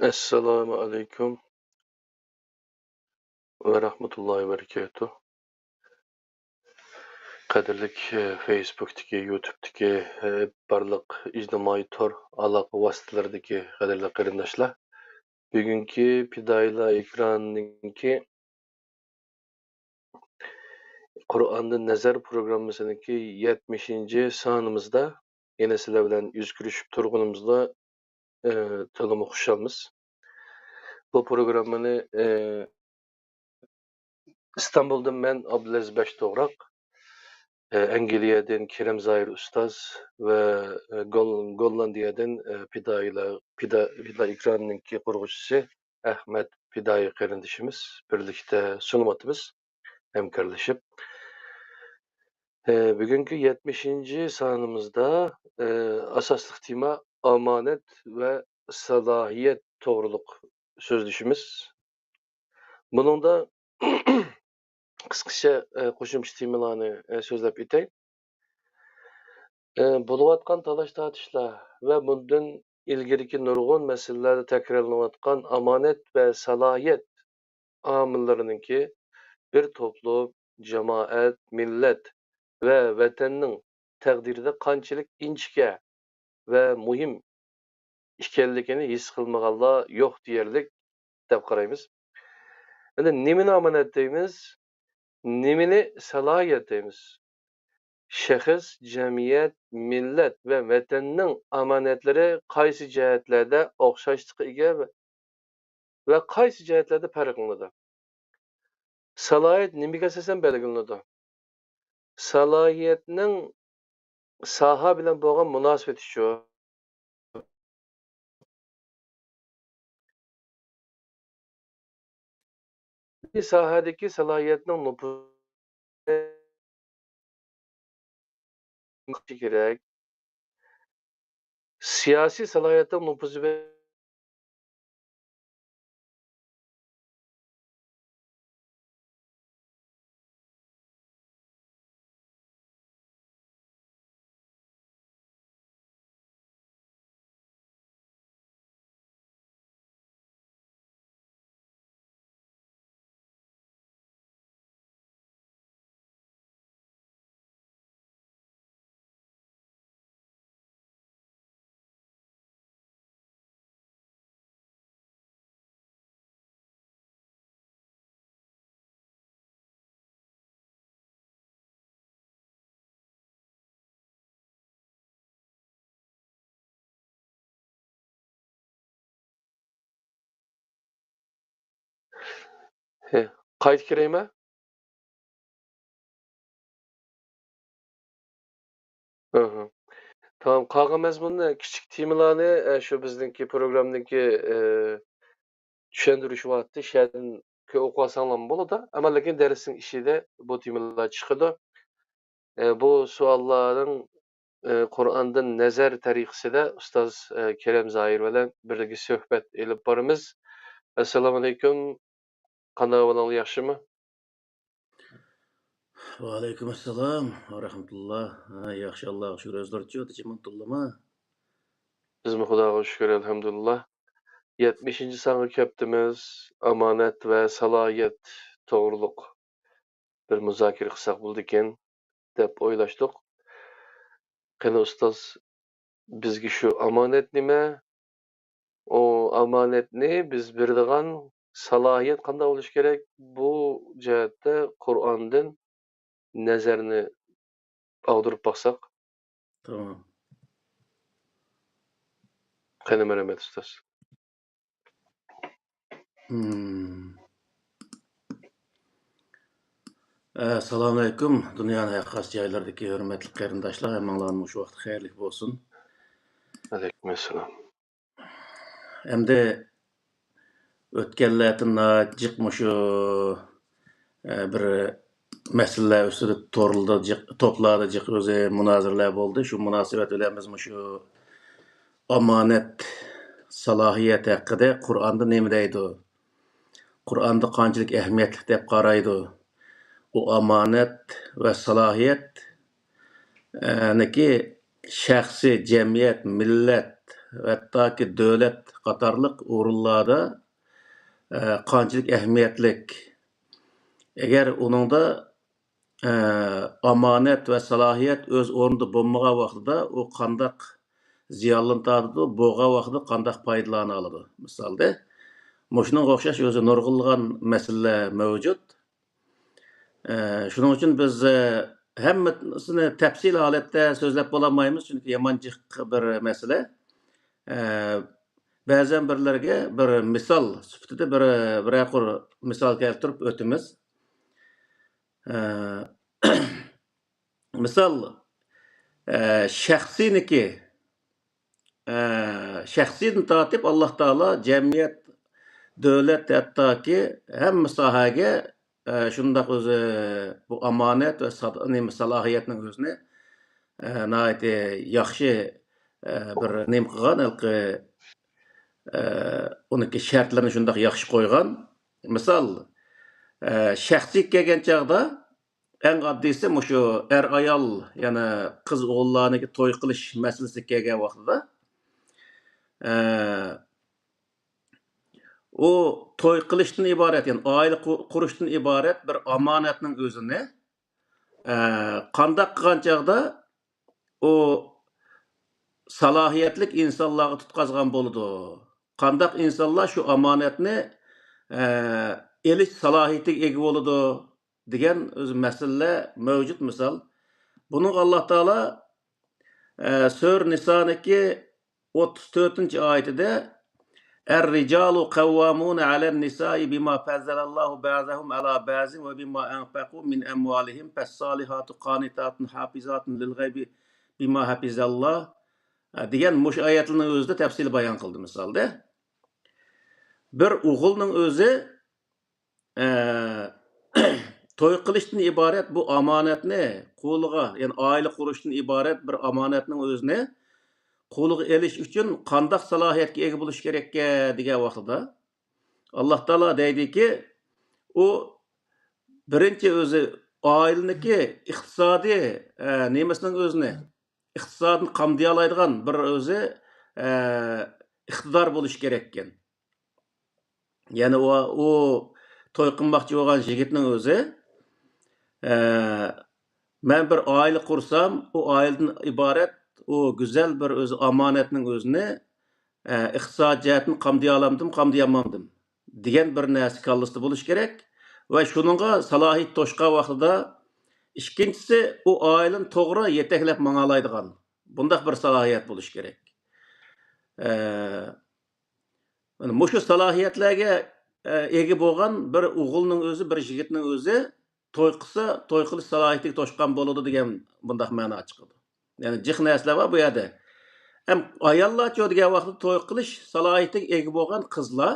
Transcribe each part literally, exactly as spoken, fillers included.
ئەسسالامۇ ئەلەيكۇم ۋە رەھمەتۇللاھى ۋە بەرىكاتۇھ. قەدىرلىك، ئە، فېيسبۇكتىكى، يۇتۇبتىكى، ئە، بارلىق ئىجتىمائىي تور ئالاقە ۋاسىتىلىرىدىكى قەدىرلىك قېرىنداشلار. بۈگۈنكى پىدائىيلار ئېكرانىنىڭكى قۇرئاندىن نەزەر پروگراممىسىنىڭكى يەتمىشىنچى سانىمىزدا يەنە سىلەر بىلەن يۈز كۆرۈشۈپ تۇرغىنىمىزدا، ئى، تولىمۇ خۇشالمىز. بۇ پروگراممىنى، ئى، ئىستانبۇلدىن مەن، ئابدۇلئەزىز بەشتوغراق، ئى، ئەنگلىيەدىن كېرەم زاھىر ئۇستاز ۋە، ئى، گول-، گوللاندىيەدىن، ئى، پىدائىيلار، پىدا-، پىدائىي ئېكرانىنىڭكى قۇرغۇچىسى ئەخمەت پىدائىي قېرىندىشىمىز بىرلىكتە سۇنۇۋاتىمىز، ھەمكارلىشىپ. ئى، بۈگۈنكى يەتمىشىنچى سانىمىزدا، ئى، ئاساسلىق تېما ئامانەت ۋە سالاھىيەت توغرۇلۇق سۆزلىشىمىز. بۇنىڭدا قىسقىچە، ئى، قوشۇمچە تېمىلارنى، ئى، سۆزلەپ ئۆتەي. ئى، بولۇۋاتقان تالاش-تارتىشلار ۋە بۇندىن ئىلگىرىكى نۇرغۇن مەسىلىلەردە تەكرارلىنىۋاتقان ئامانەت ۋە سالاھىيەت ئامىللىرىنىڭكى بىر توپلۇم، جامائەت، مىللەت ۋە ۋەتەننىڭ تەقدىرىدە قانچىلىك ئىنچىكە ۋە مۇھىم ئىكەنلىكىنى ھېس قىلمىغانلار يوق دېيەرلىك دەپ قارايمىز. ئەمدى نېمىنى ئامانەت دەيمىز؟ نېمىنى سالاھىيەت دەيمىز؟ شەخس، جەمئىيەت، مىللەت ۋە ۋەتەننىڭ ئامانەتلىرى قايسى جەھەتلەردە ئوخشاشلىققا ئىگە ۋە، ۋە قايسى جەھەتلەردە پەرقلىنىدۇ؟ سالاھىيەت نېمىگە ئاساسەن بەلگىلىنىدۇ؟ سالاھىيەتنىڭ ساھە بىلەن بولغان مۇناسىۋىتىچۇ؟ ساھەدىكى سالاھىيەتنىڭ نوپۇزى كېرەك. سىياسىي سالاھىيەتنىڭ نوپۇزى بىلەن ھە، قايتا كىرەيمە؟ ئاھا. تامام، قالغان مەزمۇننى، كىچىك تېمىلارنى، ئە، شۇ بىزنىڭكى پروگراممىنىڭكى، ئە، چۈشەندۈرۈشى بارتتى، شۇ يەردىن كۆ-، ئوقۇۋالساڭلارمۇ بولىدۇ. ئەمما لېكىن دەرسنىڭ ئىچىدە بۇ تېمىلار چىقىدۇ. ئە، بۇ سوئاللارنىڭ، ئە، قۇرئاندىن نەزەر تەرىقىسىدە ئۇستاز، ئە، كېرەم زاھىر بىلەن بىرگە سۆھبەت ئېلىپ بارىمىز. ئەسسالامۇئەلەيكۇم. قانداق ئەھۋالىڭلار، ياخشىمۇ؟ ۋەئەلەيكۇم ئەسسالام ۋە رەھمەتۇللا. ھە، ياخشى، ئاللاغا شۈكۈر. ئۆزلىرىچۇ، تىنچ-ئامانمۇ؟ بىزمۇ خۇداغا شۈكۈر، ئەلھەمدۇلىللا. يەتمىشىنچى سانغا كەپتىمىز. ئامانەت ۋە سالاھىيەت توغرۇلۇق بىر مۇزاكىرە قىلساق بولىدىكەن، دەپ ئويلاشتۇق. قېنى ئۇستاز، بىزگە شۇ ئامانەت نېمە؟ ئۇ ئامانەتنى بىز بېرىدىغان سالاھىيەت قانداق بولۇشى كېرەك؟ بۇ جەھەتتە قۇرئاندىن نەزەرنى ئاغدۇرۇپ باقساق. تامام. قېنى، مەرھەمەت، ئۇستاز. مم. ئەسسالامۇئەلەيكۇم، دۇنيانىڭ ھەر قايسى جايلىرىدىكى ھۆرمەتلىك قېرىنداشلار، ھەممىڭلارنىڭ مۇشۇ ۋاقتى خەيرلىك بولسۇن. ئەلەيكۇم ئەسسالام. ئەمدى ئۆتكەنلەردىن ناھايىتى جىق مۇشۇ، ئە، بىر مەسىلىلەر ئۈستىدە تورلىدا جىق، توپلاردا جىق ئۆزى مۇنازىرىلەر بولدى. شۇ مۇناسىۋەت بىلەن بىز مۇشۇ ئامانەت، سالاھىيەت ھەققىدە قۇرئاندا نېمە دەيدۇ؟ قۇرئاندا قانچىلىك ئەھمىيەتلىك دەپ قارايدۇ؟ ئۇ ئامانەت ۋە سالاھىيەت، ئە، نىكى شەخسىي، جەمئىيەت، مىللەت، ھەتتاكى دۆلەت قاتارلىق ئورۇنلاردا، ئە، قانچىلىك ئەھمىيەتلىك. ئەگەر ئۇنىڭدا، ئە، ئامانەت ۋە سالاھىيەت ئۆز ئورنىدا بولمىغان ۋاقتىدا ئۇ قانداق زىيانلىرىنى تارتىدۇ، بولغان ۋاقتىدا قانداق پايدىلىنالىدۇ؟ مىسالدا، مۇشۇنىڭغا ئوخشاش ئۆزى نۇرغۇنلىغان مەسىلىلەر مەۋجۇت. ئە، شۇنىڭ ئۈچۈن بىز، ئە، ھەممىسىنى تەپسىلىي ھالەتتە سۆزلەپ بولالمايمىز، چۈنكى يامان جىق بىر مەسىلە. ئە، بەزەن بىرلەرگە بىر مىسال سۈپىتىدە بىر، بىرەر قۇر مىسال كەلتۈرۈپ ئۆتىمىز. ئە، مىسال، ئە، شەخسىينىكى، ئە، شەخسىيدىن تارتىپ ئاللاھ تائالا جەمئىيەت، دۆلەت، ھەتتاكى ھەممە ساھەگە، ئە، شۇنداق ئۆزى بۇ ئامانەت ۋە ساد-، نېمە، سالاھىيەتنىڭ ئۆزىنى، ئە، ناھايىتى ياخشى، ئە، بىر نېمە قىلغان، ھېلىقى، ئە، ئۇنىڭكى شەرتلىرىنى شۇنداق ياخشى قويغان. مىسال، ئە، شەخسىيگە كەلگەن چاغدا، ئەڭ ئاددىيسى مۇشۇ ئەر-ئايال، يەنى قىز-ئوغۇللارنىڭكى توي قىلىش مەسىلىسىگە كەلگەن ۋاقتىدا، ئە، ئۇ توي قىلىشتىن ئىبارەت، يەنى ئائىلە قۇ-، قۇرۇشتىن ئىبارەت بىر ئامانەتنىڭ ئۆزىنى، ئە، قانداق قىلغان چاغدا ئۇ سالاھىيەتلىك ئىنسانلارغا تۇتقازغان بولىدۇ؟ قانداق ئىنسانلار شۇ ئامانەتنى، ئە، ئېلىش سالاھىيىتىگە ئىگە بولىدۇ؟ دېگەن ئۆزى مەسىلىلەر مەۋجۇت. مىسال، بۇنىڭغا ئاللاھ تائالا، ئە، سۈرە نىسانىڭكى ئوتتۇز تۆتىنچى ئايىتىدە، الرجال قوامون على النساء بما فضل الله بعضهم على بعض وبما أنفقوا من أموالهم فالصالحات قانتات حافظات للغيب بما حفظ الله، ئە، دېگەن مۇشۇ ئايەتلەرنىڭ ئۆزىدە تەپسىلىي بايان قىلدى. مىسالدا، بىر ئوغۇلنىڭ ئۆزى، ئە، توي قىلىشتىن ئىبارەت بۇ ئامانەتنى قولىغا، يەنى ئائىلە قۇرۇشتىن ئىبارەت بىر ئامانەتنىڭ ئۆزىنى قولىغا ئېلىش ئۈچۈن قانداق سالاھىيەتكە ئىگە بولۇش كېرەككە دېگەن ۋاقتىدا، ئاللاھ تائالا دەيدىكى، ئۇ بىرىنچى ئۆزى ئائىلىنىڭكى ئىقتىسادىي، ئە، نېمىسىنىڭ ئۆزىنى، ئىقتىسادىنى قامدىيالايدىغان بىر ئۆزى، ئە، ئىقتىدار بولۇشى كېرەككەن. يەنى ئۇ، ئۇ توي قىلماقچى بولغان يىگىتنىڭ ئۆزى، ئە، مەن بىر ئائىلە قۇرسام، ئۇ ئائىلىدىن ئىبارەت ئۇ گۈزەل بىر ئۆزى ئامانەتنىڭ ئۆزىنى، ئە، ئىقتىساد جەھەتتىن قامدىيالامدىم، قامدىيالمامدىم دېگەن بىر نەرسە كاللىسىدا بولۇشى كېرەك ۋە شۇنىڭغا سالاھىيىتى توشقان ۋاقتىدا، ئىككىنچىسى، ئۇ ئائىلىنى توغرا يېتەكلەپ ماڭالايدىغان بۇنداق بىر سالاھىيەت بولۇشى كېرەك. ئە، مانا مۇشۇ سالاھىيەتلەرگە، ئە، ئىگە بولغان بىر ئوغۇلنىڭ ئۆزى، بىر يىگىتنىڭ ئۆزى توي قىلسا، توي قىلىش سالاھىيىتىگە توشقان بولىدۇ دېگەن بۇنداق مەنا چىقىدۇ. يەنى جىق نەرسىلەر بار بۇ يەردە. ھەم ئاياللارچۇ دېگەن ۋاقىتتا توي قىلىش سالاھىيىتىگە ئىگە بولغان قىزلار،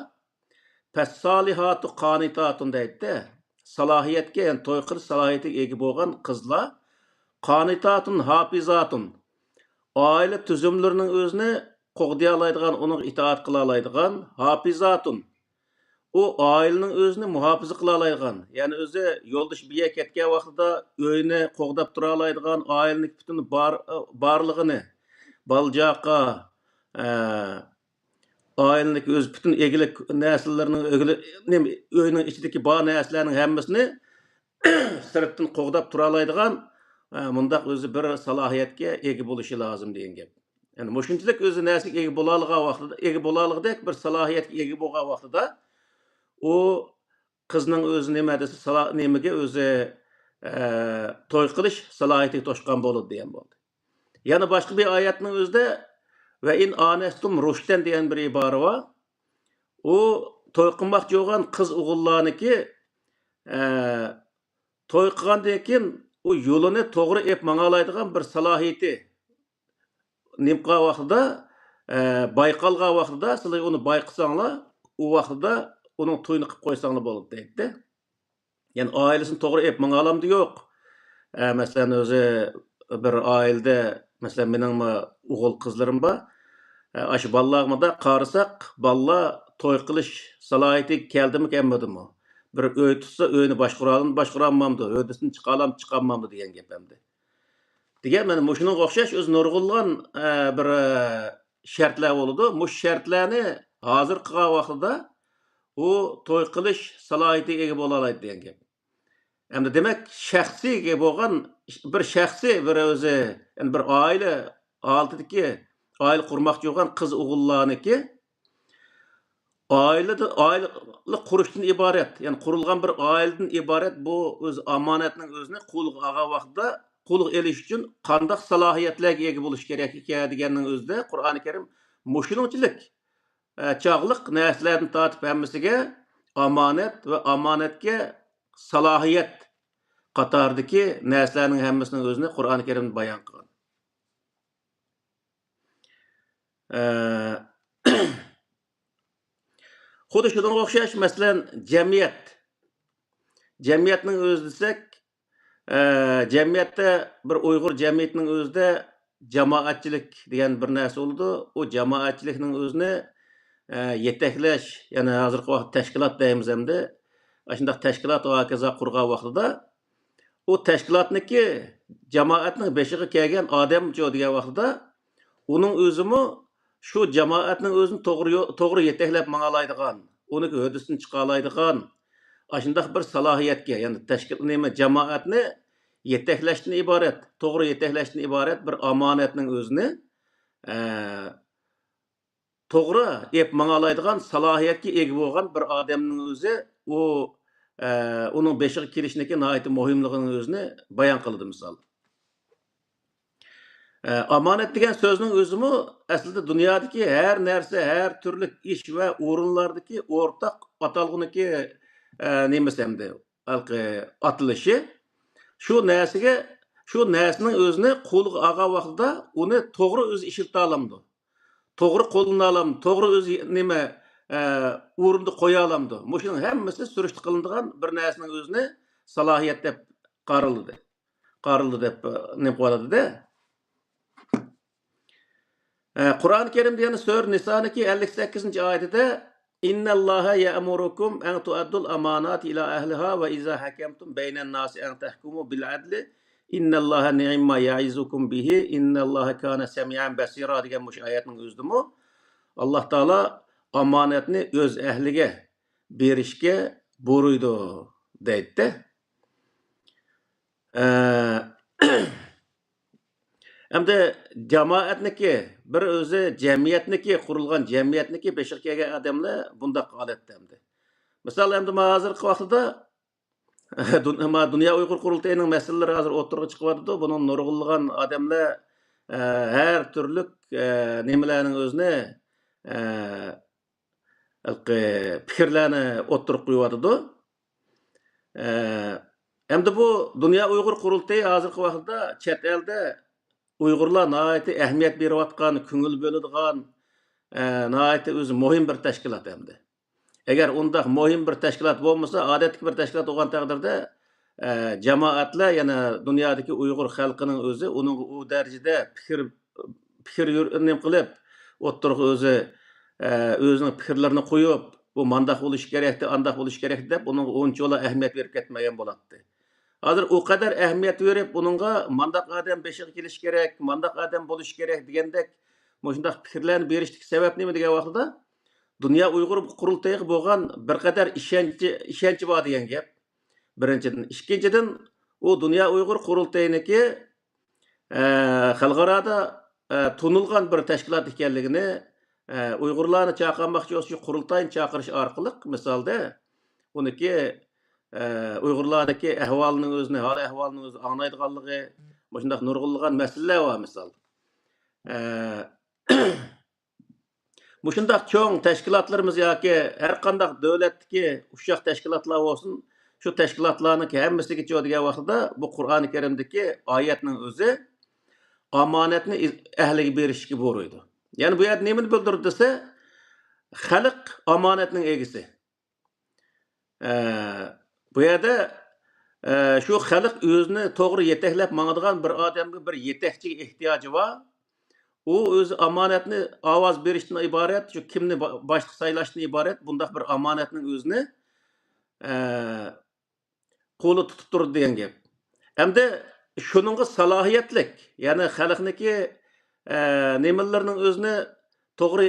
فەسسالىھاتۇ قانىتاتۇن دەيدىدە، سالاھىيەتكە، يەنى توي قىلىش سالاھىيىتىگە ئىگە بولغان قىزلار، قانىتاتۇن ھاپىزاتۇن، ئائىلە تۈزۈملىرىنىڭ ئۆزىنى قوغدىيالايدىغان، ئۇنىڭغا ئىتائەت قىلالايدىغان، ھاپىزاتۇن، ئۇ ئائىلىنىڭ ئۆزىنى مۇھاپىزە قىلالايدىغان، يەنى ئۆزى يولدىشى بىر يەرگە كەتكەن ۋاقتىدا ئۆينى قوغداپ تۇرالايدىغان، ئائىلىنىڭ پۈتۈن بار-، بارلىقىنى، بالا-چاقا، ئە، ئائىلىنىڭ ئۆزى پۈتۈن ئىگىلىك نەرسىلىرىنىڭ ئۆگىلى-، نېمە، ئۆينىڭ ئىچىدىكى بار نەرسىلەرنىڭ ھەممىسىنى سىرتتىن قوغداپ تۇرالايدىغان، ئە، مۇنداق ئۆزى بىر سالاھىيەتكە ئىگە بولۇشى لازىم دېگەن گەپ. يەنى مۇشۇنچىلىك ئۆزى نەرسىگە ئىگە بولالىغان ۋاقتىدا، ئىگە بولالىغۇدەك بىر سالاھىيەتكە ئىگە بولغان ۋاقتىدا، ئۇ قىزنىڭ ئۆزى نېمە دېسە، سالا-، نېمىگە ئۆزى، ئە، توي قىلىش سالاھىيىتىگە توشقان بولىدۇ دېگەن بولدى. يەنە باشقا بىر ئايەتنىڭ ئۆزىدە، ۋە ئىن ئانەستۇم رۇشدەن دېگەن بىر ئىبارە بار. ئۇ توي قىلماقچى بولغان قىز ئوغۇللارنىڭكى، ئە، توي قىلغاندىن كېيىن ئۇ يولىنى توغرا ئېلىپ ماڭالايدىغان بىر سالاھىيىتى نېمە قىلغان ۋاقتىدا، ئە، بايقالغان ۋاقتىدا، سىلەر ئۇنى بايقىساڭلار، ئۇ ۋاقتىدا ئۇنىڭ تويىنى قىلىپ قويساڭلار بولىدۇ دەيدىدە. يەنى ئائىلىسىنى توغرا ئېلىپ ماڭالامدۇ يوق. ئە، مەسىلەن، ئۆزى بىر ئائىلىدە، مەسىلەن، مېنىڭمۇ ئوغۇل قىزلىرىم بار. ئە، ئاشۇ بالىلارغا مۇنداق قارىساق، بالىلار توي قىلىش سالاھىيىتىگە كەلدىمۇ، كەلمىدىمۇ؟ بىر ئۆي تۇتسا، ئۆينى باشقۇرالامدۇ، باشقۇرالمامدۇ؟ ھۆددىسىنى چىقالامدۇ، چىقالمامدۇ دېگەن گەپ ئەمدى. دېگەن مانا مۇشۇنىڭغا ئوخشاش ئۆزى نۇرغۇنلىغان، ئە، بىر، ئە، شەرتلەر بولىدۇ. مۇشۇ شەرتلەرنى ھازىر قىلغان ۋاقتىدا ئۇ توي قىلىش سالاھىيىتىگە ئىگە بولالايدۇ دېگەن گەپ. ئەمدى دېمەك، شەخسىي بولغان بىر شەخسىي بىر ئۆزى، يەنى بىر ئائىلە ھالىتىدىكى ئائىلە قۇرماقچى بولغان قىز ئوغۇللارنىڭكى ئائىلىدە، ئائىلە قۇرۇشتىن ئىبارەت، يەنى قۇرۇلغان بىر ئائىلىدىن ئىبارەت بۇ ئۆز ئامانەتنىڭ ئۆزىنى قولغا ئالغان ۋاقتىدا قولغا ئېلىش ئۈچۈن قانداق سالاھىيەتلەرگە ئىگە بولۇش كېرەك ئىكەن دېگەننىڭ ئۆزىدە قۇرئانى كەرىم مۇشۇنىڭچىلىك، ئە، چاغلىق نەرسىلەردىن تارتىپ ھەممىسىگە ئامانەت ۋە ئامانەتكە سالاھىيەت قاتارىدىكى نەرسىلەرنىڭ ھەممىسىنىڭ ئۆزىنى قۇرئانى كەرىمدە بايان قىلغان. ئە، خۇددى شۇنىڭغا ئوخشاش، مەسىلەن، جەمئىيەت. جەمئىيەتنىڭ ئۆزى دېسەك، ئە، جەمئىيەتتە بىر ئۇيغۇر جەمئىيىتىنىڭ ئۆزىدە جامائەتچىلىك دېگەن بىر نەرسە بولىدۇ. ئۇ جامائەتچىلىكنىڭ ئۆزىنى، ئە، يېتەكلەش، يەنى ھازىرقى ۋاقىتتا تەشكىلات دەيمىز ئەمدى. ئاشۇنداق تەشكىلات ۋە ھاكازا قۇرغان ۋاقتىدا، ئۇ تەشكىلاتنىكى جامائەتنىڭ بېشىغا كەلگەن ئادەمچۇ دېگەن ۋاقتىدا، ئۇنىڭ ئۆزىمۇ شۇ جامائەتنىڭ ئۆزىنى توغرا يو-، توغرا يېتەكلەپ ماڭالايدىغان، ئۇنىڭ ھۆددىسىدىن چىقالايدىغان، ئاشۇنداق بىر سالاھىيەتكە، يەنى تەشكىل، نېمە، جامائەتنى يېتەكلەشتىن ئىبارەت، توغرا يېتەكلەشتىن ئىبارەت بىر ئامانەتنىڭ ئۆزىنى، ئە، توغرا ئېلىپ ماڭالايدىغان سالاھىيەتكە ئىگە بولغان بىر ئادەمنىڭ ئۆزى، ئۇ، ئە، ئۇنىڭ بېشىغا كېلىشنىڭكى ناھايىتى مۇھىملىقىنىڭ ئۆزىنى بايان قىلدى، مىسال. ئە، ئامانەت دېگەن سۆزنىڭ ئۆزىمۇ ئەسلىدە دۇنيادىكى ھەر نەرسە، ھەر تۈرلۈك ئىش ۋە ئورۇنلاردىكى ئورتاق ئاتالغۇنىڭكى، ئە، نېمىسى ئەمدى، ھېلىقى ئاتىلىشى. شۇ نەرسىگە، شۇ نەرسىنىڭ ئۆزىنى قولىغا ئالغان ۋاقتىدا ئۇنى توغرا ئۆزى ئىشلىتالامدۇ؟ توغرا قوللىنالامدۇ؟ توغرا ئۆزى نېمە، ئە، ئورۇندا قويالامدۇ؟ مۇشۇنىڭ ھەممىسى سۈرۈشتە قىلىنىدىغان بىر نەرسىنىڭ ئۆزىنى سالاھىيەت دەپ قارىلىدۇ. قارىلىدۇ دەپ، ئە، نېمە قىلىۋاتىدۇ-دە. ئە، قۇرئان كەرىمدە يەنە سۈرە نىسانىڭكى ئەللىك سەككىزىنچى ئايىتىدە، إن الله يأمركم أن تؤدوا الأمانات إلى أهلها وإذا حكمتم بين الناس أن تحكموا بالعدل إن الله نعم ما يعظكم به إن الله كان سميعا بصيرا دېگەن مۇشۇ ئايەتنىڭ ئۆزىدىمۇ ئاللا تائالا ئامانەتنى ئۆز ئەھلىگە بېرىشكە بۇيرۇيدۇ دەيدۇ. ئە، ئەمدى جامائەتنىكى، بىر ئۆزى جەمئىيەتنىكى، قۇرۇلغان جەمئىيەتنىكى بېشىغا كەلگەن ئادەملەر بۇنداق ھالەتتە ئەمدى. مىسال، ئەمدى ما ھازىرقى ۋاقتىدا دۇن-، ما دۇنيا ئۇيغۇر قۇرۇلتىيىنىڭ مەسىلىلىرى ھازىر ئوتتۇرىغا چىقىۋاتىدۇ. بۇنىڭ نۇرغۇنلىغان ئادەملەر، ئە، ھەر تۈرلۈك، ئە، نېمىلەرنىڭ ئۆزىنى، ئە، ھېلىقى پىكىرلەرنى ئوتتۇرىغا قويۇۋاتىدۇ. ئە، ئەمدى بۇ دۇنيا ئۇيغۇر قۇرۇلتىيى ھازىرقى ۋاقىتتا چەت ئەلدە ئۇيغۇرلار ناھايىتى ئەھمىيەت بېرىۋاتقان، كۆڭۈل بۆلىدىغان، ئە، ناھايىتى ئۆزى مۇھىم بىر تەشكىلات ئەمدى. ئەگەر ئۇنداق مۇھىم بىر تەشكىلات بولمىسا، ئادەتتىكى بىر تەشكىلات بولغان تەقدىردە، ئە، جامائەتلەر، يەنە دۇنيادىكى ئۇيغۇر خەلقىنىڭ ئۆزى ئۇنىڭغا ئۇ دەرىجىدە پىكىر، پىكىر يۈر-، نېمە قىلىپ، ئوتتۇرىغا ئۆزى، ئە، ئۆزىنىڭ پىكىرلىرىنى قويۇپ، بۇ مانداق بولۇشى كېرەكتى، ئانداق بولۇشى كېرەكتى دەپ، ئۇنىڭغا ئۇنچىۋالا ئەھمىيەت بېرىپ كەتمىگەن بولاتتى. ھازىر ئۇ قەدەر ئەھمىيەت بېرىپ، ئۇنىڭغا مانداق ئادەم بېشىغا كېلىشى كېرەك، مانداق ئادەم بولۇشى كېرەك دېگەندەك مۇشۇنداق پىكىرلەرنى بېرىشتىكى سەۋەب نېمە دېگەن ۋاقتىدا، دۇنيا ئۇيغۇر قۇرۇلتىيىغا بولغان بىر قەدەر ئىشەنچى، ئىشەنچى بار دېگەن گەپ. بىرىنچىدىن. ئىككىنچىدىن، ئۇ دۇنيا ئۇيغۇر قۇرۇلتىيىنىڭكى، ئە، خەلقئارادا، ئە، تونۇلغان بىر تەشكىلات ئىكەنلىكىنى، ئە، ئۇيغۇرلارنى چاقىرماقچى بولسا، شۇ قۇرۇلتاينى چاقىرىش ئارقىلىق، مىسالدا، ئۇنىڭكى، ئە، ئۇيغۇرلاردىكى ئەھۋالنىڭ ئۆزىنى، ھال ئەھۋالنىڭ ئۆزىنى ئاڭلايدىغانلىقى، مۇشۇنداق نۇرغۇنلىغان مەسىلىلەر بار، مىسال. ئە، مۇشۇنداق چوڭ تەشكىلاتلىرىمىز ياكى ھەر قانداق دۆلەتتىكى ئۇششاق تەشكىلاتلار بولسۇن، شۇ تەشكىلاتلارنىڭكى ھەممىسىگىچۇ دېگەن ۋاقتىدا، بۇ قۇرئانى كەرىمدىكى ئايەتنىڭ ئۆزى ئامانەتنى ئەھلىگە بېرىشكە بۇيرۇيدۇ. يەنى بۇ يەردە نېمىنى بىلدۈرىدۇ دېسە، خەلق ئامانەتنىڭ ئىگىسى. ئە، بۇ يەردە، ئە، شۇ خەلق ئۆزىنى توغرا يېتەكلەپ ماڭىدىغان بىر ئادەمگە، بىر يېتەكچىگە ئېھتىياجى بار. ئۇ ئۆزى ئامانەتنى ئاۋاز بېرىشتىن ئىبارەت، شۇ كىمنى با-، باشلىق سايلاشتىن ئىبارەت بۇنداق بىر ئامانەتنىڭ ئۆزىنى، ئە، قولى تۇتۇپ تۇرىدۇ دېگەن گەپ. ئەمدى شۇنىڭغا سالاھىيەتلىك، يەنى خەلقنىڭكى، ئە، نېمىلىرىنىڭ ئۆزىنى توغرا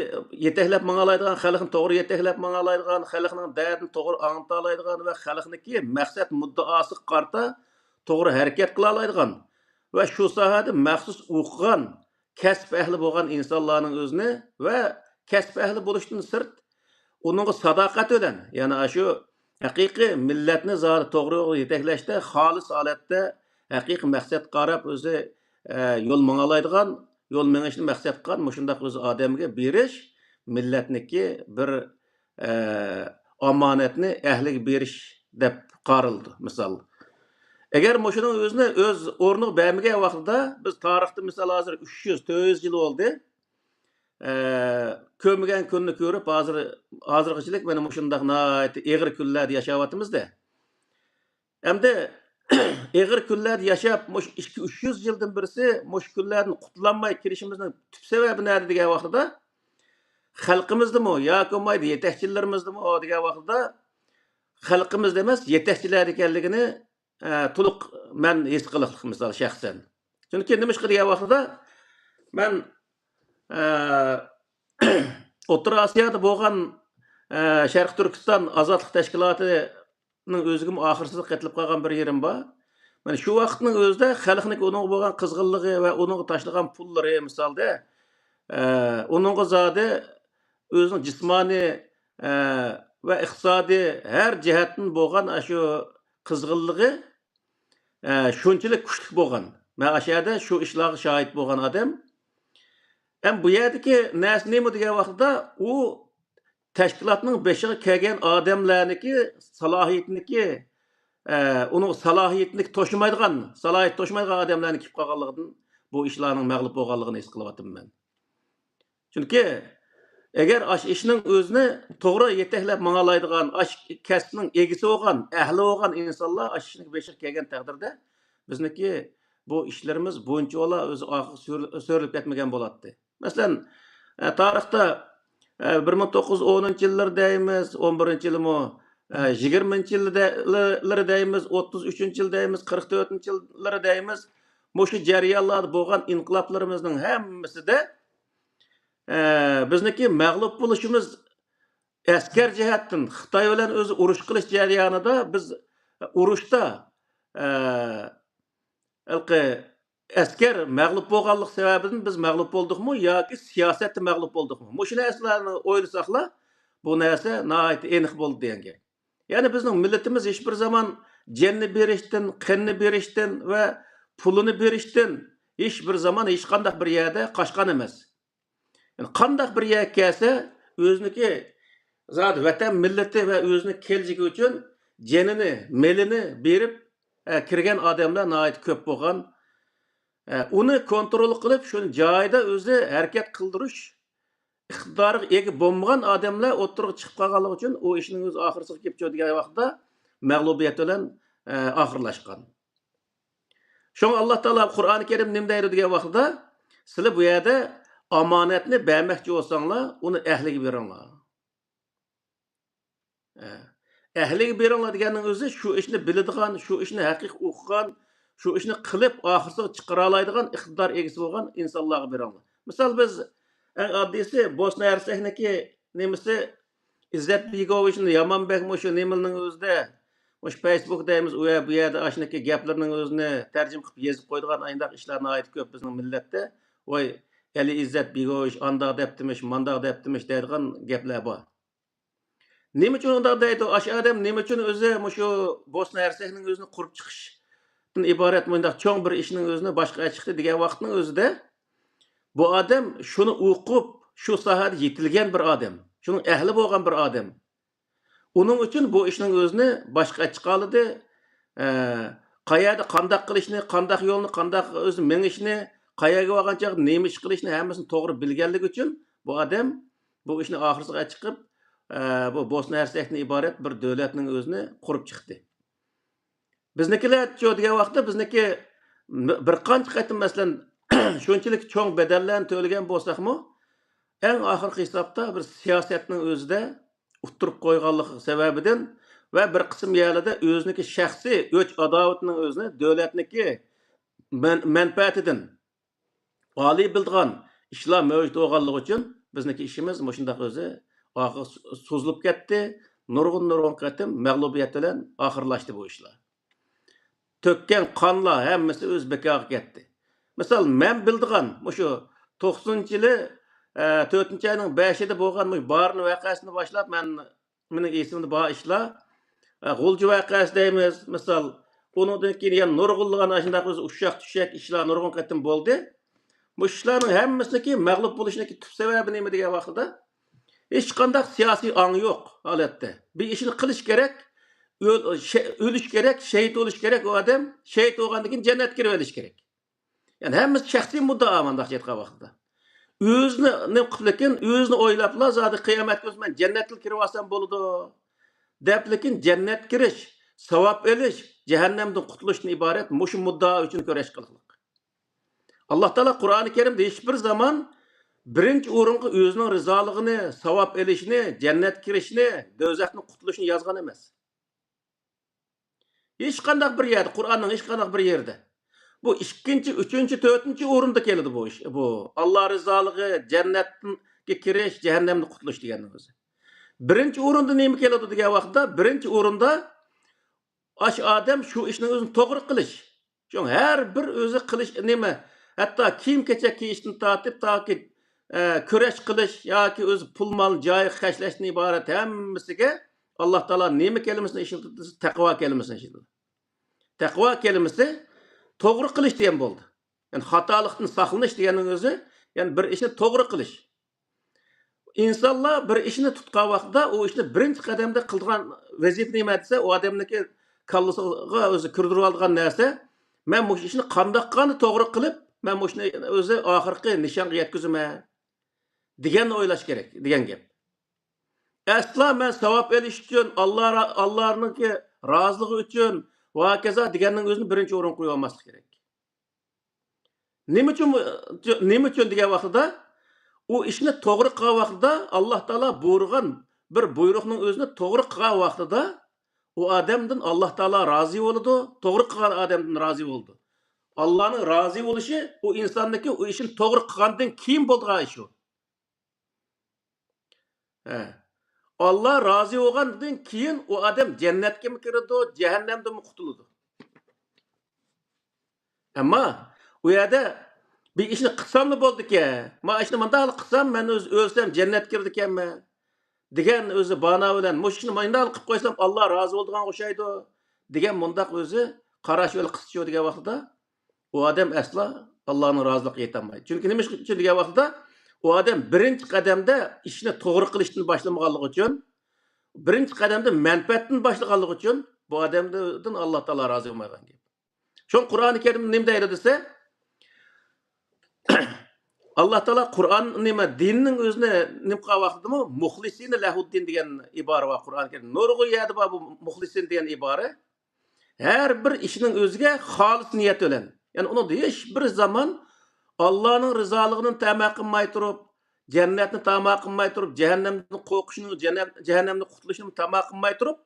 يېتەكلەپ ماڭالايدىغان، خەلقنى توغرا يېتەكلەپ ماڭالايدىغان، خەلقنىڭ دەردىنى توغرا ئاڭلىتالايدىغان ۋە خەلقنىڭكى مەقسەت مۇددىئاسىغا قارىتا توغرا ھەرىكەت قىلالايدىغان ۋە شۇ ساھەدە مەخسۇس ئوقۇغان، كەسىپ ئەھلى بولغان ئىنسانلارنىڭ ئۆزىنى ۋە كەسىپ ئەھلى بولۇشتىن سىرت، ئۇنىڭغا ساداقەت بىلەن، يەنى ئاشۇ ھەقىقىي مىللەتنى زادى توغرا يولغا يېتەكلەشتە خالىس ھالەتتە ھەقىقىي مەقسەتكە قاراپ ئۆزى، ئە، يول ماڭالايدىغان، يول مېڭىشنى مەقسەت قىلغان مۇشۇنداق ئۆز ئادەمگە بېرىش مىللەتنىڭكى بىر، ئە، ئامانەتنى ئەھلىگە بېرىش دەپ قارىلىدۇ، مىسال. ئەگەر مۇشۇنىڭ ئۆزىنى ئۆز ئورنىغا بەرمىگەن ۋاقتىدا، بىز تارىختا، مىسال، ھازىر ئۈچ يۈز، تۆت يۈز يىل بولدى. ئە، كۆرمىگەن كۈننى كۆرۈپ، ھازىر، ھازىرغىچىلىك مانا مۇشۇنداق ناھايىتى ئېغىر كۈنلەردە ياشاۋاتىمىز-دە. ئەمدى ئېغىر كۈنلەردە ياشاپ، مۇشۇ ئىككى، ئۈچ يۈز يىلدىن بىرسى مۇشۇ كۈنلەردىن قۇتۇلالماي كېلىشىمىزنىڭ تۈپ سەۋەبى نەدە دېگەن ۋاقتىدا، خەلقىمىزدىمۇ ياكى بولمايدۇ يېتەكچىلىرىمىزدىمۇ دېگەن ۋاقتىدا، خەلقىمىزدە ئەمەس، يېتەكچىلەردە ئىكەنلىكىنى، ئە، تولۇق مەن ھېس قىلىقلىق، مىسال، شەخسەن. چۈنكى نېمىشقا دېگەن ۋاقتىدا مەن، ئە، ئوتتۇرا ئاسىيادا بولغان، ئە، شەرقىي تۈركىستان ئازادلىق تەشكىلاتىنىڭ ئۆزىگىمۇ ئاخىرسىز قېتىلىپ قالغان بىر يېرىم بار. مانا شۇ ۋاقىتنىڭ ئۆزىدە خەلقنىڭ ئۇنىڭغا بولغان قىزغىنلىقى ۋە ئۇنىڭغا تاشلىغان پۇللىرى، مىسالدا، ئە، ئۇنىڭغا زادى ئۆزىنىڭ جىسمانىي، ئە، ۋە ئىقتىسادىي ھەر جەھەتتىن بولغان ئاشۇ قىزغىنلىقى، ئە، شۇنچىلىك كۈچلۈك بولغان. مەن ئاشۇ يەردە شۇ ئىشلارغا شاھىت بولغان ئادەم. ھەم بۇ يەردىكى نەرسە نېمە دېگەن ۋاقتىدا، ئۇ تەشكىلاتنىڭ بېشىغا كەلگەن ئادەملەرنىڭكى سالاھىيىتىنىڭكى، ئە، ئۇنىڭ سالاھىيىتىنى توشۇمايدىغان، سالاھىيىتى توشۇمايدىغان ئادەملەرنىڭ كېلىپ قالغانلىقىدىن بۇ ئىشلارنىڭ مەغلۇپ بولغانلىقىنى ھېس قىلىۋاتىمەن مەن. چۈنكى ئەگەر ئاشۇ ئىشنىڭ ئۆزىنى توغرا يېتەكلەپ ماڭالايدىغان، ئاشۇ كەسىپنىڭ ئىگىسى بولغان، ئەھلى بولغان ئىنسانلار ئاشۇ ئىشنىڭ بېشىغا كەلگەن تەقدىردە، بىزنىڭكى بۇ ئىشلىرىمىز بۇنچىۋالا ئۆزى ئارقىغا سۈرۈل-، سۆرىلىپ كەتمىگەن بولاتتى. مەسىلەن، ئە، تارىختا، ئە، بىر مىڭ توققۇز يۈز ئونىنچى يىللىرى دەيمىز، ئون بىرىنچى يىلىمۇ، ئە، يىگىرمىنچى يىللىرى دەيمىز، ئوتتۇز ئۈچىنچى يىل دەيمىز، قىرىق تۆتىنچى يىللىرى دەيمىز، مۇشۇ جەريانلاردا بولغان ئىنقىلابلىرىمىزنىڭ ھەممىسىدە، ئە، بىزنىڭكى مەغلۇپ بولۇشىمىز ئەسكەر جەھەتتىن خىتاي بىلەن ئۆزى ئۇرۇش قىلىش جەريانىدا بىز ئۇرۇشتا، ئە، ھېلىقى ئەسكەر مەغلۇپ بولغانلىق سەۋەبىدىن بىز مەغلۇپ بولدۇقمۇ ياكى سىياسەتتە مەغلۇپ بولدۇقمۇ؟ مۇشۇ نەرسىلەرنى ئويلىساقلا، بۇ نەرسە ناھايىتى ئېنىق بولدى دېگەن گەپ. يەنى بىزنىڭ مىللىتىمىز ھېچ بىر زامان جېنىنى بېرىشتىن، قېنىنى بېرىشتىن ۋە پۇلىنى بېرىشتىن ھېچ بىر زامان ھېچقانداق بىر يەردە قاچقان ئەمەس. يەنى قانداق بىر يەرگە كەلسە، ئۆزىنىڭكى زادى ۋەتەن مىللىتى ۋە ئۆزىنىڭ كېلىچىكى ئۈچۈن جېنىنى، مېلىنى بېرىپ، ئە، كىرگەن ئادەملەر ناھايىتى كۆپ بولغان. ئە، ئۇنى كونترول قىلىپ، شۇنى جايىدا ئۆزى ھەرىكەت قىلدۇرۇش ئىقتىدارىغا ئىگە بولمىغان ئادەملەر ئوتتۇرىغا چىقىپ قالغانلىقى ئۈچۈن، ئۇ ئىشنىڭ ئۆزى ئاخىرسىغا كېلىپ چىقىدۇ دېگەن ۋاقىتتا مەغلۇبىيەت بىلەن، ئە، ئاخىرلاشقان. شۇڭا ئاللا تائالا قۇرئانى كەرىم نېمە دەيدۇ دېگەن ۋاقتىدا، سىلەر بۇ يەردە ئامانەتنى بەرمەكچى بولساڭلار، ئۇنى ئەھلىگە بېرىڭلار. ئە، ئەھلىگە بېرىڭلار دېگەننىڭ ئۆزى شۇ ئىشنى بىلىدىغان، شۇ ئىشنى ھەقىقىي ئوقۇغان، شۇ ئىشنى قىلىپ ئاخىرسىغا چىقىرالايدىغان ئىقتىدار ئىگىسى بولغان ئىنسانلارغا بېرىڭلار. مىسال، بىز ئەڭ ئاددىيسى بوسنا ھەرسەكنىكى نېمىسى، ئىززەت بېگوۋىچنى يامان بەك مۇشۇ نېمىنىڭ ئۆزىدە، مۇشۇ فېيسبۇك دەيمىز، ئۇ يەر، بۇ يەردە ئاشۇنىكى گەپلىرىنىڭ ئۆزىنى تەرجىمە قىلىپ يېزىپ قويىدىغان ئاينداق ئىشلار ناھايىتى كۆپ بىزنىڭ مىللەتتە. ۋاي، ئەلى ئىززەت بېگوۋىچ ئانداق دەپتىمىش، مانداق دەپتىمىش دەيدىغان گەپلەر بار. نېمە ئۈچۈن ئۇنداق دەيدۇ؟ ئاشۇ ئادەم نېمە ئۈچۈن ئۆزى مۇشۇ بوسنا ھەرسەكنىڭ ئۆزىنى قۇرۇپ چىقىشتىن ئىبارەت مۇنداق چوڭ بىر ئىشنىڭ ئۆزىنى باشقا چىقتى دېگەن ۋاقىتنىڭ ئۆزىدە، بۇ ئادەم شۇنى ئوقۇپ، شۇ ساھەدە يېتىلگەن بىر ئادەم، شۇنىڭ ئەھلى بولغان بىر ئادەم. ئۇنىڭ ئۈچۈن بۇ ئىشنىڭ ئۆزىنى باشقا چىقالىدى. ئە، قەيەردە قانداق قىلىشنى، قانداق يولنى، قانداق ئۆزى مېڭىشنى، قەيەرگە بارغان چاغدا نېمە ئىش قىلىشنى ھەممىسىنى توغرا بىلگەنلىكى ئۈچۈن بۇ ئادەم بۇ ئىشنى ئاخىرسىغا چىقىپ، ئە، بۇ بوسنا ھەرسەكتىن ئىبارەت بىر دۆلەتنىڭ ئۆزىنى قۇرۇپ چىقتى. بىزنىڭكىلەرچۇ دېگەن ۋاقىتتا بىزنىڭكى بىر قانچە قېتىم، مەسىلەن، شۇنچىلىك چوڭ بەدەللەرنى تۆلىگەن بولساقمۇ، ئەڭ ئاخىرقى ھېسابتا بىر سىياسەتنىڭ ئۆزىدە ئۇتتۇرۇپ قويغانلىقى سەۋەبىدىن ۋە بىر قىسىم يەرلەردە ئۆزىنىڭكى شەخسىي ئۆچ-ئاداۋىتىنىڭ ئۆزىنى دۆلەتنىڭكى مەن-، مەنپەئەتىدىن ئالىي بىلىدىغان ئىشلار مەۋجۇت بولغانلىقى ئۈچۈن، بىزنىڭكى ئىشىمىز مۇشۇنداق ئۆزى ئارقىغا سو-، سوزۇلۇپ كەتتى. نۇرغۇن، نۇرغۇن قېتىم مەغلۇبىيەت بىلەن ئاخىرلاشتى بۇ ئىشلار. تۆككەن قانلار ھەممىسى ئۆز بىكارغا كەتتى. مىسال، مەن بىلىدىغان مۇشۇ توقسىنىنچى يىلى، ئە، تۆتىنچى ئاينىڭ بەشىدە بولغان مۇشۇ بارىن ۋەقەسىدىن باشلاپ مەن، مېنىڭ ئېسىمدە بار ئىشلار. ئە، غۇلجا ۋەقەسى دەيمىز، مىسال، ئۇنىڭدىن كېيىن يەنە نۇرغۇنلىغان ئاشۇنداق ئۆزى ئۇششاق-چۈششەك ئىشلار نۇرغۇن قېتىم بولدى. مۇشۇ ئىشلارنىڭ ھەممىسىنىڭكى مەغلۇپ بولۇشىنىڭكى تۈپ سەۋەبى نېمە دېگەن ۋاقتىدا، ھېچقانداق سىياسىي ئاڭ يوق ھالەتتە. بىر ئىشنى قىلىش كېرەك، ئۆل-، شە-، ئۆلۈش كېرەك، شېھىت بولۇش كېرەك ئۇ ئادەم. شېھىت بولغاندىن كېيىن جەننەتكە كىرىۋېلىش كېرەك. يەنى ھەممىسى شەخسىي مۇددىئا مۇنداقچە ئېيتقان ۋاقتىدا. ئۆزىنى نېمە قىلىپ، لېكىن ئۆزىنى ئويلاپلا زادى قىيامەت كۈنى مەن جەننەتكە كىرىۋالسام بولىدۇ دەپ، لېكىن جەننەتكە كىرىش، ساۋاب ئېلىش، جەھەننەمدىن قۇتۇلۇشتىن ئىبارەت مۇشۇ مۇددىئا ئۈچۈن كۈرەش قىلغانلىق. ئاللا تائالا قۇرئانى كەرىمدە ھېچبىر زامان بىرىنچى ئورۇنغا ئۆزىنىڭ رىزالىقىنى، ساۋاب ئېلىشىنى، جەننەتكە كىرىشىنى، دوزاختىن قۇتۇلۇشنى يازغان ئەمەس. ھېچقانداق بىر يەردە، قۇرئاننىڭ ھېچقانداق بىر يېرىدە. بۇ ئىككىنچى، ئۈچىنچى، تۆتىنچى ئورۇندا كېلىدۇ بۇ ئىش. بۇ ئاللا رىزالىقى، جەننەتكە كىرىش، جەھەننەمدىن قۇتۇلۇش دېگەننىڭ ئۆزى. بىرىنچى ئورۇندا نېمە كېلىدۇ دېگەن ۋاقىتتا، بىرىنچى ئورۇندا ئاش ئادەم شۇ ئىشنىڭ ئۆزىنى توغرا قىلىش. شۇڭا ھەر بىر ئۆزى قىلىش نېمە، ھەتتا كىيىم-كېچەك كىيىشتىن تارتىپ تاكى، ئە، كۈرەش قىلىش ياكى ئۆزى پۇل-مال جايىغا خەجلەشتىن ئىبارەت ھەممىسىگە ئاللا تائالا نېمە كەلىمىسىنى ئىشلىتىدۇ دېسە، تەقۋا كەلىمىسىنى ئىشلىتىدۇ. تەقۋا كەلىمىسى توغرا قىلىش دېگەن بولدى. يەنى خاتالىقتىن ساقلىنىش دېگەننىڭ ئۆزى، يەنى بىر ئىشنى توغرا قىلىش. ئىنسانلار بىر ئىشنى تۇتقان ۋاقتىدا ئۇ ئىشنى بىرىنچى قەدەمدە قىلىدىغان ۋەزىپە نېمە دېسە، ئۇ ئادەمنىڭكى كاللىسىغا ئۆزى كىردۈرۈۋالىدىغان نەرسە، مەن مۇشۇ ئىشنى قانداق قىلغاندا توغرا قىلىپ، مەن مۇشۇنى ئۆزى ئاخىرقى نىشانغا يەتكۈزىمەن دېگەننى ئويلاش كېرەك دېگەن گەپ. ئەسلا مەن ساۋاب ئېلىش ئۈچۈن، ئاللا را-، ئاللانىڭكى رازىلىقى ئۈچۈن ۋە ھاكازا دېگەننىڭ ئۆزىنى بىرىنچى ئورۇنغا قويۇۋالماسلىق كېرەك. نېمە ئۈچۈن، نېمە ئۈچۈن دېگەن ۋاقتىدا، ئۇ ئىشنى توغرا قىلغان ۋاقتىدا، ئاللا تائالا بۇيرۇغان بىر بۇيرۇقنىڭ ئۆزىنى توغرا قىلغان ۋاقتىدا، ئۇ ئادەمدىن ئاللا تائالا رازى بولىدۇ، توغرا قىلغان ئادەمدىن رازى بولىدۇ. ئاللانىڭ رازى بولۇشى ئۇ ئىنساننىڭكى ئۇ ئىشنى توغرا قىلغاندىن كېيىن بولىدىغان ئىش ئۇ. ھە. ئاللا رازى بولغاندىن كېيىن ئۇ ئادەم جەننەتكىمۇ كىرىدۇ، جەھەننەمدىنمۇ قۇتۇلىدۇ. ئەمما ئۇ يەردە بىر ئىشنى قىلساملا بولىدىكەن، ما ئىشنى مۇنداق قىلسام، مەن ئۆز-، ئۆلسەم جەننەتكە كىرىدىكەنمەن دېگەن ئۆزى بانا بىلەن، مۇشۇ ئىشنى مۇنداق قىلىپ قويسام، ئاللا رازى بولىدىغان ئوخشايدۇ دېگەن مۇنداق ئۆزى قاراش بىلەن قىلسىچۇ دېگەن ۋاقتىدا، ئۇ ئادەم ئەسلا ئاللانىڭ رازىلىقىغا يېتەلمەيدۇ. چۈنكى نېمە ئۈچۈن دېگەن ۋاقتىدا، ئۇ ئادەم بىرىنچى قەدەمدە ئىشنى توغرا قىلىشتىن باشلىمىغانلىقى ئۈچۈن، بىرىنچى قەدەمدە مەنپەئەتتىن باشلىغانلىقى ئۈچۈن، بۇ ئادەمدىن ئاللا تائالا رازى بولمايدىغان گەپ. شۇڭا قۇرئانى كەرىمدە نېمە دەيدۇ دېسە، ئاللا تائالا قۇرئان نېمە، دىننىڭ ئۆزىنى نېمە قىلغان ۋاقتىدىمۇ، مۇخلىسىنە لەھۇددىن دېگەن ئىبارە بار قۇرئانى كەرىمدە. نۇرغۇن يەردە بار بۇ مۇخلىسىن دېگەن ئىبارە. ھەر بىر ئىشنىڭ ئۆزىگە خالىس نىيەت بىلەن. يەنى ئۇنىڭدا ھېچ بىر زامان ئاللانىڭ رىزالىقىنى تەمە قىلماي تۇرۇپ، جەننەتنى تەمە قىلماي تۇرۇپ، جەھەننەمدىن قورقۇشنى، جەننەم-، جەھەننەمدىن قۇتۇلۇشنى تەمە قىلماي تۇرۇپ،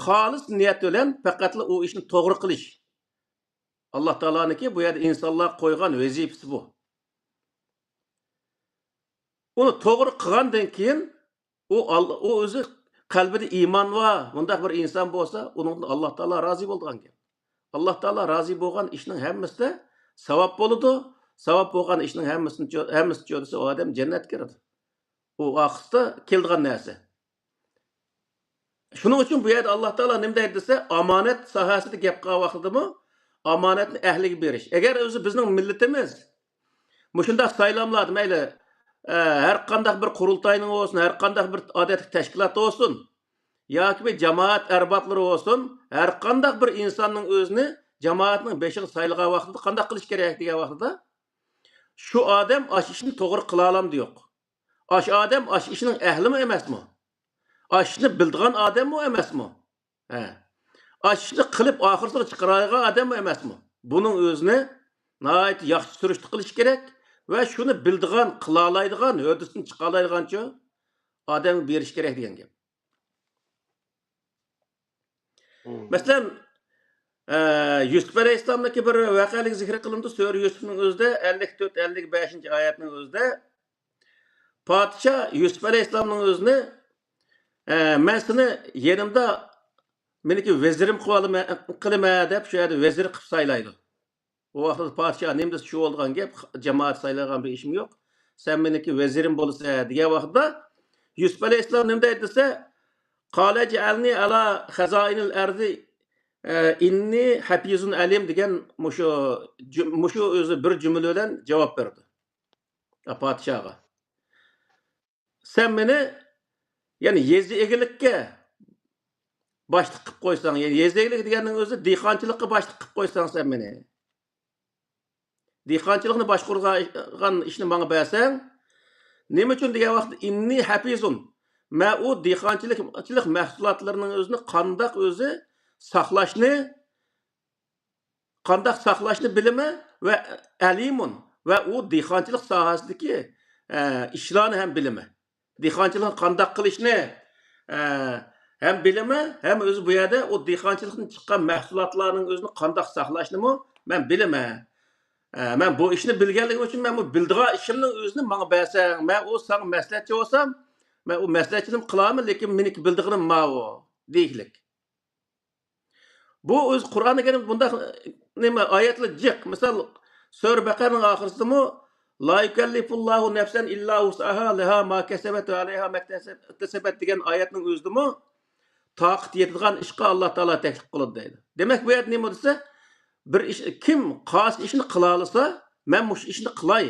خالىس نىيەت بىلەن پەقەتلا ئۇ ئىشنى توغرا قىلىش. ئاللا تائالانىڭكى بۇ يەردە ئىنسانلارغا قويغان ۋەزىپىسى بۇ. ئۇنى توغرا قىلغاندىن كېيىن، ئۇ ئال-، ئۇ ئۆزى قەلبىدە ئىمان بار، مۇنداق بىر ئىنسان بولسا، ئۇنىڭدىن ئاللا تائالا رازى بولىدىغان گەپ. ئاللا تائالا رازى بولغان ئىشنىڭ ھەممىسىدە ساۋاب بولىدۇ. ساۋاب بولغان ئىشنىڭ ھەممىسىنى چۆ-، ھەممىسى چۆرىسى ئۇ ئادەم جەننەتكە كىرىدۇ. ئۇ ئاخىرسىدا كېلىدىغان نەرسە. شۇنىڭ ئۈچۈن بۇ يەردە ئاللا تائالا نېمە دەيدۇ دېسە، ئامانەت ساھەسىدە گەپ قىلغان ۋاقتىدىمۇ ئامانەتنى ئەھلىگە بېرىش. ئەگەر ئۆزى بىزنىڭ مىللىتىمىز مۇشۇنداق سايلاملاردا مەيلى، ئە، ھەر قانداق بىر قۇرۇلتاينىڭ بولسۇن، ھەر قانداق بىر ئادەتتىكى تەشكىلات بولسۇن، ياكى بىر جامائەت ئەربابلىرى بولسۇن، ھەر قانداق بىر ئىنساننىڭ ئۆزىنى جامائەتنىڭ بېشىغا سايلىغان ۋاقتىدا قانداق قىلىش كېرەك دېگەن ۋاقتىدا، شۇ ئادەم ئاشۇ ئىشنى توغرا قىلالامدۇ يوق؟ ئاشۇ ئادەم ئاشۇ ئىشنىڭ ئەھلىمۇ ئەمەسمۇ؟ ئاشۇ ئىشنى بىلىدىغان ئادەممۇ ئەمەسمۇ؟ ھە. ئاشۇ ئىشنى قىلىپ ئاخىرسىغا چىقىرالايدىغان ئادەممۇ ئەمەسمۇ؟ بۇنىڭ ئۆزىنى ناھايىتى ياخشى سۈرۈشتە قىلىش كېرەك ۋە شۇنى بىلىدىغان، قىلالايدىغان، ھۆددىسىدىن چىقالايدىغانچە ئادەمگە بېرىش كېرەك دېگەن گەپ. مم. مەسىلەن، ئە، يۈسۈپ ئەلەيھىسسالامنىڭكى بىر ۋەقەلىك زىكرى قىلىنىدۇ. سۈرە يۈسۈپنىڭ ئۆزىدە، ئەللىك تۆت، ئەللىك بەشىنچى ئايەتنىڭ ئۆزىدە، پادىشاھ يۈسۈپ ئەلەيھىسسالامنىڭ ئۆزىنى، ئە، مەن سېنى يېنىمدا مېنىڭكى ۋەزىرىم قىلىمەن، قىلىمەن دەپ، شۇ يەردە ۋەزىر قىلىپ سايلايدۇ. ئۇ ۋاقىتتا پادىشاھ نېمە دېسە، شۇ بولىدىغان گەپ، جامائەت سايلىغان بىر ئىشىم يوق. سەن مېنىڭكى ۋەزىرىم بولىسەن دېگەن ۋاقىتتا، يۈسۈپ ئەلەيھىسسالام نېمە دەيدۇ دېسە، قال اجعلني على خزائن الأرض، ئىننى حفيظ عليم دېگەن مۇشۇ، مۇشۇ ئۆزى بىر جۈملە بىلەن جاۋاب بەردى پادىشاھقا. سەن مېنى، يەنى يېزا ئىگىلىككە باشلىق قىلىپ قويساڭ، يەنى يېزا ئىگىلىك دېگەننىڭ ئۆزى دېھقانچىلىققا باشلىق قىلىپ قويساڭ سەن مېنى. دېھقانچىلىقنى باشقۇرغان ئىشنى ماڭا بەرسەڭ، نېمە ئۈچۈن دېگەن ۋاقىتتا، ئىننى ھەپىزۇن. مەن ئۇ دېھقانچىلىق، چىلىق مەھسۇلاتلىرىنىڭ ئۆزىنى قانداق ئۆزى ساقلاشنى، قانداق ساقلاشنى بىلىمەن ۋە ئەلىمۇن ۋە ئۇ دېھقانچىلىق ساھەسىدىكى، ئە، ئىشلارنى ھەم بىلىمەن. دېھقانچىلىقنى قانداق قىلىشنى، ئە، ھەم بىلىمەن، ھەم ئۆزى بۇ يەردە ئۇ دېھقانچىلىقتىن چىققان مەھسۇلاتلارنىڭ ئۆزىنى قانداق ساقلاشنىمۇ مەن بىلىمەن. ئە، مەن بۇ ئىشنى بىلگەنلىكىم ئۈچۈن مەن بۇ بىلىدىغان ئىشىمنىڭ ئۆزىنى ماڭا بەرسەڭ، مەن ئۇ ساڭا مەسلىھەتچى بولسام، مەن ئۇ مەسلىھەتچىلىكنى قىلارمەن، لېكىن مېنىڭكى بىلىدىغىنىم ماۋۇ، دېگىلىك. بۇ ئۆزى قۇرئانى كەرىم بۇنداق نېمە ئايەتلەر جىق. مىسال، سۈرە بەقەرىنىڭ ئاخىرىسىدىمۇ، لا يكلف الله نفسا إلا وسعها لها ما كسبت وعليها ما اكتسبت دېگەن ئايەتنىڭ ئۆزىدىمۇ تاقىتى يېتىدىغان ئىشقا ئاللا تائالا تەكلىپ قىلىدۇ دەيدۇ. دېمەك، بۇ يەردە نېمە دېسە، بىر ئىش، كىم قايسى ئىشنى قىلالىسا، مەن مۇشۇ ئىشنى قىلاي،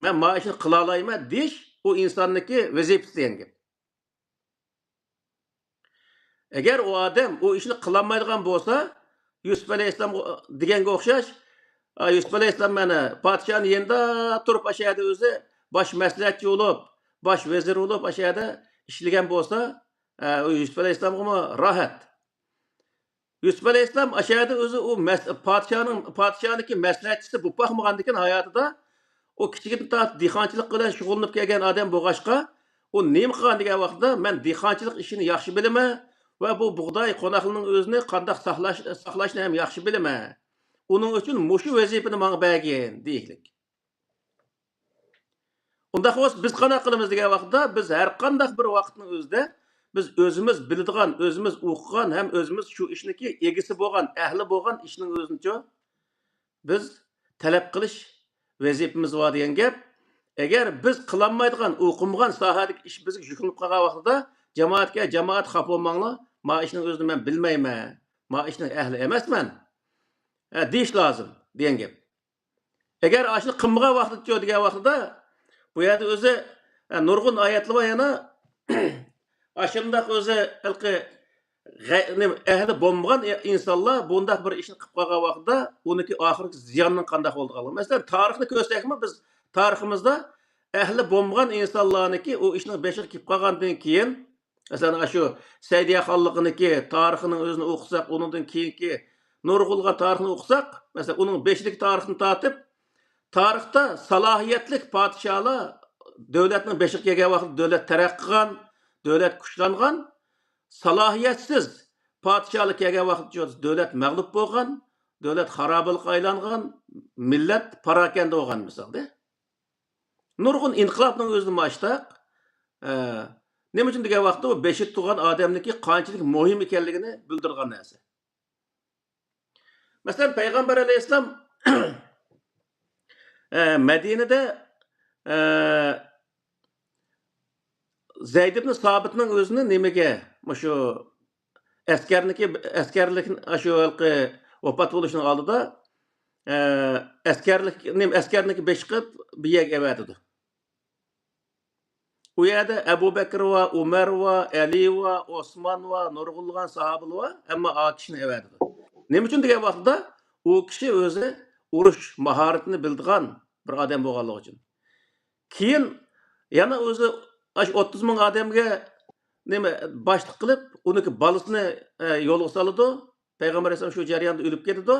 مەن ما ئىشنى قىلالايمەن دېيىش ئۇ ئىنساننىڭكى ۋەزىپىسى دېگەن گەپ. ئەگەر ئۇ ئادەم ئۇ ئىشنى قىلالمايدىغان بولسا، يۈسۈپ ئەلەيھىسسالام دېگەنگە ئوخشاش، ئا، يۈسۈپ ئەلەيھىسسالام مانا پادىشاھنىڭ يېنىدا تۇرۇپ، ئاشۇ يەردە ئۆزى باش مەسلىھەتچى بولۇپ، باش ۋەزىر بولۇپ، ئاشۇ يەردە ئىشلىگەن بولسا، ئە، ئۇ يۈسۈپ ئەلەيھىسسالامغىمۇ راھەت. يۈسۈپ ئەلەيھىسسالام ئاشۇ يەردە ئۆزى ئۇ مەس-، پادىشاھنىڭ، پادىشاھنىڭكى مەسلىھەتچىسى بولۇپ باقمىغاندىكىن ھاياتىدا، ئۇ كىچىكىدىن تارتىپ دېھقانچىلىق بىلەن شۇغۇللىنىپ كەلگەن ئادەم بولغاچقا، ئۇ نېمە قىلغان دېگەن ۋاقتىدا، مەن دېھقانچىلىق ئىشىنى ياخشى بىلىمەن ۋە بۇ بۇغداي قوناقلىرىنىڭ ئۆزىنى قانداق ساقلاش، ساقلاشنى ھەم ياخشى بىلىمەن. ئۇنىڭ ئۈچۈن مۇشۇ ۋەزىپىنى ماڭا بەرگىن، دېيىكلىك. ئۇنداق بولسا بىز قانداق قىلىمىز دېگەن ۋاقىتتا، بىز ھەر قانداق بىر ۋاقىتنىڭ ئۆزىدە بىز ئۆزىمىز بىلىدىغان، ئۆزىمىز ئوقۇغان ھەم ئۆزىمىز شۇ ئىشنىڭكى ئېگىسى بولغان، ئەھلى بولغان ئىشنىڭ ئۆزىنىچۇ بىز تەلەپ قىلىش ۋەزىپىمىز بار دېگەن گەپ. ئەگەر بىز قىلالمايدىغان، ئوقۇمىغان ساھەدىكى ئىش بىزگە يۈكلىنىپ قالغان ۋاقتىدا، جامائەتكە، جامائەت خاپا بولماڭلار، ما ئىشنىڭ ئۆزىنى مەن بىلمەيمەن، ما ئىشنىڭ ئەھلى ئەمەسمەن، ھە، دېيىش لازىم دېگەن گەپ. ئەگەر ئاشۇنى قىلمىغان ۋاقتىچۇ دېگەن ۋاقتىدا، بۇ يەردە ئۆزى، ئە، نۇرغۇن ئايەتلەر بار يەنە. ئاشۇنداق ئۆزى ھېلىقى غەي-، نېمە، ئەھلى بولمىغان ئىنسانلار بۇنداق بىر ئىشنى قىلىپ قالغان ۋاقتىدا، ئۇنىڭكى ئاخىرقى زىيانىنىڭ قانداق بولىدىغانلىقى. مەسىلەن، تارىخنى كۆرسەكمۇ، بىز تارىخىمىزدا ئەھلى بولمىغان ئىنسانلارنىڭكى ئۇ ئىشنىڭ بېشىغا كېلىپ قالغاندىن كېيىن، مەسىلەن، ئاشۇ سەئدىيە خانلىقىنىڭكى تارىخىنىڭ ئۆزىنى ئوقۇساق، ئۇنىڭدىن كېيىنكى نۇرغۇنلىغان تارىخنى ئوقۇساق، مەسىلەن، ئۇنىڭ بېشىدىكى تارىختىن تارتىپ، تارىختا سالاھىيەتلىك پادىشاھلار، دۆلەتنىڭ بېشىغا كەلگەن ۋاقىتتا دۆلەت تەرەققىي قىلغان، دۆلەت كۈچلەنگەن، سالاھىيەتسىز پادىشاھلار كەلگەن ۋاقىتتا دۆلەت مەغلۇپ بولغان، دۆلەت خارابىلىققا ئايلانغان، مىللەت پاراكەندە بولغان مىسالدا. نۇرغۇن ئىنقىلابنىڭ ئۆزىدە ماشتاق. ئە، نېمە ئۈچۈن دېگەن ۋاقىتتا ئۇ بېشىدا تۇرغان ئادەمنىڭكى قانچىلىك مۇھىم ئىكەنلىكىنى بىلدۈرىدىغان نەرسە. مەسىلەن، پەيغەمبەر ئەلەيھىسسالام، ئە، مەدىنىدە، ئە، زەيد ئىبن سابىتنىڭ ئۆزىنى نېمىگە، مۇشۇ ئەسكەرنىكى، ئەسكەرلىك، شۇ ھېلىقى ۋاپات بولۇشنىڭ ئالدىدا، ئە، ئەسكەرلىك، نېمە، ئەسكەرنىكى بېشى قىلىپ بىر يەرگە ئەۋەتىدۇ. ئۇ يەردە ئەبۇ بەكرى ۋە، ئۇمەر ۋە، ئەلى ۋە، ئوسمان ۋە، نۇرغۇنلىغان ساھابىلار ۋە، ئەمما ئا كىشىنى ئەۋەتىدۇ. نېمە ئۈچۈن دېگەن ۋاقتىدا، ئۇ كىشى ئۆزى ئۇرۇش ماھارىتىنى بىلىدىغان بىر ئادەم بولغانلىقى ئۈچۈن. كېيىن يەنە ئۆزى ئاشۇ ئوتتۇز مىڭ ئادەمگە نېمە، باشلىق قىلىپ، ئۇنىڭكى بالىسىنى، ئە، يولغا سالىدۇ. پەيغەمبەر ئەلەيھىسسالام شۇ جەرياندا ئۆلۈپ كېتىدۇ.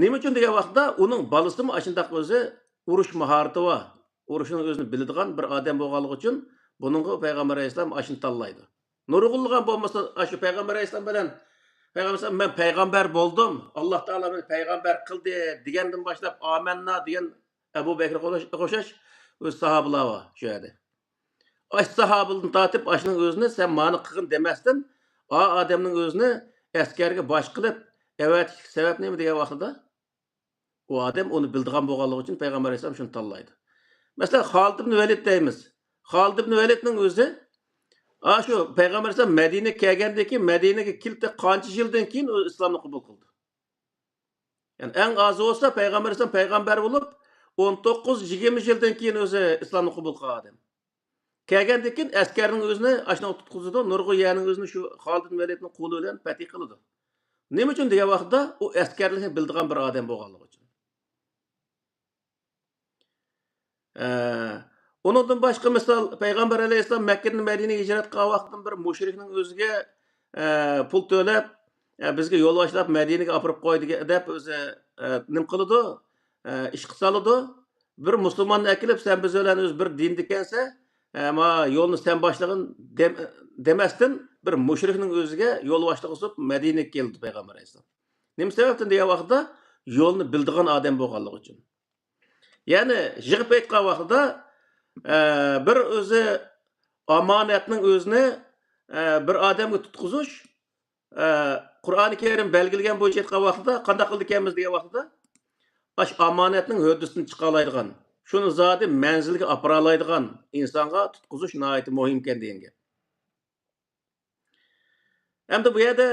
نېمە ئۈچۈن دېگەن ۋاقىتتا ئۇنىڭ بالىسىمۇ ئاشۇنداق ئۆزى ئۇرۇش ماھارىتى بار، ئۇرۇشنىڭ ئۆزىنى بىلىدىغان بىر ئادەم بولغانلىقى ئۈچۈن بۇنىڭغا پەيغەمبەر ئەلەيھىسسالام ئاشۇنى تاللايدۇ. نۇرغۇنلىغان بولمىسا، ئاشۇ پەيغەمبەر ئەلەيھىسسالام بىلەن پەيغەمبەر ئەلەيھىسسالام، «مەن پەيغەمبەر بولدۇم، ئاللا تائالا مېنى پەيغەمبەر قىلدى» دېگەندىن باشلاپ، «ئامەننا» دېگەن ئەبۇ بەكرىگە ئوخشاش، ئۆز ساھابىلار بار شۇ يەردە. ئاش ساھابىدىن تارتىپ ئاشنىڭ ئۆزىنى سەن مانى قىلغىن دېمەستىن، ئا ئادەمنىڭ ئۆزىنى ئەسكەرگە باش قىلىپ ئەۋەتىشلىك سەۋەب نېمە دېگەن ۋاقتىدا، ئۇ ئادەم ئۇنى بىلىدىغان بولغانلىقى ئۈچۈن پەيغەمبەر ئەلەيھىسسالام شۇنى تاللايدۇ. مەسىلەن، خالىد ئىبن ۋەلىد دەيمىز. خالىد ئىبن ۋەلىدنىڭ ئۆزى، ئا، شۇ پەيغەمبەر ئەلەيھىسسالام مەدىنىگە كەلگەندىن كېيىن، مەدىنىگە كېلىپ قانچە يىلدىن كېيىن ئۇ ئىسلامنى قوبۇل قىلدى؟ يەنى ئەڭ ئازى بولسا پەيغەمبەر ئەلەيھىسسالام پەيغەمبەر بولۇپ، ئون توققۇز يىگىرمە يىلدىن كېيىن ئۆزى ئىسلامنى قوبۇل قىلغان ئادەم. كەلگەندىن كېيىن ئەسكەرنىڭ ئۆزىنى ئاشۇنداق تۇتقۇزىدۇ، نۇرغۇن يەرنىڭ ئۆزىنى شۇ خالىد ئىبن ۋەلىدنىڭ قولى بىلەن پەتھى قىلىدۇ. نېمە ئۈچۈن دېگەن ۋاقىتتا، ئۇ ئەسكەرلىكنى بىلىدىغان بىر ئادەم بولغانلىقى ئۈچۈن. ئە، ئۇنىڭدىن باشقا مىسال، پەيغەمبەر ئەلەيھىسسالام مەككىدىن مەدىنىگە ھىجرەت قىلغان ۋاقتىدىن بىر مۇشرىكنىڭ ئۆزىگە، ئە، پۇل تۆلەپ، ئە، بىزگە يول باشلاپ مەدىنىگە ئاپىرىپ قوي دېگەن، دەپ ئۆزى، ئە، نېمە قىلىدۇ؟ ئە، ئىشقا سالىدۇ. بىر مۇسۇلماننى ئەكېلىپ، سەن بىز بىلەن ئۆزى بىر دىندا ئىكەنسەن، ئە، ما يولنى سەن باشلىغىن دەم-، دېمەستىن، بىر مۇشرىكنىڭ ئۆزىگە يول باشلىق قىلىپ مەدىنىگە كەلدى پەيغەمبەر ئەلەيھىسسالام. نېمە سەۋەبتىن دېگەن ۋاقىتتا، يولنى بىلىدىغان ئادەم بولغانلىقى ئۈچۈن. يەنى يىغىپ ئېيتقان ۋاقتىدا، ئە، بىر ئۆزى ئامانەتنىڭ ئۆزىنى، ئە، بىر ئادەمگە تۇتقۇزۇش، ئە، قۇرئانى كەرىم بەلگىلىگەن بويىچە ئېيتقان ۋاقتىدا قانداق قىلىدىكەنمىز دېگەن ۋاقتىدا، ئاش ئامانەتنىڭ ھۆددىسىدىن چىقالايدىغان، شۇنى زادى مەنزىلگە ئاپىرالايدىغان ئىنسانغا تۇتقۇزۇش ناھايىتى مۇھىمكەن دېگەن گەپ. ئەمدى بۇ يەردە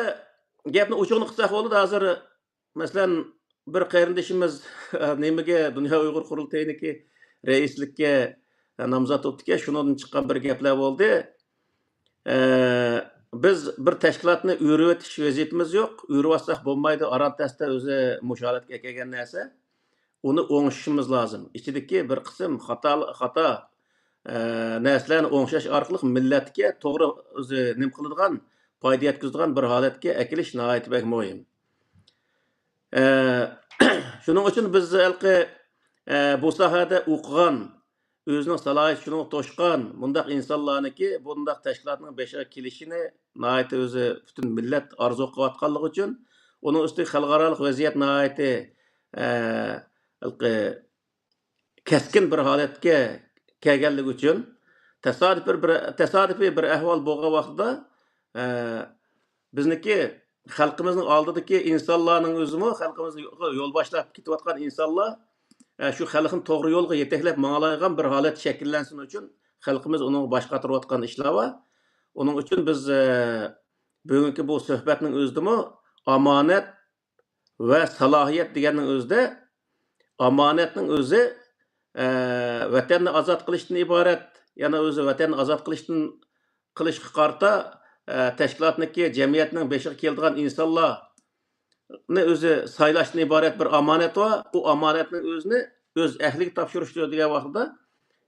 گەپنى ئوچۇقىنى قىلساق بولىدۇ. ھازىر، مەسىلەن، بىر قېرىندىشىمىز نېمىگە، دۇنيا ئۇيغۇر قۇرۇلتىيىنىڭكى رەئىسلىككە نامزات بوپتىكەن، شۇنىڭدىن چىققان بىر گەپلەر بولدى. ئە، بىز بىر تەشكىلاتنى ئۆرۈۋېتىش ۋەزىپىمىز يوق. ئۆرۈۋاتساق بولمايدۇ، ئاران تەستە ئۆزى مۇشۇ ھالەتكە كەلگەن نەرسە. ئۇنى ئوڭشىشىمىز لازىم. ئىچىدىكى بىر قىسىم خاتا، خاتا، ئە، نەرسىلەرنى ئوڭشاش ئارقىلىق مىللەتكە توغرا ئۆزى نېمە قىلىدىغان، پايدا يەتكۈزىدىغان بىر ھالەتكە ئەكېلىش ناھايىتى بەك مۇھىم. ئە، شۇنىڭ ئۈچۈن بىز ھېلىقى، ئە، بۇ ساھەدە ئوقۇغان، ئۆزىنىڭ سالاھىيىتى شۇنىڭغا توشقان مۇنداق ئىنسانلارنىڭكى بۇنداق تەشكىلاتنىڭ بېشىغا كېلىشىنى ناھايىتى ئۆزى پۈتۈن مىللەت ئارزۇ قىلىۋاتقانلىقى ئۈچۈن، ئۇنىڭ ئۈستىگە خەلقئارالىق ۋەزىيەت ناھايىتى، ئە، ھېلىقى كەسكىن بىر ھالەتكە كەلگەنلىكى ئۈچۈن، تاسادىپىي بىر، تاسادىپىي بىر ئەھۋال بولغان ۋاقتىدا، ئە، بىزنىڭكى خەلقىمىزنىڭ ئالدىدىكى ئىنسانلارنىڭ ئۆزىمۇ، خەلقىمىزنى يو-، يول باشلاپ كېتىۋاتقان ئىنسانلار، ئە، شۇ خەلقنى توغرا يولغا يېتەكلەپ ماڭالايدىغان بىر ھالەت شەكىللەنسۇن ئۈچۈن، خەلقىمىز ئۇنىڭغا باش قاتۇرۇۋاتقان ئىشلار بار. ئۇنىڭ ئۈچۈن بىز، ئە، بۈگۈنكى بۇ سۆھبەتنىڭ ئۆزىدىمۇ ئامانەت ۋە سالاھىيەت دېگەننىڭ ئۆزىدە، ئامانەتنىڭ ئۆزى، ئە، ۋەتەننى ئازاد قىلىشتىن ئىبارەت، يەنە ئۆزى ۋەتەننى ئازاد قىلىشتىن، قىلىشقا قارىتا، ئە، تەشكىلاتنىڭكى، جەمئىيەتنىڭ بېشىغا كېلىدىغان ئىنسانلارنى ئۆزى سايلاشتىن ئىبارەت بىر ئامانەت بار. ئۇ ئامانەتنىڭ ئۆزىنى ئۆز ئەھلىگە تاپشۇرۇشتۇر دېگەن ۋاقتىدا،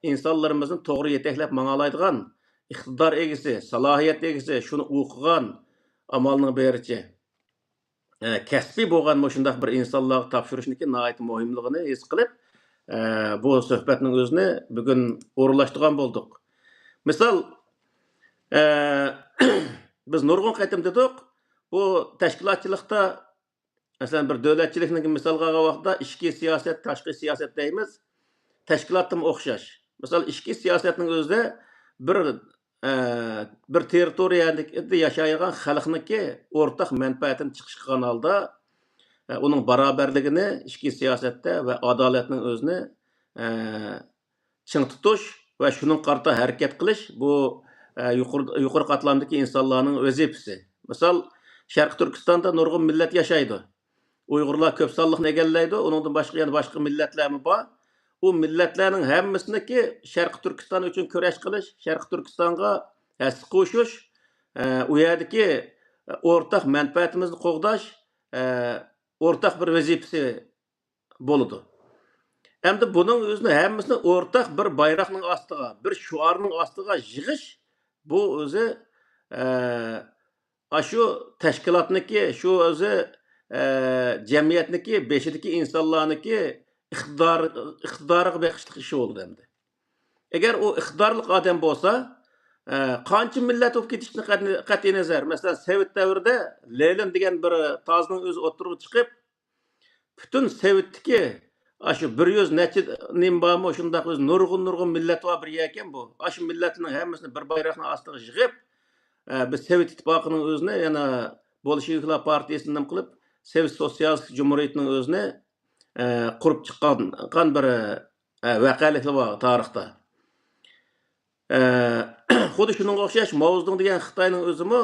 ئىنسانلىرىمىزنى توغرا يېتەكلەپ ماڭالايدىغان ئىقتىدار ئىگىسى، سالاھىيەت ئىگىسى، شۇنى ئوقۇغان، ئامالنىڭ بېرىچە ئە، كەسپىي بولغان مۇشۇنداق بىر ئىنسانلارغا تاپشۇرۇشنىڭكى ناھايىتى مۇھىملىقىنى ھېس قىلىپ، ئە، بۇ سۆھبەتنىڭ ئۆزىنى بۈگۈن ئورۇنلاشتۇرغان بولدۇق. مىسال، ئە، بىز نۇرغۇن قېتىم دېدۇق، بۇ تەشكىلاتچىلىقتا، مەسىلەن، بىر دۆلەتچىلىكنىڭ مىسالغا ئالغان ۋاقىتتا ئىچكى سىياسەت، تاشقى سىياسەت دەيمىز، تەشكىلاتتىمۇ ئوخشاش. مىسال، ئىچكى سىياسەتنىڭ ئۆزىدە بىر ئە، بىر تېررىتورىيەدە ياشايدىغان خەلقنىڭكى ئورتاق مەنپەئەتىنى چىقىش قىلغان ھالدا، ئە، ئۇنىڭ باراۋەرلىكىنى ئىچكى سىياسەتتە ۋە ئادالەتنىڭ ئۆزىنى، ئە، چىڭ تۇتۇش ۋە شۇنىڭغا قارىتا ھەرىكەت قىلىش، بۇ، ئە، يۇقىرى، يۇقىرى قاتلامدىكى ئىنسانلارنىڭ ۋەزىپىسى. مىسال، شەرقىي تۈركىستاندا نۇرغۇن مىللەت ياشايدۇ. ئۇيغۇرلار كۆپ سانلىقنى ئىگىلەيدۇ، ئۇنىڭدىن باشقا يەنە باشقا مىللەتلەرمۇ بار. ئۇ مىللەتلەرنىڭ ھەممىسىنىڭكى شەرقىي تۈركىستان ئۈچۈن كۈرەش قىلىش، شەرقىي تۈركىستانغا ھەسسە قوشۇش، ئە، ئۇ يەردىكى ئورتاق مەنپەئەتىمىزنى قوغداش، ئە، ئورتاق بىر ۋەزىپىسى بولىدۇ. ئەمدى بۇنىڭ ئۆزىنى ھەممىسىنى ئورتاق بىر بايراقنىڭ ئاستىغا، بىر شوئارنىڭ ئاستىغا يىغىش، بۇ ئۆزى، ئە، ئاشۇ تەشكىلاتنىكى، شۇ ئۆزى، ئە، جەمئىيەتنىكى، بېشىدىكى ئىنسانلارنىكى ئىقتىدار، ئىقتىدارىغا بېقىشلىق ئىشى بولىدۇ ئەمدى. ئەگەر ئۇ ئىقتىدارلىق ئادەم بولسا، ئە، قانچە مىللەت بولۇپ كېتىشتىن قەتئىي، قەتئىي نەزەر، مەسىلەن، سوۋېت دەۋرىدە لېنىن دېگەن بىر تازىنىڭ ئۆزى ئوتتۇرىغا چىقىپ، پۈتۈن سوۋېتتىكى ئاشۇ بىر يۈز نەچچە نېمە بارمۇ، شۇنداق ئۆزى نۇرغۇن، نۇرغۇن مىللەت بار بىر يەركەن بۇ. ئاشۇ مىللەتنىڭ ھەممىسىنى بىر بايراقنىڭ ئاستىغا يىغىپ، ئە، بىز سوۋېت ئىتتىپاقىنىڭ ئۆزىنى يەنە بولشېۋىكلار پارتىيىسىنى نېمە قىلىپ، سوۋېت سوتسىيالىستىك جۇمھۇرىيىتىنىڭ ئۆزىنى، ئە، قۇرۇپ چىققان بىر، ئە، ۋەقەلىكلەر بار تارىختا. ئە، خۇددى شۇنىڭغا ئوخشاش ماۋزېدۇڭ دېگەن خىتاينىڭ ئۆزىمۇ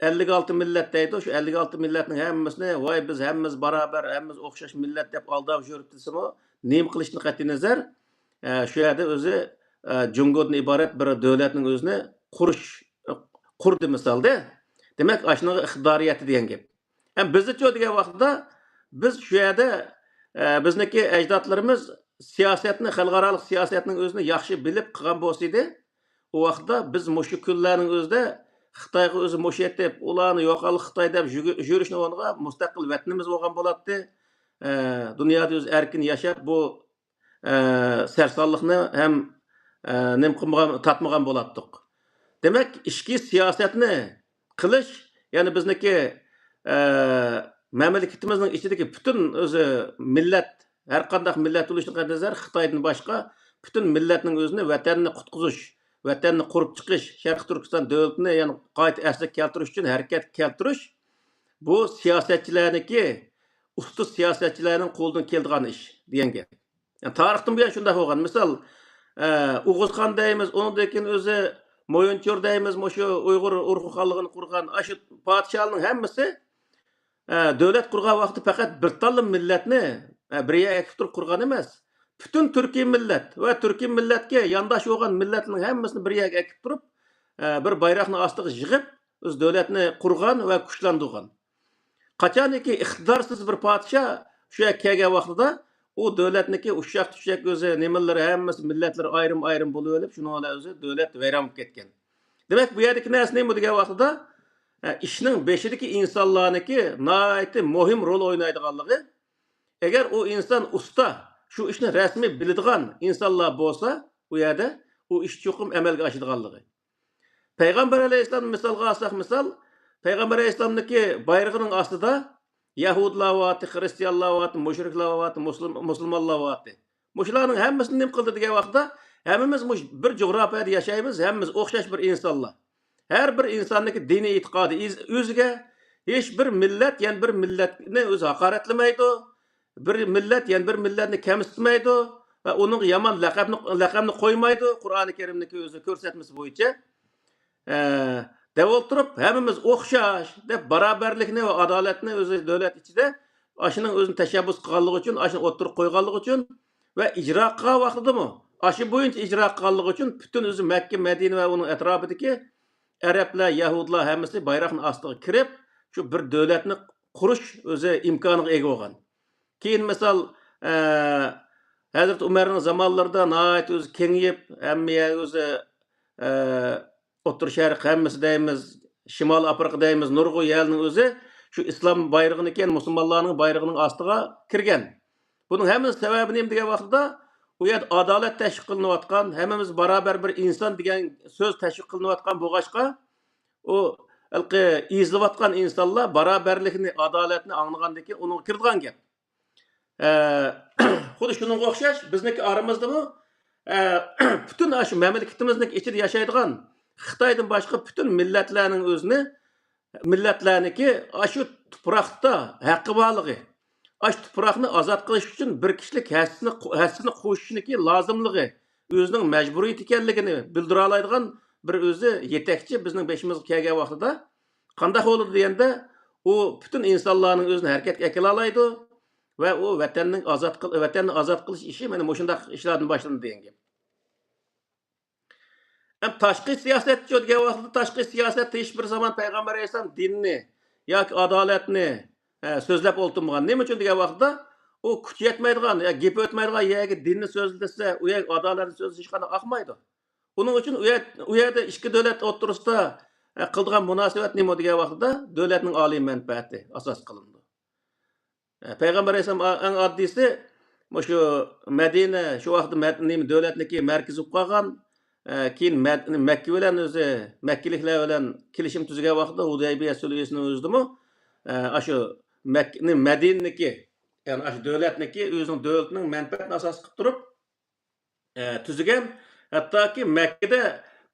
ئەللىك ئالتە مىللەت دەيدۇ. شۇ ئەللىك ئالتە مىللەتنىڭ ھەممىسىنى، ۋاي، بىز ھەممىمىز باراۋەر، ھەممىمىز ئوخشاش مىللەت دەپ ئالداپ يۈرۈپ دېسىمۇ، نېمە قىلىشتىن قەتئىينەزەر، ئە، شۇ يەردە ئۆزى، ئە، جۇڭگودىن ئىبارەت بىر دۆلەتنىڭ ئۆزىنى قۇرۇش، قۇردى مىسالدا. دېمەك، ئاشۇنىڭغا ئىقتىدارى يەتتى دېگەن گەپ. ھەم بىزنىچۇ دېگەن ۋاقتىدا، بىز شۇ يەردە، ئە، بىزنىڭكى ئەجدادلىرىمىز سىياسەتنى، خەلقئارالىق سىياسەتنىڭ ئۆزىنى ياخشى بىلىپ قىلغان بولسىدى، ئۇ ۋاقىتتا بىز مۇشۇ كۈنلەرنىڭ ئۆزىدە خىتايغا ئۆزى مۇشۇ ئېتىپ، ئۇلارنى يوقال خىتاي دەپ يۈگۈ-، يۈرۈشنىڭ ئورنىغا مۇستەقىل ۋەتىنىمىز بولغان بولاتتى. ئە، دۇنيادا ئۆزى ئەركىن ياشاپ، بۇ، ئە، سەرسانلىقنى ھەم، ئە، نېمە قىلمىغان، تارتمىغان بولاتتۇق. دېمەك، ئىچكى سىياسەتنى قىلىش، يەنى بىزنىڭكى، ئە، مەملىكىتىمىزنىڭ ئىچىدىكى پۈتۈن ئۆزى مىللەت، ھەر قانداق مىللەت بولۇشىدىن قەتئىينەزەر، خىتايدىن باشقا پۈتۈن مىللەتنىڭ ئۆزىنى ۋەتەننى قۇتقۇزۇش، ۋەتەننى قۇرۇپ چىقىش، شەرقىي تۈركىستان دۆلىتىنى يەنە قايتا ئەسلىگە كەلتۈرۈش ئۈچۈن ھەرىكەتكە كەلتۈرۈش، بۇ سىياسەتچىلەرنىڭكى، ئۇستا سىياسەتچىلەرنىڭ قولىدىن كېلىدىغان ئىش دېگەن گەپ. يەنى تارىختىن بۇيان شۇنداق بولغان. مىسال، ئە، ئوغۇزخان دەيمىز، ئۇنىڭدىن كېيىن ئۆزى مويۇنچۇر دەيمىز، مۇشۇ ئۇيغۇر ئورخۇن خانلىقىنى قۇرغان، ئاشۇ پادىشاھلارنىڭ ھەممىسى، ئە، دۆلەت قۇرغان ۋاقتى پەقەت بىر تاللا مىللەتنى، ئە، بىر يەرگە ئەكىپ تۇرۇپ قۇرغان ئەمەس. پۈتۈن تۈركىي مىللەت ۋە تۈركىي مىللەتكە يانداش بولغان مىللەتنىڭ ھەممىسىنى بىر يەرگە ئەكىپ تۇرۇپ، ئە، بىر بايراقنىڭ ئاستىغا يىغىپ، ئۆز دۆلەتنى قۇرغان ۋە كۈچلەندۈرگەن. قاچانكى ئىقتىدارسىز بىر پادىشاھ شۇ يەرگە كەلگەن ۋاقتىدا، ئۇ دۆلەتنىڭكى ئۇششاق-چۈششەك ئۆزى نېمىلىرى ھەممىسى مىللەتلىرى ئايرىم-ئايرىم بولۇۋېلىپ، شۇنىڭ بىلەن ئۆزى دۆلەت ۋەيران بولۇپ كەتكەن. دېمەك، بۇ يەردىكى نەرسە نېمە دېگەن ۋاقتىدا، ئە، ئىشنىڭ بېشىدىكى ئىنسانلارنىڭكى ناھايىتى مۇھىم رول ئوينايدىغانلىقى، ئەگەر ئۇ ئىنسان ئۇستا، شۇ ئىشنى رەسمىي بىلىدىغان ئىنسانلار بولسا، ئۇ يەردە ئۇ ئىش چوقۇم ئەمەلگە ئاشىدىغانلىقى. پەيغەمبەر ئەلەيھىسسالامنى مىسالغا ئالساق مىسال، پەيغەمبەر ئەلەيھىسسالامنىڭكى بايرىقىنىڭ ئاستىدا يەھۇدىيلار بارتى، خرىستىيانلار بارتى، مۇشرىكلار بارتى، مۇسۇلم-، مۇسۇلمانلار بارتى. مۇشۇلارنىڭ ھەممىسىنى نېمە قىلدى دېگەن ۋاقىتتا، ھەممىمىز مۇش-، بىر جۇغراپىيەدە ياشايمىز، ھەممىمىز ئوخشاش بىر ئىنسانلار. ھەر بىر ئىنساننىڭكى دىنىي ئېتىقادى ئىز-، ئۆزىگە، ھېچ بىر مىللەت يەنە بىر مىللەتنى ئۆزى ھاقارەتلىمەيدۇ. بىر مىللەت يەنە بىر مىللەتنى كەمسىتمەيدۇ ۋە ئۇنىڭغا يامان لەقەمنى، لەقەمنى قويمايدۇ، قۇرئانى كەرىمنىڭكى ئۆزى كۆرسەتمىسى بويىچە. ئە، دەپ ئولتۇرۇپ، ھەممىمىز ئوخشاش دەپ، باراۋەرلىكنى ۋە ئادالەتنى ئۆزى دۆلەت ئىچىدە ئاشۇنىڭ ئۆزىنى تەشەببۇس قىلغانلىقى ئۈچۈن، ئاشۇنى ئوتتۇرىغا قويغانلىقى ئۈچۈن ۋە ئىجرا قىلغان ۋاقتىدىمۇ ئاشۇ بويىچە ئىجرا قىلغانلىقى ئۈچۈن پۈتۈن ئۆزى مەككە، مەدىنە ۋە ئۇنىڭ ئەتراپىدىكى ئەرەبلەر، يەھۇدىيلار ھەممىسى بايراقنىڭ ئاستىغا كىرىپ، شۇ بىر دۆلەتنى قۇرۇش ئۆزى ئىمكانىغا ئىگە بولغان. كېيىن مىسال، ئە، ھەزرىتى ئۆمەرنىڭ زامانلىرىدا ناھايىتى ئۆزى كېڭىيىپ، ھەممە يەر ئۆزى، ئە، ئوتتۇرا شەرق ھەممىسى دەيمىز، شىمالىي ئافرىقا دەيمىز، نۇرغۇن يەرنىڭ ئۆزى شۇ ئىسلام بايرىقىنى كىيگەن مۇسۇلمانلارنىڭ بايرىقىنىڭ ئاستىغا كىرگەن. بۇنىڭ ھەممىسى سەۋەبى نېمە دېگەن ۋاقتىدا، ئۇ يەردە ئادالەت تەشۋىق قىلىنىۋاتقان، ھەممىمىز باراۋەر بىر ئىنسان دېگەن سۆز تەشۋىق قىلىنىۋاتقان بولغاچقا، ئۇ ھېلىقى ئېزىلىۋاتقان ئىنسانلار باراۋەرلىكنى، ئادالەتنى ئاڭلىغاندىن كېيىن ئۇنىڭغا كىرىدىغان گەپ. ئە، خۇددى شۇنىڭغا ئوخشاش بىزنىڭكى ئارىمىزدىمۇ، ئە، پۈتۈن ئاشۇ مەملىكىتىمىزنىڭ ئىچىدە ياشايدىغان خىتايدىن باشقا پۈتۈن مىللەتلەرنىڭ ئۆزىنى، مىللەتلەرنىڭكى ئاشۇ تۇپراقتا ھەققى بارلىقى، ئاشۇ تۇپراقنى ئازاد قىلىش ئۈچۈن بىر كىشىلىك ھەسسىنى، ھەسسىنى قوشۇشنىڭكى لازىملىقى، ئۆزىنىڭ مەجبۇرىيىتى ئىكەنلىكىنى بىلدۈرەلەيدىغان بىر ئۆزى يېتەكچى بىزنىڭ بېشىمىزغا كەلگەن ۋاقتىدا قانداق بولىدۇ دېگەندە، ئۇ پۈتۈن ئىنسانلارنىڭ ئۆزىنى ھەرىكەتكە ئەكېلەلەيدۇ ۋە ئۇ ۋەتەننى ئازاد قىل-، ۋەتەننى ئازاد قىلىش ئىشى مانا مۇشۇنداق ئىشلاردىن باشلىنىدۇ دېگەن گەپ. ھەم تاشقى سىياسەتچۇ دېگەن ۋاقىتتا، تاشقى سىياسەتتە ھېچ بىر زامان پەيغەمبەر ئەلەيھىسسالام دىننى ياكى ئادالەتنى، ئە، سۆزلەپ ئولتۇرمىغان. نېمە ئۈچۈن دېگەن ۋاقىتتا، ئۇ كۈچى يەتمەيدىغان، يا گېپى ئۆتمەيدىغان يەرگە دىننى سۆزلىسە، ئۇ يەرگە ئادالەتنى سۆزلىسە ھېچقانداق ئاقمايدۇ. ئۇنىڭ ئۈچۈن ئۇ يەر-، ئۇ يەردە ئىككى دۆلەت ئوتتۇرىسىدا، ئە، قىلىدىغان مۇناسىۋەت نېمە دېگەن ۋاقتىدا، دۆلەتنىڭ ئالىي مەنپەئەتى ئاساس قىلىنىدۇ. ئە، پەيغەمبەر ئەلەيھىسسالام ئا-، ئەڭ ئاددىيسى، مۇشۇ مەدىنە شۇ ۋاقىتتا مەد-، نېمە، دۆلەتنىڭكى مەركىزى بولۇپ قالغان. ئە، كېيىن مەد-، مەككە بىلەن ئۆزى، مەككىلىكلەر بىلەن كېلىشىم تۈزگەن ۋاقتىدا ھۇدەيبىيە سۈلھىسىنىڭ ئۆزىدىمۇ، ئە، ئاشۇ مەك-، نېمە، مەدىنىدىكى يەنى ئاشۇ دۆلەتنىكى ئۆزىنىڭ دۆلىتىنىڭ مەنپەئەتىنى ئاساس قىلىپ تۇرۇپ، ئە، تۈزگەن. ھەتتاكى مەككىدە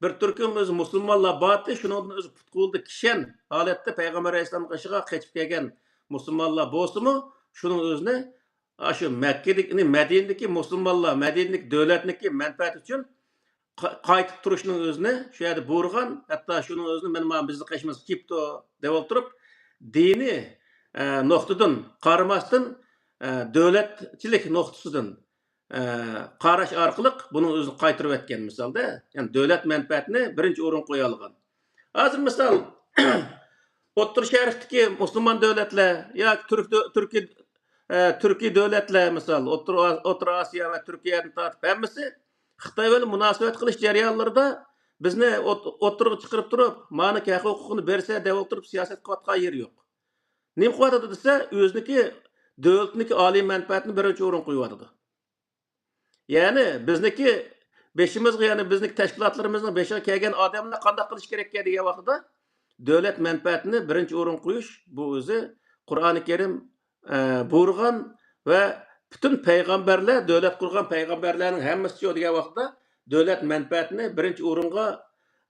بىر تۈركۈم ئۆزى مۇسۇلمانلار بارتى، شۇنىڭدىن ئۆزى پۇتقۇلدا كىشەن ھالەتتە پەيغەمبەر ئەلەيھىسسالامغا ئىشىغا قېچىپ كەلگەن مۇسۇلمانلار بولسىمۇ، شۇنىڭ ئۆزىنى ئاشۇ مەككىدىكى، مەدىنىدىكى مۇسۇلمانلار، مەدىنىدىكى دۆلەتنىكى مەنپەئەتى ئۈچۈن قا-، قايتىپ تۇرۇشنىڭ ئۆزىنى شۇ يەردە بۇيرۇغان، ھەتتا شۇنىڭ ئۆزىنى مەن مانا بىزنىڭ قېشىمىزغا كېلىپتۇ دەپ ئولتۇرۇپ، دىنىي، ئە، نۇقتىدىن قارىماستىن، ئە، دۆلەتچىلىك نۇقتىسىدىن، ئە، قاراش ئارقىلىق بۇنىڭ ئۆزىنى قايتۇرۇۋەتكەن مىسالدا، يەنى دۆلەت مەنپەئەتىنى بىرىنچى ئورۇنغا قويالىغان. ھازىر مىسال، ئوتتۇرا شەرقتىكى مۇسۇلمان دۆلەتلەر ياكى تۈرك دۆ-، تۈركىي، ئە، تۈركىي دۆلەتلەر، مىسال، ئوتتۇرا، ئوتتۇرا ئاسىيا ۋە تۈركىيەدىن تارتىپ ھەممىسى خىتاي بىلەن مۇناسىۋەت قىلىش جەريانلىرىدا بىزنى ئوت-، ئوتتۇرىغا چىقىرىپ تۇرۇپ، مانا ھەق ھوقۇقىنى بېرسە دەپ ئولتۇرۇپ سىياسەت قىلىۋاتقان يېرى يوق. نېمە قىلىۋاتىدۇ دېسە، ئۆزىنىكى دۆلىتىنىڭكى ئالىي مەنپەئەتىنى بىرىنچى ئورۇنغا قويۇۋاتىدۇ. يەنى بىزنىڭكى بېشىمىزغا، يەنى بىزنىڭكى تەشكىلاتلىرىمىزنىڭ بېشىغا كەلگەن ئادەملەر قانداق قىلىش كېرەككەن دېگەن ۋاقتىدا، دۆلەت مەنپەئەتىنى بىرىنچى ئورۇنغا قويۇش، بۇ ئۆزى قۇرئانى كەرىم، ئە، بۇيرۇغان ۋە پۈتۈن پەيغەمبەرلەر، دۆلەت قۇرغان پەيغەمبەرلەرنىڭ ھەممىسى شۇ دېگەن ۋاقتىدا دۆلەت مەنپەئەتىنى بىرىنچى ئورۇنغا،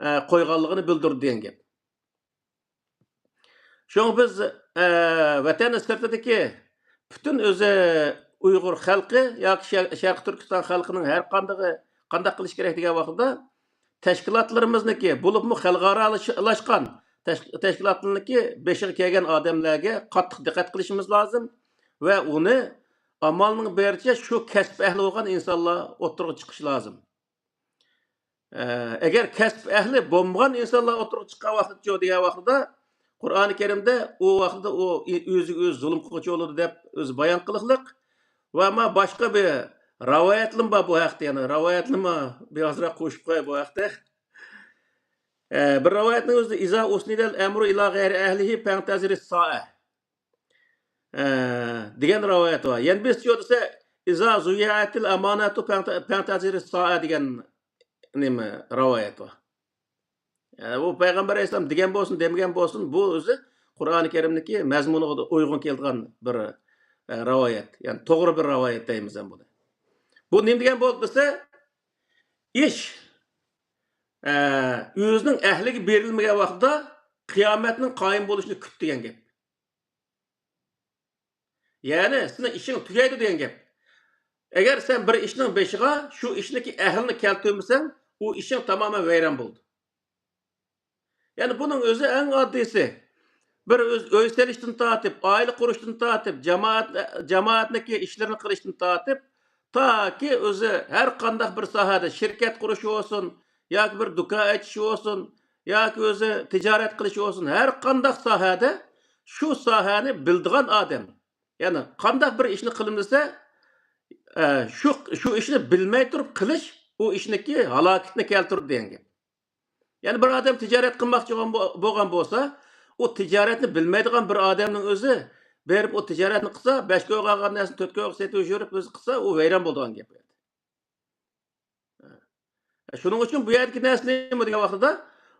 ئە، قويغانلىقىنى بىلدۈرىدۇ دېگەن گەپ. شۇڭا بىز، ئە، ۋەتەن سىرتىدىكى پۈتۈن ئۆزى ئۇيغۇر خەلقى ياكى شەر-، شەرقىي تۈركىستان خەلقىنىڭ ھەر قاندىقى، قانداق قىلىش كېرەك دېگەن ۋاقتىدا، تەشكىلاتلىرىمىزنىڭكى، بولۇپمۇ خەلقئارالاشقان تەش-، تەشكىلاتلارنىڭكى بېشىغا كەلگەن ئادەملەرگە قاتتىق دىققەت قىلىشىمىز لازىم ۋە ئۇنى ئامالنىڭ بېرىچە شۇ كەسىپ ئەھلى بولغان ئىنسانلار ئوتتۇرىغا چىقىشى لازىم. ئە، ئەگەر كەسىپ ئەھلى بولمىغان ئىنسانلار ئوتتۇرىغا چىققان ۋاقتىچۇ دېگەن ۋاقتىدا، قۇرئانى كەرىمدە ئۇ ۋاقتىدا ئۇ ئۆزىگە ئۆزى زۇلۇم قىلغۇچى بولىدۇ دەپ ئۆزى بايان قىلىقلىق. ۋە ئەمما باشقا بىر رىۋايەتلىمۇ بار بۇ ھەقتە، يەنە رىۋايەتلىمۇ بىر ئازراق قوشۇپ قوياي بۇ ھەقتە. ئە، بىر رىۋايەتنىڭ ئۆزىدە، «ئىزا ئۇسنىدەل ئەمرۇ ئىلا غەيرى ئەھلىھى پەڭتەزىرىس سائە.» ئە، دېگەن رىۋايەت بار. يەنە بىرسى يوق دېسە، «ئىزا زۇييەتىل ئامانەتۇ پەڭتە-، پەڭتەزىرىس سائە» دېگەن نېمە رىۋايەت بار. ئە، ئۇ پەيغەمبەر ئەلەيھىسسالام دېگەن بولسۇن، دېمىگەن بولسۇن، بۇ ئۆزى قۇرئانى كەرىمدىكى مەزمۇنىغا ئۇيغۇن كېلىدىغان بىر، ئە، رىۋايەت. يەنى توغرا بىر رىۋايەت دەيمىز ھەم بۇنى. بۇ نېمە دېگەن بولدى دېسە، ئىش، ئە، ئۆزىنىڭ ئەھلىگە بېرىلمىگەن ۋاقتىدا قىيامەتنىڭ قايىم بولۇشىنى كۈت دېگەن گەپ. يەنى سېنىڭ ئىشىڭ تۈگەيدۇ دېگەن گەپ. ئەگەر سەن بىر ئىشنىڭ بېشىغا شۇ ئىشنىڭكى ئەھلىنى كەلتۈرمىسەڭ، ئۇ ئىشىڭ تامامەن ۋەيران بولىدۇ. يەنى بۇنىڭ ئۆزى ئەڭ ئاددىيسى. بىر ئۆز-، ئۆي سېلىشتىن تارتىپ، ئائىلە قۇرۇشتىن تارتىپ، جامائەت، جامائەتنىڭكى ئىشلىرىنى قىلىشتىن تارتىپ، تاكى ئۆزى ھەر قانداق بىر ساھەدە شىركەت قۇرۇش بولسۇن، ياكى بىر دۇكان ئېچىش بولسۇن، ياكى ئۆزى تىجارەت قىلىش بولسۇن، ھەر قانداق ساھەدە شۇ ساھەنى بىلىدىغان ئادەم، يەنى قانداق بىر ئىشنى قىلىمىز دېسە، ئە، شۇ، شۇ ئىشنى بىلمەي تۇرۇپ قىلىش، ئۇ ئىشنىڭكى ھالاكىتىنى كەلتۈرىدۇ دېگەن گەپ. يەنى بىر ئادەم تىجارەت قىلماقچى بولغان بو-، بولغان بولسا، ئۇ تىجارەتنى بىلمەيدىغان بىر ئادەمنىڭ ئۆزى بېرىپ ئۇ تىجارەتنى قىلسا، بەش كويغا ئالغان نەرسىنى تۆت كويغا سېتىۋېتىپ يۈرۈپ ئۆزى قىلسا، ئۇ ۋەيران بولىدىغان گەپ. شۇنىڭ ئۈچۈن بۇ يەردىكى نەرسە نېمە دېگەن ۋاقتىدا،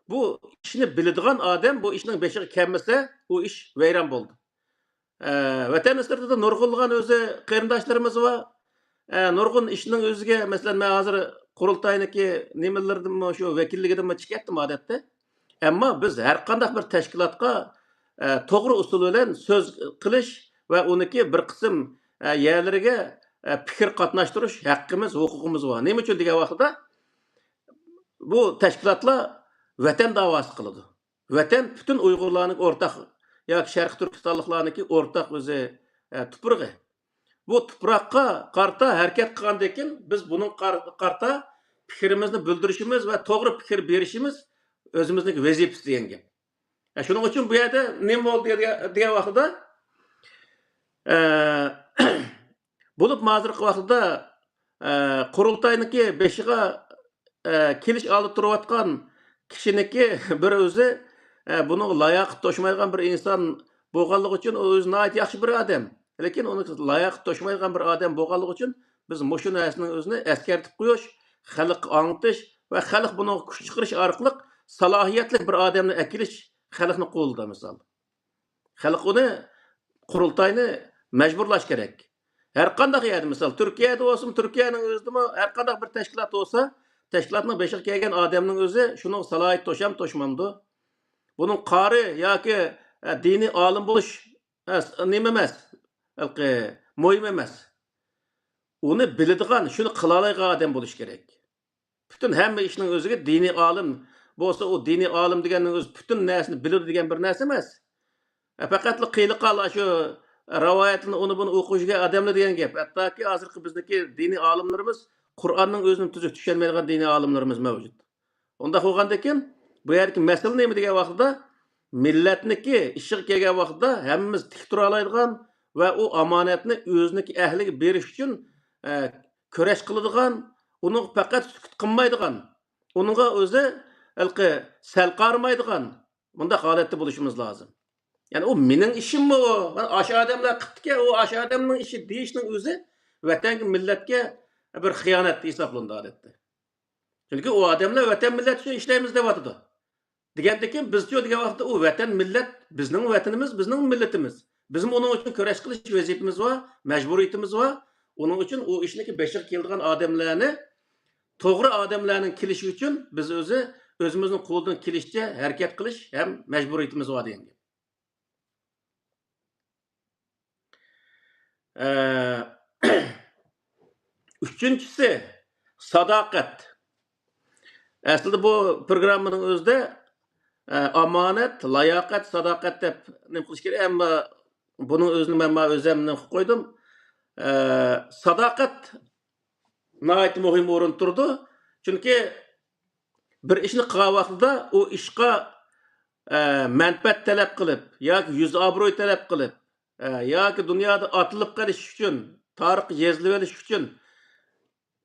بۇ ئىشنى بىلىدىغان ئادەم بۇ ئىشنىڭ بېشىغا كەلمىسە، ئۇ ئىش ۋەيران بولىدۇ. ئە، ۋەتەن سىرتىدا نۇرغۇنلىغان ئۆزى قېرىنداشلىرىمىز بار. ئە، نۇرغۇن ئىشنىڭ ئۆزىگە، مەسىلەن، مەن ھازىر قۇرۇلتاينىڭكى نېمىلىرىدىنمۇ، شۇ ۋەكىللىكىدىنمۇ چىقىپ كەتتىم ئادەتتە. ئەمما بىز ھەر قانداق بىر تەشكىلاتقا، ئە، توغرا ئۇسۇل بىلەن سۆز قىلىش ۋە ئۇنىڭكى بىر قىسىم، ئە، يەرلىرىگە، ئە، پىكىر قاتناشتۇرۇش ھەققىمىز، ھوقۇقىمىز بار. نېمە ئۈچۈن دېگەن ۋاقتىدا، بۇ تەشكىلاتلار ۋەتەن داۋاسى قىلىدۇ. ۋەتەن پۈتۈن ئۇيغۇرلارنىڭ ئورتاق ياكى شەرقىي تۈركىستانلىقلارنىڭكى ئورتاق ئۆزى، ئە، تۇپرىقى. بۇ تۇپراققا قارىتا ھەرىكەت قىلغاندىن كېيىن، بىز بۇنىڭغا قار-، قارىتا پىكرىمىزنى بىلدۈرۈشىمىز ۋە توغرا پىكىر بېرىشىمىز ئۆزىمىزنىڭ ۋەزىپىسى دېگەن گەپ. ئە، شۇنىڭ ئۈچۈن بۇ يەردە نېمە بولدى دېگەن، دېگەن ۋاقتىدا، ئە، بولۇپمۇ ھازىرقى ۋاقىتتا، ئە، قۇرۇلتاينىڭكى بېشىغا، ئە، كېلىش ئالدىدا تۇرۇۋاتقان كىشىنىڭكى بىر ئۆزى، ئە، بۇنىڭغا لاياقىتى توشمايدىغان بىر ئىنسان بولغانلىقى ئۈچۈن، ئۇ ئۆزى ناھايىتى ياخشى بىر ئادەم. لېكىن ئۇنىڭ لاياقىتى توشمايدىغان بىر ئادەم بولغانلىقى ئۈچۈن، بىز مۇشۇ نەرسىنىڭ ئۆزىنى ئەسكەرتىپ قويۇش، خەلققە ئاڭلىتىش ۋە خەلق بۇنىڭغا كۈچ چىقىرىش ئارقىلىق سالاھىيەتلىك بىر ئادەمنى ئەكېلىش خەلقنىڭ قولىدا، مىسال. خەلق ئۇنى، قۇرۇلتاينى مەجبۇرلاش كېرەك. ھەر قانداق يەردە، مىسال، تۈركىيەدە بولسىمۇ، تۈركىيەنىڭ ئۆزىدىمۇ ھەر قانداق بىر تەشكىلات بولسا، تەشكىلاتنىڭ بېشىغا كەلگەن ئادەمنىڭ ئۆزى شۇنىڭغا سالاھىيىتى توشامدۇ، توشمامدۇ؟ بۇنىڭ قارى ياكى، ئە، دىنىي ئالىم بولۇش، ئە، نېمە ئەمەس، ھېلىقى مۇھىم ئەمەس. ئۇنى بىلىدىغان، شۇنى قىلالايدىغان ئادەم بولۇش كېرەك. پۈتۈن ھەممە ئىشنىڭ ئۆزىگە دىنىي ئالىم بولسا، ئۇ دىنىي ئالىم دېگەننىڭ ئۆزى پۈتۈن نەرسىنى بىلىدۇ دېگەن بىر نەرسە ئەمەس. ئە، پەقەتلا قىلىقال ئاشۇ رىۋايەتلەرنى ئۇنى بۇنى ئوقۇش ئادەملەر دېگەن گەپ. ھەتتاكى ھازىرقى بىزنىڭكى دىنىي ئالىملىرىمىز قۇرئاننىڭ ئۆزىنى تۈزۈك چۈشەنمەيدىغان دىنىي ئالىملىرىمىز مەۋجۇت. ئۇنداق بولغاندىكىن، بۇ يەردىكى مەسىلە نېمە دېگەن ۋاقتىدا، مىللەتنىڭكى ئىشىغا كەلگەن ۋاقتىدا ھەممىمىز تىك تۇرالايدىغان ۋە ئۇ ئامانەتنى ئۆزىنىڭكى ئەھلىگە بېرىش ئۈچۈن، ئە، كۈرەش قىلىدىغان، ئۇنىڭغا پەقەت سۈكۈت قىلمايدىغان، ئۇنىڭغا ئۆزى ھېلىقى سەل قارىمايدىغان، مۇنداق ھالەتتە بولۇشىمىز لازىم. يەنى ئۇ مېنىڭ ئىشىممۇ ئۇ؟ مانا ئاشۇ ئادەملەر قىپتىكەن، ئۇ ئاشۇ ئادەمنىڭ ئىشى دېيىشنىڭ ئۆزى ۋەتەنگە، مىللەتكە بىر خىيانەت ھېسابلىنىدۇ ئادەتتە. چۈنكى ئۇ ئادەملەر ۋەتەن، مىللەت ئۈچۈن ئىشلەيمىز دەۋاتىدۇ. دېگەندىكىن بىزچۇ دېگەن ۋاقىتتا ئۇ ۋەتەن، مىللەت، بىزنىڭ ۋەتىنىمىز، بىزنىڭ مىللىتىمىز. بىزمۇ ئۇنىڭ ئۈچۈن كۈرەش قىلىش ۋەزىپىمىز بار، مەجبۇرىيىتىمىز بار. ئۇنىڭ ئۈچۈن ئۇ ئىشنىڭكى بېشىغا كېلىدىغان ئادەملەرنى، توغرا ئادەملەرنىڭ كېلىشى ئۈچۈن بىز ئۆزى، ئۆزىمىزنىڭ قولىدىن كېلىشىچە ھەرىكەت قىلىش ھەم مەجبۇرىيىتىمىز بار دېگەن گەپ. ئە، ئۈچىنچىسى، ساداقەت. ئەسلىدە بۇ پروگراممىنىڭ ئۆزىدە، ئە، ئامانەت، لاياقەت، ساداقەت دەپ نېمە قىلىش كېرەك، ئەمما بۇنىڭ ئۆزىنى مەن مانا ئۆزۈم نېمە قىلىپ قويدۇم. ئە، ساداقەت ناھايىتى مۇھىم ئورۇندا تۇرىدۇ. چۈنكى بىر ئىشنى قىلغان ۋاقتىدا ئۇ ئىشقا، ئە، مەنپەئەت تەلەپ قىلىپ ياكى يۈز ئابرۇي تەلەپ قىلىپ، ئە، ياكى دۇنيادا ئاتىلىپ قېلىش ئۈچۈن، تارىخقا يېزىلىۋېلىش ئۈچۈن،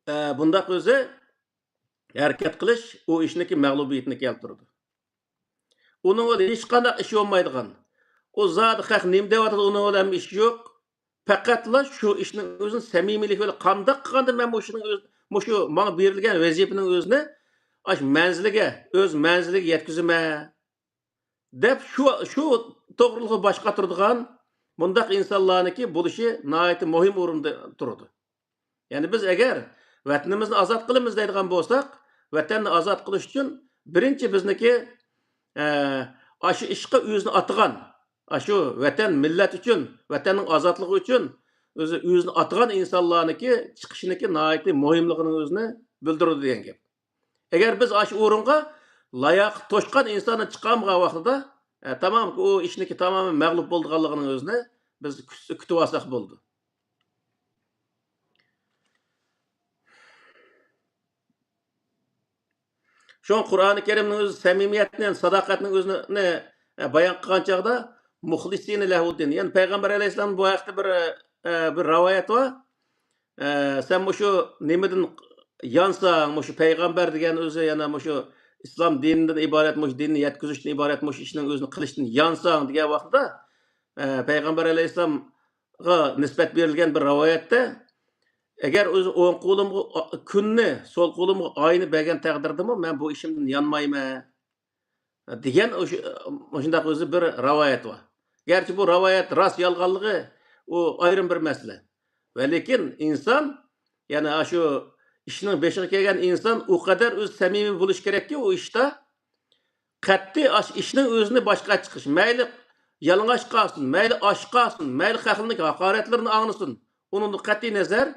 ئە، بۇنداق ئۆزى ھەرىكەت قىلىش ئۇ ئىشنىڭكى مەغلۇبىيىتىنى كەلتۈرىدۇ. ئۇنىڭ ئۆزى ھېچقانداق ئىشى بولمايدىغان. ئۇ زادى خەق نېمە دەۋاتىدۇ، ئۇنىڭ بىلەن ھېچ ئىشى يوق. پەقەتلا شۇ ئىشنىڭ ئۆزىنى سەمىمىيلىك بىلەن قانداق قىلغاندا مەن مۇشۇنىڭ ئۆز-، مۇشۇ ماڭا بېرىلگەن ۋەزىپىنىڭ ئۆزىنى ئاشۇ مەنزىلىگە، ئۆز مەنزىلىگە يەتكۈزىمەن دەپ شۇ، شۇ توغرىلىقى باش قاتۇرىدىغان مۇنداق ئىنسانلارنىڭكى بولۇشى ناھايىتى مۇھىم ئورۇندا تۇرىدۇ. يەنى بىز ئەگەر ۋەتىنىمىزنى ئازاد قىلىمىز دەيدىغان بولساق، ۋەتەننى ئازاد قىلىش ئۈچۈن بىرىنچى بىزنىڭكى، ئە، ئاشۇ ئىشقا ئۆزىنى ئاتىغان، ئاشۇ ۋەتەن، مىللەت ئۈچۈن، ۋەتەننىڭ ئازادلىقى ئۈچۈن ئۆزى، ئۆزىنى ئاتىغان ئىنسانلارنىڭكى چىقىشىنىڭكى ناھايىتى مۇھىملىقىنىڭ ئۆزىنى بىلدۈرىدۇ دېگەن گەپ. ئەگەر بىز ئاشۇ ئورۇنغا لاياقىتى توشقان ئىنساننى چىقارمىغان ۋاقتىدا، ئە، تامام، ئۇ ئىشنىڭكى تامامەن مەغلۇپ بولىدىغانلىقىنىڭ ئۆزىنى بىز كۈت-، كۈتۈۋالساق بولىدۇ. شۇڭا قۇرئانى كەرىمنىڭ ئۆزى سەمىمىيەتنى، ساداقەتنىڭ ئۆزىنى، ئە، بايان قىلغان چاغدا، مۇخلىسىنە لەھۇددىن. يەنى پەيغەمبەر ئەلەيھىسسالام بۇ ھەقتە بىر، ئە، بىر رىۋايەت بار. ئە، سەن مۇشۇ نېمىدىن يانساڭ، مۇشۇ پەيغەمبەر دېگەن ئۆزى يەنە مۇشۇ ئىسلام دىنىدىن ئىبارەت، مۇشۇ دىننى يەتكۈزۈشتىن ئىبارەت مۇشۇ ئىشنىڭ ئۆزىنى قىلىشتىن يانساڭ دېگەن ۋاقتىدا، ئە، پەيغەمبەر ئەلەيھىسسالامغا نىسبەت بېرىلگەن بىر رىۋايەتتە، ئەگەر ئۆزى ئوڭ قولۇمغا كۈننى، سول قولۇمغا ئاينى بەرگەن تەقدىردىمۇ مەن بۇ ئىشىمدىن يانمايمەن دېگەن ئوشۇ-، مۇشۇنداق ئۆزى بىر رىۋايەت بار. گەرچە بۇ رىۋايەت راست يالغانلىقى ئۇ ئايرىم بىر مەسىلە. ۋە لېكىن ئىنسان، يەنى ئاشۇ ئىشنىڭ بېشىغا كەلگەن ئىنسان ئۇ قەدەر ئۆزى سەمىمىي بولۇشى كېرەككى، ئۇ ئىشتا قەتئىي ئاش-، ئىشنىڭ ئۆزىنى باشقا چىقىش. مەيلى يالىڭاچ قالسۇن، مەيلى ئاچ قالسۇن، مەيلى خەقنىڭ ھاقارەتلىرىنى ئاڭلىسۇن. ئۇنىڭدىن قەتئىي نەزەر،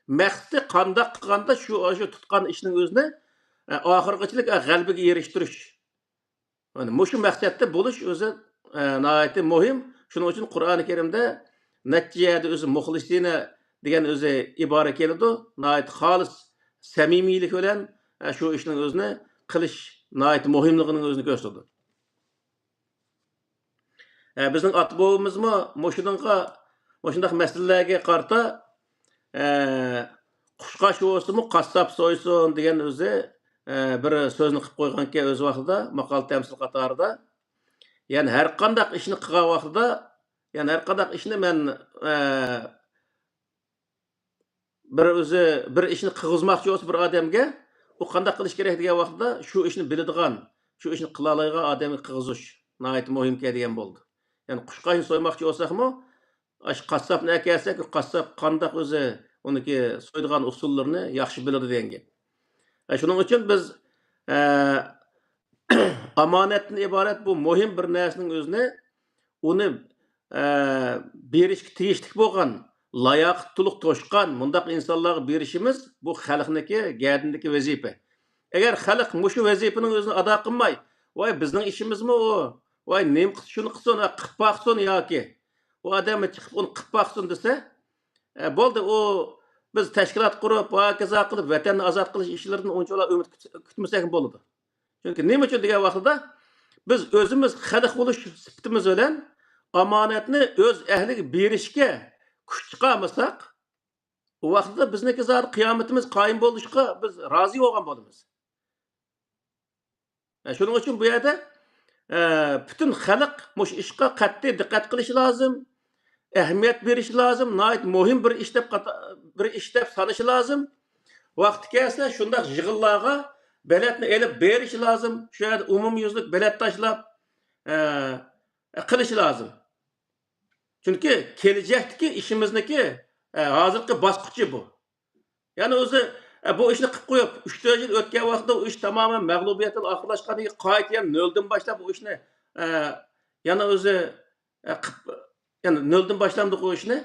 مەقسىتى قانداق قىلغاندا شۇ، شۇ تۇتقان ئىشنىڭ ئۆزىنى، ئە، ئاخىرغىچىلىك، ئە، غەلىبىگە ئېرىشتۈرۈش. مانا مۇشۇ مەقسەتتە بولۇش ئۆزى، ئە، ناھايىتى مۇھىم. شۇنىڭ ئۈچۈن قۇرئانى كەرىمدە نەچچە يەردە ئۆزى مۇخلىسىنە دېگەن ئۆزى ئىبارە كېلىدۇ. ناھايىتى خالىس سەمىمىيلىك بىلەن، ئە، شۇ ئىشنىڭ ئۆزىنى قىلىش ناھايىتى مۇھىملىقىنىڭ ئۆزىنى كۆرسىتىدۇ. ئە، بىزنىڭ ئاتا بوۋىمىزمۇ مۇشۇنىڭغا، مۇشۇنداق مەسىلىلەرگە قارىتا، ئە، «قۇشقاچ بولسىمۇ قاسساپ سويسۇن» دېگەن ئۆزى، ئە، بىر سۆزنى قىلىپ قويغانكەن ئۆز ۋاقتىدا، ماقال تەمسىل قاتارىدا. يەنى ھەر قانداق ئىشنى قىلغان ۋاقتىدا، يەنى ھەر قانداق ئىشنى مەن، ئە، بىر ئۆزى بىر ئىشنى قىلغۇزماقچى بولسا بىر ئادەمگە، ئۇ قانداق قىلىش كېرەك دېگەن ۋاقتىدا، شۇ ئىشنى بىلىدىغان، شۇ ئىشنى قىلالايدىغان ئادەمگە قىلغۇزۇش ناھايىتى مۇھىمكەن دېگەن بولدى. يەنى قۇشقاچنى سويماقچى بولساقمۇ، ئاشۇ قاسساپنى ئەكەلسەك، قاسساپ قانداق ئۆزى ئۇنىڭكى سويىدىغان ئۇسۇللىرىنى ياخشى بىلىدۇ دېگەن گەپ. ئە، شۇنىڭ ئۈچۈن بىز، ئە، ئامانەتتىن ئىبارەت بۇ مۇھىم بىر نەرسىنىڭ ئۆزىنى، ئۇنى، ئە، بېرىشكە تېگىشلىك بولغان، لاياقىتى تولۇق توشقان مۇنداق ئىنسانلارغا بېرىشىمىز بۇ خەلقنىڭكى گەدىنىدىكى ۋەزىپە. ئەگەر خەلق مۇشۇ ۋەزىپىنىڭ ئۆزىنى ئادا قىلماي، ۋاي، بىزنىڭ ئىشىمىزمۇ ئۇ، ۋاي، نېمە قىلسا شۇنى قىلسۇن، ۋاي، قىلىپ باقسۇن ياكى ئۇ ئادەممۇ چىقىپ ئۇنى قىلىپ باقسۇن دېسە، ئە، بولدى، ئۇ بىز تەشكىلات قۇرۇپ، ۋە ھاكازا قىلىپ ۋەتەننى ئازاد قىلىش ئىشلىرىدىن ئۇنچىۋالا ئۈمىد كۈت-، كۈتمىسەكمۇ بولىدۇ. چۈنكى نېمە ئۈچۈن دېگەن ۋاقتىدا، بىز ئۆزىمىز خەلق بولۇش سۈپىتىمىز بىلەن ئامانەتنى ئۆز ئەھلىگە بېرىشكە كۈچ چىقارمىساق، ئۇ ۋاقتىدا بىزنىڭكى زادى قىيامىتىمىز، قايىم بولۇشقا بىز رازى بولغان بولىمىز. ئە، شۇنىڭ ئۈچۈن بۇ يەردە، ئە، پۈتۈن خەلق مۇشۇ ئىشقا قەتئىي دىققەت قىلىشى لازىم، ئەھمىيەت بېرىشى لازىم، ناھايىتى مۇھىم بىر ئىش دەپ قاتا-، بىر ئىش دەپ سانىشى لازىم. ۋاقتى كەلسە شۇنداق يىغىنلارغا بېلەتنى ئېلىپ بېرىشى لازىم، شۇ يەردە ئومۇميۈزلۈك بېلەت تاشلاپ، ئە، قىلىشى لازىم. چۈنكى كېلىچەكتىكى ئىشىمىزنىكى، ئە، ھازىرقى باسقۇچى بۇ. يەنى ئۆزى، ئە، بۇ ئىشنى قىلىپ قويۇپ، ئۈچ تۆت يىل ئۆتكەن ۋاقىتتا ئۇ ئىش تامامەن مەغلۇبىيەت بىلەن ئاخىرلاشقاندىن كېيىن قايتا يەنە نۆلدىن باشلاپ بۇ ئىشنى، ئە، يەنە ئۆزى، ئە، قىپ-، يەنە نۆلدىن باشلامدۇق ئۇ ئىشنى؟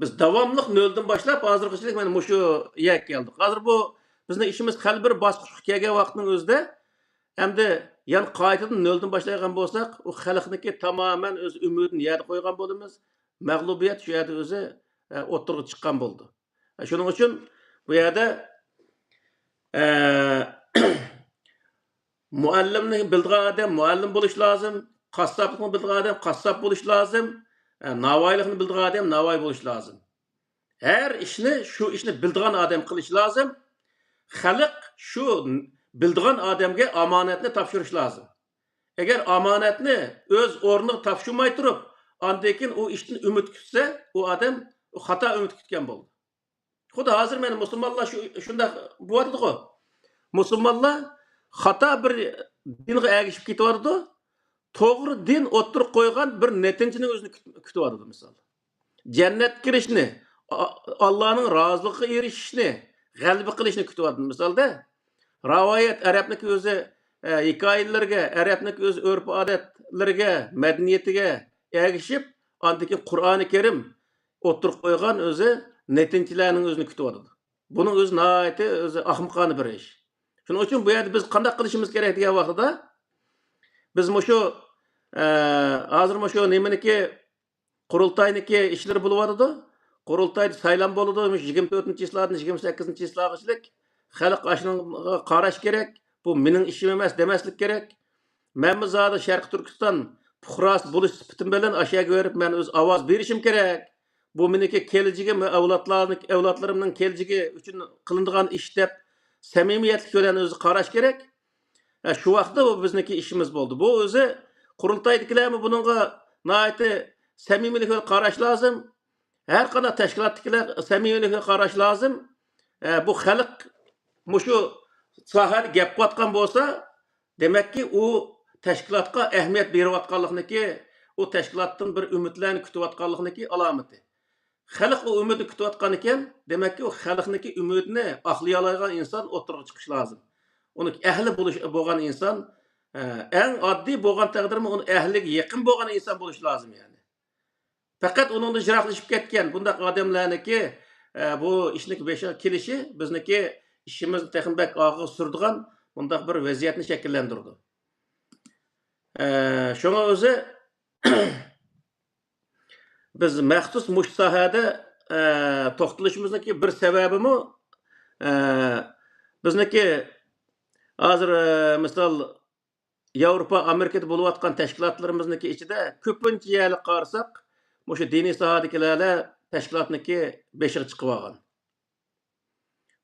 بىز داۋاملىق نۆلدىن باشلاپ ھازىرغىچىلىك مانا مۇشۇ يەرگە كەلدۇق. ھازىر بۇ بىزنىڭ ئىشىمىز خېلى بىر باسقۇچقا كەلگەن ۋاقىتنىڭ ئۆزىدە ئەمدى يەنە قايتىدىن نۆلدىن باشلايدىغان بولساق، ئۇ خەلقنىڭكى تامامەن ئۆز ئۈمىدىنى يەردە قويغان بولىمىز. مەغلۇبىيەت شۇ يەردە ئۆزى، ئە، ئوتتۇرىغا چىققان بولىدۇ. ئە، شۇنىڭ ئۈچۈن بۇ يەردە، ئە، مۇئەللىمنى بىلىدىغان ئادەم مۇئەللىم بولۇش لازىم، قاسساپلىقنى بىلىدىغان ئادەم قاسساپ بولۇش لازىم، ئە، ناۋايلىقنى بىلىدىغان ئادەم ناۋاي بولۇش لازىم. ھەر ئىشنى شۇ ئىشنى بىلىدىغان ئادەم قىلىش لازىم. خەلق شۇ بىلىدىغان ئادەمگە ئامانەتنى تاپشۇرۇش لازىم. ئەگەر ئامانەتنى ئۆز ئورنىغا تاپشۇرماي تۇرۇپ، ئاندىن كېيىن ئۇ ئىشتىن ئۈمىد كۈتسە، ئۇ ئادەم خاتا ئۈمىد كۈتكەن بولىدۇ. خۇددى ھازىر مانا مۇسۇلمانلار شۇ، شۇنداق بولۇۋاتىدىغۇ. مۇسۇلمانلار خاتا بىر دىنغا ئەگىشىپ كېتىۋاتىدۇ. توغرا دىن ئوتتۇرىغا قويغان بىر نەتىجىنى ئۆزىنى كۈت-، كۈتۈۋاتىدۇ، مىسال. جەننەتكە كىرىشنى، ئا-، ئاللانىڭ رازىلىقىغا ئېرىشىشنى، غەلىبە قىلىشنى كۈتۈۋاتىدۇ. مىسالدا، رىۋايەت ئەرەبنىڭكى ئۆزى، ئە، ھېكايىلىرىگە، ئەرەبنىڭكى ئۆز ئۆرپ-ئادەتلىرىگە، مەدەنىيىتىگە ئەگىشىپ، ئاندىن كېيىن قۇرئانى كەرىم ئوتتۇرىغا قويغان ئۆزى نەتىجىلەرنىڭ ئۆزىنى كۈتۈۋاتىدۇ. بۇنىڭ ئۆزى ناھايىتى ئۆزى ئەخمىقانە بىر ئىش. شۇنىڭ ئۈچۈن بۇ يەردە بىز قانداق قىلىشىمىز كېرەك دېگەن ۋاقتىدا، بىز مۇشۇ، ئە، ھازىر مۇشۇ نېمىنىكى، قۇرۇلتاينىكى ئىشلىرى بولۇۋاتىدۇ. قۇرۇلتايدا سايلام بولىدۇ. مۇشۇ يىگىرمە تۆتىنچى چىسلادىن يىگىرمە سەككىزىنچى چىسلاغىچىلىك خەلق ئاشۇنىڭغا قاراش كېرەك. بۇ مېنىڭ ئىشىم ئەمەس دېمەسلىك كېرەك. مەنمۇ زادى شەرقىي تۈركىستان پۇقراسى بولۇش سۈپىتىم بىلەن ئاشۇ يەرگە بېرىپ مەن ئۆز ئاۋاز بېرىشىم كېرەك. بۇ مېنىڭكى كېلىچىكىم ۋە ئەۋلادلارنىڭ، ئەۋلادلىرىمنىڭ كېلىچىكى ئۈچۈن قىلىنىدىغان ئىش دەپ سەمىمىيەتلىك بىلەن ئۆزى قاراش كېرەك. ھە، شۇ ۋاقىتتا بۇ بىزنىڭكى ئىشىمىز بولدى. بۇ ئۆزى قۇرۇلتايدىكىلەرمۇ بۇنىڭغا ناھايىتى سەمىمىيلىك بىلەن قاراش لازىم. ھەر قانداق تەشكىلاتتىكىلەر سەمىمىيلىك بىلەن قاراش لازىم. ھە، بۇ خەلق مۇشۇ ساھەدە گەپ قىلىۋاتقان بولسا، دېمەككى، ئۇ تەشكىلاتقا ئەھمىيەت بېرىۋاتقانلىقنىكى، ئۇ تەشكىلاتتىن بىر ئۈمىدلەرنى كۈتۈۋاتقانلىقنىكى ئالامىتى. خەلق ئۇ ئۈمىدنى كۈتۈۋاتقان ئىكەن، دېمەككى، ئۇ خەلقنىڭكى ئۈمىدىنى ئاقلىيالايدىغان ئىنسان ئوتتۇرىغا چىقىشى لازىم. ئۇنىڭ ئەھلى بولۇش، بولغان ئىنسان، ئە، ئەڭ ئاددىي بولغان تەقدىرمۇ ئۇنىڭ ئەھلىگە يېقىن بولغان ئىنسان بولۇشى لازىم، يەنى. پەقەت ئۇنىڭدىن يىراقلىشىپ كەتكەن بۇنداق ئادەملەرنىڭكى، ئە، بۇ ئىشنىڭكى بېشىغا كېلىشى بىزنىڭكى ئىشىمىزنى تېخىمۇ بەك ئالغا سۈرىدىغان بۇنداق بىر ۋەزىيەتنى شەكىللەندۈرىدۇ. ئە، شۇڭا ئۆزى بىز مەخسۇس مۇشۇ ساھەدە، ئە، توختىلىشىمىزنىڭكى بىر سەۋەبىمۇ، ئە، بىزنىڭكى ھازىر، ئە، مىسال، ياۋروپا، ئامېرىكىدا بولۇۋاتقان تەشكىلاتلىرىمىزنىڭكى ئىچىدە كۆپىنچە يەرلىك قارىساق، مۇشۇ دىنىي ساھەدىكىلەرلا تەشكىلاتنىڭكى بېشىغا چىقىۋالغان.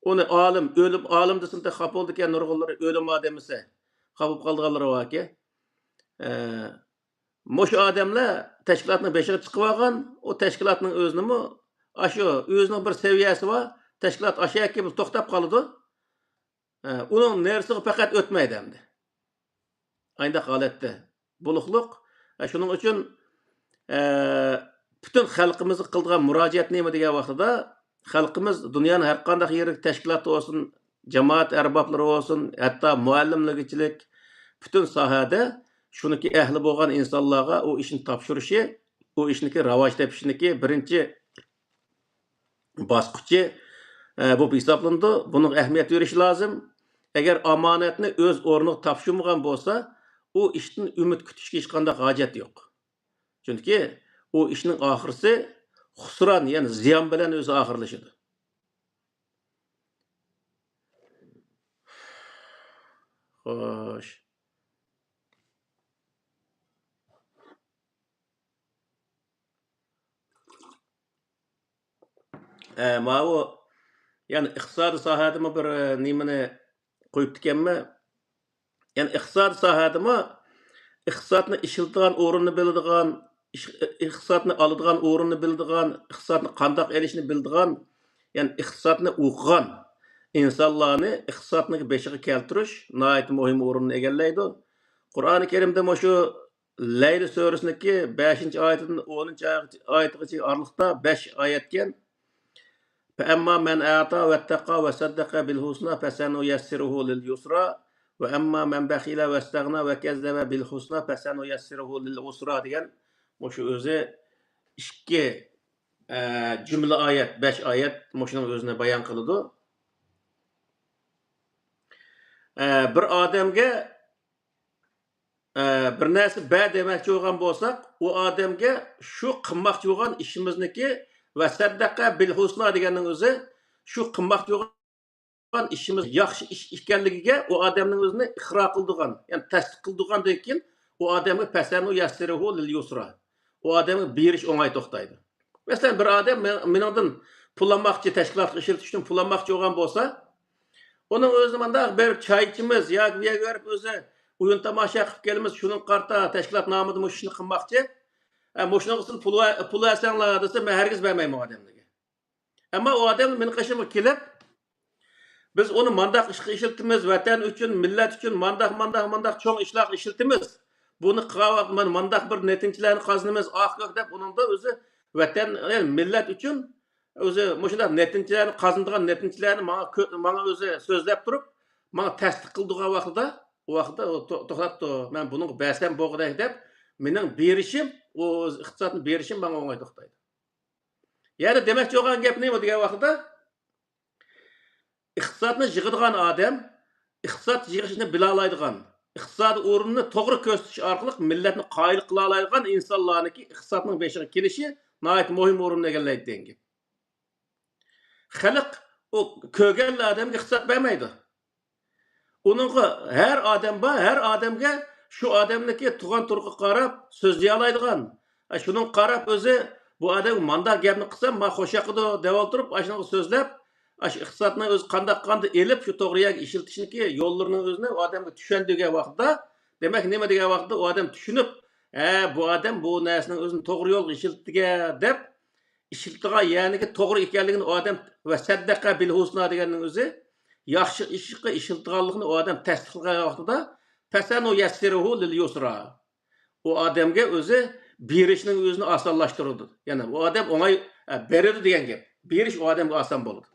ئۇنى ئالىم، ئۆلۈم، ئالىم دېسىمۇ خاپا بولىدىكەن، نۇرغۇنلىرى ئۆلىما دېمىسە، خاپا بولۇپ قالىدىغانلىرى باركەن. ئە، مۇشۇ ئادەملەر تەشكىلاتنىڭ بېشىغا چىقىۋالغان، ئۇ تەشكىلاتنىڭ ئۆزىنىمۇ ئاشۇ ئۆزىنىڭ بىر سەۋىيەسى بار، تەشكىلات ئاشۇ يەرگە كېلىپ توختاپ قالىدۇ. ئە، ئۇنىڭ نېرىسىغا پەقەت ئۆتمەيدۇ ئەمدى. ئاينداق ھالەتتە بولۇقلۇق. ئە، شۇنىڭ ئۈچۈن، ئە، پۈتۈن خەلقىمىزگە قىلىدىغان مۇراجىئەت نېمە دېگەن ۋاقتىدا، خەلقىمىز دۇنيانىڭ ھەر قانداق يېرىدىكى تەشكىلات بولسۇن، جامائەت ئەربابلىرى بولسۇن، ھەتتا مۇئەللىملىگىچىلىك پۈتۈن ساھەدە شۇنىڭكى ئەھلى بولغان ئىنسانلارغا ئۇ ئىشنى تاپشۇرۇشى، ئۇ ئىشنىڭكى راۋاج تېپىشىنىڭكى بىرىنچى باسقۇچى، ئە، بولۇپ ھېسابلىنىدۇ. بۇنىڭغا ئەھمىيەت بېرىش لازىم. ئەگەر ئامانەتنى ئۆز ئورنىغا تاپشۇرمىغان بولسا، ئۇ ئىشتىن ئۈمىد كۈتۈشكە ھېچقانداق ھاجەت يوق. چۈنكى ئۇ ئىشنىڭ ئاخىرىسى خۇسران، يەنى زىيان بىلەن ئۆزى ئاخىرلىشىدۇ. خوش. ئە، ماۋۇ، يەنى ئىقتىسادىي ساھەدىمۇ بىر، ئە، نېمىنى قويۇپتىكەنمەن. يەنى ئىقتىسادىي ساھەدىمۇ ئىقتىسادنى ئىشلىتىدىغان ئورۇننى بىلىدىغان، ئىش-، ئىقتىسادنى ئالىدىغان ئورۇننى بىلىدىغان، ئىقتىسادنى قانداق ئېلىشنى بىلىدىغان، يەنى ئىقتىسادنى ئوقۇغان ئىنسانلارنى ئىقتىسادنىڭ بېشىغا كەلتۈرۈش ناھايىتى مۇھىم ئورۇننى ئىگىلەيدۇ. قۇرئانى كەرىمدە مۇشۇ لەيلى سۈرىسىنىڭكى بەشىنچى ئايىتىدىن ئونىنچى ئايىتىغىچە ئارىلىقتا بەش ئايەتكەن. فَأَمَّا مَنْ أَعْطَى وَاتَّقَى وَصَدَّقَ بِالْحُسْنَى فَسَنُيَسِّرُهُ لِلْيُسْرَى وَأَمَّا مَنْ بَخِلَ وَاسْتَغْنَى وَكَذَّبَ بِالْحُسْنَى فَسَنُيَسِّرُهُ لِلْعُسْرَى دېگەن مۇشۇ ئۆزى ئىككى، ئە، جۈملە ئايەت، بەش ئايەت مۇشۇنىڭ ئۆزىنى بايان قىلىدۇ. ئە، بىر ئادەمگە ئە، بىر نەرسە بەر دېمەكچى بولغان بولساق، ئۇ ئادەمگە شۇ قىلماقچى بولغان ئىشىمىزنىكى ۋە سەددەقە بىل ھۇسنا دېگەننىڭ ئۆزى شۇ قىلماقچى بولغان ئىشىمىز ياخشى ئىش ئىكەنلىكىگە ئۇ ئادەمنىڭ ئۆزىنى ئىقرار قىلىدىغان، يەنى تەستىق قىلىدىغاندىن كېيىن ئۇ ئادەمگە پەسەنۇ يەسسىرىھۇ لىل يۇسرا. ئۇ ئادەمگە بېرىش ئوڭاي توختايدۇ. مەسىلەن، بىر ئادەم مېنىڭدىن پۇل ئالماقچى، تەشكىلاتقا ئىشلىتىش ئۈچۈن پۇل ئالماقچى بولغان بولسا، ئۇنىڭ ئۆزىنى مانداق بېرىپ چاي ئىچىمىز ياكى بۇ يەرگە بېرىپ ئۆزى ئويۇن تاماشا قىلىپ كېلىمىز، شۇنىڭغا قارىتا تەشكىلات نامىدا مۇشۇ ئىشنى قىلماقچى. ئە، مۇشۇنىڭ ئۈستىدىن پۇل، پۇل بەرسەڭلار دېسە، مەن ھەرگىز بەرمەيمەن ئۇ ئادەملەرگە. ئەمما ئۇ ئادەم مېنىڭ قېشىمغا كېلىپ، بىز ئۇنى مانداق ئىشقا ئىشلىتىمىز، ۋەتەن ئۈچۈن، مىللەت ئۈچۈن مانداق، مانداق، مانداق چوڭ ئىشلارغا ئىشلىتىمىز. بۇنى قىلغان ۋاقىت مانا مانداق بىر نەتىجىلەرنى قازىنىمىز، ئاھ، كۆك دەپ ئۇنىڭدا ئۆزى ۋەتەن، مىللەت ئۈچۈن ئۆزى مۇشۇنداق نەتىجىلەرنى قازىنىدىغان نەتىجىلەرنى ماڭا كۆ-، ماڭا ئۆزى سۆزلەپ تۇرۇپ، ماڭا تەستىق قىلىدىغان ۋاقتىدا، ئۇ ۋاقىتتا ئۇ تو-، توختاپتۇ، مەن بۇنىڭغا بەرسەم بولغۇدەك دەپ، مېنىڭ بېرىشىم، ئۇ ئۆزى ئىقتىسادنى بېرىشىم ماڭا ئوڭاي توختايدۇ. يەنى دېمەكچى بولغان گەپ نېمە دېگەن ۋاقتىدا، ئىقتىسادنى يىغىدىغان ئادەم، ئىقتىساد يىغىشنى بىلالايدىغان، ئىقتىسادىي ئورۇننى توغرا كۆرسىتىش ئارقىلىق مىللەتنى قايىل قىلالايدىغان ئىنسانلارنىڭكى ئىقتىسادنىڭ بېشىغا كېلىشى ناھايىتى مۇھىم ئورۇننى ئىگىلەيدۇ دېگەن گەپ. خەلق ئۇ كۆرگەنلا ئادەمگە ئىقتىساد بەرمەيدۇ. ئۇنىڭغا ھەر ئادەم بار، ھەر ئادەمگە شۇ ئادەمنىڭكى تۇغان تۇرقىغا قاراپ سۆزلىيەلەيدىغان، ئە، شۇنىڭغا قاراپ ئۆزى بۇ ئادەمگە مانداق گەپنى قىلسام، ماڭا خوش ياقىدۇ دەۋالدۇرۇپ، ئاشۇنىڭغا سۆزلەپ، ئاشۇ ئىقتىسادنى ئۆزى قانداق قاندا ئېلىپ، شۇ توغرا يەرگە ئىشلىتىشنىكى يوللىرىنىڭ ئۆزىنى ئۇ ئادەمگە چۈشەندۈرگەن ۋاقتىدا، دېمەك، نېمە دېگەن ۋاقىتتا ئۇ ئادەم چۈشىنىپ، ھە، بۇ ئادەم بۇ نەرسىنىڭ ئۆزىنى توغرا يولغا ئىشلىتىدىكەن دەپ، ئىشلىتىدىغان يەرنىكى توغرا ئىكەنلىكىنى ئۇ ئادەم ۋە سەددەقە بىل ھۇسنا دېگەننىڭ ئۆزى ياخشى ئىشقا ئىشلىتىدىغانلىقىنى ئۇ ئادەم تەستىقلىغان ۋاقتىدا، فەسەنۇيەسسىرۇھۇ لىل يۇسرا. ئۇ ئادەمگە ئۆزى بېرىشنىڭ ئۆزىنى ئاسانلاشتۇرىدۇ. يەنى ئۇ ئادەم ئوڭاي، ئە، بېرىدۇ دېگەن گەپ. بېرىش ئۇ ئادەمگە ئاسان بولىدۇ.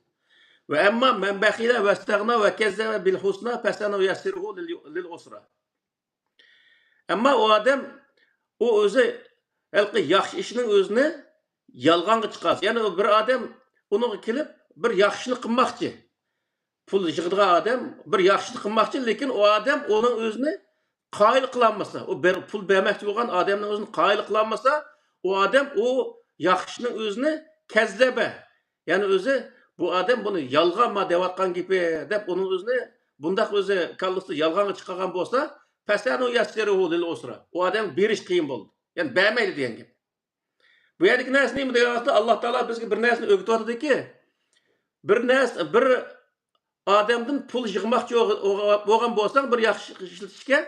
ۋە ئەمما مەن بەخىلە ۋەستەغنا ۋە كەززەبە بىل ھۇسنا فەسەنۇيەسسىرۇھۇ لىل، لىل ئۇسرا. ئەمما ئۇ ئادەم، ئۇ ئۆزى ھېلىقى ياخشى ئىشنىڭ ئۆزىنى يالغانغا چىقارسا، يەنى ئۇ بىر ئادەم ئۇنىڭغا كېلىپ، بىر ياخشىنى قىلماقچى. پۇل يىغىدىغان ئادەم بىر ياخشىنى قىلماقچى، لېكىن ئۇ ئادەم ئۇنىڭ ئۆزىنى قايىل قىلالمىسا، ئۇ بىر پۇل بەرمەكچى بولغان ئادەمنىڭ ئۆزىنى قايىل قىلالمىسا، ئۇ ئادەم ئۇ ياخشىنىڭ ئۆزىنى كەززەبە، يەنى ئۆزى بۇ ئادەم بۇنى يالغانما دەۋاتقان گېپى دەپ ئۇنىڭ ئۆزىنى بۇنداق ئۆزى كاللىسىدا يالغانغا چىقارغان بولسا، فەسەنۇيەسسىرۇھۇ لىل ئۇسرا. ئۇ ئادەمگە بېرىش قىيىن بولىدۇ. يەنى بەرمەيدۇ دېگەن گەپ. بۇ يەردىكى نەرسە نېمە دېگەن ۋاقىتتا، ئاللا تائالا بىزگە بىر نەرسىنى ئۆگىتىۋاتىدۇكى، بىر نەرسە، بىر ئادەمدىن پۇل يىغماقچى بولغان بولساڭ، بىر ياخشى ئىش ئىشلىتىشكە،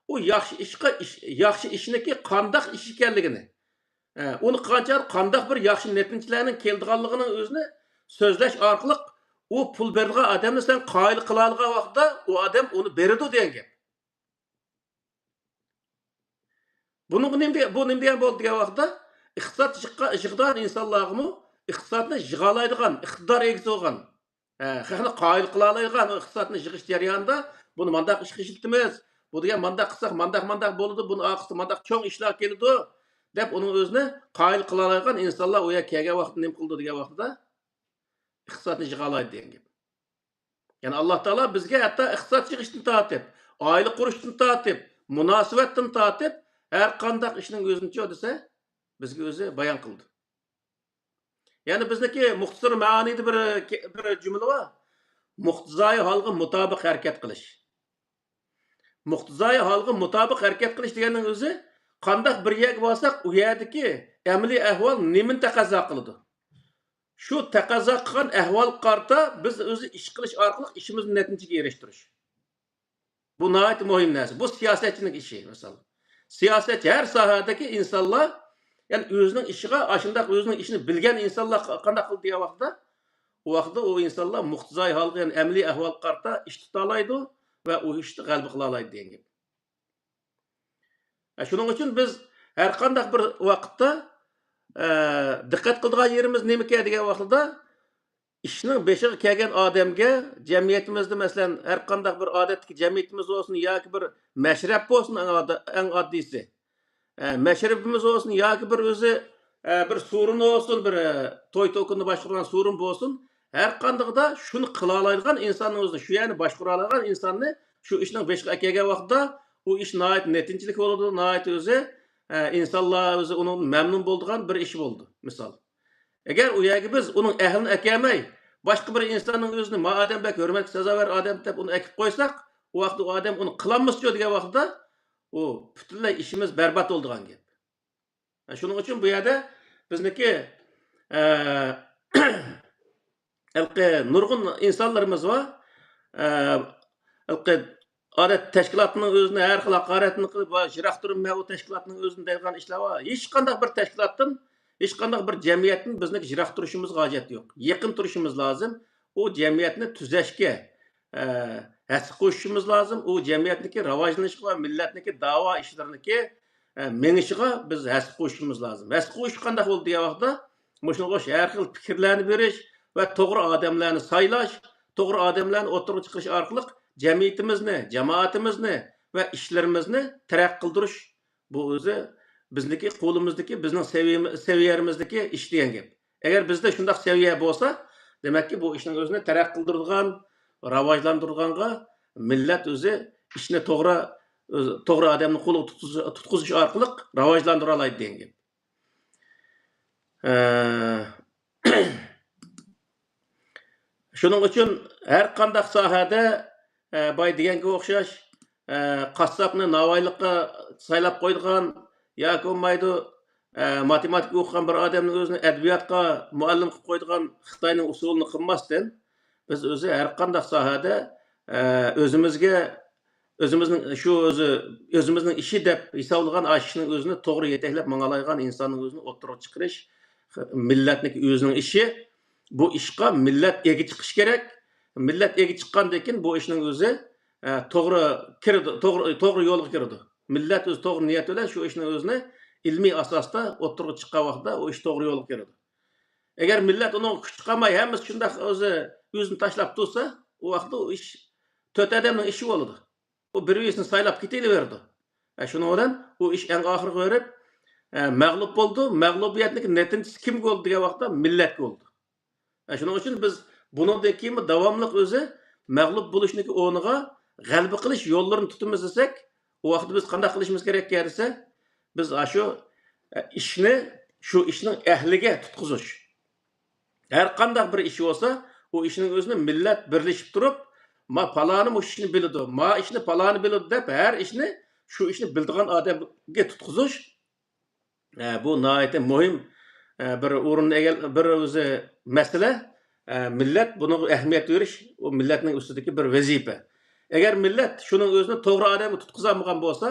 ئۇ ياخشى ئىشقا، ئىش، ياخشى ئىشنىكى قانداق ئىش ئىكەنلىكىنى، ئە، ئۇنى قانچە، قانداق بىر ياخشى نەتىجىلەرنىڭ كېلىدىغانلىقىنىڭ ئۆزىنى سۆزلەش ئارقىلىق ئۇ پۇل بېرىدىغان ئادەمنى سەن قايىل قىلالىغان ۋاقىتتا، ئۇ ئادەم ئۇنى بېرىدۇ دېگەن گەپ. بۇنىڭغا نېمە دېگەن، بۇ نېمە دېگەن بولدى دېگەن ۋاقىتتا، ئىقتىساد يىغقا-، يىغىدىغان ئىنسانلارغىمۇ ئىقتىسادنى يىغالايدىغان ئىقتىدار ئىگىسى بولغان، ھە، خەقنى قايىل قىلالايدىغان ئىقتىسادنى يىغىش جەريانىدا بۇنى مانداق ئىشقا ئىشلىتىمىز، بۇ دېگەن مانداق قىلساق مانداق، مانداق بولىدۇ، بۇنىڭ ئارقىسىدا مانداق چوڭ ئىشلار كېلىدۇ، دەپ ئۇنىڭ ئۆزىنى قايىل قىلالايدىغان ئىنسانلار ئۇ يەرگە كەلگەن ۋاقىتتا نېمە قىلىدۇ دېگەن ۋاقتىدا ئىقتىسادنى يىغالايدۇ دېگەن گەپ. يەنى ئاللا تائالا بىزگە ھەتتا ئىقتىساد يىغىشتىن تارتىپ، ئائىلە قۇرۇشتىن تارتىپ، مۇناسىۋەتتىن تارتىپ، ھەر قانداق ئىشنىڭ ئۆزىنىچۇ دېسە، بىزگە ئۆزى بايان قىلدى. يەنى بىزنىڭكى مۇختىسىر مەئانىدە بىر، بىر جۈملە بار. مۇقتىزايى ھالغا مۇتابىق ھەرىكەت قىلىش. مۇقتىزايى ھالغا مۇتابىق ھەرىكەت قىلىش دېگەننىڭ ئۆزى، قانداق بىر يەرگە بارساق، ئۇ يەردىكى ئەمەلىي ئەھۋال نېمىنى تەقەززا قىلىدۇ؟ شۇ تەقەززا قىلغان ئەھۋالغا قارىتا بىز ئۆزى ئىش قىلىش ئارقىلىق ئىشىمىزنى نەتىجىگە ئېرىشتۈرۈش. بۇ ناھايىتى مۇھىم نەرسە. بۇ سىياسەتچىنىڭ ئىشى، مىسال. سىياسەتچى ھەر ساھەدىكى ئىنسانلار، يەنى ئۆزىنىڭ ئىشىغا، ئاشۇنداق ئۆزىنىڭ ئىشىنى بىلگەن ئىنسانلار قا-، قانداق قىلىدۇ دېگەن ۋاقىتتا، ئۇ ۋاقىتتا ئۇ ئىنسانلار مۇقتىزاي ھالغا، يەنى ئەمەلىي ئەھۋالغا قارىتا ئىش تۇتالايدۇ ۋە ئۇ ئىشتا غەلىبە قىلالايدۇ دېگەن گەپ. ئە، شۇنىڭ ئۈچۈن بىز ھەر قانداق بىر ۋاقىتتا، ئە، دىققەت قىلىدىغان يېرىمىز نېمىكەن دېگەن ۋاقتىدا، ئىشنىڭ بېشىغا كەلگەن ئادەمگە جەمئىيىتىمىزدە، مەسىلەن، ھەر قانداق بىر ئادەتتىكى جەمئىيىتىمىز بولسۇن ياكى بىر مەشرەپ بولسۇن، ئەڭ ئاد-، ئەڭ ئاددىيسى، ئە، مەشرىپىمىز بولسۇن ياكى بىر ئۆزى، ئە، بىر سورۇن بولسۇن، بىر، ئە، توي توكۇننى باشقۇرغان سورۇن بولسۇن، ھەر قاندىقىدا شۇنى قىلالايدىغان ئىنساننىڭ ئۆزىنى، شۇ يەرنى باشقۇرالايدىغان ئىنساننى شۇ ئىشنىڭ بېشىغا ئەكەلگەن ۋاقىتتا، ئۇ ئىش ناھايىتى نەتىجىلىك بولىدۇ، ناھايىتى ئۆزى، ئە، ئىنسانلار ئۆزى ئۇنىڭدىن مەمنۇن بولىدىغان بىر ئىش بولىدۇ، مىسال. ئەگەر ئۇ يەرگە بىز ئۇنىڭ ئەھلىنى ئەكەلمەي، باشقا بىر ئىنساننىڭ ئۆزىنى، ما ئادەم بەك ھۆرمەتكە سازاۋەر ئادەم دەپ ئۇنى ئەكىپ قويساق، ئۇ ۋاقىتتا ئۇ ئادەم ئۇنى قىلالمىسىچۇ دېگەن ۋاقتىدا، ئۇ پۈتۈنلەي ئىشىمىز بەربات بولىدىغان گەپ. شۇنىڭ ئۈچۈن بۇ يەردە بىزنىڭكى، ئە، ھېلىقى نۇرغۇن ئىنسانلىرىمىز بار. ئە، ھېلىقى ئادەت تەشكىلاتنىڭ ئۆزىنى ھەر خىل ھاقارەتنى قىلىپ، ۋاي، يىراق تۇرۇڭ، مەن ئۇ تەشكىلاتنىڭ ئۆزىنى دەيدىغان ئىشلار بار. ھېچقانداق بىر تەشكىلاتتىن، ھېچقانداق بىر جەمئىيەتتىن بىزنىڭ يىراق تۇرۇشىمىزغا ھاجەت يوق. يېقىن تۇرۇشىمىز لازىم. ئۇ جەمئىيەتنى تۈزەشكە، ئە، ھەسسە قوشۇشىمىز لازىم. ئۇ جەمئىيەتنىڭكى راۋاجلىنىشىغا ۋە مىللەتنىڭكى داۋا ئىشلىرىنىڭكى، ئە، مېڭىشىغا بىز ھەسسە قوشۇشىمىز لازىم. ھەسسە قوشۇش قانداق بولىدۇ دېگەن ۋاقىتتا، مۇشۇنىڭغا ئوخشاش ھەر خىل پىكىرلەرنى بېرىش ۋە توغرا ئادەملەرنى سايلاش، توغرا ئادەملەرنى ئوتتۇرىغا چىقىرىش ئارقىلىق جەمئىيىتىمىزنى، جامائىتىمىزنى ۋە ئىشلىرىمىزنى تەرەققىي قىلدۇرۇش، بۇ ئۆزى بىزنىڭكى قولىمىزدىكى، بىزنىڭ سەۋىيەمىز-، سەۋىيەمىزدىكى ئىش دېگەن گەپ. ئەگەر بىزدە شۇنداق سەۋىيە بولسا، دېمەككى، بۇ ئىشنىڭ ئۆزىنى تەرەققىي قىلدۇرىدىغان، راۋاجلاندۇرىدىغانغا مىللەت ئۆزى ئىشنى توغرا، ئۆزى، توغرا ئادەمنى قولىغا تۇتقۇز-، تۇتقۇزۇش ئارقىلىق راۋاجلاندۇرالايدۇ دېگەن گەپ. ئە، شۇنىڭ ئۈچۈن ھەر قانداق ساھەدە، ئە، باي دېگەنگە ئوخشاش، ئە، قاسساپنى ناۋايلىققا سايلاپ قويىدىغان ياكى بولمايدۇ، ئە، ماتېماتىكا ئوقۇغان بىر ئادەمنىڭ ئۆزىنى ئەدەبىياتقا مۇئەللىم قىلىپ قويىدىغان خىتاينىڭ ئۇسۇلىنى قىلماستىن، بىز ئۆزى ھەر قانداق ساھەدە، ئە، ئۆزىمىزگە، ئۆزىمىزنىڭ شۇ ئۆزى، ئۆزىمىزنىڭ ئىشى دەپ ھېسابلىغان ئاشۇ ئىشنىڭ ئۆزىنى توغرا يېتەكلەپ ماڭالايدىغان ئىنساننىڭ ئۆزىنى ئوتتۇرىغا چىقىرىش، مىللەتنىڭكى ئۆزىنىڭ ئىشى. بۇ ئىشقا مىللەت ئىگە چىقىش كېرەك. مىللەت ئىگە چىققاندىن كېيىن بۇ ئىشنىڭ ئۆزى، ئە، توغرا كىرىدۇ، توغرا، توغرا يولغا كىرىدۇ. مىللەت ئۆزى توغرا نىيەت بىلەن شۇ ئىشنىڭ ئۆزىنى ئىلمىي ئاساستا ئوتتۇرىغا چىققان ۋاقتىدا ئۇ ئىش توغرا يولغا كىرىدۇ. ئەگەر مىللەت ئۇنىڭغا كۈچ چىقارماي، ھەممىسى شۇنداق ئۆزى، ئۆزىنى تاشلاپ تۇرسا، ئۇ ۋاقىتتا ئۇ ئىش تۆت ئادەمنىڭ ئىشى بولىدۇ. ئۇ بىر بىرسىنى سايلاپ كېتىۋېرىدۇ. ئە، شۇنىڭ بىلەن ئۇ ئىش ئەڭ ئاخىرىغا بېرىپ، ئە، مەغلۇپ بولىدۇ. مەغلۇبىيەتنىڭ نەتىجىسى كىمگە بولىدۇ دېگەن ۋاقىتتا مىللەتكە بولىدۇ. ئە، شۇنىڭ ئۈچۈن بىز بۇنىڭدىن كېيىنمۇ داۋاملىق ئۆزى مەغلۇپ بولۇشنىڭكى ئورنىغا غەلىبە قىلىش يوللىرىنى تۇتىمىز دېسەك، ئۇ ۋاقىتتا بىز قانداق قىلىشىمىز كېرەك دېسە، بىز ئاشۇ، ئە، ئىشنى شۇ ئىشنىڭ ئەھلىگە تۇتقۇزۇش. ھەر قانداق بىر ئىش بولسا، ئۇ ئىشنىڭ ئۆزىنى مىللەت بىرلىشىپ تۇرۇپ، ما پالانى مۇشۇ ئىشنى بىلىدۇ، ما ئىشنى پالانى بىلىدۇ دەپ، ھەر ئىشنى شۇ ئىشنى بىلىدىغان ئادەمگە تۇتقۇزۇش، ئە، بۇ ناھايىتى مۇھىم، ئە، بىر ئورۇننى ئىگە-، بىر ئۆزى مەسىلە. ئە، مىللەت بۇنىڭغا ئەھمىيەت بېرىش، ئۇ مىللەتنىڭ ئۈستىدىكى بىر ۋەزىپە. ئەگەر مىللەت شۇنىڭ ئۆزىنى توغرا ئادەمگە تۇتقۇزالمىغان بولسا،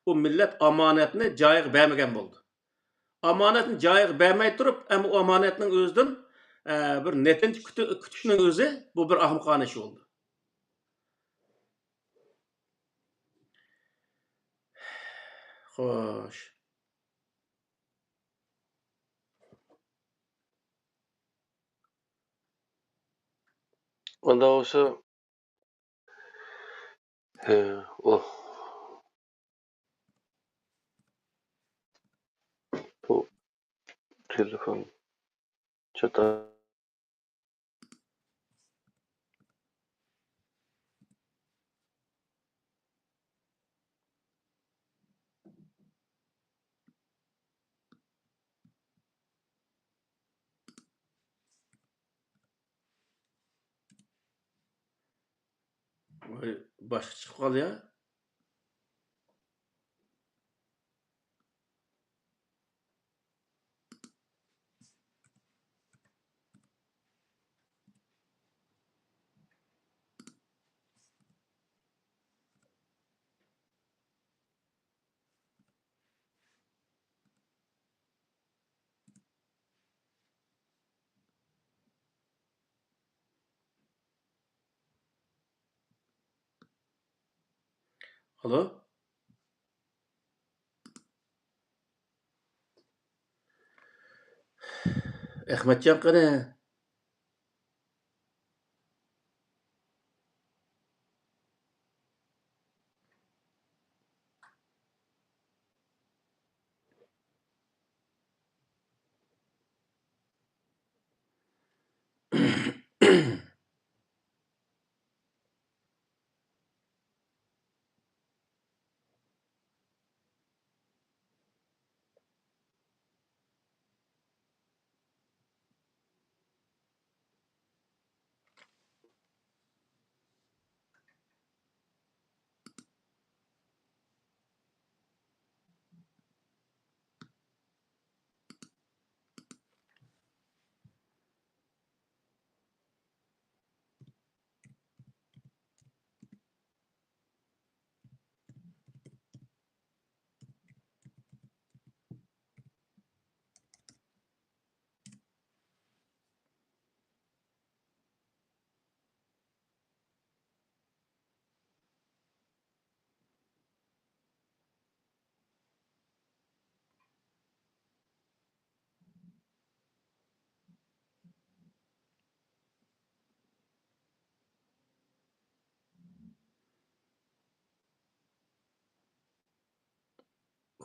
ئۇ مىللەت ئامانەتنى جايىغا بەرمىگەن بولىدۇ. ئامانەتنى جايىغا بەرمەي تۇرۇپ، ئەمما ئۇ ئامانەتنىڭ ئۆزىدىن، ئە، بىر نەتىجە كۈتۈ-، كۈتۈشنىڭ ئۆزى، بۇ بىر ئاخمىقانە ئىش بولىدۇ. خوش. ئۇنداق بولسا، ھە، ئۇ، بۇ تېلېفون چاتاق. ۋاي، باشقا چىقىپ قالدى يا. ئالو. ئەخمەتجان قېنى؟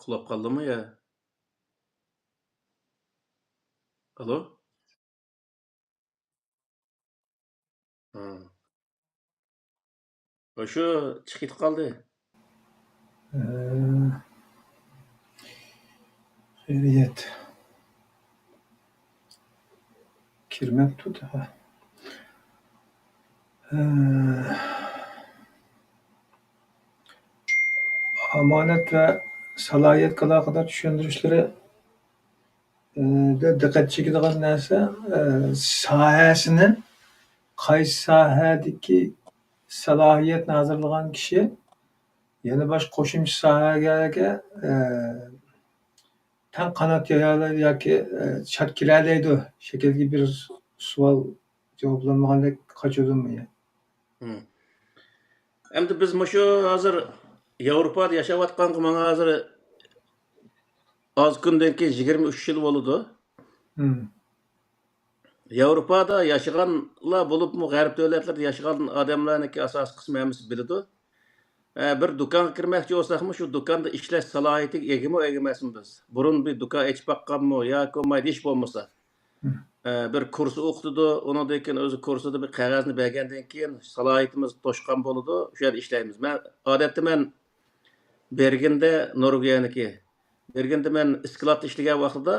ئۇخلاپ قالدىمۇ يا؟ ئالو؟ ھا. ئاشۇ چىقىپ كېتىپ قالدى. ئە، خەيرىيەت. كىرمەپتۇ تېخى. ئە، ئامانەت ۋە سالاھىيەتكە ئالاقىدار چۈشەندۈرۈشلىرى دە دىققەت چېكىدىغان نەرسە، ئە، ساھەسىنى، قايسى ساھەدىكى سالاھىيەتنى ھازىرلىغان كىشى يەنە باشقا قوشۇمچە ساھەگە، ئە، تەڭ قانات يايالايدۇ ياكى، ئە، چات كېلەلەيدۇ شەكىلدىكى بىر سوئال جاۋابلانمىغاندەك قاچىدۇ مېنى. ھىم. ئەمدى بىز مۇشۇ ھازىر ياۋروپادا ياشاۋاتقانغا ماڭا ھازىر ئاز كۈندىن كېيىن يىگىرمە ئۈچ يىل بولىدۇ. ھىم. ياۋروپادا ياشىغانلار بولۇپمۇ غەرب دۆلەتلىرىدە ياشىغان ئادەملەرنىڭكى ئاساسىي قىسمى ھەممىسى بىلىدۇ. ئە، بىر دۇكانغا كىرمەكچى بولساقمۇ شۇ دۇكاندا ئىشلەش سالاھىيىتىگە ئىگىمۇ ئىگە ئەمەسمۇ بىز؟ بۇرۇن بىر دۇكان ئېچىپ باققانمۇ ياكى بولمايدۇ ھېچ بولمىسا. ئە، بىر كۇرس ئوقۇتىدۇ، ئۇنىڭدىن كېيىن ئۆزى كۇرسىدا بىر قەغەزنى بەرگەندىن كېيىن سالاھىيىتىمىز توشقان بولىدۇ، شۇ يەردە ئىشلەيمىز. مەن ئادەتتە مەن بېرگېندە، نورۋېگىيەنىڭكى، بېرگېندە مەن ئىسكىلاتتا ئىشلىگەن ۋاقتىدا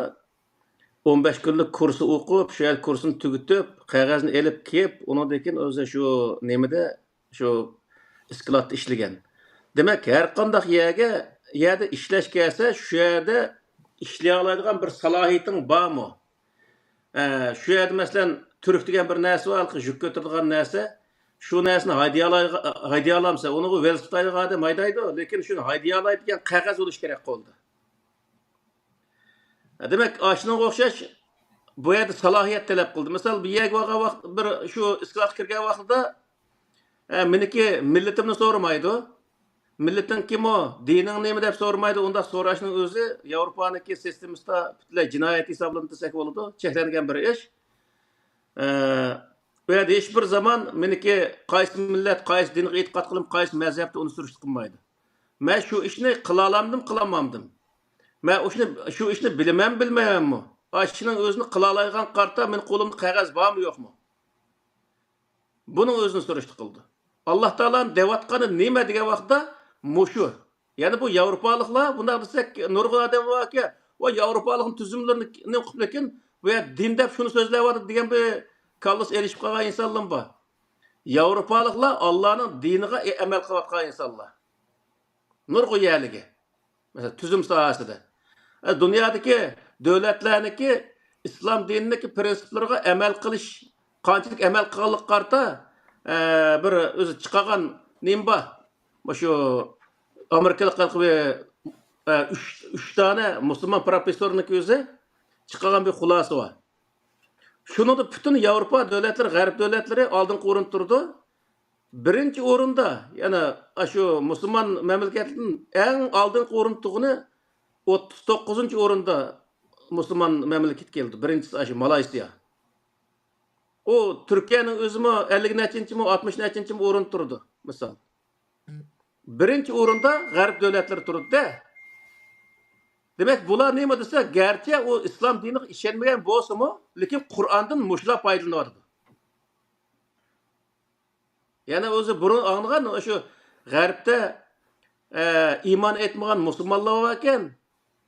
ئون بەش كۈنلۈك كۇرس ئوقۇپ، شۇ يەردە كۇرسنى تۈگىتىپ، قەغەزنى ئېلىپ كېلىپ، ئۇنىڭدىن كېيىن ئۆزى شۇ نېمىدە شۇ ئىسكىلاتتا ئىشلىگەن. دېمەك، ھەر قانداق يەرگە، يەردە ئىشلەش كەلسە، شۇ يەردە ئىشلىيالايدىغان بىر سالاھىيىتىڭ بارمۇ؟ ئە، شۇ يەردە، مەسىلەن، تۈرۈك دېگەن بىر نەرسە بار، ھېلىقى يۈك كۆتۈرىدىغان نەرسە. شۇ نەرسىنى ھايدىيالايدىغا-، ھايدىيالامسەن؟ ئۇنىڭغا ۋېلىسىپىت ھايدايدىغان ئادەم ھايدايدۇ، لېكىن شۇنى ھايدىيالايدىغان قەغەز بولۇشى كېرەك قولدا. دېمەك، ئاشۇنىڭغا ئوخشاش بۇ يەردە سالاھىيەت تەلەپ قىلدى. مىسال، بىر يەرگە بارغان ۋاقىت، بىر شۇ ئىسكىلاتقا كىرگەن ۋاقتىدا، ئە، مېنىڭكى مىللىتىمنى سورىمايدۇ. مىللىتىڭ كىمۇ، دىنىڭ نېمە دەپ سورىمايدۇ. ئۇنداق سوراشنىڭ ئۆزى ياۋروپانىڭكى سىستېمىسىدا پۈتۈنلەي جىنايەت ھېسابلىنىدۇ دېسەك بولىدۇ. چەكلەنگەن بىر ئىش. ئە، بۇ يەردە ھېچ بىر زامان مېنىڭكى قايسى مىللەت، قايسى دىنغا ئېتىقاد قىلىمەن، قايسى مەزھەپتە، ئۇنى سۈرۈشتە قىلمايدۇ. مەن شۇ ئىشنى قىلالامدىم، قىلالمامدىم. مەن ئۇ ئىشنى، شۇ ئىشنى بىلىمەن، بىلمەيمەنمۇ؟ ئاشۇنىڭ ئۆزىنى قىلالايدىغان قارىتا مېنىڭ قولۇمدا قەغەز بارمۇ، يوقمۇ؟ بۇنىڭ ئۆزىنى سۈرۈشتە قىلىدۇ. ئاللا تائالانىڭ دەۋاتقىنى نېمە دېگەن ۋاقىتتا مۇشۇ. يەنى بۇ ياۋروپالىقلار بۇنداق دېسەك، نۇرغۇن ئادەم باركەن، ۋاي ياۋروپالىقنىڭ تۈزۈملىرىنى ئوقۇپ، لېكىن بۇ يەردە دىن دەپ شۇنى سۆزلەۋاتىدۇ دېگەن بىر كاللىسى ئېلىشىپ قالغان ئىنسانلارمۇ بار. ياۋروپالىقلار ئاللانىڭ دىنىغا ئەمەل قىلىۋاتقان ئىنسانلار. نۇرغۇن يەرلىكى. مەسىلەن، تۈزۈم ساھەسىدە. ئە، دۇنيادىكى دۆلەتلەرنىڭكى ئىسلام دىنىنىڭكى پىرىنسىپلىرىغا ئەمەل قىلىش، قانچىلىك ئەمەل قىلغانلىقى قارىتا، ئە، بىر ئۆزى چىقارغان نېمە بار؟ مۇشۇ ئامېرىكىلىق ھېلىقى بىر، ئە، ئۈچ، ئۈچ دانە مۇسۇلمان پروفېسسورنىڭكى ئۆزى چىقارغان بىر خۇلاسە بار. شۇنىڭدا پۈتۈن ياۋروپا دۆلەتلىرى، غەرب دۆلەتلىرى ئالدىنقى ئورۇندا تۇرىدۇ. بىرىنچى ئورۇندا، يەنە ئاشۇ مۇسۇلمان مەملىكەتتىن ئەڭ ئالدىنقى ئورۇندا تۇرغىنى، ئوتتۇز توققۇزىنچى ئورۇندا مۇسۇلمان مەملىكەت كېلىدۇ. بىرىنچىسى ئاشۇ مالايسىيا. ئۇ تۈركىيەنىڭ ئۆزىمۇ ئەللىك نەچچىنچىمۇ، ئاتمىش نەچچىنچىمۇ ئورۇندا تۇرىدۇ، مىسال. بىرىنچى ئورۇندا غەرب دۆلەتلىرى تۇرىدۇ-دە. دېمەك، بۇلار نېمە دېسە، گەرچە ئۇ ئىسلام دىنىغا ئىشەنمىگەن بولسىمۇ، لېكىن قۇرئاندىن مۇشۇلار پايدىلىنىۋاتىدۇ. يەنە ئۆزى بۇرۇن ئاڭلىغان شۇ غەربتە، ئە، ئىمان ئېيتمىغان مۇسۇلمانلار باركەن،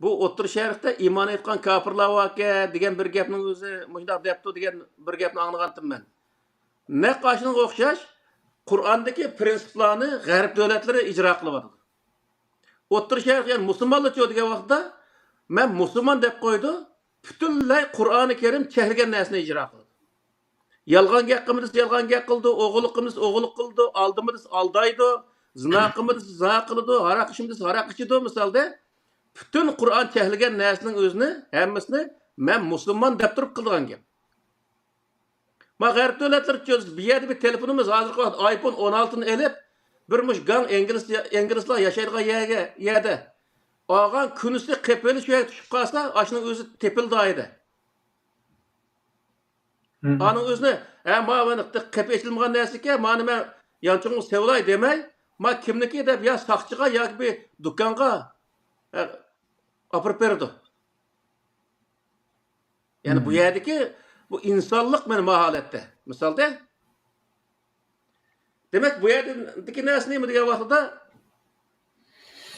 بۇ ئوتتۇرا شەرقتە ئىمان ئېيتقان كاپىرلار باركەن دېگەن بىر گەپنىڭ ئۆزى مۇشۇنداق دەپتۇ دېگەن بىر گەپنى ئاڭلىغانتىم مەن. نەق ئاشۇنىڭغا ئوخشاش قۇرئاندىكى پرىنسىپلارنى غەرب دۆلەتلىرى ئىجرا قىلىۋاتىدۇ. ئوتتۇرا شەرق، يەنى مۇسۇلمانلارچۇ دېگەن ۋاقىتتا، مەن مۇسۇلمان دەپ قويىدۇ، پۈتۈنلەي قۇرئانى كەرىم چەكلىگەن نەرسىنى ئىجرا قىلىدۇ. يالغان گەپ قىلما دېسە يالغان گەپ قىلىدۇ، ئوغرىلىق قىلما دېسە ئوغرىلىق قىلىدۇ، ئالدىما دېسە ئالدايدۇ، زىنا قىلما دېسە زىنا قىلىدۇ، ھاراق ئىچمە دېسە ھاراق ئىچىدۇ. مىسالدا، پۈتۈن قۇرئان چەكلىگەن نەرسىنىڭ ئۆزىنى، ھەممىسىنى مەن مۇسۇلمان دەپ تۇرۇپ قىلىدىغان گەپ. ما غەرب دۆلەتلىرى چۆز-، بۇ يەردە بىر تېلېفونىمىز ھازىرقى ۋاقىت ئايفون ئون ئالتىنى ئېلىپ، بىر مۇش گاڭ ئىنگلىز، ئىنگلىزلار ياشايدىغان يەرگە، يەردە ئالغان كۈنىسى قېپىۋېلىپ شۇ يەرگە چۈشۈپ قالسا، ئاشۇنىڭ ئۆزى تېپىلىدۇ ئىدى. مم. ئانىڭ ئۆزىنى، ھە، ما مانا قېپى ئېچىلمىغان نەرسىكەن، مانى مەن يانچۇقۇمغا سېلىۋالاي دېمەي، ما كىمنىكى دەپ يا ساقچىغا ياكى بىر دۇكانغا، ھە، ئاپىرىپ بېرىدۇ. يەنى بۇ مم. يەردىكى بۇ ئىنسانلىق مانا ما ھالەتتە. مىسالدا، دېمەك، بۇ يەردىكى نەرسە نېمە دېگەن ۋاقتىدا،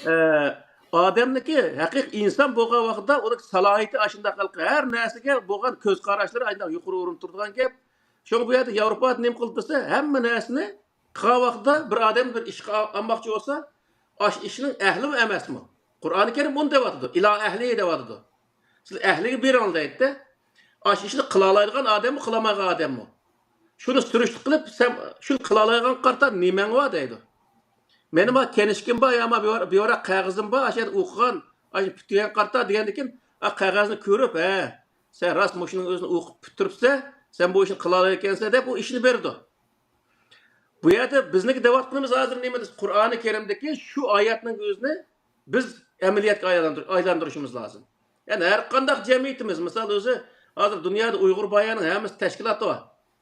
ئە، ئادەمنىكى ھەقىقىي ئىنسان بولغان ۋاقتىدا ئۇنىڭ سالاھىيىتى ئاشۇنداق ھەر نەرسىگە بولغان كۆز قاراشلىرى ئاشۇنداق يۇقىرى ئورۇندا تۇرىدىغان گەپ. شۇڭا بۇ يەردە ياۋروپادا نېمە قىلدى دېسە، ھەممە نەرسىنى قىلغان ۋاقتىدا بىر ئادەم بىر ئىشقا ئالماقچى بولسا، ئاشۇ ئىشنىڭ ئەھلىمۇ ئەمەسمۇ؟ قۇرئانى كەرىم بۇنى دەۋاتىدۇ، ئىلا ئەھلى دەۋاتىدۇ. سىز ئەھلىگە بېرىڭ دەيدىدە. ئاشۇ ئىشنى قىلالايدىغان ئادەممۇ، قىلالمايدىغان ئادەممۇ؟ شۇنى سۈرۈشتە قىلىپ، سەن شۇنى قىلالايدىغان قارىتا نېمەڭ بار دەيدۇ. مېنىڭ بار كەنىشكىم بار، يا ما بىر ۋاراق قەغىزىم بار، ئاشۇ يەردە ئوقۇغان، ئاشۇ پۈتتۈرگەن قارتا دېگەندىكىن، ئا قەغەزنى كۆرۈپ، ھە، سەن راست مۇشۇنىڭ ئۆزىنى ئوقۇپ پۈتتۈرۈپسەن، سەن بۇ ئىشنى قىلالايدىكەنسەن دەپ ئۇ ئىشنى بېرىدۇ. بۇ يەردە بىزنىڭكى دەۋاتقىنىمىز ھازىر نېمە دېسە، قۇرئانى كەرىمدىكى شۇ ئايەتنىڭ ئۆزىنى بىز ئەمەلىيەتكە ئايلاندۇر-، ئايلاندۇرۇشىمىز لازىم. يەنى ھەر قانداق جەمئىيىتىمىز، مىسال ئۆزى، ھازىر دۇنيادا ئۇيغۇر بايانىڭ ھەممىسى تەشكىلات بار.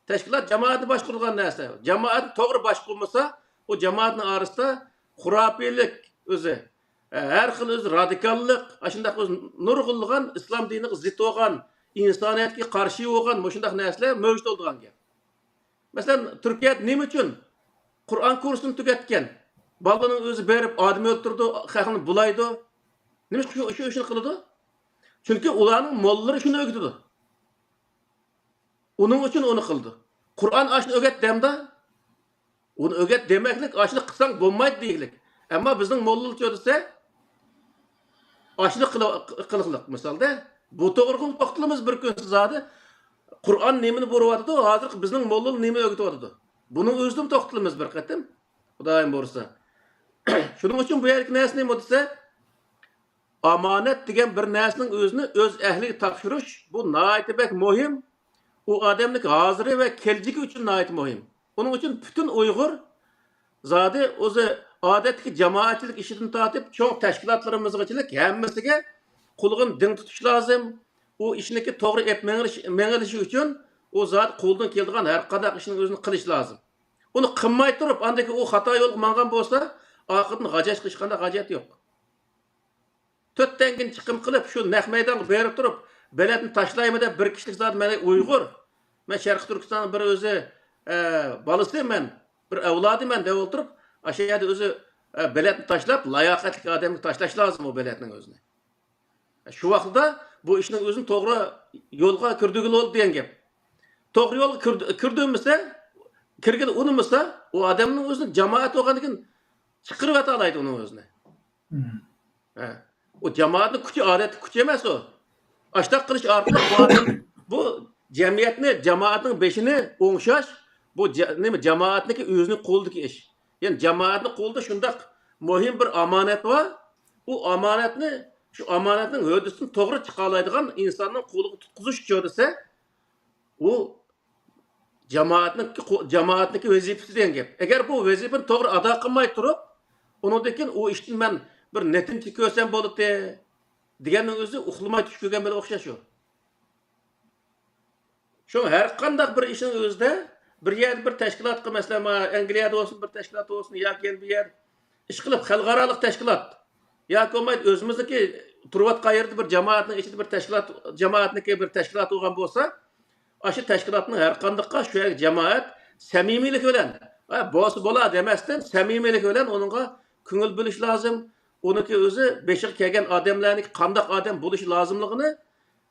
تەشكىلات جامائەتنى باشقۇرىدىغان نەرسە. جامائەتنى توغرا باشقۇرمىسا، ئۇ جامائەتنىڭ ئارىسىدا خۇراپىيلىك ئۆزى، ھەر خىل ئۆزى رادىكاللىق، ئاشۇنداق ئۆزى نۇرغۇنلىغان ئىسلام دىنىغا زىت بولغان، ئىنسانىيەتكە قارشى بولغان مۇشۇنداق نەرسىلەر مەۋجۇت بولىدىغان گەپ. مەسىلەن، تۈركىيەدە نېمە ئۈچۈن قۇرئان كۇرسىنى تۈگەتكەن بالىنىڭ ئۆزى بېرىپ ئادەم ئۆلتۈرىدۇ، خەقنى بۇلايدۇ؟ نېمىشقا شۇ، شۇ ئىشنى قىلىدۇ؟ چۈنكى ئۇلارنىڭ موللىلىرى شۇنى ئۆگىتىدۇ. ئۇنىڭ ئۈچۈن ئۇنى قىلىدۇ. قۇرئان ئاشۇنى ئۆگەت دەمدا، ئۇنى ئۆگەت دېمەكلىك، ئاشۇنى قىلساڭ بولمايدۇ دېگۈلۈك. ئەمما بىزنىڭ موللىلارچۇ دېسە، ئاشۇنى قىلى-، قىلىقلىق مىسالدا. بۇ توغرىغا توختىلىمىز بىر كۈن زادى. قۇرئان نېمىنى بۇيرۇۋاتىدۇ، ھازىرقى بىزنىڭ موللىلار نېمە ئۆگىتىۋاتىدۇ؟ بۇنىڭ ئۆزىدىمۇ توختىلىمىز بىر قېتىم، خۇدايىم بۇيرۇسا. شۇنىڭ ئۈچۈن بۇ يەردىكى نەرسە نېمە دېسە، ئامانەت دېگەن بىر نەرسىنىڭ ئۆزىنى ئۆز ئەھلىگە تاپشۇرۇش، بۇ ناھايىتى بەك مۇھىم. ئۇ ئادەمنىڭ ھازىرى ۋە كەلىچىكى ئۈچۈن ناھايىتى مۇھىم. ئۇنىڭ ئۈچۈن پۈتۈن ئۇيغۇر زادى ئۆزى ئادەتتىكى جامائەتچىلىك ئىشىدىن تارتىپ، چوڭ تەشكىلاتلىرىمىزغىچىلىك ھەممىسىگە قۇلىقىنى دىڭ تۇتۇش لازىم. ئۇ ئىشنىكى توغرا ئېپ مېڭىلىش-، مېڭىلىشى ئۈچۈن ئۇ زادى قولىدىن كېلىدىغان ھەر قانداق ئىشنىڭ ئۆزىنى قىلىش لازىم. ئۇنى قىلماي تۇرۇپ، ئاندىن كېيىن ئۇ خاتا يولغا ماڭغان بولسا، ئارقىدىن غاجاش قىلىش قانداق ھاجەت يوق. تۆت تەڭگىنى چىقىم قىلىپ، شۇ نەق مەيدانغا بېرىپ تۇرۇپ، بېلەتنى تاشلايمەن دەپ، بىر كىشىلىك زادى مەن ئۇيغۇر، مەن شەرقىي تۈركىستاننىڭ بىر ئۆزى، ئە، بالىسى مەن، بىر ئەۋلادى مەن دەپ ئولتۇرۇپ، ئاشۇ يەردە ئۆزى، ئە، بېلەتنى تاشلاپ، لاياقەتلىك ئادەمگە تاشلاش لازىم ئۇ بېلەتنىڭ ئۆزىنى. شۇ ۋاقىتتا بۇ ئىشنىڭ ئۆزىنى توغرا يولغا كىردۈرگىلى بولدى دېگەن گەپ. توغرا يولغا كىرد-، كىردۈرمىسە، كىرگىلى ئۇنىمىسا، ئۇ ئادەمنىڭ ئۆزىنى جامائەت بولغاندىن كېيىن چىقىرىۋېتەلەيدۇ ئۇنىڭ ئۆزىنى. ھە. ئۇ جامائەتنىڭ كۈچى، ئادەتتىكى كۈچى ئەمەس ئۇ. ئاشۇنداق قىلىش ئارقىلىق بۇ ئادەم، بۇ جەمئىيەتنى، جامائەتنىڭ بېشىنى ئوڭشاش، بۇ جە-، نېمە، جامائەتنىڭكى ئۆزىنىڭ قولىدىكى ئىش. يەنى جامائەتنىڭ قولىدا شۇنداق مۇھىم بىر ئامانەت بار. ئۇ ئامانەتنى، شۇ ئامانەتنىڭ ھۆددىسىنى توغرا چىقالايدىغان ئىنساننىڭ قولىغا تۇتقۇزۇش چۆرىسە، ئۇ جامائەتنىڭ، جامائەتنىڭكى ۋەزىپىسى دېگەن گەپ. ئەگەر بۇ ۋەزىپىنى توغرا ئادا قىلماي تۇرۇپ، ئۇنىڭدىن كېيىن ئۇ ئىشتىن مەن بىر نەتىجە كۆرسەم بولاتتى دېگەننىڭ ئۆزى ئۇخلىماي چۈش كۆرگەن بىلەن ئوخشاش ئۇ. شۇڭا ھەر قانداق بىر ئىشنىڭ ئۆزىدە بىر يەردە بىر تەشكىلاتقا، مەسىلەن، مانا ئەنگلىيەدە بولسۇن، بىر تەشكىلات بولسۇن ياكى يەنە بىر يەر، ئىشقىلىپ خەلقئارالىق تەشكىلات ياكى بولمايدۇ ئۆزىمىزنىڭكى تۇرۇۋاتقان يېرىدە بىر جامائەتنىڭ ئىچىدە بىر تەشكىلات، جامائەتنىڭكى بىر تەشكىلات بولغان بولسا، ئاشۇ تەشكىلاتنىڭ ھەر قانداققا شۇ يەرگە جامائەت سەمىمىيلىك بىلەن، ھە، بولسا بولا دېمەستىن، سەمىمىيلىك بىلەن ئۇنىڭغا كۆڭۈل بۆلۈش لازىم. ئۇنىڭكى ئۆزى بېشىغا كەلگەن ئادەملەرنىڭكى قانداق ئادەم بولۇشى لازىملىقىنى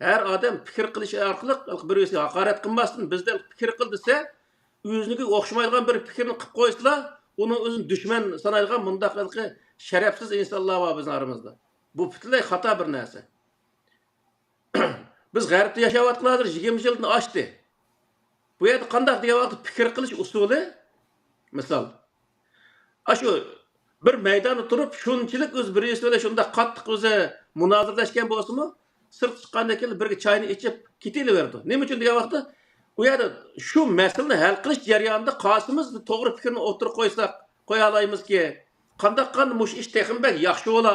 ھەر ئادەم پىكىر قىلىش ئارقىلىق، بىر-بىرسىگە ھاقارەت قىلماستىن، بىزدە پىكىر قىل دېسە، ئۆزىنىڭكىگە ئوخشىمايدىغان بىر پىكىرنى قىلىپ قويسىلا، ئۇنىڭ ئۆزىنى دۈشمەن سانايدىغان مۇنداق ھېلىقى شەرەپسىز ئىنسانلار بار بىزنىڭ ئارىمىزدا. بۇ پۈتۈنلەي خاتا بىر نەرسە. بىز غەربتە ياشاۋاتقىلى ھازىر يىگىرمە يىلدىن ئاشتى. بۇ يەردە قانداق دېگەن ۋاقىتتا پىكىر قىلىش ئۇسۇلى، مىسال، ئاشۇ بىر مەيداندا تۇرۇپ، شۇنچىلىك ئۆزى بىرىسى بىلەن شۇنداق قاتتىق ئۆزى مۇنازىرىلەشكەن بولسىمۇ، سىرتقا چىققاندىن كېيىن بىرگە چاينى ئىچىپ كېتىۋېرىدۇ. نېمە ئۈچۈن دېگەن ۋاقىتتا، ئۇ يەردە شۇ مەسىلىنى ھەل قىلىش جەريانىدا قايسىمىز توغرا پىكىرنى ئوتتۇرىغا قويساق، قويالايمىزكى، قانداق قىلغاندا مۇشۇ ئىش تېخىمۇ بەك ياخشى بولا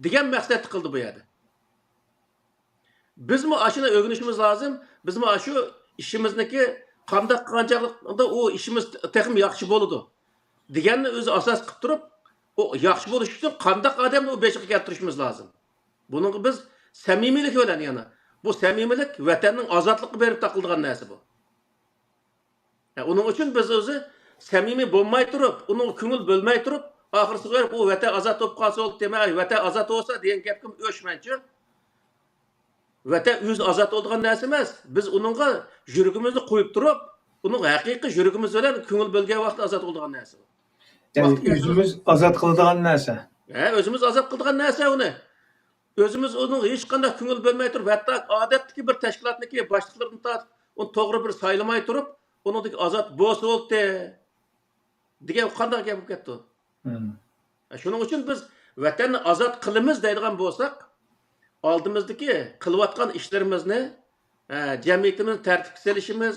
دېگەن مەقسەتتە قىلدى بۇ يەردە. بىزمۇ ئاشۇنى ئۆگىنىشىمىز لازىم. بىزمۇ ئاشۇ ئىشىمىزنىكى قانداق قىلغانچاغدا ئۇ ئىشىمىز تېخىمۇ ياخشى بولىدۇ دېگەننى ئۆزى ئاساس قىلىپ تۇرۇپ، ئۇ ياخشى بولۇش ئۈچۈن قانداق ئادەمنى ئۇ بېشىغا كەلتۈرۈشىمىز لازىم. بۇنىڭغا بىز سەمىمىيلىك بىلەن يەنە، بۇ سەمىمىيلىك ۋەتەننىڭ ئازادلىقىغا بېرىپ تاقىلىدىغان نەرسە بۇ. ھە، ئۇنىڭ ئۈچۈن بىز ئۆزى سەمىمىي بولماي تۇرۇپ، ئۇنىڭغا كۆڭۈل بۆلمەي تۇرۇپ، ئاخىرسىغا بېرىپ، ئۇ ۋەتەن ئازاد بولۇپ قالسا بولدى دېمەي، ۋەتەن ئازاد بولسا دېگەن گەپكە ئۆچمەنچۇ. ۋەتەن ئۆزى ئازاد بولىدىغان نەرسە ئەمەس. بىز ئۇنىڭغا يۈرىكىمىزنى قويۇپ تۇرۇپ، ئۇنىڭغا ھەقىقىي يۈرىكىمىز بىلەن كۆڭۈل بۆلگەن ۋاقىتتا ئازاد بولىدىغان نەرسە. يەنى ۋاقتى كەلگەن ئۆزىمىز ئازاد قىلىدىغان نەرسە. ھە، ئۆزىمىز ئازاد قىلىدىغان نەرسە ئۇنى. ئۆزىمىز ئۇنىڭغا ھېچقانداق كۆڭۈل بۆلمەي تۇرۇپ، ھەتتا ئادەتتىكى بىر تەشكىلاتنىڭكى باشلىقلىرىدىن تارتىپ، ئۇنى توغرا بىر سايلىماي تۇرۇپ، ئۇنىڭدىكى ئازاد بولسا بولدى دېگەن قانداق گەپ بولۇپ كەتتى؟ مم. شۇنىڭ ئۈچۈن بىز ۋەتەننى ئازاد قىلىمىز دەيدىغان بولساق، ئالدىمىزدىكى قىلىۋاتقان ئىشلىرىمىزنى، ئە، جەمئىيىتىمىزنى تەرتىپكە سېلىشىمىز،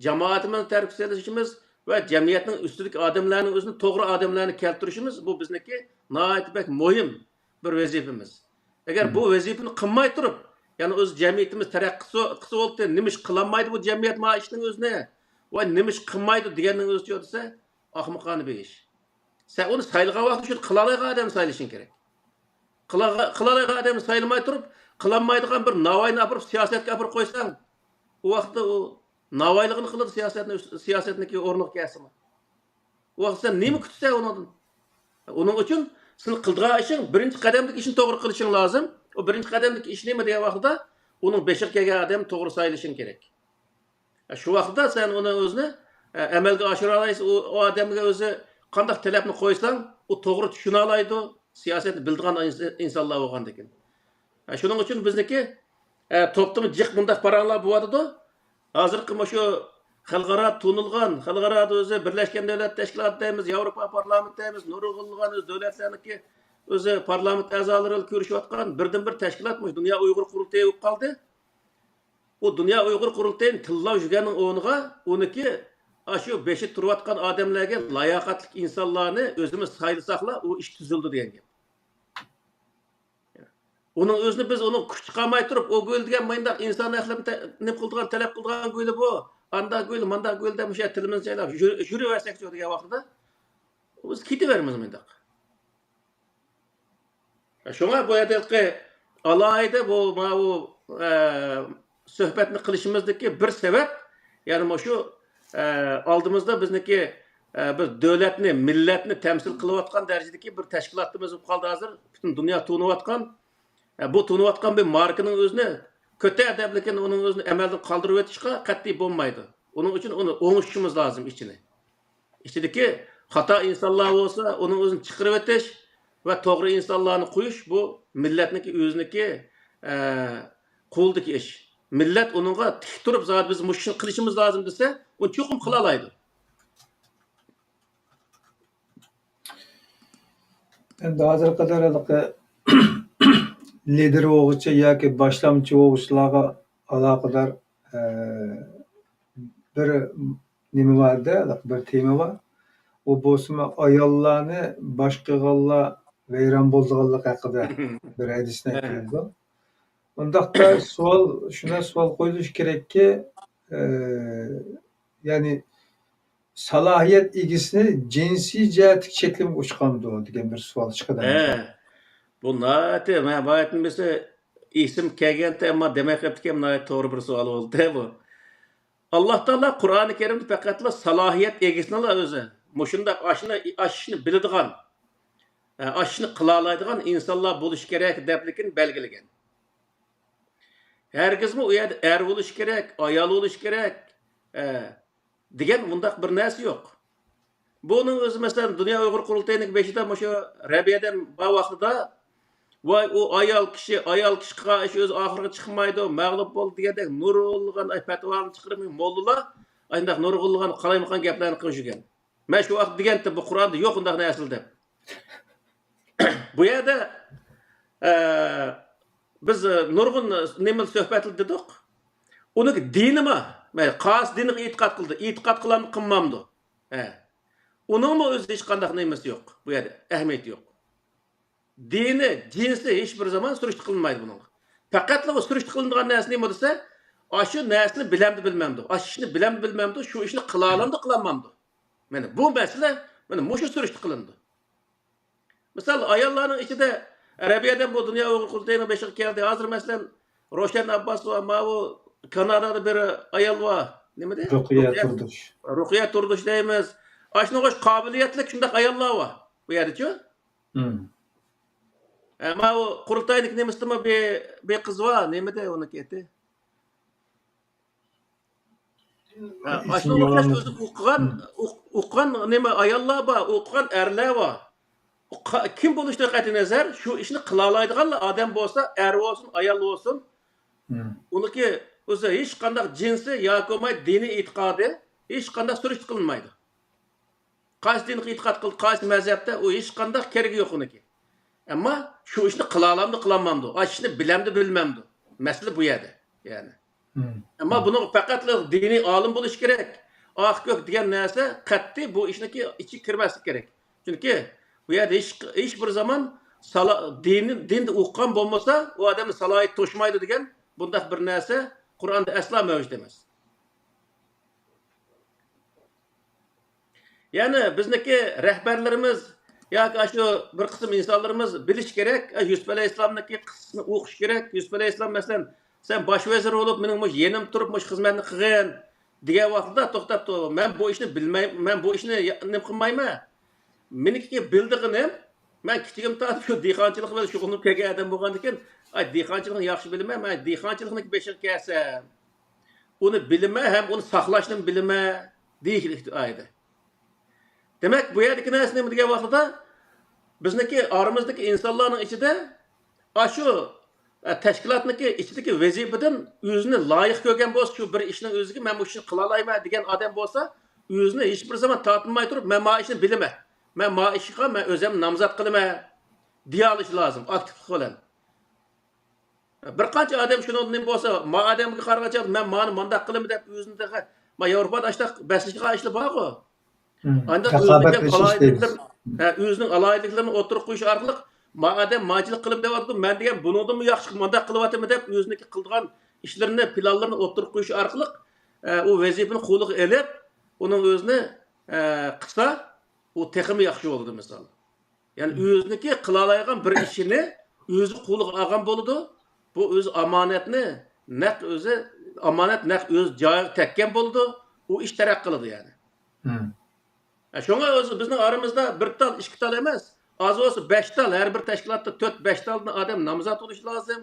جامائىتىمىزنى تەرتىپكە سېلىشىمىز ۋە جەمئىيەتنىڭ ئۈستىدىكى ئادەملەرنىڭ ئۆزىنى توغرا ئادەملەرنى كەلتۈرۈشىمىز، بۇ بىزنىڭكى ناھايىتى بەك مۇھىم بىر ۋەزىپىمىز. ئەگەر بۇ ۋەزىپىنى قىلماي تۇرۇپ، يەنى ئۆز جەمئىيىتىمىز تەرەققىي قىلسا، قىلسا بولدى، نېمە ئىش قىلالمايدۇ بۇ جەمئىيەت مانا ئىشنىڭ ئۆزىنى؟ ۋاي، نېمە ئىش قىلمايدۇ دېگەننىڭ ئۆزىچۇ دېسە، ئاخمىقانە بىر ئىش. سەن ئۇنى سايلىغان ۋاقىتتا شۇنى قىلالايدىغان ئادەمنى سايلىشىڭ كېرەك. قىلالايدىغان ئادەمنى سايلىماي تۇرۇپ، قىلالمايدىغان بىر ناۋاينى ئاپىرىپ سىياسەتكە ئاپىرىپ قويساڭ، ئۇ ۋاقىتتا ئۇ ناۋايلىقىنى قىلىدۇ سىياسەتنى، سىياسەتنىڭكى ئورنىغا كەلسىمۇ. ئۇ ۋاقىت سەن نېمە كۈتىسەن ئۇنىڭدىن؟ ئۇنىڭ ئۈچۈن سېنىڭ قىلىدىغان ئىشىڭ، بىرىنچى قەدەمدىكى ئىشنى توغرا قىلىشىڭ لازىم. ئۇ بىرىنچى قەدەمدىكى ئىش نېمە دېگەن ۋاقتىدا، ئۇنىڭ بېشىغا كەلگەن ئادەمنى توغرا سايلىشىڭ كېرەك. شۇ ۋاقىتتا سەن ئۇنى ئۆزىنى، ئە، ئەمەلگە ئاشۇرالايسەن. ئۇ، ئۇ ئادەمگە ئۆزى قانداق تەلەپنى قويساڭ، ئۇ توغرا چۈشىنەلەيدۇ. سىياسەتنى بىلىدىغان ئىنس-، ئىنسانلار بولغاندىكىن. ھە، شۇنىڭ ئۈچۈن بىزنىڭكى، ئە، توپتىمۇ جىق مۇنداق پاراڭلار بولۇۋاتىدۇ. ھازىرقى مۇشۇ خەلقئارا تونۇلغان، خەلقئارادا ئۆزى بىرلەشكەن دۆلەت تەشكىلاتى دەيمىز، ياۋروپا پارلامېنتى دەيمىز، نۇرغۇنلىغان ئۆزى دۆلەتلەرنىڭكى ئۆزى پارلامېنت ئەزالىرى كۆرۈشۈۋاتقان بىردىنبىر تەشكىلات مۇشۇ دۇنيا ئۇيغۇر قۇرۇلتىيى بولۇپ قالدى. ئۇ دۇنيا ئۇيغۇر قۇرۇلتىيىنى تىللاپ يۈرگەننىڭ ئورنىغا ئۇنىڭكى ئاشۇ بېشى تۇرۇۋاتقان ئادەملەرگە لاياقەتلىك ئىنسانلارنى ئۆزىمىز سايلىساقلا، ئۇ ئىش تۈزۈلىدۇ دېگەن گەپ. ئۇنىڭ ئۆزىنى بىز ئۇنىڭ كۈچ چىقارماي تۇرۇپ، ئۇ گۆل دېگەن مۇنداق ئىنسان ھەقلىرىنى تە-، نېمە قىلىدىغان، تەلەپ قىلىدىغان گۆلى بۇ. ئاندا گۈل، ماندا گۈل دەپ مۇشۇ تىلىمىزنى چايلاپ يۈر-، يۈرۈۋەرسەكچۇ دېگەن ۋاقتىدا، بىز كېتىۋېرىمىز مۇنداق. شۇڭا بۇ يەردىكى ئالاھىدە بۇ، ماۋۇ، ئە، سۆھبەتنى قىلىشىمىزدىكى بىر سەۋەب، يەنى مۇشۇ، ئە، ئالدىمىزدا بىزنىڭكى، ئە، بىز دۆلەتنى، مىللەتنى تەمسىل قىلىۋاتقان دەرىجىدىكى بىر تەشكىلاتىمىز بولۇپ قالدى ھازىر. پۈتۈن دۇنيا تونۇۋاتقان. ئە، بۇ تونۇۋاتقان بىر ماركىنىڭ ئۆزىنى كۆتەر دەپلىكىن ئۇنىڭ ئۆزىنى ئەمەلدىن قالدۇرۇۋېتىشقا قەتئىي بولمايدۇ. ئۇنىڭ ئۈچۈن ئۇنى ئوڭشىشىمىز لازىم ئىچىنى. ئىچىدىكى خاتا ئىنسانلار بولسا، ئۇنىڭ ئۆزىنى چىقىرىۋېتىش ۋە توغرا ئىنسانلارنى قويۇش، بۇ مىللەتنىڭكى ئۆزىنىڭكى، ئە، قولىدىكى ئىش. مىللەت ئۇنىڭغا تىك تۇرۇپ، زادى بىز مۇشۇ ئىشنى قىلىشىمىز لازىم دېسە، ئۇنى چوقۇم قىلالايدۇ. ئەمدى ھازىرغا قەدەر ھېلىقى لىدېر بولغۇچى ياكى باشلامچى بولغۇچىلارغا ئالاقىدار، ئە، بىر نېمە بار-دە، بىر تېما بار. ئۇ بولسىمۇ ئاياللارنى باشقا قىلغانلار ۋەيران بولىدىغانلىقى ھەققىدە بىر ھەدىسنى ئەكېلىدۇ. ئۇنداقتا سوئال، شۇنداق سوئال قويۇلۇشى كېرەككى، ئە، يەنى سالاھىيەت ئىگىسىنى جىنسىي جەھەتتىكى چەكلىمىگە ئۇچقاندۇ دېگەن بىر سوئال چىقىدۇ. ھە، بۇ ناھايىتى، مەن بايىتىن بىلسە ئېسىم كەلگەنتى، ئەمما دېمەي قېپتىكەن، ناھايىتى توغرا بىر سوئال بولدى بۇ. ئاللاھ تائالا قۇرئانى كەرىمدە پەقەتلا سالاھىيەت ئىگىسىنىلا ئۆزى مۇشۇنداق ئاشۇنى، ئاشۇنى بىلىدىغان، ئاشۇنى قىلالايدىغان ئىنسانلار بولۇشى كېرەك دەپلىكىن بەلگىلىگەن. ھەرگىزمۇ ئۇ يەردە ئەر بولۇشى كېرەك، ئايال بولۇشى كېرەك، ئە، دېگەن مۇنداق بىر نەرسە يوق. بۇنىڭ ئۆزى، مەسىلەن، دۇنيا ئۇيغۇر قۇرۇلتىيىنىڭ بېشىدا مۇشۇ رەبىيەدىن بار ۋاقتىدا، ۋاي، ئۇ ئايال كىشى، ئايال كىشى قىلغان ئىش ئۆز ئاخىرىغا چىقمايدۇ، مەغلۇپ بولدى دېگەندەك نۇرغۇنلىغان ئاي پەتىۋالارنى چىقىرىپ، موللىلار ئانداق نۇرغۇنلىغان قالايمىقان گەپلەرنى قىلىپ يۈرگەن. مەن شۇ ۋاقىت دېگەنتىم، بۇ قۇرئاندا يوق ئۇنداق نەرسىلەر دەپ. بۇ يەردە، ئە، بىز، ئە، نۇرغۇن، ئە، نېمىلەر سۆھبەتلەر دېدۇق. ئۇنىڭ دىنىمۇ، مەيلى، قايسى دىنغا ئېتىقاد قىلدى، ئېتىقاد قىلامدۇ، قىلمامدۇ؟ ھە. ئۇنىڭمۇ ئۆزى ھېچقانداق نېمىسى يوق. بۇ يەردە ئەھمىيىتى يوق. دىنى، جىنسى ھېچ بىر زامان سۈرۈشتە قىلىنمايدۇ بۇنىڭغا. پەقەتلا ئۇ سۈرۈشتە قىلىنىدىغان نەرسە نېمە دېسە، ئاشۇ نەرسىنى بىلەمدۇ، بىلمەمدۇ؟ ئاشۇ ئىشنى بىلەمدۇ، بىلمەمدۇ؟ شۇ ئىشنى قىلالامدۇ، قىلالمامدۇ؟ مانا بۇ مەسىلە، مانا مۇشۇ سۈرۈشتە قىلىنىدۇ. مىسال، ئاياللارنىڭ ئىچىدە رەبىيەدىن بۇ دۇنيا ئۇيغۇر قۇرۇلتىيىنىڭ بېشىغا كەلدى. ھازىر، مەسىلەن، روشەن ئابباس بار، ماۋۇ كانادادا بىر ئايال بار. نېمىدى؟ رۇقىيە رۇقىيە، تۇردۇش. رۇقىيە تۇردۇش دەيمىز. ئاشۇنىڭغا ئوخشاش قابىلىيەتلىك شۇنداق ئاياللار بار بۇ يەردىچۇ. مم. ئە، ماۋۇ قۇرۇلتاينىڭ نېمىسىدىمۇ بىر، بىر قىز بار. نېمىدى ئۇنىڭكى ئېتى؟ ھە، ئاشۇنىڭغا ئوخشاش ئۆزى ئوقۇغان، ئوق-، ئوقۇغان نېمە ئاياللار بار، ئوقۇغان ئەرلەر بار. ئۇ قا-، كىم بولۇشىدىن قەتئىينەزەر، شۇ ئىشنى قىلالايدىغانلا ئادەم بولسا، ئەر بولسۇن، ئايال بولسۇن، مم. ئۇنىڭكى ئۆزى ھېچقانداق جىنسى ياكى بولماي دىنىي ئېتىقادى ھېچقانداق سۈرۈشتە قىلىنمايدۇ. قايسى دىنغا ئېتىقاد قىلدى، قايسى مەزھەپتە، ئۇ ھېچقانداق كېرىكى يوق ئۇنىڭكى. ئەمما شۇ ئىشنى قىلالامدۇ، قىلالمامدۇ؟ ئاشۇ ئىشنى بىلەمدۇ، بىلمەمدۇ؟ مەسىلە بۇ يەردە. يەنى. مم. ئەمما بۇنىڭغا پەقەتلا دىنىي ئالىم بولۇش كېرەك. ئاق كۆك دېگەن نەرسە قەتئىي بۇ ئىشنىڭكى ئىچىگە كىرمەسلىك كېرەك. چۈنكى بۇ يەردە ھېچ، ھېچ بىر زامان سالا-، دىننى، دىندا ئوقۇغان بولمىسا، ئۇ ئادەمنىڭ سالاھىيىتى توشمايدۇ دېگەن بۇنداق بىر نەرسە قۇرئاندا ئەسلا مەۋجۇت ئەمەس. يەنى بىزنىڭكى رەھبەرلىرىمىز ياكى ئاشۇ بىر قىسىم ئىنسانلىرىمىز بىلىشى كېرەك، ئە، يۈسۈپ ئەلەيھىسسالامنىڭكى قىسسىسىنى ئوقۇشى كېرەك. يۈسۈپ ئەلەيھىسسالام، مەسىلەن، سەن باش ۋەزىر بولۇپ، مېنىڭ مۇشۇ يېنىمدا تۇرۇپ، مۇشۇ خىزمەتنى قىلغىن دېگەن ۋاقتىدا، توختاپ تۇر، مەن بۇ ئىشنى بىلمەي، مەن بۇ ئىشنى يا-، نېمە قىلمايمەن. مېنىڭكى بىلىدىغىنىم، مەن كىچىكىمدىن تارتىپ شۇ دېھقانچىلىق بىلەن شۇغۇللىنىپ كەلگەن ئادەم بولغاندىكىن، ئاي، دېھقانچىلىقنى ياخشى بىلىمەن، مەن دېھقانچىلىقنىڭ بېشىغا كەلسەم، ئۇنى بىلىمەن ھەم ئۇنى ساقلاشنىمۇ بىلىمەن دېيىشلىك ئايدى. دېمەك، بۇ يەردىكى نەرسە نېمە دېگەن ۋاقتىدا، بىزنىڭكى ئارىمىزدىكى ئىنسانلارنىڭ ئىچىدە ئاشۇ، ئە، تەشكىلاتنىڭكى ئىچىدىكى ۋەزىپىدىن ئۆزىنى لايىق كۆرگەن بولسا، شۇ بىر ئىشنىڭ ئۆزىگە مەن بۇ ئىشنى قىلالايمەن دېگەن ئادەم بولسا، ئۆزىنى ھېچ بىر زامان تارتىنماي تۇرۇپ، مەن ما ئىشنى بىلىمەن، مەن ما ئىشقا مەن ئۆزۈم نامزات قىلىمەن دېيەلىشى لازىم، ئاكتىپلىق بىلەن. بىر قانچە ئادەم شۇنىڭدىن نېمە بولسا، ما ئادەمگە قارىغانچە مەن مانى مانداق قىلىمەن دەپ ئۆزىنى تېخى، ما ياۋروپادا ئاشۇنداق بەسلىشىدىغان ئىشلار بارغۇ. مم. ئانداق ئۆزىنىڭ كەم ئالاھىدىلىكلىرىنى، ھە، ئۆزىنىڭ ئالاھىدىلىكلىرىنى ئوتتۇرىغا قويۇش ئارقىلىق، ما ئادەم مانچىلىق قىلىمەن دەۋاتىدۇ، مەن دېگەن بۇنىڭدىنمۇ ياخشى مانداق قىلىۋاتىمەن دەپ ئۆزىنىڭكى قىلىدىغان ئىشلىرىنى، پىلانلىرىنى ئوتتۇرىغا قويۇش ئارقىلىق ئە، ئۇ ۋەزىپىنى قولىغا ئېلىپ، ئۇنىڭ ئۆزىنى، ئە، قىلسا، ئۇ تېخىمۇ ياخشى بولىدۇ، مىسال. يەنى ئۆزىنىڭكى قىلالايدىغان بىر ئىشىنى ئۆزى قولىغا ئالغان بولىدۇ. بۇ ئۆزى ئامانەتنى نەق ئۆزى، ئامانەت نەق ئۆز جايىغا تەگكەن بولىدۇ. ئۇ ئىش تەرەققىي قىلىدۇ يەنى. مم. ھە، شۇڭا ئۆزى بىزنىڭ ئارىمىزدا بىر تال، ئىككى تال ئەمەس، ئاز بولسا بەش تال، ھەر بىر تەشكىلاتتا تۆت، بەش تالدىن ئادەم نامزات بولۇشى لازىم.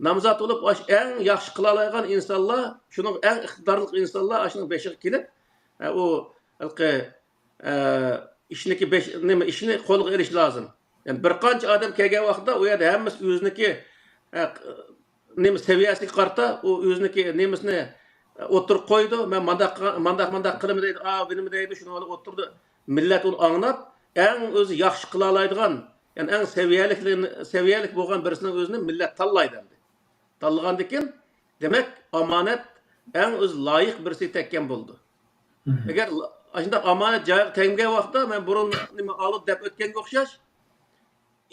نامزات بولۇپ، ئاش ئەڭ ياخشى قىلالايدىغان ئىنسانلار، شۇنىڭ ئەڭ ئىقتىدارلىق ئىنسانلار ئاشۇنىڭ بېشىغا كېلىپ، ئە، ئۇ ھېلىقى، ئە، ئىشنىكى بېش-، نېمە، ئىشنى قولغا ئېلىش لازىم. يەنى بىر قانچە ئادەم كەلگەن ۋاقىتتا، ئۇ يەردە ھەممىسى ئۆزىنىڭكى، ئە، نېمە سەۋىيەسىگە قارىتا، ئۇ ئۆزىنىڭكى نېمىسىنى ئوتتۇرىغا قويىدۇ. مەن مانداق، مانداق، مانداق قىلىمەن دەيدۇ، ئا، بىلىمەن دەيدۇ، شۇنى ئوتتۇرىدا مىللەت ئۇنى ئاڭلاپ، ئەڭ ئۆزى ياخشى قىلالايدىغان، يەنى ئەڭ سەۋىيەلىك، سەۋىيەلىك بولغان بىرسىنىڭ ئۆزىنى مىللەت تاللايدۇ ئەمدى. تاللىغاندىن كېيىن، دېمەك، ئامانەت ئەڭ ئۆزى لايىق بىرسىگە تەگكەن بولىدۇ. مم. ئەگەر ئاشۇنداق ئامانەت جايىغا تەگمىگەن ۋاقىتتا، مەن بۇرۇن نېمە ئالدىن دەپ ئۆتكەنگە ئوخشاش،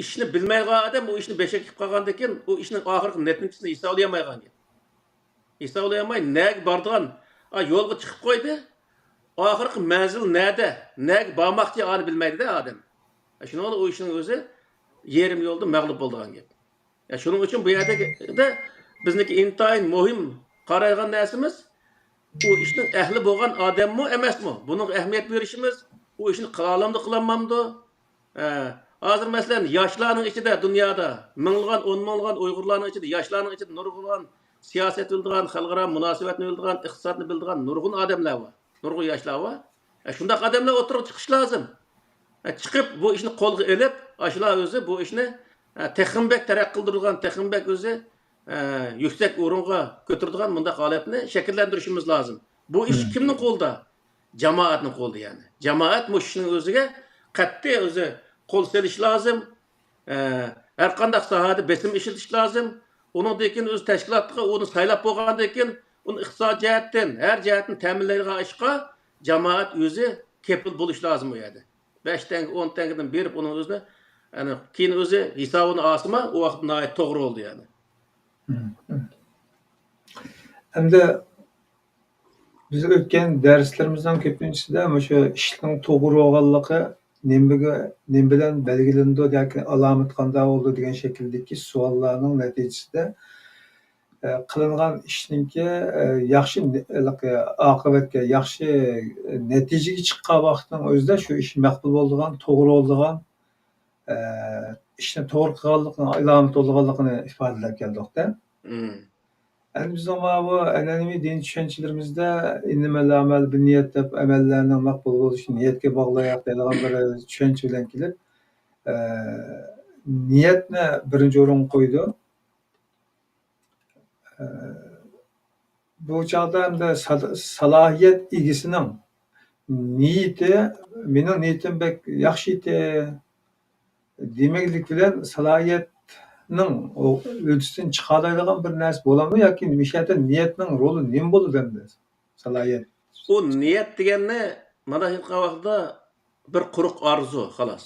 ئىشنى بىلمەيدىغان ئادەم ئۇ ئىشنى بېشىغا كېلىپ قالغاندىن كېيىن، ئۇ ئىشنىڭ ئاخىرقى نەتىجىسىنى ھېسابلىيالمايدىغان گەپ. ھېسابلىيالماي، نەگە بارىدىغان، ئا، يولغا چىقىپ قويدى، ئاخىرقى مەنزىل نەدە، نەگە بارماقچى، ئانى بىلمەيدۇ-دە ئادەم. شۇنىڭ بىلەن ئۇ ئىشنىڭ ئۆزى يېرىم يولدا مەغلۇپ بولىدىغان گەپ. يا، شۇنىڭ ئۈچۈن بۇ يەردە بىزنىڭكى ئىنتايىن مۇھىم قارايدىغان نەرسىمىز، ئۇ ئىشنىڭ ئەھلى بولغان ئادەممۇ ئەمەسمۇ؟ بۇنىڭغا ئەھمىيەت بېرىشىمىز، ئۇ ئىشنى قىلالامدۇ، قىلالمامدۇ؟ ئە، ھازىر مەسىلەن، ياشلارنىڭ ئىچىدە دۇنيادا مىڭلىغان، ئون مىڭلىغان ئۇيغۇرلارنىڭ ئىچىدە، ياشلارنىڭ ئىچىدە نۇرغۇن سىياسەت بىلىدىغان، خەلقئارا مۇناسىۋەتنى بىلىدىغان، ئىقتىسادنى بىلىدىغان نۇرغۇن ئادەملەر بار. نۇرغۇن ياشلار بار. ئە، شۇنداق ئادەملەر ئوتتۇرىغا چىقىشى لازىم. ئە، چىقىپ بۇ ئىشنى قولغا ئېلىپ، ئاشۇلار ئۆزى بۇ ئىشنى، ئە، تېخىمۇ بەك تەرەققىي قىلدۇرىدىغان، تېخىمۇ بەك ئۆزى، ئە، يۈكسەك ئورۇنغا كۆتۈرىدىغان مۇنداق ھالەتنى شەكىللەندۈرۈشىمىز لازىم. بۇ ئىش مم. كىمنىڭ قولىدا؟ جامائەتنىڭ قولىدا يەنى. جامائەت مۇشۇ ئىشنىڭ ئۆزىگە قەتئىي ئۆزى قول سېلىشى لازىم. ئە، ھەر قانداق ساھەدە بېسىم ئىشلىتىش لازىم. ئۇنىڭدىن كېيىن ئۆزى تەشكىلاتقا ئۇنى سايلاپ بولغاندىن كېيىن، ئۇنى ئىقتىسادىي جەھەتتىن، ھەر جەھەتتىن تەمىنلەيدىغان ئىشقا جامائەت ئۆزى كېپىل بولۇشى لازىم ئۇ يەردە. بەش تەڭگە، ئون تەڭگىدىن بېرىپ ئۇنىڭ ئۆزىنى، يەنى كېيىن ئۆزى ھېسابىنى ئالسىمۇ، ئۇ ۋاقىت ناھايىتى توغرا بولدى يەنى. مم. ئەمدى بىز ئۆتكەن دەرسلىرىمىزنىڭ كۆپىنچىسىدە مۇشۇ ئىشنىڭ توغرا بولغانلىقى نېمىگە، نېمە بىلەن بەلگىلىنىدۇ ياكى ئالامىتى قانداق بولىدۇ دېگەن شەكىلدىكى سوئاللارنىڭ نەتىجىسىدە، ئە، قىلىنغان ئىشنىڭكى، ئە، ياخشى نە-، ھېلىقى ئاقىۋەتكە، ياخشى نەتىجىگە چىققان ۋاقىتنىڭ ئۆزىدە شۇ ئىش مەقبۇل بولىدىغان، توغرا بولىدىغان، ئە، ئىشنى توغرا قىلغانلىقىنىڭ ئالامىتى بولىدىغانلىقىنى ئىپادىلەپ كەلدۇقتە. مم. ئەمدى بىزنىڭ ماۋۇ ئەنئەنىۋى دىن چۈشەنچىلىرىمىزدە «ئىننەمەل ئەمەلۇ بىننىيەت» دەپ ئەمەللەرنىڭ مەقبۇل بولۇشى نىيەتكە باغلىق دەيدىغان بىر چۈشەنچە بىلەن كېلىپ، ئە، نىيەتنى بىرىنچى ئورۇنغا قويىدۇ. ئە، بۇ چاغدا ئەمدى سال-، سالاھىيەت ئىگىسىنىڭ نىيىتى، مېنىڭ نىيىتىم بەك ياخشى ئىدى، دېمەكلىك بىلەن سالاھىيەتنىڭ ئۇ ھۆددىسىدىن چىقالايدىغان بىر نەرسە بولامدۇ ياكى مۇشۇ يەردە نىيەتنىڭ رولى نېمە بولىدۇ ئەمدى؟ سالاھىيەت. ئۇ نىيەت دېگەننى مانا ھېلىقى ۋاقىتتا بىر قۇرۇق ئارزۇ، خالاس.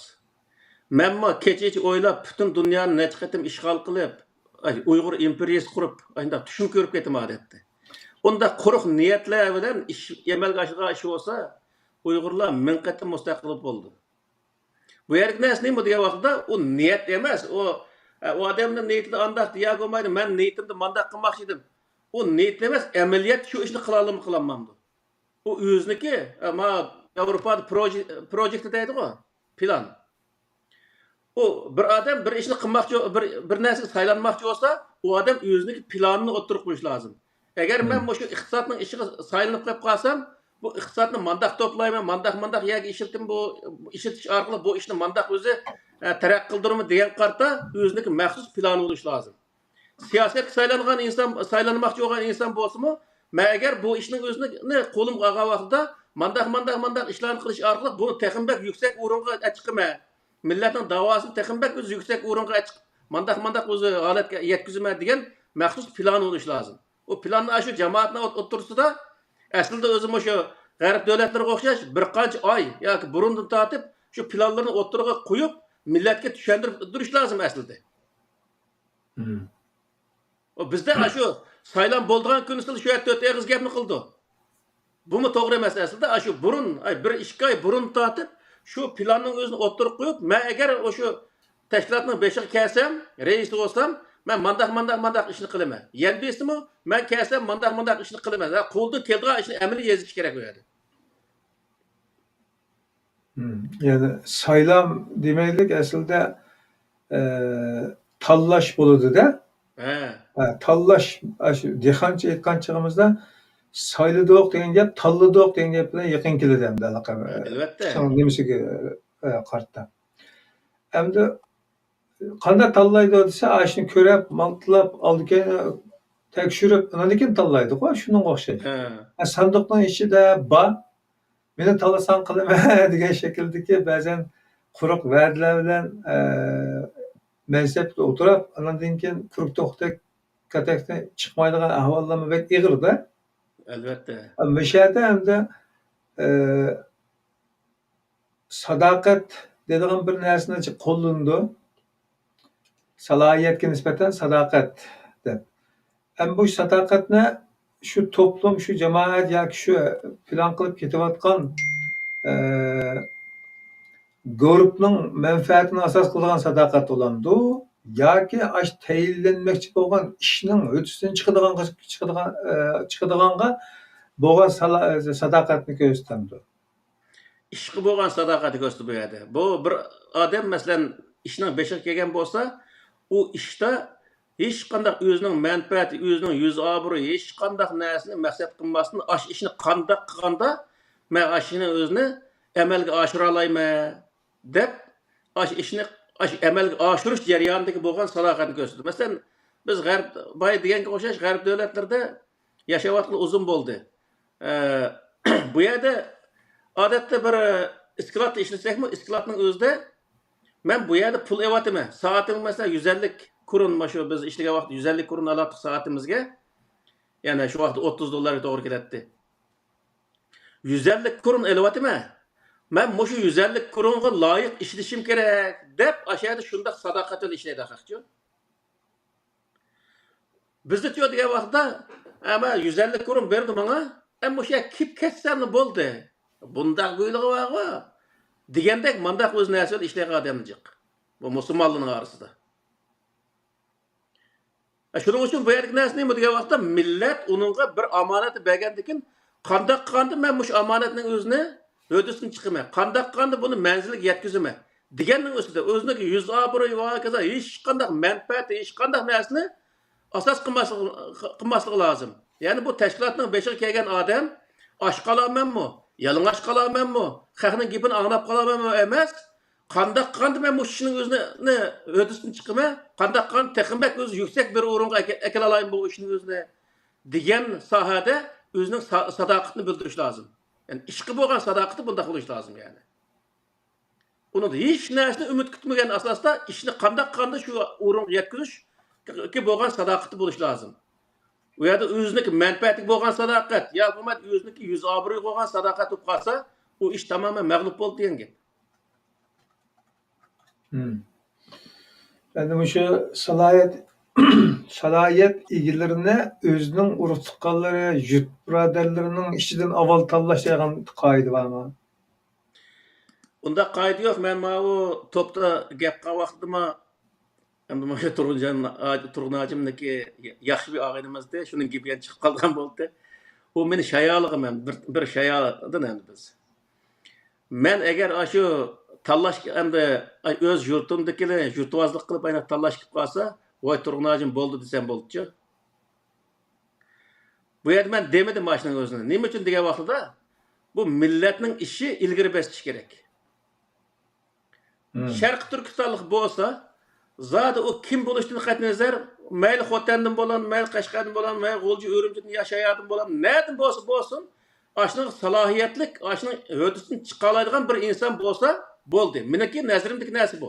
مەنمۇ كېچىچە ئويلاپ، پۈتۈن دۇنيانى نەچچە قېتىم ئىشغال قىلىپ، ئاي، ئۇيغۇر ئىمپېرىيىسى قۇرۇپ، ئاشۇنداق چۈشمۇ كۆرۈپ كېتىمەن ئادەتتە. ئۇنداق قۇرۇق نىيەتلەر بىلەن ئىش، ئەمەلگە ئاشىدىغان ئىش بولسا، ئۇيغۇرلار مىڭ قېتىم مۇستەقىل بولىدۇ. بۇ يەردىكى نەرسە نېمە دېگەن ۋاقىتتا، ئۇ نىيەت ئەمەس، ئۇ، ئە، ئۇ ئادەمنىڭ نىيىتىدە ئانداق دېيەگە بولمايدۇ، مەن نىيىتىمدە مانداق قىلماقچى ئىدىم. ئۇ نىيەت ئەمەس، ئەمەلىيەت شۇ ئىشنى قىلالامدۇ، قىلالمامدۇ؟ ئۇ ئۆزىنىكى، ئە، ما ياۋروپادا پروژې-، پروجېكت دەيدىغۇ، پىلان. ئۇ بىر ئادەم بىر ئىشنى قىلماقچى، بىر، بىر نەرسىگە سايلانماقچى بولسا، ئۇ ئادەم ئۆزىنىكى پىلانىنى ئوتتۇرىغا قويۇشى لازىم. ئەگەر مەن مۇشۇ ئىقتىسادنىڭ ئىشىغا سايلىنىپ قېلىپ قالسام، بۇ ئىقتىسادنى مانداق توپلايمەن، مانداق، مانداق يەرگە ئىشلىتىم، بۇ ئىشلىتىش ئارقىلىق بۇ ئىشنى مانداق ئۆزى، ئە، تەرەققىي قىلدۇرىمەن دېگەنگە قارىتا ئۆزىنىڭكى مەخسۇس پىلانى بولۇشى لازىم. سىياسەتكە سايلانغان ئىنسان، سايلانماقچى بولغان ئىنسان بولسىمۇ، مەن ئەگەر بۇ ئىشنىڭ ئۆزىنى قولۇمغا ئالغان ۋاقتىدا مانداق، مانداق، مانداق ئىشلارنى قىلىش ئارقىلىق بۇنى تېخىمۇ بەك يۈكسەك ئورۇنغا ئەچىقىمەن. مىللەتنىڭ داۋاسىنى تېخىمۇ بەك ئۆزى يۈكسەك ئورۇنغا ئەچىق-، مانداق، مانداق ئۆزى ھالەتكە يەتكۈزىمەن دېگەن مەخسۇس پىلان بولۇشى لازىم. ئۇ پىلاننى ئاشۇ جامائەتنىڭ ئوت-، ئوتتۇرىسىدا ئەسلىدە ئۆزى مۇشۇ غەرب دۆلەتلىرىگە ئوخشاش بىر قانچە ئاي ياكى بۇرۇندىن تارتىپ شۇ پىلانلىرىنى ئوتتۇرىغا قويۇپ، مىللەتكە چۈشەندۈرۈپ تۇرۇش لازىم ئەسلىدە. مم. ئۇ بىزدە ئاشۇ سايلام بولىدىغان كۈنىسىلا شۇ يەردە تۆت ئېغىز گەپنى قىلىدۇ. بۇمۇ توغرا ئەمەس ئەسلىدە. ئاشۇ بۇرۇن، ئاي، بىر ئىككى ئاي بۇرۇن تارتىپ شۇ پىلاننىڭ ئۆزىنى ئوتتۇرىغا قويۇپ، مەن ئەگەر ئاشۇ تەشكىلاتنىڭ بېشىغا كەلسەم، رەئىسى بولسام، مەن مانداق، مانداق، مانداق ئىشنى قىلىمەن. يەنە بىرسىمۇ، مەن كەلسەم مانداق، مانداق ئىشنى قىلىمەن. ھە، قولدىن كېلىدىغان ئىشنى ئەمەلىي يېزىش كېرەك ئۇ يەردە. مم. يەنى سايلام دېمەيلىك، ئەسلىدە، ئە، تاللاش بولىدۇ-دە. ھە. ھە، تاللاش، ئاشۇ دېھقانچە ئېيتقان چېغىمىزدا سايلىدۇق دېگەن گەپ تاللىدۇق دېگەن گەپ بىلەن يېقىن كېلىدۇ ئەمدى ھېلىقى، ئەلۋەتتە. ئىشنىڭ نېمىسىگە، ئە، قارىتا. ئەمدى قانداق تاللايدۇ دېسە، ئاشۇنى كۆرۈپ، مالتىلاپ، ئالدى-كەينى تەكشۈرۈپ، ئاندىن كېيىن تاللايدىغۇ، شۇنىڭغا ئوخشايدۇ. ھە. ھە، ساندۇقنىڭ ئىچىدە بار، مېنى تاللىساڭ قىلىمەن دېگەن شەكىلدىكى بەزەن قۇرۇق ۋەدىلەر بىلەن، ئە، مەنسەپتە ئولتۇرۇپ، ئاندىن كېيىن كۇرۇك توختەك كاتەكتىن چىقمايدىغان ئەھۋاللارمۇ بەك ئېغىر-دە. ئەلۋەتتە. مۇشۇ يەردە ئەمدى، ئە، ساداقەت دەيدىغان بىر نەرسىنى قوللىنىدۇ. سالاھىيەتكە نىسبەتەن ساداقەت دەپ. ئەمما بۇ ساداقەتنى شۇ توپلۇم، شۇ جامائەت ياكى شۇ پىلان قىلىپ كېتىۋاتقان، ئە، گۇرۇپنىڭ مەنپەئەتىنى ئاساس قىلىدىغان ساداقەت بولامدۇ؟ ياكى ئاشۇ تەيىنلەنمەكچى بولغان ئىشنىڭ ھۆددىسىدىن چىقىدىغان، چىقىدىغان، ئە، چىقىدىغانغا بولغان سالا-، ساداقەتنى كۆرسىتەمدۇ؟ ئىشقا بولغان ساداقەتنى كۆرسىتىدۇ بۇ يەردە. بۇ بىر ئادەم، مەسىلەن، ئىشنىڭ بېشىغا كەلگەن بولسا، ئۇ ئىشتا ھېچقانداق ئۆزىنىڭ مەنپەئەتى، ئۆزىنىڭ يۈز ئابرۇيى، ھېچقانداق نەرسىنى مەقسەت قىلماستىن، ئاشۇ ئىشنى قانداق قىلغاندا مەن ئاشۇ ئىشنى ئۆزىنى ئەمەلگە ئاشۇرالايمەن دەپ، ئاشۇ ئىشنى، ئاشۇ ئەمەلگە ئاشۇرۇش جەريانىدىكى بولغان ساداقەتنى كۆرسىتىدۇ. مەسىلەن، بىز غەرب، بايا دېگەنگە ئوخشاش، غەرب دۆلەتلىرىدە ياشاۋاتقىلى ئۇزۇن بولدى. ئە، بۇ يەردە ئادەتتە بىر ئىسكىلاتتا ئىشلىسەكمۇ، ئىسكىلاتنىڭ ئۆزىدە مەن بۇ يەردە پۇل ئېلىۋاتىمەن. سائىتىمگە، مەسىلەن، يۈز ئەللىك كۇرۇن، مانا شۇ بىز ئىشلىگەن ۋاقىتتا يۈز ئەللىك كۇرۇن ئالاتتۇق سائىتىمىزگە. يەنى شۇ ۋاقىتتا ئوتتۇز دوللارغا توغرا كېلەتتى. يۈز ئەللىك كۇرۇن ئېلىۋاتىمەن. مەن مۇشۇ يۈز ئەللىك كۇرۇنغا لايىق ئىشلىشىم كېرەك دەپ، ئاشۇ يەردە شۇنداق ساداقەت بىلەن ئىشلەيدۇ خەقچۇ. بىزدىچۇ دېگەن ۋاقىتتا، ئەمە يۈز ئەللىك كۇرۇن بېرىدۇ ماڭا، ئەمما مۇشۇ يەرگە كېلىپ كەتسەملا بولدى. بۇنداق بۇيرۇقى بارغۇ، دېگەندەك مانداق ئۆز نەرسە بىلەن ئىشلەيدىغان ئادەم جىق. بۇ مۇسۇلمانلارنىڭ ئارىسىدا. شۇنىڭ ئۈچۈن بۇ يەردىكى نەرسە نېمە دېگەن ۋاقىتتا، مىللەت ئۇنىڭغا بىر ئامانەتنى بەرگەندىن كېيىن، قانداق قىلغاندا مەن مۇشۇ ئامانەتنىڭ ئۆزىنى ھۆددىسىدىن چىقىمەن، قانداق قىلغاندا بۇنى مەنزىلىگە يەتكۈزىمەن دېگەننىڭ ئۈستىدە، ئۆزىنىڭ يۈز ئابرۇيى ۋە ھاكازا ھېچقانداق مەنپەئەتى، ھېچقانداق نەرسىنى ئاساس قىلماسلىقى، قىلماسلىقى لازىم. يەنى بۇ تەشكىلاتنىڭ بېشىغا كەلگەن ئادەم ئاچ قالارمەنمۇ، يالىڭاچ قالارمەنمۇ، خەقنىڭ گېپىنى ئاڭلاپ قالارمەنمۇ ئەمەس، قانداق قىلغاندا مەن مۇشۇ ئىشنىڭ ئۆزىنى ھۆددىسىدىن چىقىمەن، قانداق قىلغاندا تېخىمۇ بەك ئۆزى يۈكسەك بىر ئورۇنغا ئەكە-، ئەكېلەلايمەن بۇ ئىشنى ئۆزىنى دېگەن ساھەدە ئۆزىنىڭ سا-، ساداقىتىنى بىلدۈرۈش لازىم. يەنى ئىشقا بولغان ساداقىتى بۇنداق بولۇشى لازىم يەنى. ئۇنىڭدا ھېچ نەرسىنى ئۈمىد كۈتمىگەن ئاساستا ئىشنى قانداق قىلغاندا شۇ ئورۇنغا يەتكۈزۈشكە بولغان ساداقىتى بولۇشى لازىم. ئۇ يەردە ئۆزىنىڭكى مەنپەئەتىگە بولغان ساداقەت يا بولمىسا ئۆزىنىڭكى يۈز ئابرۇيىغا بولغان ساداقەت بولۇپ قالسا، ئۇ ئىش تامامەن مەغلۇپ بولدى دېگەن گەپ. مم. ئەمدى مۇشۇ سالاھىيەت، سالاھىيەت ئىگىلىرىنى ئۆزىنىڭ ئۇرۇق تۇغقانلىرى، يۇرت بۇرادەرلىرىنىڭ ئىچىدىن ئاۋۋال تاللاش دېگەن قائىدە بارمۇ؟ ئۇنداق قائىدە يوق. مەن ماۋۇ توپتا گەپ قىلغان ۋاقتىدىمۇ، ئەمدى مۇشۇ تۇرغۇنجان ھاج-، تۇرغۇن ھاجىمنىڭكى ياخشى بىر ئاغىنىمىزدى، شۇنىڭ گېپى يەنە چىقىپ قالغان بولدى. ئۇ مېنى شايالىغان، مەن بىر، بىر شايالىدىن ئەمدى بىز. مەن ئەگەر ئاشۇ تاللاش، ئەمدى ئۆز يۇرتۇمدىكىلەر يۇرتۋازلىق قىلىپ ئاينا تاللاش قىلىپ قالسا، ۋاي تۇرغۇن ھاجىم بولدى دېسەم بولدىچۇ. بۇ يەردە مەن دېمىدىم ئاشۇنىڭ ئۆزىنى. نېمە ئۈچۈن دېگەن ۋاقتىدا، بۇ مىللەتنىڭ ئىشى ئىلگىرى بېسىش كېرەك. مم. شەرقىي تۈركىستانلىق بولسا، زادى ئۇ كىم بولۇشىدىن قەتئىينەزەر، مەيلى خوتەندىن بولۇن، مەيلى قەشقەردىن بولۇن، مەيلى غۇلجا ئۈرۈمچىدىن يا شايادىن بولۇن، نەدىن بولسا بولسۇن، ئاشۇنىڭ سالاھىيەتلىك، ئاشۇنىڭ ھۆددىسىدىن چىقالايدىغان بىر ئىنسان بولسا بولدى. مېنىڭكى نەزىرىمدىكى نەرسە بۇ.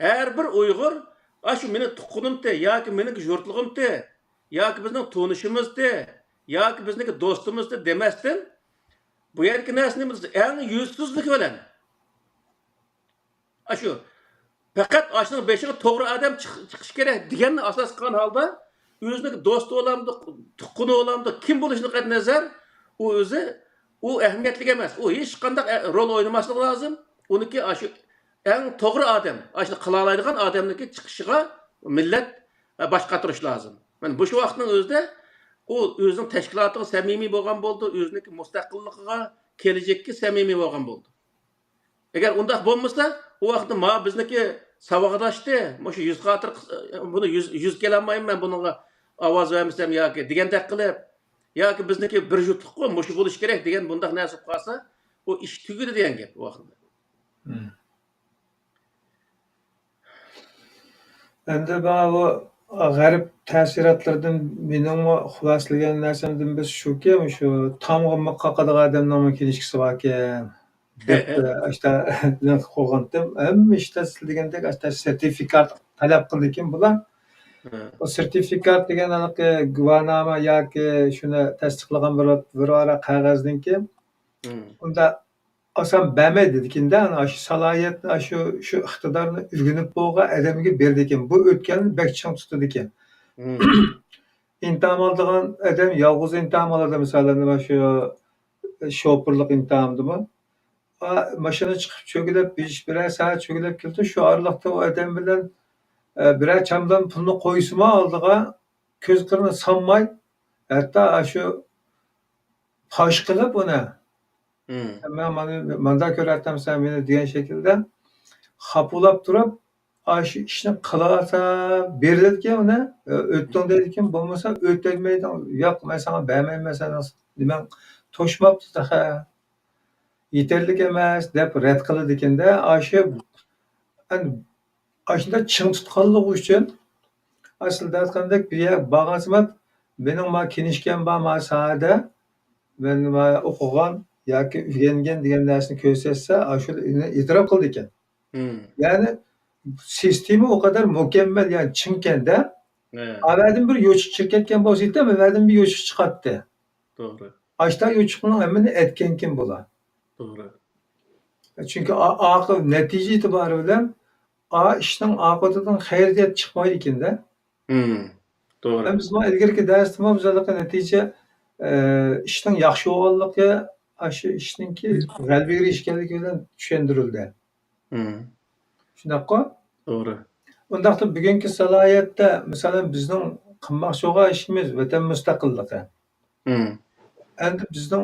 ھەر بىر ئۇيغۇر، ئاشۇ مېنىڭ تۇغقىنىمتى ياكى مېنىڭكى يۇرتلۇقۇمتى ياكى بىزنىڭ تونۇشىمىزتى ياكى بىزنىڭكى دوستىمىزتى دېمەستىن، بۇ يەردىكى نەرسىنى بىز ئەڭ يۈزسىزلىكى بىلەن، ئاشۇ پەقەت ئاشۇنىڭ بېشىغا توغرا ئادەم چىق-، چىقىشى كېرەك دېگەننى ئاساس قىلغان ھالدا، ئۆزىنىڭكى دوستى بولامدۇ، تۇغقىنى بولامدۇ، كىم بولۇشىدىن قەتئىينەزەر، ئۇ ئۆزى، ئۇ ئەھمىيەتلىك ئەمەس. ئۇ ھېچقانداق ئە-، رول ئوينىماسلىقى لازىم. ئۇنىڭكى ئاشۇ ئەڭ توغرا ئادەم، ئاشۇنى قىلالايدىغان ئادەمنىڭكى چىقىشىغا مىللەت، ئە، باش قاتۇرۇشى لازىم. مانا مۇشۇ ۋاقىتنىڭ ئۆزىدە ئۇ ئۆزىنىڭ تەشكىلاتىغا سەمىمىي بولغان بولىدۇ، ئۆزىنىڭكى مۇستەقىللىقىغا، كېلىچەككە سەمىمىي بولغان بولىدۇ. ئەگەر ئۇنداق بولمىسا، ئۇ ۋاقىتتا ما بىزنىڭكى ساۋاقداشتى، مۇشۇ يۈز خاتىرە قىس-، بۇنى يۈز، يۈز كېلەلمەيمەن، بۇنىڭغا ئاۋاز بەرمىسەم ياكى دېگەندەك قىلىپ، ياكى بىزنىڭكى بىر جۇتلۇققۇ، مۇشۇ بولۇش كېرەك دېگەن بۇنداق نەرسە بولۇپ قالسا، ئۇ ئىش تۈگىدى دېگەن گەپ ئۇ ۋاقىتتا. مم. ئەمدى مانا بۇ غەرب تەسىراتلىرىدىن مېنىڭمۇ خۇلاسىلىگەن نەرسەمدىن بىرسى شۇكى، مۇشۇ تامغا مىخ قاقىدىغان ئادەمنىڭمۇ كىنىشكىسى باركەن دەپ، ئاشتا قوغۇنتىم. ھەممە ئىشتا سىز دېگەندەك ئاشتا سېرتىفىكات تەلەپ قىلىدىكەن بۇلار. ئۇ سېرتىفىكات دېگەن ھېلىقى گۇۋاھنامە ياكى شۇنى تەستىقلىغان بىر، بىر ۋاراق قەغەزدىن كېيىن ئۇندا ئاسان بەرمەيدىكەندە، ئاشۇ سالاھىيەتنى، ئاشۇ، شۇ ئىقتىدارنى ئۆگىنىپ بولغان ئادەمگە بېرىدىكەن. بۇ ئۆتكەلنى بەك چىڭ تۇتىدىكەن. ئىمتىھان ئالىدىغان ئادەم يالغۇز ئىمتىھان ئالىدۇ، مىسالەن، مانا شۇ شوپۇرلۇق ئىمتىھانىدىمۇ. ئا، ماشىنا چىقىپ چۆگىلەپ، بىر، بىرەر سائەت چۆگىلەپ كېلىدۇ. شۇ ئارىلىقتا ئۇ ئادەم بىلەن، ئە، بىرەر چامدان پۇلنى قويسىمۇ ئالدىغا، كۆز قىرىنى سالماي، ھەتتا ئاشۇ پاش قىلىپ ئۇنى، مم. مەن مانا مانداق كۆرۈۋاتامسەن مېنى دېگەن شەكىلدە خاپىلاپ تۇرۇپ، ئاشۇ ئىشنى قىلىۋاتسا بېرىلىدىكەن ئۇنى، ئۆتتۈڭ دەيدىكەن، بولمىسا ئۆتەلمەيدۇ. ياق، مەن ساڭا بەرمەيمەن، سېنىڭ نېمەڭ توشماپتۇ تېخى. يېتەرلىك ئەمەس دەپ رەت قىلىدىكەندە، ئاشۇ، ئەن-، ئاشۇنداق چىڭ تۇتقانلىقى ئۈچۈن، ئەسلىدە ئېيتقاندەك، بىر يەرگە بارغانسېمەن، مېنىڭ ما كىنىشكام بار، ما ساھەدە، مەن ما ئوقۇغان ياكى ئۆگەنگەن دېگەن نەرسىنى كۆرسەتسە، ئاشۇ ئېتىراپ قىلىدىكەن. مم. يەنى سىستېما ئۇ قەدەر مۇكەممەل، يەنى چىڭكەندە، ھە. ئەۋەدىن بىر يوچۇق چىقىپ كەتكەن بولسا، يېتەم، ئەۋەدىن بىر يوچۇق چىقاتتى. توغرا. ئاشتا يوچۇقنىڭ ھەممىنى ئەتكەنكىن بۇلار. توغرا. چۈنكى ئا-، ئاقىۋ-، نەتىجە ئېتىبارى بىلەن ئا ئىشنىڭ ئاقىۋىتىدىن خەيرىيەت چىقمايدىكەندە. مم. توغرا. ھەم بىز مانا ئىلگىرىكى دەرستىمۇ بىز ھېلىقى نەتىجە، ئە، ئىشنىڭ ياخشى بولغانلىقى، ئاشۇ ئىشنىڭكى غەلىبىگە ئېرىشكەنلىكى بىلەن چۈشەندۈرۈلدى. مم. شۇنداققۇ؟ توغرا. ئۇنداقتا بۈگۈنكى سالاھىيەتتە، مىسالەن، بىزنىڭ قىلماقچى بولغان ئىشىمىز ۋەتەن مۇستەقىللىقى. مم. ئەمدى بىزنىڭ،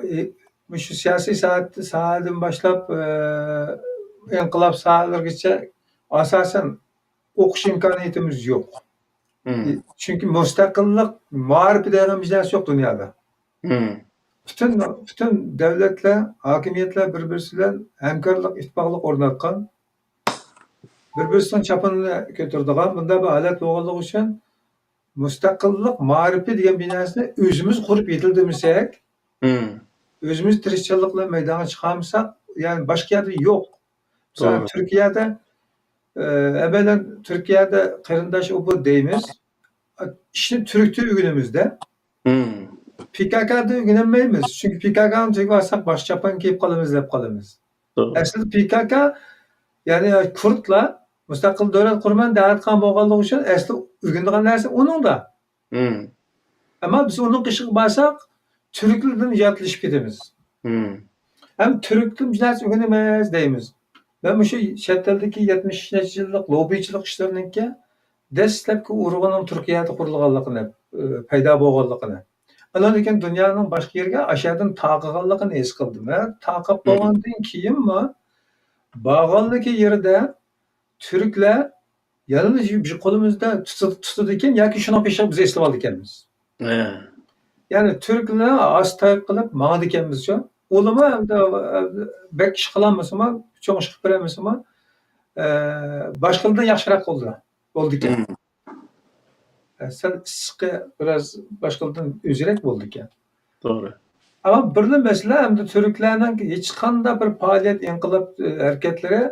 ئى، مۇشۇ سىياسىي ساھەت-، ساھەدىن باشلاپ، ئى، ئىنقىلاب ساھەلىرىگىچە ئاساسەن ئوقۇش ئىمكانىيىتىمىز يوق. مم. چۈنكى مۇستەقىللىق مائارىپى دېگەن بىر نەرسە يوق دۇنيادا. مم. پۈتۈن، پۈتۈن دۆلەتلەر، ھاكىمىيەتلەر بىر-بىرسى بىلەن ھەمكارلىق، ئىتتىپاقلىق ئورناتقان، بىر-بىرسىنىڭ چاپىنىنى كۆتۈرىدىغان بۇنداق بىر ھالەت بولغانلىقى ئۈچۈن، مۇستەقىللىق مائارىپى دېگەن بىر نەرسىنى ئۆزىمىز قۇرۇپ يېتىلدۈرمىسەك، مم. ئۆزىمىز تىرىشچانلىق بىلەن مەيدانغا چىقارمىساق، يەنى باشقا يەردە يوق. مىسالەن، توغرا. تۈركىيەدە، ئە، ئەمەلەن تۈركىيەدە قېرىنداش ئۇ بۇ دەيمىز. ئىشنى تۈركتە ئۆگىنىمىزدە. مم. پى كاكادا ئۆگىنەلمەيمىز. چۈنكى پى كاكانىڭ تېگىگە بارساق باشقا چاپان كىيىپ قالىمىز دەپ قالىمىز. توغرا. ئەسلىدە پى كاكا، يەنى كۇردلار مۇستەقىل دۆلەت قۇرىمەن دەۋاتقان بولغانلىقى ئۈچۈن ئەسلى ئۆگىنىدىغان نەرسە ئۇنىڭدا. مم. ئەمما بىز ئۇنىڭ قېشىغا بارساق، تۈركلەردىن ياتلىشىپ كېتىمىز. مم. ھەم تۈركتىن بىر نەرسە ئۆگىنىمىز دەيمىز. مەن مۇشۇ چەت ئەلدىكى يەتمىش نەچچە يىللىق لوببىچىلىق ئىشلىرىنىڭكى دەسلەپكى ئۇرۇقىنىڭ تۈركىيەدە قۇرۇلغانلىقىنى، ئە، پەيدا بولغانلىقىنى. ئاندىن كېيىن دۇنيانىڭ باشقا يېرىگە ئاشۇ يەردىن تارقىغانلىقىنى ھېس قىلدىم. ھە، تارقاپ مم. بولغاندىن كېيىنمۇ بارغانلىكى يېرىدە تۈركلەر يەنىلا بىر قولىمىزدا تۇتۇپ، تۇتىدىكەن ياكى شۇنىڭ پېشىغا بىز ئېسىلىۋالىدىكەنمىز. ھە. يەنى تۈركلەر ئاستايىدىل قىلىپ ماڭىدىكەنمىزچۇ. ئۇلىمۇ ئەمدى بەك ئىش قىلالمىسىمۇ، چوڭ ئىش قىلىپ بېرەلمىسىمۇ، ئە، باشقىلىرىدىن ياخشىراق بولدى، بولىدىكەن. مم. ئە، سەل ئىسسىقى بىراز باشقىلىرىدىن ئۆزرەك بولىدىكەن. توغرا. ئەمما بىرلا مەسىلە، ئەمدى تۈركلەرنىڭ ھېچقانداق بىر پائالىيەت، ئىنقىلاب، ئە، ھەرىكەتلىرى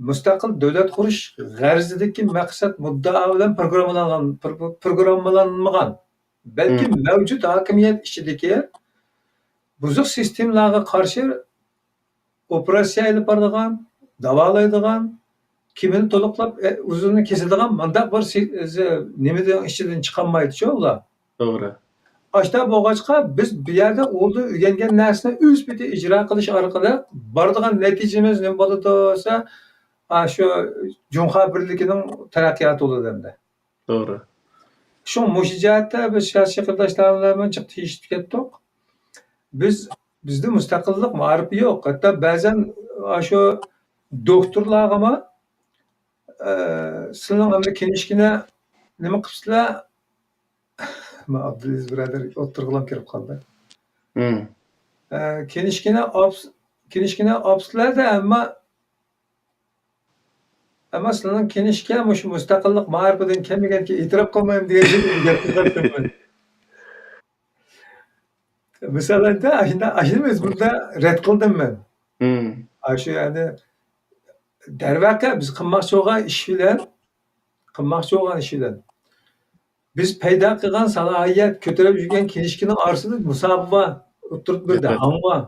مۇستەقىل دۆلەت قۇرۇش غەرىزىدىكى مەقسەت، مۇددىئا بىلەن پروگراممىلانغان، پرو-، پروگراممىلانمىغان، بەلكى مم. مەۋجۇت ھاكىمىيەت ئىچىدىكى بۇزۇق سىستېمىلارغا قارشى ئوپېراتسىيە ئېلىپ بارىدىغان، داۋالايدىغان، كىمىنى تولۇقلاپ، ئە، ئۇزۇنىنى كېسىدىغان مۇنداق بىر سى-، زى-، نېمىنىڭ ئىچىدىن چىقالمايدۇ شۇ ئۇلار. توغرا. ئاشۇنداق بولغاچقا، بىز بۇ يەردە ئۇلدا ئۆگەنگەن نەرسىنى ئۆز پېتى ئىجرا قىلىش ئارقىلىق بارىدىغان نەتىجىمىز نېمە بولىدۇ دېسە، ئاشۇ جۇڭخۇا بىرلىكىنىڭ تەرەققىياتى بولىدۇ ئەمدى. توغرا. شۇڭا مۇشۇ جەھەتتە بىز سىياسىي قېرىنداشلار بىلەن جىق تېگىشىپ كەتتۇق. بىز، بىزدە مۇستەقىللىق مائارىپى يوق. ھەتتا بەزەن ئاشۇ دوكتورلارغىمۇ، ئە، سىلەرنىڭ ئەمدى كىنىشكىنى نېمە قىپسىلەر؟ ئابدۇلئەزىز بۇرادەر ئوتتۇرىغىلا كىرىپ قالدى. مم. ئە، كىنىشكىنى ئاپس-، كىنىشكىنى ئاپسىلەردە، ئەمما، ئەمما سىلەرنىڭ كىنىشكا مۇشۇ مۇستەقىللىق مائارىپىدىن كەلمىگەنكى ئېتىراپ قىلمايمەن دېگەن گەپ قىلغانتىمەن. مىسال ئېيتسا، ئاشۇنداق، ئاشۇنى مەزمۇندا رەت قىلدىم مەن. مم. ئاشۇ، يەنى، دەرۋەقە، بىز قىلماقچى بولغان ئىش بىلەن، قىلماقچى بولغان ئىش بىلەن بىز پەيدا قىلغان سالاھىيەت، كۆتۈرۈپ يۈرگەن كىنىشكىنىڭ ئارىسىدا مۇساپە بار، ئوتتۇرىدا بىر دەھاڭ بار،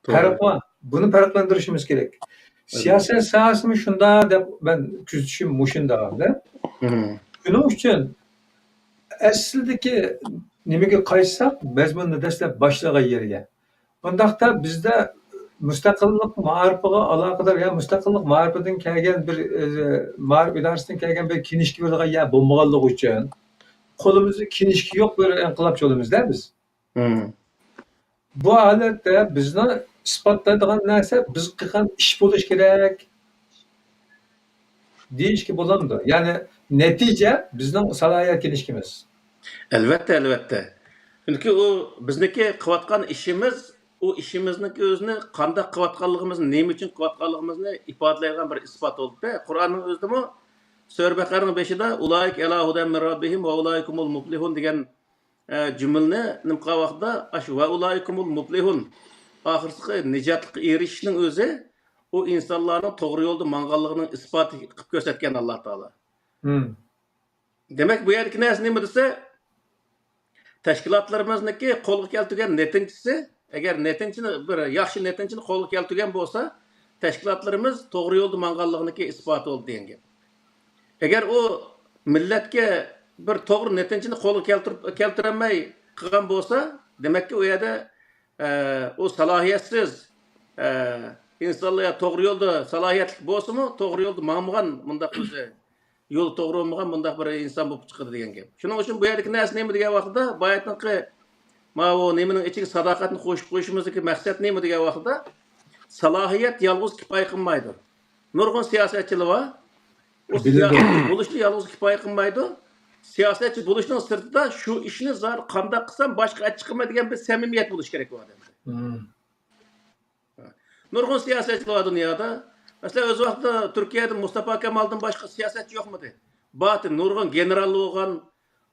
توغرا. پەرق بار. بۇنى پەرقلەندۈرۈشىمىز كېرەك. ئەلۋەتتە. سىياسەت ساھەسىمۇ شۇنداق دەپ مەن كۆزىتىشىم مۇشۇنداق. مم. شۇنىڭ ئۈچۈن ئەسلىدىكى نېمىگە قايتساق، مەزمۇننى دەسلەپ باشلىغان يەرگە. ئۇنداقتا بىزدە مۇستەقىللىق مائارىپىغا ئالاقىدار يا مۇستەقىللىق مائارىپىدىن كەلگەن بىر، ئە، مائارىپ ئىدارىسىدىن كەلگەن بىر كىنىشكا بېرىدىغان يەر بولمىغانلىقى ئۈچۈن، قولىمىزدا كىنىشكا يوق بىر ئىنقىلابچى بولىمىز-دە بىز. مم. بۇ ھالەتتە بىزنى ئىسپاتلايدىغان نەرسە بىز قىلغان ئىش بولۇشى كېرەك. دېيىشكە بولامدۇ؟ يەنى نەتىجە بىزنىڭ سالاھىيەت كىنىشكىمىز. ئەلۋەتتە، ئەلۋەتتە. چۈنكى ئۇ بىزنىڭكى قىلىۋاتقان ئىشىمىز، ئۇ ئىشىمىزنىڭكى ئۆزىنى قانداق قىلىۋاتقانلىقىمىزنى، نېمە ئۈچۈن قىلىۋاتقانلىقىمىزنى ئىپادىلەيدىغان بىر ئىسپات بولدى. قۇرئاننىڭ ئۆزىدىمۇ سۈرە بەقەرىنىڭ بېشىدا، «ئۇلائىكە ئەلا ھۇدەن مىن رەببىھىم ۋە ئۇلائىكە ھۇمۇل مۇپلىھۇن» دېگەن ئە، جۈملىنى نېمە قىلغان ۋاقتىدا، ئاشۇ «ۋە ئۇلائىكە ھۇمۇل مۇپلىھۇن»، ئاخىرسىقى نىجاتلىققا ئېرىشىشنىڭ ئۆزى، ئۇ ئىنسانلارنىڭ توغرا يولدا ماڭغانلىقىنىڭ ئىسپاتى قىلىپ كۆرسەتكەن ئاللا تائالا. مم. دېمەك، بۇ يەردىكى نەرسە نېمە دېسە، تەشكىلاتلىرىمىزنىڭكى قولغا كەلتۈرگەن نەتىجىسى، ئەگەر نەتىجىنى، بىر ياخشى نەتىجىنى قولغا كەلتۈرگەن بولسا، تەشكىلاتلىرىمىز توغرا يولدا ماڭغانلىقىنىڭكى ئىسپاتى بولدى دېگەن گەپ. ئەگەر ئۇ مىللەتكە بىر توغرا نەتىجىنى قولغا كەلتۈرۈپ، كەلتۈرەلمەي قىلغان بولسا، دېمەككى، ئۇ يەردە، ئە، ئۇ سالاھىيەتسىز، ئە، ئىنسانلار يا توغرا يولدا سالاھىيەتلىك بولسىمۇ، توغرا يولدا ماڭمىغان، مۇنداق ئۆزى يولى توغرا بولمىغان مۇنداق بىر ئىنسان بولۇپ چىقىدۇ دېگەن گەپ. شۇنىڭ ئۈچۈن بۇ يەردىكى نەرسە نېمە دېگەن ۋاقتىدا، باياتىنقى ماۋۇ نېمىنىڭ ئىچىگە ساداقەتنى قوشۇپ قويۇشىمىزدىكى مەقسەت نېمە دېگەن ۋاقتىدا، سالاھىيەت يالغۇز كۇپايە قىلمايدۇ. نۇرغۇن سىياسەتچىلەر بار. ئۇ بىلىدۇ. سىياسەتچى بولۇشلا يالغۇز كۇپايە قىلمايدۇ. سىياسەتچى بولۇشنىڭ سىرتىدا شۇ ئىشنى زادى قانداق قىلسام باشقا ئەپ چىقىمەن دېگەن بىر سەمىمىيەت بولۇشى كېرەك ئۇ ئادەمدە. مم. نۇرغۇن سىياسەتچىلەر بار دۇنيادا. مەسىلەن، ئۆز ۋاقتىدا تۈركىيەدە مۇستافا كامالدىن باشقا سىياسەتچى يوقمىدى؟ بارتى، نۇرغۇن گېنېرال بولغان.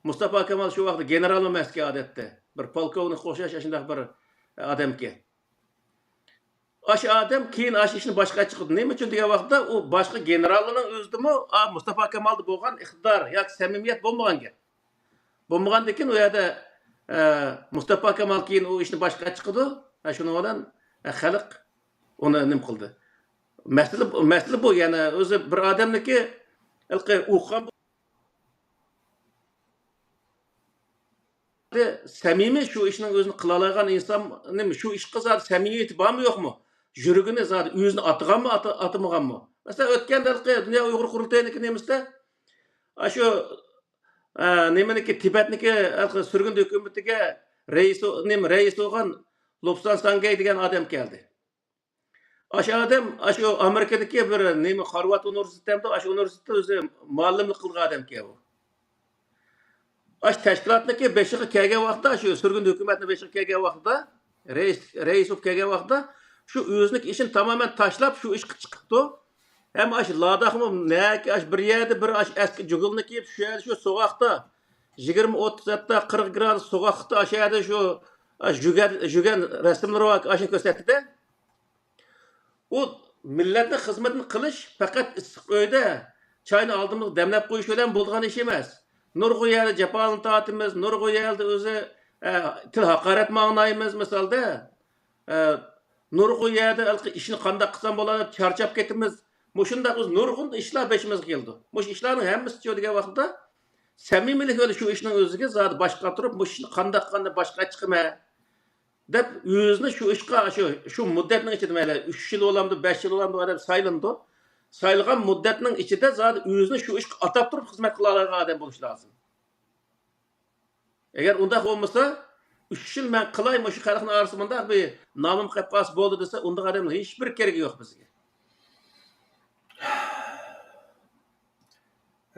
مۇستافا كامال شۇ ۋاقىتتا گېنېرالمۇ ئەمەسكەن ئادەتتە. بىر پولكوۋنىكقا ئوخشاش ئاشۇنداق بىر ئادەمكەن. ئاشۇ ئادەم كېيىن ئاشۇ ئىشنى باشقا چىقىدۇ. نېمە ئۈچۈن دېگەن ۋاقىتتا، ئۇ باشقا گېنېراللارنىڭ ئۆزىدىمۇ، ئا، مۇستافا كامالدا بولغان ئىقتىدار ياكى سەمىمىيەت بولمىغان گەپ. بولمىغاندىن كېيىن ئۇ يەردە، ئە، مۇستافا كامال كېيىن ئۇ ئىشنى باشقا چىقىدۇ. ھە، شۇنىڭ بىلەن، ئە، خەلق ئۇنى نېمە قىلدى؟ مەسىلە، مەسىلە بۇ. يەنى ئۆزى بىر ئادەمنىڭكى ھېلىقى ئۇققان سەمىمىي شۇ ئىشنىڭ ئۆزىنى قىلالايدىغان ئىنسان، نېمە، شۇ ئىشقا زادى سەمىمىيىتى بارمۇ يوقمۇ؟ يۈرىكىنى زادى ئۆزىنى ئاتىغانمۇ، ئاتا-، ئاتىمىغانمۇ؟ مەسىلەن، ئۆتكەندە ھېلىقى دۇنيا ئۇيغۇر قۇرۇلتىيىنىڭكى نېمىسىدە، ئاشۇ، ئە، نېمىنىڭكى، تىبەتنىڭكى ھېلىقى سۈرگۈندە ھۆكۈمىتىگە رەئىس، نېمە، رەئىس بولغان لوپسان ساڭگەي دېگەن ئادەم كەلدى. ئاشۇ ئادەم، ئاشۇ ئامېرىكىدىكى بىر نېمە، خارۋارد ئۇنىۋېرسىتېتىمۇ، ئاشۇ ئۇنىۋېرسىتېتتا ئۆزى مۇئەللىملىك قىلغان ئادەمكەن ئۇ. ئاشۇ تەشكىلاتنىڭكى بېشىغا كەلگەن ۋاقىتتا، شۇ سۈرگۈن ھۆكۈمەتنىڭ بېشىغا كەلگەن ۋاقتىدا، رەئىس، رەئىس بولۇپ كەلگەن ۋاقتىدا، شۇ ئۆزىنىڭكى ئىشىنى تامامەن تاشلاپ، شۇ ئىشقا چىقىپتۇ. ھەم ئاشۇ لاداخمۇ نەكى، ئاشۇ بىر يەردە بىر ئاشۇ ئەسكى جۇگۇلنى كىيىپ، شۇ يەردە شۇ سوغۇقتا، يىگىرمە، ئوتتۇز، ھەتتا قىرىق گرادۇس سوغۇقتا، ئاشۇ يەردە شۇ، ئاشۇ يۈگەن، يۈگەن رەسىملىرى بار، ئاشۇنى كۆرسەتتى-دە. ئۇ مىللەتنىڭ خىزمىتىنى قىلىش پەقەت ئىسسىق ئۆيدە چاينى ئالدىمىزغا دەملەپ قويۇش بىلەن بولىدىغان ئىش ئەمەس. نۇرغۇن يەردە جاپالىنى تارتىمىز، نۇرغۇن يەردە ئۆزى، ئە، تىل ھاقارەتمۇ ئاڭلايمىز، مىسالدا. ئە، نۇرغۇن يەردە ھېلىقى ئىشنى قانداق قىلسام بولار دەپ چارچاپ كېتىمىز. مۇشۇنداق بىز نۇرغۇن ئىشلار بېشىمىزغا كېلىدۇ. مۇشۇ ئىشلارنىڭ ھەممىسى دېگەن ۋاقىتتا سەمىمىيلىك بىلەن شۇ ئىشنىڭ ئۆزىگە زادى باشقا تۇرۇپ، مۇشۇ ئىشنى قانداق قىلغاندا باشقا چىقىمەن دەپ، ئۆزىنى شۇ ئىشقا، شۇ، شۇ مۇددەتنىڭ ئىچىدە، مەيلى، ئۈچ يىل بولامدۇ، بەش يىل بولامدۇ، ئادەم سايلىنىدۇ. سايلىغان مۇددەتنىڭ ئىچىدە زادى ئۆزىنى شۇ ئىشقا ئاتاپ تۇرۇپ خىزمەت قىلالايدىغان ئادەم بولۇش لازىم. ئەگەر ئۇنداق بولمىسا، «ئۈچ يىل مەن قىلاي، مۇشۇ خەلقنىڭ ئارىسىدا مۇنداق بىر نامىم قېلىپ قالسا بولدى» دېسە، ئۇنداق ئادەمنىڭ ھېچبىر كېرىكى يوق بىزگە.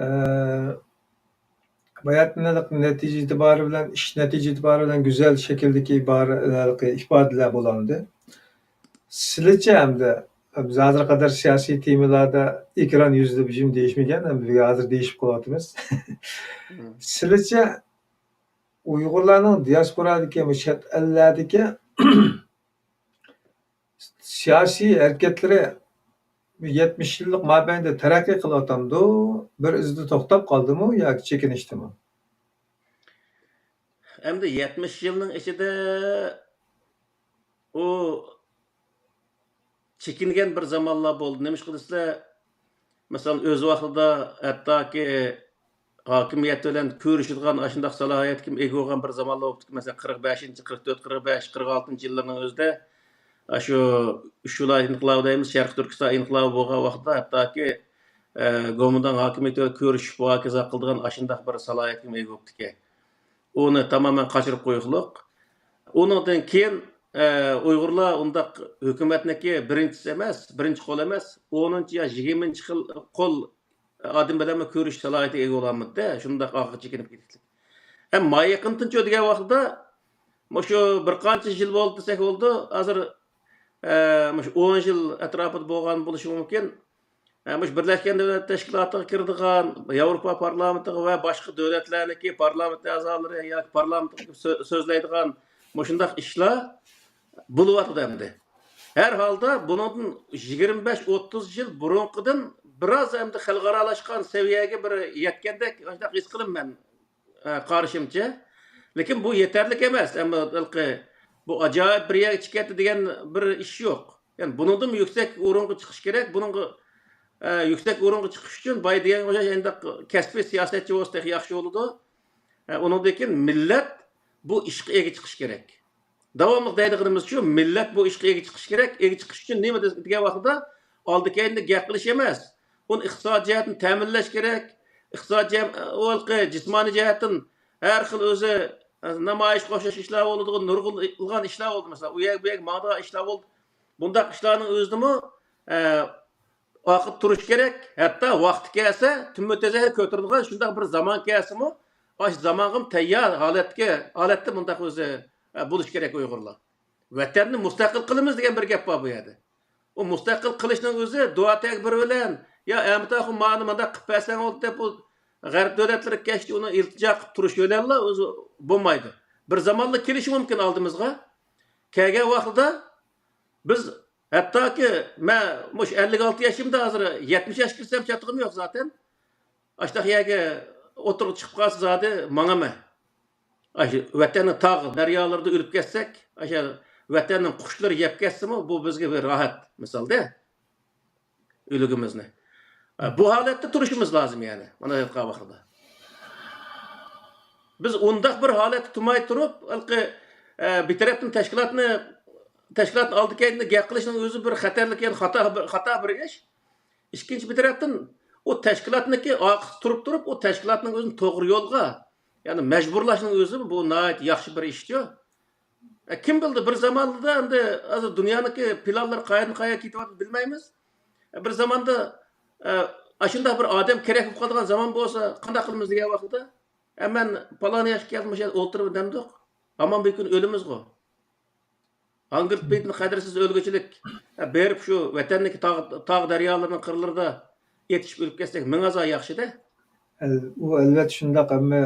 ئە، باياتىن نەتىجە ئېتىبارى بىلەن، ئىش نەتىجە ئېتىبارى بىلەن گۈزەل شەكىلدىكى ئىبارە-، ھېلىقى ئىپادىلەر بولامدى. سىلىچە ئەمدى، بىز ھازىرغا قەدەر سىياسىي تېمىلاردا ئېكران يۈزىدە بىر جۈملە دېيىشمىگەن، ئەمدى ھازىر دېيىشىپ قېلىۋاتىمىز. مم. سىلىچە ئۇيغۇرلارنىڭ دىياسپورادىكى، بۇ چەت ئەللەردىكى سىياسىي ھەرىكەتلىرى يەتمىش يىللىق مابەيندە تەرەققىي قىلىۋاتامدۇ؟ بىر ئىزدا توختاپ قالدىمۇ ياكى چېكىنىشتىمۇ؟ ئەمدى يەتمىش يىلنىڭ ئىچىدە ئۇ چېكىنگەن بىر زامانلار بولدى. نېمىشقا دېسىلە، مەسىلەن، ئۆز ۋاقتىدا ھەتتاكى ھاكىمىيەت بىلەن كۆرۈشىدىغان ئاشۇنداق سالاھىيەتكىمۇ ئىگە بولغان بىر زامانلار بوپتىكەن. مەسىلەن، قىرىق بەشىنچى، قىرىق تۆت، قىرىق بەش، قىرىق ئالتىنچى يىللارنىڭ ئۆزىدە ئاشۇ ئۈچ ۋىلايەت ئىنقىلابى دەيمىز، شەرقىي تۈركىستان ئىنقىلابى بولغان ۋاقىتتا ھەتتاكى، ئە، گومىنداڭ ھاكىمىيىتى بىلەن كۆرۈشۈپ، مۇھاكىزە قىلىدىغان ئاشۇنداق بىر سالاھىيەتكىمۇ ئىگە بوپتىكەن. ئۇنى تامامەن قاچۇرۇپ قويۇقلۇق. ئۇنىڭدىن كېيىن، ئە، ئۇيغۇرلار ئۇنداق ھۆكۈمەتنىڭكى بىرىنچىسى ئەمەس، بىرىنچى قول ئەمەس، ئونىنچى يا يىگىرمىنچى خىل قول ئادەم بىلەنمۇ كۆرۈش سالاھىيىتىگە ئىگە بولالمىدى-دە، شۇنداق ئارقىغا چېكىنىپ كېتىكلىك. ھەم ما يېقىندا تۇنجى دېگەن ۋاقتىدا، مۇشۇ بىر قانچە يىل بولدى دېسەك بولىدۇ، ھازىر، ئە، مۇشۇ ئون يىل ئەتراپىدا بولغان بولۇشى مۇمكىن. ئە، مۇشۇ بىرلەشكەن دۆلەتلەر تەشكىلاتىغا كىرىدىغان، ياۋروپا پارلامېنتىغا ۋە باشقا دۆلەتلەرنىڭكى پارلامېنت ئەزالىرى ياكى پارلامېنتقا كىرىپ سۆ-، سۆزلەيدىغان مۇشۇنداق ئىشلار بولۇۋاتىدۇ ئەمدى. ھەر ھالدا بۇنىڭدىن يىگىرمە بەش، ئوتتۇز يىل بۇرۇنقىدىن بىراز ئەمدى خەلقئارالاشقان سەۋىيەگە بىر يەتكەندەك ئاشۇنداق ھېس قىلىمەن مەن، ئە، قارىشىمچە. لېكىن بۇ يېتەرلىك ئەمەس. ئەمما ھېلىقى بۇ ئاجايىپ بىر يەرگە چىقىپ كەتتى دېگەن بىر ئىش يوق. يەنى بۇنىڭدىنمۇ يۈكسەك ئورۇنغا چىقىش كېرەك. بۇنىڭغا، ئە، يۈكسەك ئورۇنغا چىقىش ئۈچۈن باي دېگەنگە ئوخشاش ئەنداق كەسپىي سىياسەتچى بولسا تېخى ياخشى بولىدۇ. ئە، ئۇنىڭدىن كېيىن مىللەت بۇ ئىشقا ئىگە چىقىش كېرەك. داۋاملىق دەيدىغىنىمىز شۇ، مىللەت بۇ ئىشقا ئىگە چىقىش كېرەك. ئىگە چىقىش ئۈچۈن نېمە دېگەن ۋاقتىدا ئالدى كەينىدە گەپ قىلىش ئەمەس. ئۇنى ئىقتىسادىي جەھەتتىن تەمىنلەش كېرەك. ئىقتىسادىي جەم-، ئۇ ھېلىقى جىسمانىي جەھەتتىن ھەر خىل ئۆزى، ئە، نامايىشقا ئوخشاش ئىشلار بولىدىغان، نۇرغۇنلىغان ئىشلار بولدى. مەسىلەن، ئۇ يەرگە، بۇ يەرگە ماڭىدىغان ئىشلار بولدى. بۇنداق ئىشلارنىڭ ئۆزىدىمۇ، ئە، ئارقىدا تۇرۇش كېرەك. ھەتتا ۋاقتى كەلسە، تۈمە تېزەكنى كۆتۈرىدىغان شۇنداق بىر زامان كەلسىمۇ، ئاشۇ زامانغىمۇ تەييار ھالەتكە، ھالەتتە مۇنداق ئۆزى، ئە، بولۇش كېرەك ئۇيغۇرلار. ۋەتەننى مۇستەقىل قىلىمىز دېگەن بىر گەپ بار بۇ يەردە. ئۇ مۇستەقىل قىلىشنىڭ ئۆزى دۇئا تەكبىر بىلەن، يا ئەمىتاخۇن مانا مانداق قىلىپ بەرسەڭ بولدى دەپ، بۇ غەرب دۆلەتلىرىگە كەچتە ئۇنى ئىلتىجا قىلىپ تۇرۇش بىلەنلا ئۆزى بولمايدۇ. بىر زامانلا كېلىشى مۇمكىن ئالدىمىزغا. كەلگەن ۋاقتىدا بىز ھەتتاكى مەن مۇشۇ ئەللىك ئالتە ياشىمدا، ھازىر يەتمىش ياشقا كىرسەم چاتىقىم يوق زاتەن. ئاشۇنداق يەرگە ئوتتۇرىغا چىقىپ قالسا زادى ماڭىمەن. ئاشۇ ۋەتەننىڭ تاغ دەريالىرىدا ئۆلۈپ كەتسەك، ئاشۇ ۋەتەننىڭ قۇشلىرى يەپ كەتسىمۇ، بۇ بىزگە بىر راھەت، مىسالدا، ئۆلۈكىمىزنى. بۇ ھالەتتە تۇرۇشىمىز لازىم، يەنى، مانا ئېيتقان ۋاقتىدا. بىز ئۇنداق بىر ھالەتتە تۇرماي تۇرۇپ، ھېلىقى، ئە، بىر تەرەپتىن تەشكىلاتنى، تەشكىلاتنىڭ ئالدى كەينىدە گەپ قىلىشنىڭ ئۆزى بىر خەتەرلىك، يەنى خاتا بىر، خاتا بىر ئىش. ئىككىنچى بىر تەرەپتىن، ئۇ تەشكىلاتنىڭكى ئارقىسىدا تۇرۇپ تۇرۇپ، ئۇ تەشكىلاتنىڭ ئۆزىنى توغرا يولغا، يەنى مەجبۇرلاشنىڭ ئۆزى بۇ ناھايىتى ياخشى بىر ئىشچۇ. ئە، كىم بىلدى، بىر زاماندا ئەمدى ھازىر دۇنيانىڭكى پىلانلىرى قايەردىن قايەرگە كېتىۋاتىدۇ بىلمەيمىز. ئە، بىر زاماندا، ئە، ئاشۇنداق بىر ئادەم كېرەك بولۇپ قالىدىغان زامان بولسا قانداق قىلىمىز دېگەن ۋاقتىدا، ئە، مەن پالان ياشقا كەلدىم، مۇشۇ يەردە ئولتۇرىمەن دەمدۇق. ھامان بىر كۈنى ئۆلىمىزغۇ. ھاڭگىرتىپ بېيىتىنى قەدىرسىز ئۆلگۈچىلىك، بېرىپ شۇ ۋەتەننىڭكى تاغ، تاغ دەريالىرىنىڭ قىرلىرىدا ئېتىشىپ ئۆلۈپ كەتسەك، مىڭ ھازا ياخشىدە. ئەل-، ئۇ ئەلۋەتتە شۇنداق، ئەمما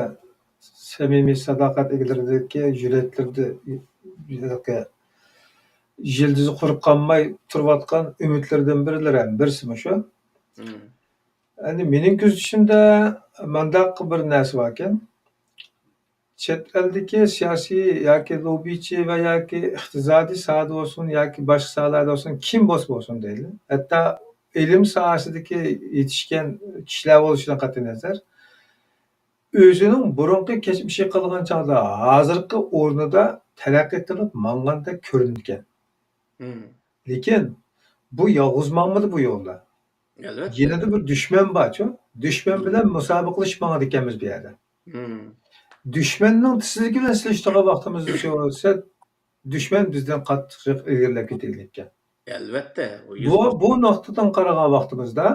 سەمىمىي ساداقەت ئىگىلىرىدىكى يۈرەكلىرىدە يىلتىزى قۇرۇپ قالماي تۇرۇۋاتقان ئۈمىدلىرىدىن بىرلىرى، بىرسىمۇ شۇ. مم. ئەمدى مېنىڭ كۆزىتىشىمدە مانداق بىر نەرسە باركەن. چەت ئەلدىكى سىياسىي ياكى لوببىچى ۋە ياكى ئىقتىسادىي ساھەدە بولسۇن ياكى باشقا ساھەلەردە بولسۇن، كىم بولسا بولسۇن دەيلى. ھەتتا ئىلىم ساھەسىدىكى يېتىشكەن كىشىلەر بولۇشىدىن قەتئىينەزەر، ئۆزىنىڭ بۇرۇنقى كەچمىشى قالغان چاغدا ھازىرقى ئورنىدا تەرەققىي قىلىپ ماڭغاندەك كۆرۈنىدىكەن. مم. لېكىن بۇ يالغۇز ماڭمىدى بۇ يولدا. ئەلۋەتتە. يەنىدە بىر دۈشمەن بارچۇ. دۈشمەن مم. بىلەن مۇسابىقىلىشىپ ماڭىدىكەنمىز بۇ يەردە. مم. دۈشمەننىڭ تېزلىكى بىلەن سېلىشتۇرغان ۋاقتىمىزدا شۇ دۈشمەن بىزدىن قاتتىقراق ئىلگىرىلەپ كېتىدىكەن. ئەلۋەتتە، ئۇ يۈز بۇ، پىرسەنت. بۇ نۇقتىدىن قارىغان ۋاقتىمىزدا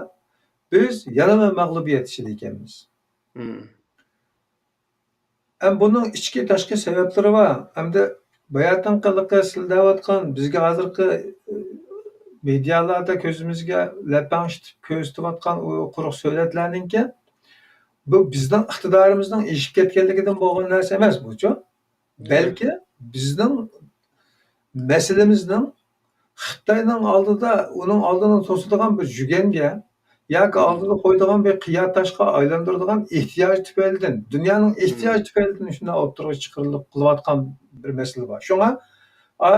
بىز يەنىلا مەغلۇبىيەت ئىچىدە ئىكەنمىز. مم. ئەم بۇنىڭ ئىچكى تاشقى سەۋەبلىرى بار. ئەمدى باياتىنقى ھېلىقى سىلەر دەۋاتقان، بىزگە ھازىرقى، ئى، مېدىيالاردا كۆزىمىزگە لەپەڭشىتىپ كۆرسىتىۋاتقان ئۇ قۇرۇق سۆلەتلەرنىڭكى، بۇ بىزنىڭ ئىقتىدارىمىزنىڭ ئېشىپ كەتكەنلىكىدىن بولغان نەرسە ئەمەس بۇچۇ. بەلكى بىزنىڭ مەسىلىمىزنىڭ خىتاينىڭ ئالدىدا، ئۇنىڭ ئالدىنى توسىدىغان بىر يۈگەنگە ياكى ئالدىدا قويىدىغان بىر قىيا تاشقا ئايلاندۇرىدىغان ئېھتىياج تۈپەيلىدىن، دۇنيانىڭ ئېھتىياجى تۈپەيلىدىن شۇنداق ئوتتۇرىغا چىقىرىلىپ قىلىۋاتقان بىر مەسىلە بار. شۇڭا، ئا،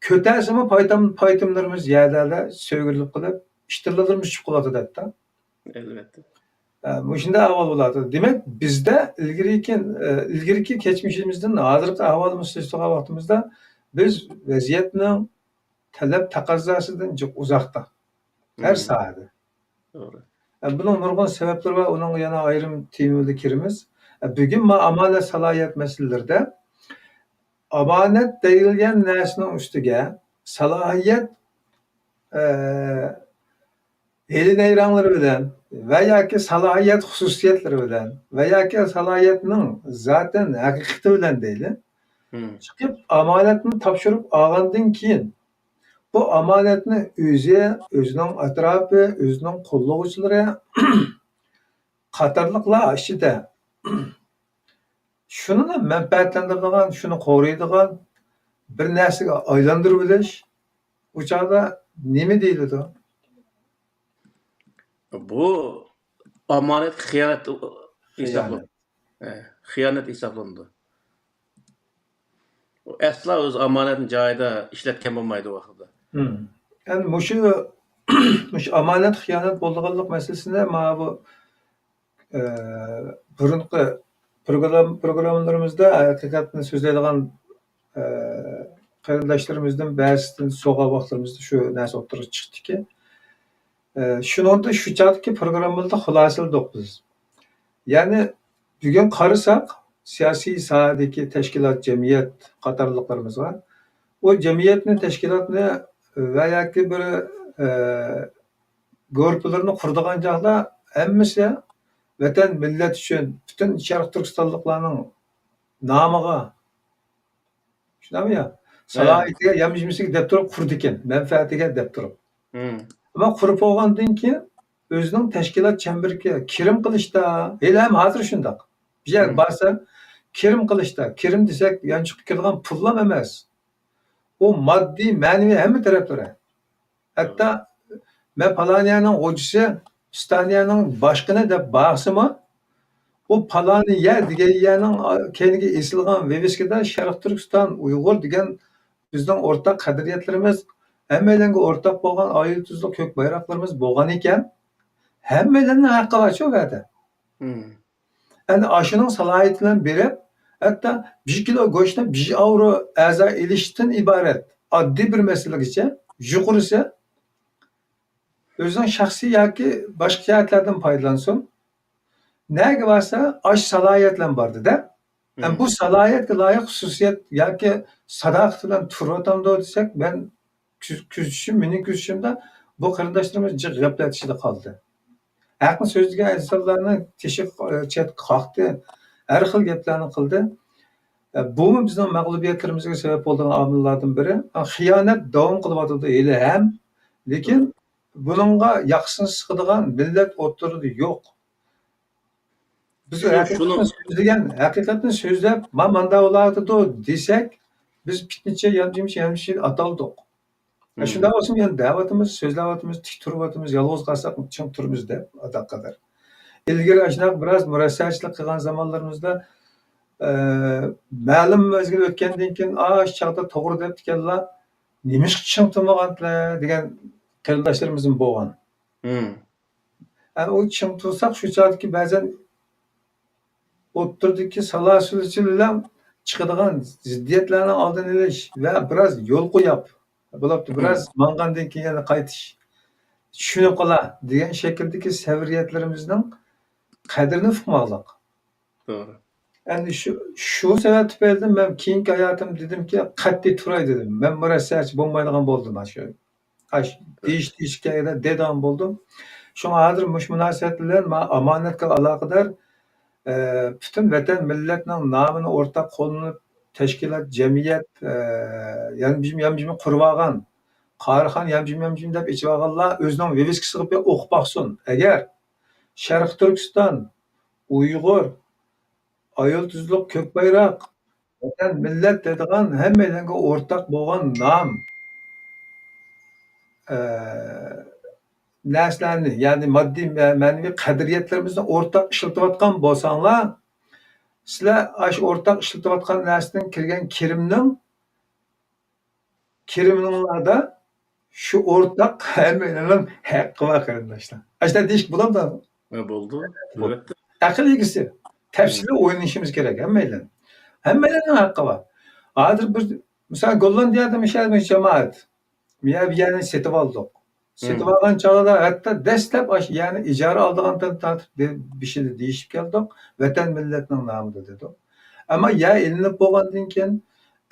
كۆتەرسىمۇ پايتام-، پايتىملىرىمىز يەردە سۆگىلىپ قېلىپ، ئىشتىنلىرىمىز چۈشۈپ قالىۋاتىدۇ ھەتتا. ئەلۋەتتە. ئە، مۇشۇنداق ئەھۋال بولۇۋاتىدۇ. دېمەك، بىزدە ئىلگىرىكى، ئە، ئىلگىرىكى كەچمىشىمىزدىن ھازىرقى ئەھۋالىمىزنى سېلىشتۇرغان ۋاقتىمىزدا، بىز ۋەزىيەتنىڭ تەلەپ تەقەززاسىدىن جىق ئۇزاقتا. ھەر مم. ساھەدە. توغرا. ئە، بۇنىڭ نۇرغۇن سەۋەبلىرى بار، ئۇنىڭغا يەنە ئايرىم تېمىدا كىرىمىز. ئە، بۈگۈن ما ئامانەت سالاھىيەت مەسىلىلىرىدە ئامانەت دېيىلگەن نەرسىنىڭ ئۈستىگە سالاھىيەت، ئە، ھىيلە-نەيرەڭلىرى بىلەن ۋە ياكى سالاھىيەت خۇسۇسىيەتلىرى بىلەن ۋە ياكى سالاھىيەتنىڭ زاتەن ھەقىقىتى بىلەن دەيلى، مم. چىقىپ ئامانەتنى تاپشۇرۇپ ئالغاندىن كېيىن، بۇ ئامانەتنى ئۆزى، ئۆزىنىڭ ئەتراپى، ئۆزىنىڭ قوللىغۇچىلىرى قاتارلىقلار ئىچىدە شۇنىلا مەنپەئەتلەندۈرىدىغان، شۇنى قورۇيدىغان بىر نەرسىگە ئايلاندۇرۇۋېلىش، ئۇ چاغدا نېمە دېيىلىدۇ؟ بۇ ئامانەتكە خىيانەت ھېسابلىنىدۇ. خىيانەت. ھە، خىيانەت ھېسابلىنىدۇ. ئۇ ئەسلا ئۆز ئامانەتنى جايىدا ئىشلەتكەن بولمايدۇ ۋاقتىدا. مم. ئەمدى مۇشۇ، مۇشۇ ئامانەت خىيانەت بولىدىغانلىق مەسىلىسىنى مانا بۇ ئە، بۇرۇنقى پروگرام-، پروگراممىلىرىمىزدا ھەقىقەتنى سۆزلەيدىغان، ئە، قېرىنداشلىرىمىزدىن بەزىسىدىن سورىغان ۋاقىتلىرىمىزدا شۇ نەرسە ئوتتۇرىغا چىقتىكى، ئە، شۇنىڭدا شۇ چاغدىكى پروگراممىلاردا خۇلاسىلىدۇق بىز. يەنى بۈگۈن قارىساق، سىياسىي ساھەدىكى تەشكىلات، جەمئىيەت قاتارلىقلىرىمىزغا ئۇ جەمئىيەتنى، تەشكىلاتنى ۋە ياكى بىر، ئە، گۇرۇپپىلىرىنى قۇرىدىغان چاغدا ھەممىسى ۋەتەن، مىللەت ئۈچۈن، پۈتۈن شەرقىي تۈركىستانلىقلارنىڭ نامىغا، شۇنداقمۇ يا؟ ھە. سالاھىيىتىگە، يامىشىمىسىگە دەپ تۇرۇپ قۇرىدىكەن، مەنپەئەتىگە دەپ تۇرۇپ. مم. ئەمما قۇرۇپ بولغاندىن كېيىن ئۆزىنىڭ تەشكىلات چەمبىرىكى كىرىم قىلىشتا، ھېلىھەم ھازىر شۇنداق. بىر يەرگە مم. بارسا، كىرىم قىلىشتا، كىرىم دېسەك، يانچۇققا كىرىدىغان پۇللام ئەمەس. ئۇ ماددىي، مەنىۋى ھەممە تەرەپلىرى. ھەتتا مەن پالانىيەنىڭ خوجىسى، پىستانىيەنىڭ باشقىنى دەپ باقسىمۇ، ئۇ پالانىيە دېگەن يەرنىڭ كەينىگە ئېسىلغان ۋىۋىسكىدا شەرقىي تۈركىستان، ئۇيغۇر دېگەن بىزنىڭ ئورتاق قەدرىيەتلىرىمىز، ھەممەيلەنگە ئورتاق بولغان ئايدىڭ تۈزلۈك كۆك بايراقلىرىمىز بولغان ئىكەن، ھەممەيلەننىڭ ھەققى بارچۇ ئۇ يەردە. مم. ئەنە ئاشۇنىڭ سالاھىيىتى بىلەن بېرىپ، ھەتتا بىر كىلو گۆشنى بىر ئاۋرو ئەزا ئېلىشتىن ئىبارەت ئاددىي بىر مەسىلىگىچە، يۇقىرىسى ئۆزىنىڭ شەخسىي ياكى باشقا جەھەتلەردىن پايدىلانسۇن. نەگە بارسا، ئاشۇ سالاھىيەت بىلەن باردى-دە. ھەم مم. بۇ سالاھىيەتكە لايىق خۇسۇسىيەت ياكى ساداقىتى بىلەن تۇرۇۋاتامدۇ دېسەك، مەن كۆز-، كۆزىتىشىم، مېنىڭ كۆزىتىشىمدە بۇ قېرىنداشلىرىمىز جىق غەپلەت ئىچىدە قالدى. ھەقنى سۆزلىگەن ئىنسانلارنىڭ تېشى، ئە، چەتكە قاقتى، ھەر خىل گەپلەرنى قىلدى. ئە، بۇمۇ بىزنىڭ مەغلۇبىيەتلىرىمىزگە سەۋەب بولىدىغان ئامىللاردىن بىرى. ئە، خىيانەت داۋام قىلىۋاتىدۇ ھېلىھەم، لېكىن بۇنىڭغا ياقىسىنى سىقىدىغان مىللەت ئوتتۇرىدا يوق. بىز شۇ-، ھەقىقەتنى شۇنىڭ سۆزلىگەن، ھەقىقەتنى سۆزلەپ، ما-، ماندا بولۇۋاتىدۇ دېسەك، بىز پىتنىچى، يانچۇمچى، يانچۇمچى ئاتالدۇق. مم. شۇنداق بولسىمۇ، يەنە دەۋاتىمىز، سۆزلەۋاتىمىز، تىك تۇرۇۋاتىمىز، يالغۇز قالساق چىڭ تۇرىمىز دەپ، ئاداققادەر. ئىلگىرى ئاشۇنداق بىراز مۇرەسسەچىلىك قىلغان زامانلىرىمىزدا، ئە، مەلۇم مەزگىل ئۆتكەندىن كېيىن، ئا، شۇ چاغدا توغرا دەپتىكەنلا، نېمىشقا چىڭ تۇرمىغانتىلەر دېگەن قېرىنداشلىرىمىزمۇ بولغان. مم. ئە، ئۇ چىڭ تۇرساق، شۇ چاغدىكى بەزەن ئوتتۇرىدىكى سالا سۇلىچىلەر چىقىدىغان زىددىيەتلەرنىڭ ئالدىنى ئېلىش ۋە بىراز يول قوياپ، بولۇپتۇ، بىراز ماڭغاندىن كېيىن يەنە قايتىش، چۈشىنىپ قالا دېگەن شەكىلدىكى سەۋرىيەتلىرىمىزنىڭ قەدرىنى ئۇقماقلىق. توغرا. ئەمدى شۇ، شۇ سەۋەب تۈپەيلىدىن مەن كېيىنكى ھاياتىمدا دېدىمكى، قەتئىي تۇراي دېدىم. مەن مۇرەسسەچى بولمايدىغان بولدۇم، ئاشۇ. ئاش-، دېيىش، دېيىشكە دەيدىغان بولدۇم. شۇڭا ھازىر مۇشۇ مۇناسىۋەت بىلەن مانا ئامانەتكە ئالاقىدار، ئە، پۈتۈن ۋەتەن مىللەتنىڭ نامىنى ئورتاق قوللىنىپ، تەشكىلات، جەمئىيەت، ئە، يانجىم-يانجىم قۇرۇۋالغان، قاھارخانا يانجىم-يانجىم دەپ ئېچىۋالغانلار ئۆزىنىڭ ۋىۋىسكىسىغا بىر ئوقۇپ باقسۇن. ئەگەر شەرقىي تۈركىستان، ئۇيغۇر، ئايال تۇزلۇق كۆك بايراق، ۋەتەن، مىللەت دەيدىغان ھەممەيلەنگە ئورتاق بولغان نام، ئە، نەرسىلەرنى، يەنى ماددىي، مە-، مەنىۋى قەدرىيەتلىرىمىزنى ئورتاق ئىشلىتىۋاتقان بولساڭلار، سىلەر ئاشۇ ئورتاق ئىشلىتىۋاتقان نەرسىدىن كىرگەن كىرىمنىڭ كىرىمىڭلاردا شۇ ئورتاق ھەممەيلەننىڭ ھەققى بار، قېرىنداشلار. ئاشۇنداق دېيىشكە بولامدۇ؟ ھە، بولىدۇ. ئەلۋەتتە. ئەقىل ئىگىسى. تەپسىلىي ئويلىنىشىمىز كېرەك ھەممەيلەن. ھەممەيلەننىڭ ھەققى بار. ھازىر بىر، مىسال، گوللاندىيەدە ياشايدىغان جامائەت. مەن بۇ يەرنى سېتىۋالدۇق. سېتىۋالغان چاغدا ھەتتا دەسلەپ ئاشۇ يەرنى ئىجارە ئالىدىغان تارتىپ بېشىدا دېيىشىپ كەلدۇق. ۋەتەن مىللەتنىڭ نامىدا دېدۇق. ئەمما يەر ئېلىنىپ بولغاندىن كېيىن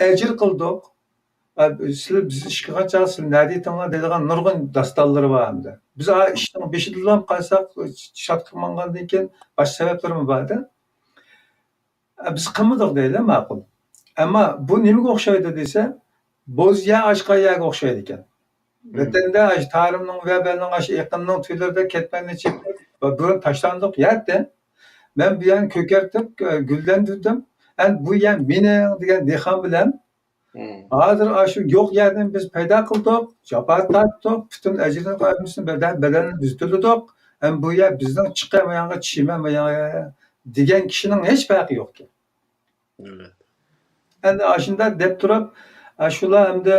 ئەجىر قىلدۇق. ئە، سىلەر بىز ئىش قىلغان چاغدا سىلەر نەدە ئېتىڭلار دەيدىغان نۇرغۇن داستانلىرى بار ئەمدى. بىز ئا ئىشنىڭ بېشىدىلا قالساق، شاد قىلمىغاندىن كېيىن باشقا سەۋەبلىرىمۇ بار-دە. ئە، بىز قىلمىدۇق دەيلى، ماقۇل. ئەمما بۇ نېمىگە ئوخشايدۇ دېسە، بوز يەر ئاچقان يەرگە ئوخشايدىكەن. ۋەتەندە ئاشۇ تارىمنىڭ ۋە بەلنىڭ ئاشۇ ئېقىننىڭ تۈۋلىرىدە كەتمەننى چېپىپ، بۇرۇن تاشلاندۇق يەتتى. مەن بۇ يەرنى كۆكەرتىپ، ئە، گۈللەندۈردۈم. ئەمدى بۇ يەر مېنىڭ دېگەن دېھقان بىلەن ھازىر ئاشۇ يوق يەردىن بىز پەيدا قىلدۇق، جاپا تارتتۇق، پۈتۈن ئەجرىنى، ھەممىسىنى، بەدەل-، بەدەلىنى بىز تۆلىدۇق. ئەمدى بۇ يەر بىزنىڭ، چىقە ماياڭغا، چىشىمە ماياڭغا دېگەن كىشىنىڭ ھېچ پەرقى يوقكەن. ئەلۋەتتە. ئەمدى ئاشۇنداق دەپ تۇرۇپ، ئاشۇلار ئەمدى،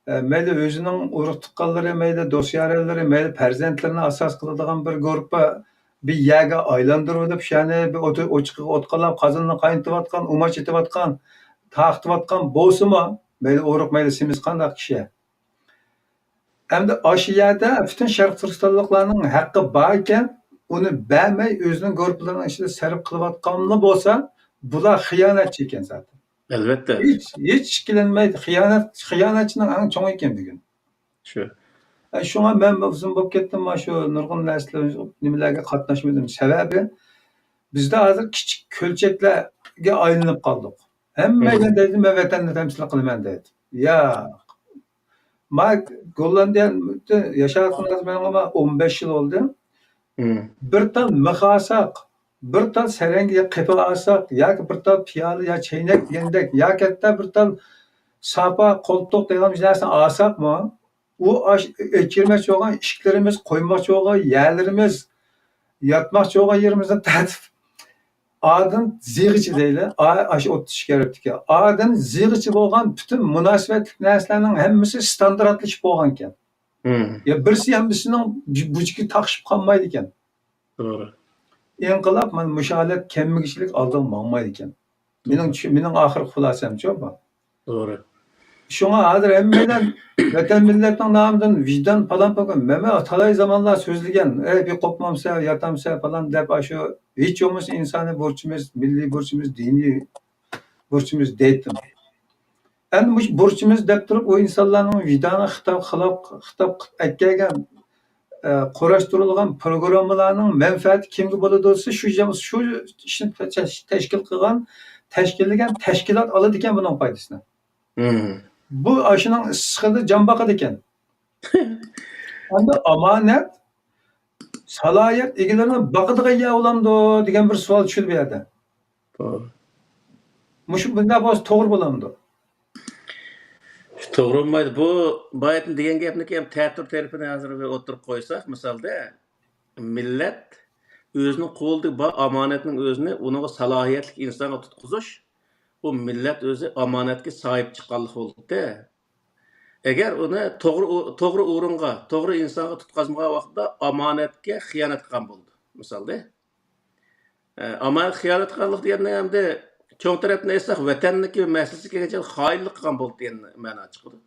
ئە، مەيلى ئۆزىنىڭ ئۇرۇق-تۇغقانلىرى، مەيلى دوست-يارەنلىرى، مەيلى پەرزەنتلىرىنى ئاساس قىلىدىغان بىر گۇرۇپپا بىر يەرگە ئايلاندۇرۇۋېلىپ، شۇ يەرنى بىر ئوت-، ئوچىقىغا ئوت قالاپ، قازىنىنى قاينىتىۋاتقان، ئۇماچ ئېتىۋاتقان، تارقىتىۋاتقان بولسىمۇ، مەيلى ئورۇق، مەيلى سېمىز قانداق كىشى. ئەمدى ئاشۇ يەردە پۈتۈن شەرقتۈركىستانلىقلارنىڭ ھەققى بار ئىكەن، ئۇنى بەرمەي ئۆزىنىڭ گۇرۇپپىلىرىنىڭ ئىچىدە سەرپ قىلىۋاتقانلا بولسا، بۇلار خىيانەتچى ئىكەن زادى. ئەلۋەتتە. ھېچ، ھېچ ئىككىلەنمەيدۇ. خىيانەت، خىيانەتچىنىڭ ئەڭ چوڭى ئىكەن بۈگۈن. شۇ. ئە، شۇڭا مەن ئۇزۇن بولۇپ كەتتىم، مانا شۇ نۇرغۇن نەرسىلەر، نېمىلەرگە قاتناشمىدىم. سەۋەبى، بىزدە ھازىر كىچىك كۆلچەكلەرگە ئايلىنىپ قالدۇق. ھەممەيلەن دەيدۇ، مەن ۋەتەننى تەمسىل قىلىمەن دەيدۇ. ياق. ما گوللاندىيەدە ياشاۋاتقان ھازىر مېنىڭ ئون بەش يىل بولدى. بىر تال مىخ ئالساق، بىر تال سەرەڭگە قېپى ئالساق، ياكى بىر تال پىيالە يا چەينەك دېگەندەك، ياكى ھەتتا بىر تال ساپا، قولتۇق دېگەن نەرسىنى ئالساقمۇ، ئۇ ئاش-، ئۆچۈرمەكچى بولغان ئىشىكلىرىمىز، قويماقچى بولغان يەرلىرىمىز، ياتماقچى بولغان يېرىمىزنى تارتىپ، ئادىن زىغىچە دەيلى، ئا-، ئاشۇ ئوتتۇز ئىككى ھەرپتىكى. ئادىن زىغىچە بولغان پۈتۈن مۇناسىۋەتلىك نەرسىلەرنىڭ ھەممىسى ستاندارتلىشىپ بولغانىكەن. يا بىرسى ھەممىسىنىڭ بۇ-، بۇچىكى تاقىشىپ قالمايدىكەن. توغرا. ئىنقىلاب مانا مۇشۇ ھالەت كەممىگۈچىلىك ئالدىغا ماڭمايدىكەن. مېنىڭ چۈ-، مېنىڭ ئاخىرقى خۇلاسەمچۇ بۇ. توغرا. شۇڭا ھازىر ھەممەيلەن ۋەتەن مىللەتنىڭ نامىدىن ۋىجدان پالان پۇلان، مەن تالاي زامانلار سۆزلىگەن، ئەي، بىر قوپمامسە، ياتامسە پالان دەپ، ئاشۇ ھېچ بولمىسا ئىنسانىي بۇرچىمىز، مىللىي بۇرچىمىز، دىنىي بۇرچىمىز دەيتتىم. ئەمدى مۇشۇ بۇرچىمىز دەپ تۇرۇپ، ئۇ ئىنسانلارنىڭ ۋىجدانىغا خىتاب، خىلاپ، خىتاب قىلىپ ئەكەلگەن، ئە، قۇراشتۇرۇلغان پروگراممىلارنىڭ مەنپەئەتى كىمگە بولىدۇ دېسە، شۇ جام-، شۇ ئىشنى تەش-، تەشكىل قىلغان، تەشكىللىگەن تەشكىلات ئالىدىكەن بۇنىڭ پايدىسىنى. بۇ ئاشۇنىڭ ئىسسىقىدا جان باقىدىكەن. ئەمدى ئامانەت سالاھىيەت ئىگىلىرىنى باقىدىغان يەر بولامدۇ دېگەن بىر سوئال چۈشىدۇ بۇ يەردە. توغرا. مۇشۇ بۇنداق بولسا توغرا بولامدۇ؟ توغرا بولمايدۇ. بۇ بايىتىن دېگەن گەپنىكى ھەم تەتۈر تەرىپىنى ھازىر بىر ئوتتۇرىغا قويساق، مىسالدا، مىللەت ئۆزىنىڭ قولىدا بار ئامانەتنىڭ ئۆزىنى ئۇنىڭغا سالاھىيەتلىك ئىنسانغا تۇتقۇزۇش، ئۇ مىللەت ئۆزى ئامانەتكە ساھىب چىققانلىق بولىدۇ. ئەگەر ئۇنى توغرا ئو-، توغرا ئورۇنغا، توغرا ئىنسانغا تۇتقازمىغان ۋاقىتتا ئامانەتكە خىيانەت قىلغان بولىدۇ. مىسالدا، ئە، ئامانەتكە خىيانەت قىلغانلىق دېگەننى ئەمدى چوڭ تەرەپتىن ئېيتساق، ۋەتەننىڭكى مەسىلىسىگە كەلگەنچە خائىنلىق قىلغان بولدى دېگەن مەنا چىقىدۇ.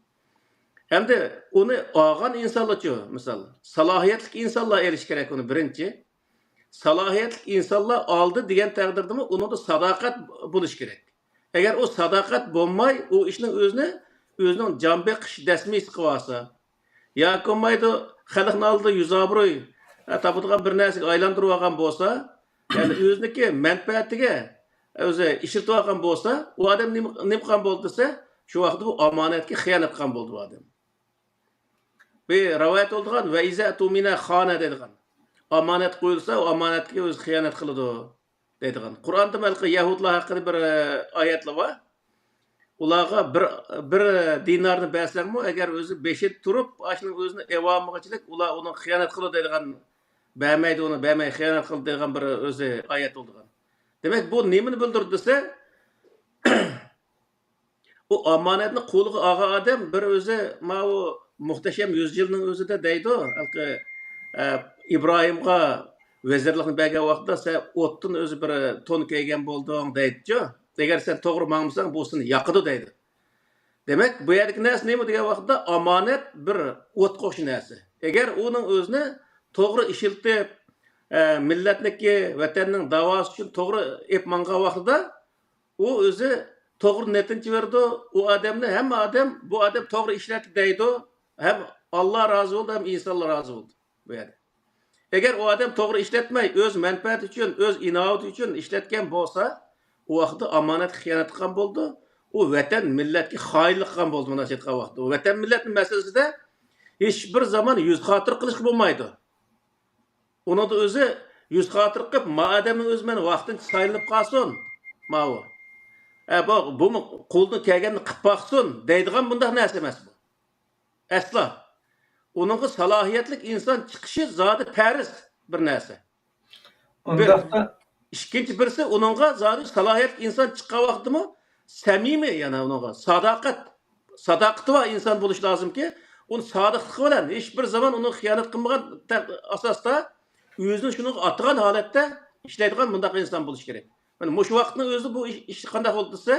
ئەمدى ئۇنى ئالغان ئىنسانلارچۇ، مىسال، سالاھىيەتلىك ئىنسانلار ئېلىشى كېرەك ئۇنى بىرىنچى. سالاھىيەتلىك ئىنسانلار ئالدى دېگەن تەقدىردىمۇ ئۇنىڭدا ساداقەت بولۇشى كېرەك. ئەگەر ئۇ ساداقەت بولماي، ئۇ ئىشنىڭ ئۆزىنى ئۆزىنىڭ جان بېقىش دەسمىسى قىلىۋالسا، ياكى بولمايدۇ، خەلقنىڭ ئالدىدا يۈز ئابرۇي، ھە، تاپىدىغان بىر نەرسىگە ئايلاندۇرۇۋالغان بولسا، يەنى ئۆزىنىڭكى مەنپەئەتىگە ئۆزى ئىشلىتىۋالغان بولسا، ئۇ ئادەم نېمە، نېمە قىلغان بولدى دېسە، شۇ ۋاقىتتا بۇ ئامانەتكە خىيانەت قىلغان بولدى بۇ ئادەم. بىر رىۋايەت بولىدىغان، «ۋە ئىزا تۇمىنە خانە» دەيدىغان. ئامانەت قويۇلسا، ئۇ ئامانەتكە ئۆزى خىيانەت قىلىدۇ دەيدىغان. قۇرئاندا ھېلىقى يەھۇدلار ھەققىدە بىر، ئە، ئايەتلەر بار. ئۇلارغا بىر، بىر دىنارنى بەرسەڭمۇ، ئەگەر ئۆزى بېشىدا تۇرۇپ، ئاشۇنىڭ ئۆزىنى ئېلىۋالمىغۇچىلىك، ئۇلار ئۇنىڭغا خىيانەت قىلىدۇ دەيدىغان، بەرمەيدۇ ئۇنى، بەرمەي خىيانەت قىلىدۇ دەيدىغان بىر ئۆزى ئايەت بولىدىغان. دېمەك، بۇ نېمىنى بىلدۈرىدۇ دېسە، ئۇ ئامانەتنى قولىغا ئالغان ئادەم بىر ئۆزى ماۋۇ مۇھتەشەم يۈز يىلنىڭ ئۆزىدە دەيدۇ، ھېلىقى، ئە، ئىبراھىمغا ۋەزىرلىكنى بەرگەن ۋاقتىدا سەن ئوتتىن ئۆزى بىر تون كىيگەن بولدۇڭ دەيدىچۇ. ئەگەر سەن توغرا ماڭمىساڭ، بۇ سېنى ياقىدۇ دەيدۇ. دېمەك، بۇ يەردىكى نەرسە نېمە دېگەن ۋاقىتتا، ئامانەت بىر ئوتقا ئوخشاش نەرسە. ئەگەر ئۇنىڭ ئۆزىنى توغرا ئىشلىتىپ، ئە، مىللەتنىكى، ۋەتەننىڭ داۋاسى ئۈچۈن توغرا ئېلىپ ماڭغان ۋاقتىدا، ئۇ ئۆزى توغرا نەتىجە بېرىدۇ. ئۇ ئادەمنى ھەممە ئادەم، «بۇ ئادەم توغرا ئىشلەتتى» دەيدۇ. ھەم ئاللا رازى بولدى، ھەم ئىنسانلار رازى بولدى بۇ يەردە. ئەگەر ئۇ ئادەم توغرا ئىشلەتمەي، ئۆز مەنپەئەتى ئۈچۈن، ئۆز ئىناۋىتى ئۈچۈن ئىشلەتكەن بولسا، ئۇ ۋاقىتتا ئامانەتكە خىيانەت قىلغان بولىدۇ. ئۇ ۋەتەن، مىللەتكە خائىنلىق قىلغان بولىدۇ، مۇنداق ئېيتقان ۋاقىتتا. ئۇ ۋەتەن، مىللەتنىڭ مەسىلىسىدە ھېچبىر زامان يۈز خاتىرە قىلىشقا بولمايدۇ. ئۇنىڭدا ئۆزى يۈز خاتىرە قىلىپ، «ما ئادەمنىڭ ئۆزى مەن ۋاقتىنچە سايلىنىپ قالسۇن، ماۋۇ. ئە، بۇ، بۇمۇ قولىدىن كەلگەننى قىلىپ باقسۇن» دەيدىغان بۇنداق نەرسە ئەمەس بۇ. ئەسلا. ئۇنىڭغا سالاھىيەتلىك ئىنسان چىقىشى زادى پەرز بىر نەرسە. بىر. ئۇنداقتا ئىككىنچى بىرسى، ئۇنىڭغا زادى سالاھىيەتلىك ئىنسان چىققان ۋاقتىمۇ سەمىمىي، يەنە ئۇنىڭغا ساداقەت، ساداقىتى بار ئىنسان بولۇشى لازىمكى، ئۇنى سادىقلىقى بىلەن ھېچبىر زامان ئۇنىڭغا خىيانەت قىلمىغان تە-، ئاساستا ئۆزىنى شۇنىڭغا ئاتىغان ھالەتتە ئىشلەيدىغان مۇنداق ئىنسان بولۇشى كېرەك. مانا مۇشۇ ۋاقىتنىڭ ئۆزىدە بۇ ئىش، ئىش قانداق بولدى دېسە،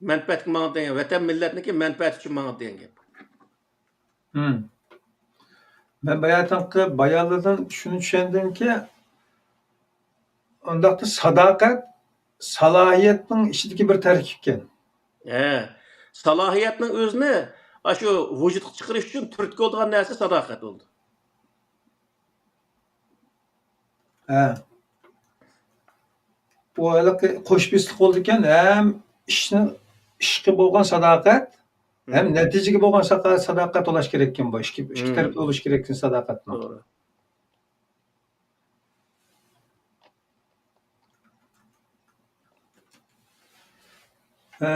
مەنپەئەتكە ماڭىدۇ دېگەن، ۋەتەن مىللەتنىڭكى مەنپەئەتى ئۈچۈن ماڭىدۇ دېگەن گەپ. ھىم. مەن باياتىنقى بايانلاردىن شۇنى چۈشەندىمكى، ئۇنداقتا ساداقەت سالاھىيەتنىڭ ئىچىدىكى بىر تەركىبكەن. ھە، سالاھىيەتنىڭ ئۆزىنى ئاشۇ ۋۇجۇدقا چىقىرىش ئۈچۈن تۈرتكە بولىدىغان نەرسە ساداقەت بولىدۇ. ھە. بۇ ھېلىقى قوش بېسىقلىق بولىدىكەن، ھەم ئىشنى، ئىشقا بولغان ساداقەت، ھەم نەتىجىگە بولغان ساقا-، ساداقەت بولۇش كېرەككەن بۇ. ئىككى، ئىككى تەرەپلىك بولۇش كېرەككەن ساداقەتنىڭ. توغرا. ئە،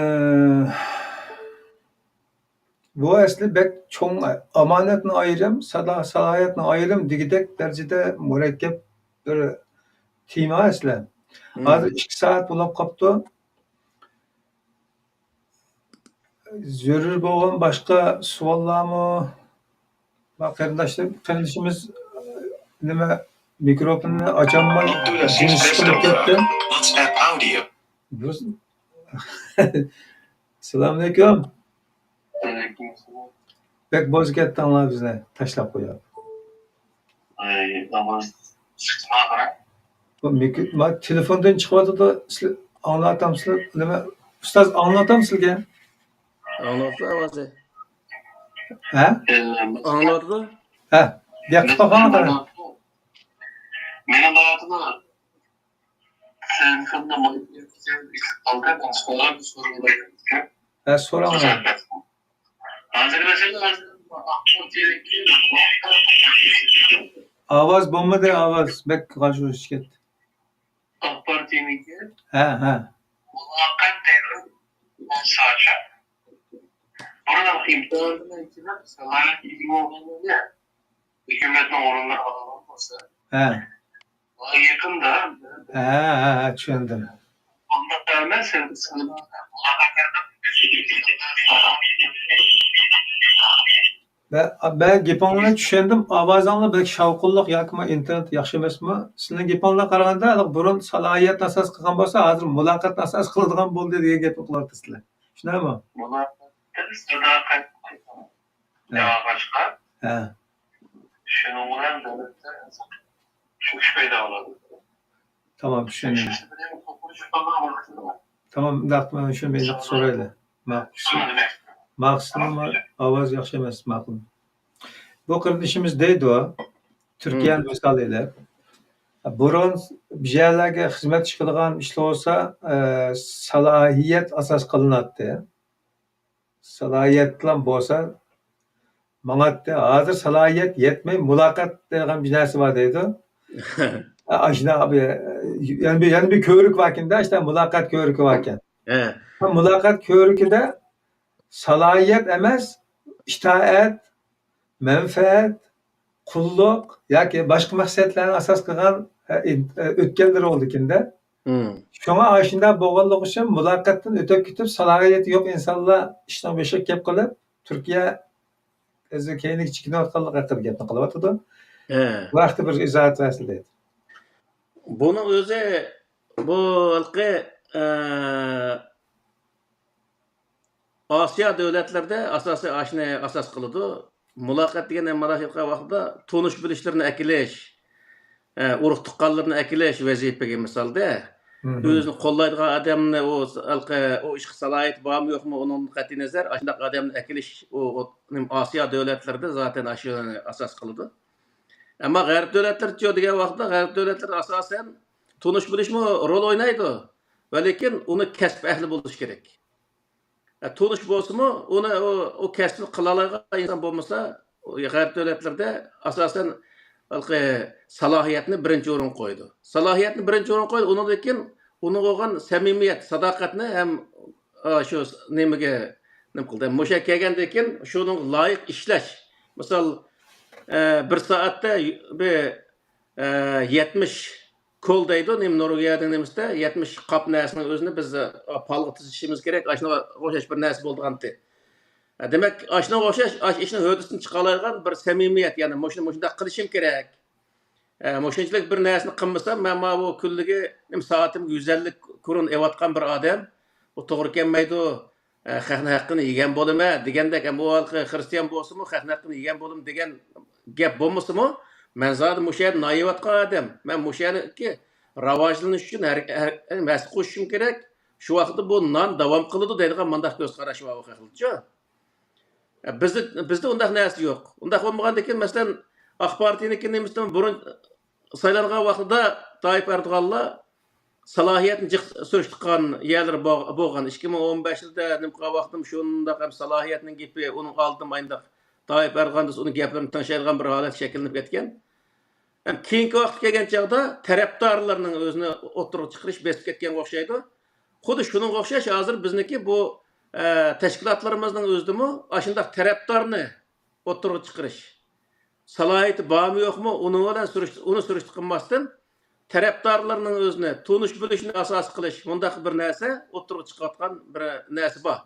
بۇ ئەسلى بەك چوڭ، ئامانەتنى ئايرىم، سادا-، سالاھىيەتنى ئايرىم دېگۈدەك دەرىجىدە مۇرەككەپ بىر تېما ئەسلى. ھازىر ئىككى سائەت بولۇپ قاپتۇ. زۆرۈر بولغان باشقا سوئاللارمۇ؟ بار قېرىنداشلار، قېرىندىشىمىز، نېمە، مىكروفوننى ئاچالماي جىمىشىپ قېلىپ كەتتى. سالامئەلەيكۇم. بەك بوز كەتتىڭلار بىزنى تاشلاپ قويۇپ. ئاي، ئاۋاز چىقتىما قارا؟ بۇ مىكرو-، ما، تېلېفوندىن چىقىۋاتىدۇ. سىلەر ئاڭلاۋاتامسىلەر؟ نېمە، ئۇستاز، ئاڭلاۋاتامسىلەرگە؟ ئاڭلاۋاتىدۇ ئاۋازى. ھە؟ ئاڭلاۋاتىدۇ. ھە، دىققەت قىلىپ باققانغا قارا. مېنىڭ باياتىنى تېلېفوندا مايك قالدى، سوراپ، سوراپ. ھە، سوراڭلار. ئاۋاز بولمىدى، ئاۋاز بەك غاژ-غۇژ كەتتى. ئاخبارات يېڭىكى. ھە، ھە. مۇلاقات دەيدۇ. بۇرۇن ئىمتىھاندىن كېيىن سالاھىيەت ئىگە بولغانلارنى ھۆكۈمەتنىڭ ئورۇنلىرى ئالغان بولسا. ھە. يېقىندا. ھە، ھە، ھە، چۈشەندىم. مەن، مەن گېپىڭلارنى چۈشەندىم. ئاۋازىڭلار بەك شاۋقۇنلۇق ياكىمۇ ئىنتېرنېت ياخشى ئەمەسمۇ؟ سىلىنىڭ گېپىڭلارغا قارىغاندا، ھېلىقى بۇرۇن سالاھىيەتنى ئاساس قىلغان بولسا، ھازىر مۇلاقاتنى ئاساس قىلىدىغان بولدى دېگەن گەپنى قىلىۋاتىسىلەر. شۇنداقمۇ؟ مۇلاقاتتىن ساداقەت ھە. ياغاچقا ھە. شۇنىڭ بىلەن دۆلەتتە چۆكۈش پەيدا بولىدۇ. تامام، چۈشەندىم. تامام، ئۇنداق، مانا شۇ مەيدانغا سورايلى. ماقۇل. ماقۇل، ئاۋاز ياخشى ئەمەس، ماقۇل. بۇ قېرىندىشىمىز دەيدۇ، تۈركىيەنى مىسال ئېلىپ، بۇرۇن بىر يەرلەرگە خىزمەت ئىش قىلىدىغان ئىشلار بولسا، ئە، سالاھىيەت ئاساس قىلىناتتى. سالاھىيەت بىلەن بولسا ماڭاتتى. ھازىر سالاھىيەت يەتمەي، مۇلاقات دېگەن بىر نەرسە بار دەيدۇ. ئاشۇنداق بىر، يەنە بىر، يەنە بىر كۆۋرۈك باركەن-دە، ئاشۇنداق مۇلاقات كۆۋرۈكى باركەن. ھە. مۇلاقات كۆۋرۈكىدە سالاھىيەت ئەمەس، ئىتائەت، مەنپەئەت، قۇللۇق ياكى باشقا مەقسەتلەرنى ئاساس قىلغان، ئە، ئۆتكەللىرى بولىدىكەن-دە. مم. شۇڭا ئاشۇنداق بولغانلىقى ئۈچۈن مۇلاقاتتىن ئۆتۈپ كېتىپ، سالاھىيىتى يوق ئىنسانلار ئىشنىڭ بېشىغا كەپ قېلىپ، تۈركىيە ئۆزى كەينىگە چېكىنىۋاتقانلىقى ھەققىدە گەپنى قىلىۋاتىدۇ. ھە. بۇ ھەقتە بىر ئىزاھات بەرسىلە دەيدۇ. بۇنىڭ ئۆزى، بۇ ھېلىقى، ئە، ئاسىيا دۆلەتلىرىدە ئاساسىي ئاشۇنى ئاساس قىلىدۇ. مۇلاقات دېگەن ھەممە ۋاقىتتا تونۇش بىلىشلىرىنى ئەكېلىش، ئە، ئۇرۇق تۇغقانلىرىنى ئەكېلىش ۋەزىپىگە مىسالدا. مم. ئۆزىنى قوللايدىغان ئادەمنى ئۇ، ئۇ ئىشقا سالاھىيىتى بارمۇ يوقمۇ، ئۇنىڭدىن قەتئىي نەزەر، ئاشۇنداق ئادەمنى ئەكېلىش، ئۇ، ئۇ، نېمە، ئاسىيا دۆلەتلىرىدە زاتەن ئاشۇنى ئاساس قىلىدۇ. ئەمما غەرب دۆلەتلىرىچۇ دېگەن ۋاقىتتا، غەرب دۆلەتلىرىدە ئاساسەن تونۇش بىلىشمۇ رول ئوينايدۇ. ۋە لېكىن ئۇنى كەسىپ ئەھلى بولۇش كېرەك. ئە، تونۇش بولسىمۇ، ئۇنى، ئۇ، ئۇ كەسىپنى قىلالايدىغان ئىنسان بولمىسا، غەرب دۆلەتلىرىدە ئاساسەن ھېلىقى سالاھىيەتنى بىرىنچى ئورۇنغا قويىدۇ. سالاھىيەتنى بىرىنچى ئورۇنغا قويىدۇ، ئۇنىڭدىن كېيىن ئۇنىڭغا بولغان سەمىمىيەت، ساداقەتنى ھەم، ئا، شۇ نېمىگە، نېمە قىلدى؟ مۇشۇ يەرگە كەلگەندىن كېيىن شۇنىڭغا لايىق ئىشلەش. مىسال، ئە، بىر سائەتتە بىر، ئە، يەتمىش كول دەيدۇ، نېمە، نورۋېگىيەنىڭ نېمىسىدە يەتمىش قاپ نەرسىنىڭ ئۆزىنى بىز، ئە، پالغا تىزىشىمىز كېرەك، ئاشۇنىڭغا ئوخشاش بىر نەرسە بولىدىغانتى. ئە، دېمەك، ئاشۇنىڭغا ئوخشاش، ئاش-، ئىشنىڭ ھۆددىسىدىن چىقالايدىغان بىر سەمىمىيەت، يەنى مۇشۇنى مۇشۇنداق قىلىشىم كېرەك. ئە، مۇشۇنچىلىك بىر نەرسىنى قىلمىسام، مەن ماۋۇ كۈنلۈكى، نېمە، سائىتىمگە يۈز ئەللىك كۇرۇن ئېۋاتقان بىر ئادەم، بۇ توغرا كەلمەيدۇ. ئە، خەقنىڭ ھەققىنى يېگەن بولىمەن دېگەندەك، ئەمما ئۇ ھېلىقى خىرىستىيان بولسىمۇ، خەقنىڭ ھەققىنى يېگەن بولىمەن دېگەن گەپ بولمىسىمۇ، مەن زادى مۇشۇ يەردە نان يەۋاتقان ئادەم، مەن مۇشۇ يەردىكى راۋاجلىنىش ئۈچۈن ھەر، ھەر، ھەسسە قوشۇشۇم كېرەك، شۇ ۋاقىتتا بۇ نان داۋام قىلىدۇ دەيدىغان مۇنداق كۆز قاراش بار ئۇ خەقلەرچۇ. بىزدە، بىزدە ئۇنداق نەرسە يوق. ئۇنداق بولمىغاندىكىن، مەسىلەن، ئاق پارتىيىنىڭكى نېمىسىدىن بۇرۇن سايلانغان ۋاقتىدا تايىپ ئەردوغانلار سالاھىيەتنى جىق سۈرۈشتۈرگەن يەرلىرى بو-، بولغان. ئىككى مىڭ ئون بەش يىلدا نېمە قىلغان ۋاقتىم شۇنداق ھەم سالاھىيەتنىڭ گېپى، ئۇنىڭ ئالدىدا ئاينداق تايىپ ئەردوغان دېسە، ئۇنىڭ گەپلىرىنى تىڭشايدىغان بىر ھالەت شەكىللىنىپ كەتكەن. ھەم كېيىنكى ۋاقىت كەلگەن چاغدا تەرەپدارلىرىنىڭ ئۆزىنى ئوتتۇرىغا چىقىرىش بېسىپ كەتكەنگە ئوخشايدۇ. خۇددى شۇنىڭغا ئوخشاش ھازىر بىزنىڭكى بۇ، ئە، تەشكىلاتلىرىمىزنىڭ ئۆزىدىمۇ ئاشۇنداق تەرەپدارنى ئوتتۇرىغا چىقىرىش. سالاھىيىتى بارمۇ يوقمۇ، ئۇنىڭ بىلەن سۈرۈشتە-، ئۇنى سۈرۈشتە قىلماستىن، تەرەپدارلىرىنىڭ ئۆزىنى تونۇش بىلىشنى ئاساس قىلىش، مۇنداق بىر نەرسە ئوتتۇرىغا چىقىۋاتقان بىر نەرسە بار.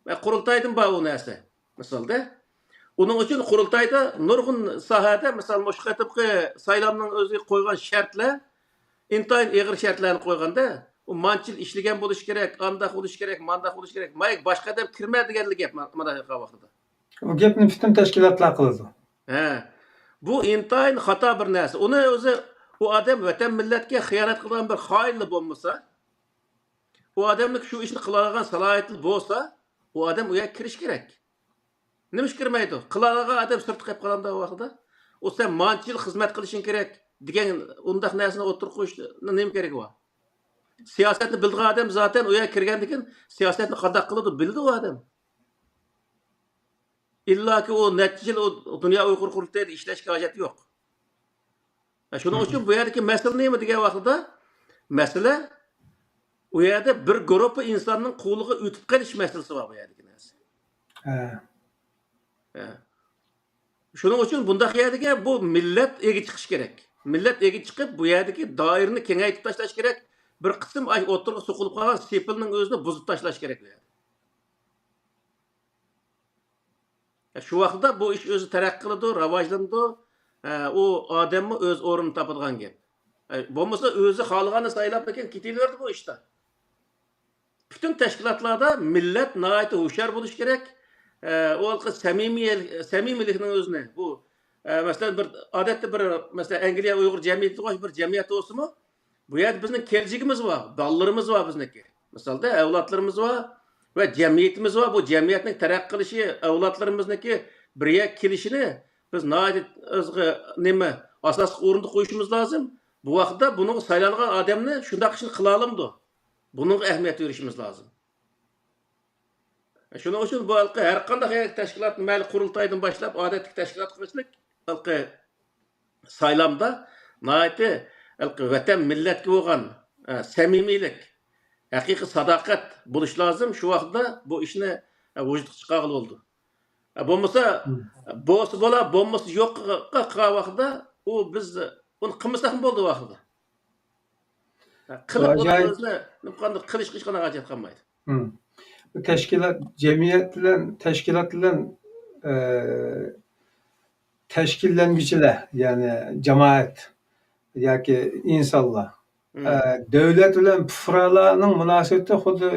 ۋە قۇرۇلتايدىمۇ بار ئۇ نەرسە، مىسالدا. ئۇنىڭ ئۈچۈن قۇرۇلتايدا نۇرغۇن ساھەدە، مىسال، مۇشۇ قېتىمقى سايلامنىڭ ئۆزى قويغان شەرتلەر ئىنتايىن ئېغىر شەرتلەرنى قويغاندا، ئۇ مانچىل ئىشلىگەن بولۇشى كېرەك، ئانداق بولۇشى كېرەك، مانداق بولۇشى كېرەك، مايك باشقا ئادەم كىرمە دېگەنلا گەپ ما-، مانا ھېلىقى ۋاقتىدا. ئۇ گەپنى پۈتۈن تەشكىلاتلار قىلىدۇ. ھە. بۇ ئىنتايىن خاتا بىر نەرسە. ئۇنى ئۆزى، ئۇ ئادەم ۋەتەن مىللەتكە خىيانەت قىلىدىغان بىر خائىنلا بولمىسا، ئۇ ئادەمنىڭ شۇ ئىشنى قىلالىغان سالاھىيىتى بولسا، ئۇ ئادەم ئۇ يەرگە كىرىشى كېرەك. نېمىشقا كىرمەيدۇ؟ قىلالىغان ئادەم سىرتتا قېلىپ قالامدا ئۇ ۋاقتىدا. ئۇ سەن مانچە يىل خىزمەت قىلىشىڭ كېرەك دېگەن ئۇنداق نەرسىنى ئوتتۇرىغا قويۇشنىڭ نېمە كېرىكى بار؟ سىياسەتنى بىلىدىغان ئادەم زاتەن ئۇ يەرگە كىرگەندىن كېيىن سىياسەتنى قانداق قىلىدۇ، بىلىدۇ ئۇ ئادەم. ئىللاكى ئۇ نەچچە يىل ئۇ دۇنيا ئۇيغۇر قۇرۇلتىيىدا ئىشلەشكە ھاجەت يوق. شۇنىڭ ئۈچۈن بۇ يەردىكى مەسىلە نېمە دېگەن ۋاقتىدا، مەسىلە ئۇ يەردە بىر گۇرۇپپا ئىنساننىڭ قولىغا ئۆتۈپ قېلىش مەسىلىسى بار بۇ يەردىكى نەرسە. ھە. ھە. شۇنىڭ ئۈچۈن بۇنداق يەردىكى بۇ مىللەت ئىگە چىقىش كېرەك. مىللەت ئىگە چىقىپ، بۇ يەردىكى دائىرىنى كېڭەيتىپ تاشلاش كېرەك. بىر قىسىم ئاي ئوتتۇرىغا سوقۇلۇپ قالغان سېپىلنىڭ ئۆزىنى بۇزۇپ تاشلاش كېرەك بۇ يەردە. شۇ ۋاقىتتا بۇ ئىش ئۆزى تەرەققىي قىلىدۇ، راۋاجلىنىدۇ. ئە، ئۇ ئادەممۇ ئۆز ئورنىنى تاپىدىغان گەپ. ئە، بولمىسا ئۆزى خالىغاننى سايلاپلا كېلىپ كېتىۋېرىدۇ بۇ ئىشتا. پۈتۈن تەشكىلاتلاردا مىللەت ناھايىتى ھوشيار بولۇشى كېرەك. ئە، ئۇ ھېلىقى سەمىمىي-، سەمىمىيلىكنىڭ ئۆزىنى، بۇ، ئە، مەسىلەن، بىر ئادەتتە بىر، مەسىلەن، ئەنگلىيە ئۇيغۇر جەمئىيىتىگە ئوخشاش بىر جەمئىيەتتە بولسىمۇ، بۇ يەردە بىزنىڭ كېلىچىكىمىز بار، بالىلىرىمىز بار بىزنىڭكى. مىسالدا، ئەۋلادلىرىمىز بار ۋە جەمئىيىتىمىز بار. بۇ جەمئىيەتنىڭ تەرەققىي قىلىشى، ئەۋلادلىرىمىزنىڭكى بىر يەرگە كېلىشىنى بىز ناھايىتى ئۆزىگە نېمە، ئاساسلىق ئورۇندا قويۇشىمىز لازىم. بۇ ۋاقىتتا بۇنىڭغا سايلانغان ئادەمنى شۇنداق ئىشنى قىلالامدۇ؟ بۇنىڭغا ئەھمىيەت بېرىشىمىز لازىم. شۇنىڭ ئۈچۈن بۇ ھېلىقى ھەر قانداق يەرلىك تەشكىلات، مەيلى قۇرۇلتايدىن باشلاپ، ئادەتتىكى تەشكىلات قىلىشلىق ھېلىقى سايلامدا ناھايىتى ھېلىقى ۋەتەن، مىللەتكە بولغان، ئە، سەمىمىيلىك، ھەقىقىي ساداقەت بولۇش لازىم. شۇ ۋاقىتتا بۇ ئىشنى، ئە، ۋۇجۇدقا چىقارغىلى بولىدۇ. ئە، بولمىسا، مم. بولسا بولا، بولمىسا يوققا قىلغان ۋاقىتتا ئۇ بىز ئۇنى قىلمىساقمۇ بولىدۇ ۋاقتىدا. قىلىپ ئۇنى ئۆزىنى قانداق قىلىشقا ھېچقانداق ھاجەت قالمايدۇ. مم. تەشكىلات، جەمئىيەت بىلەن، تەشكىلات بىلەن، ئە، تەشكىللەنگۈچىلەر، يەنى جامائەت ياكى ئىنسانلار، مم. ئە، دۆلەت بىلەن پۇقرالارنىڭ مۇناسىۋىتى خۇددى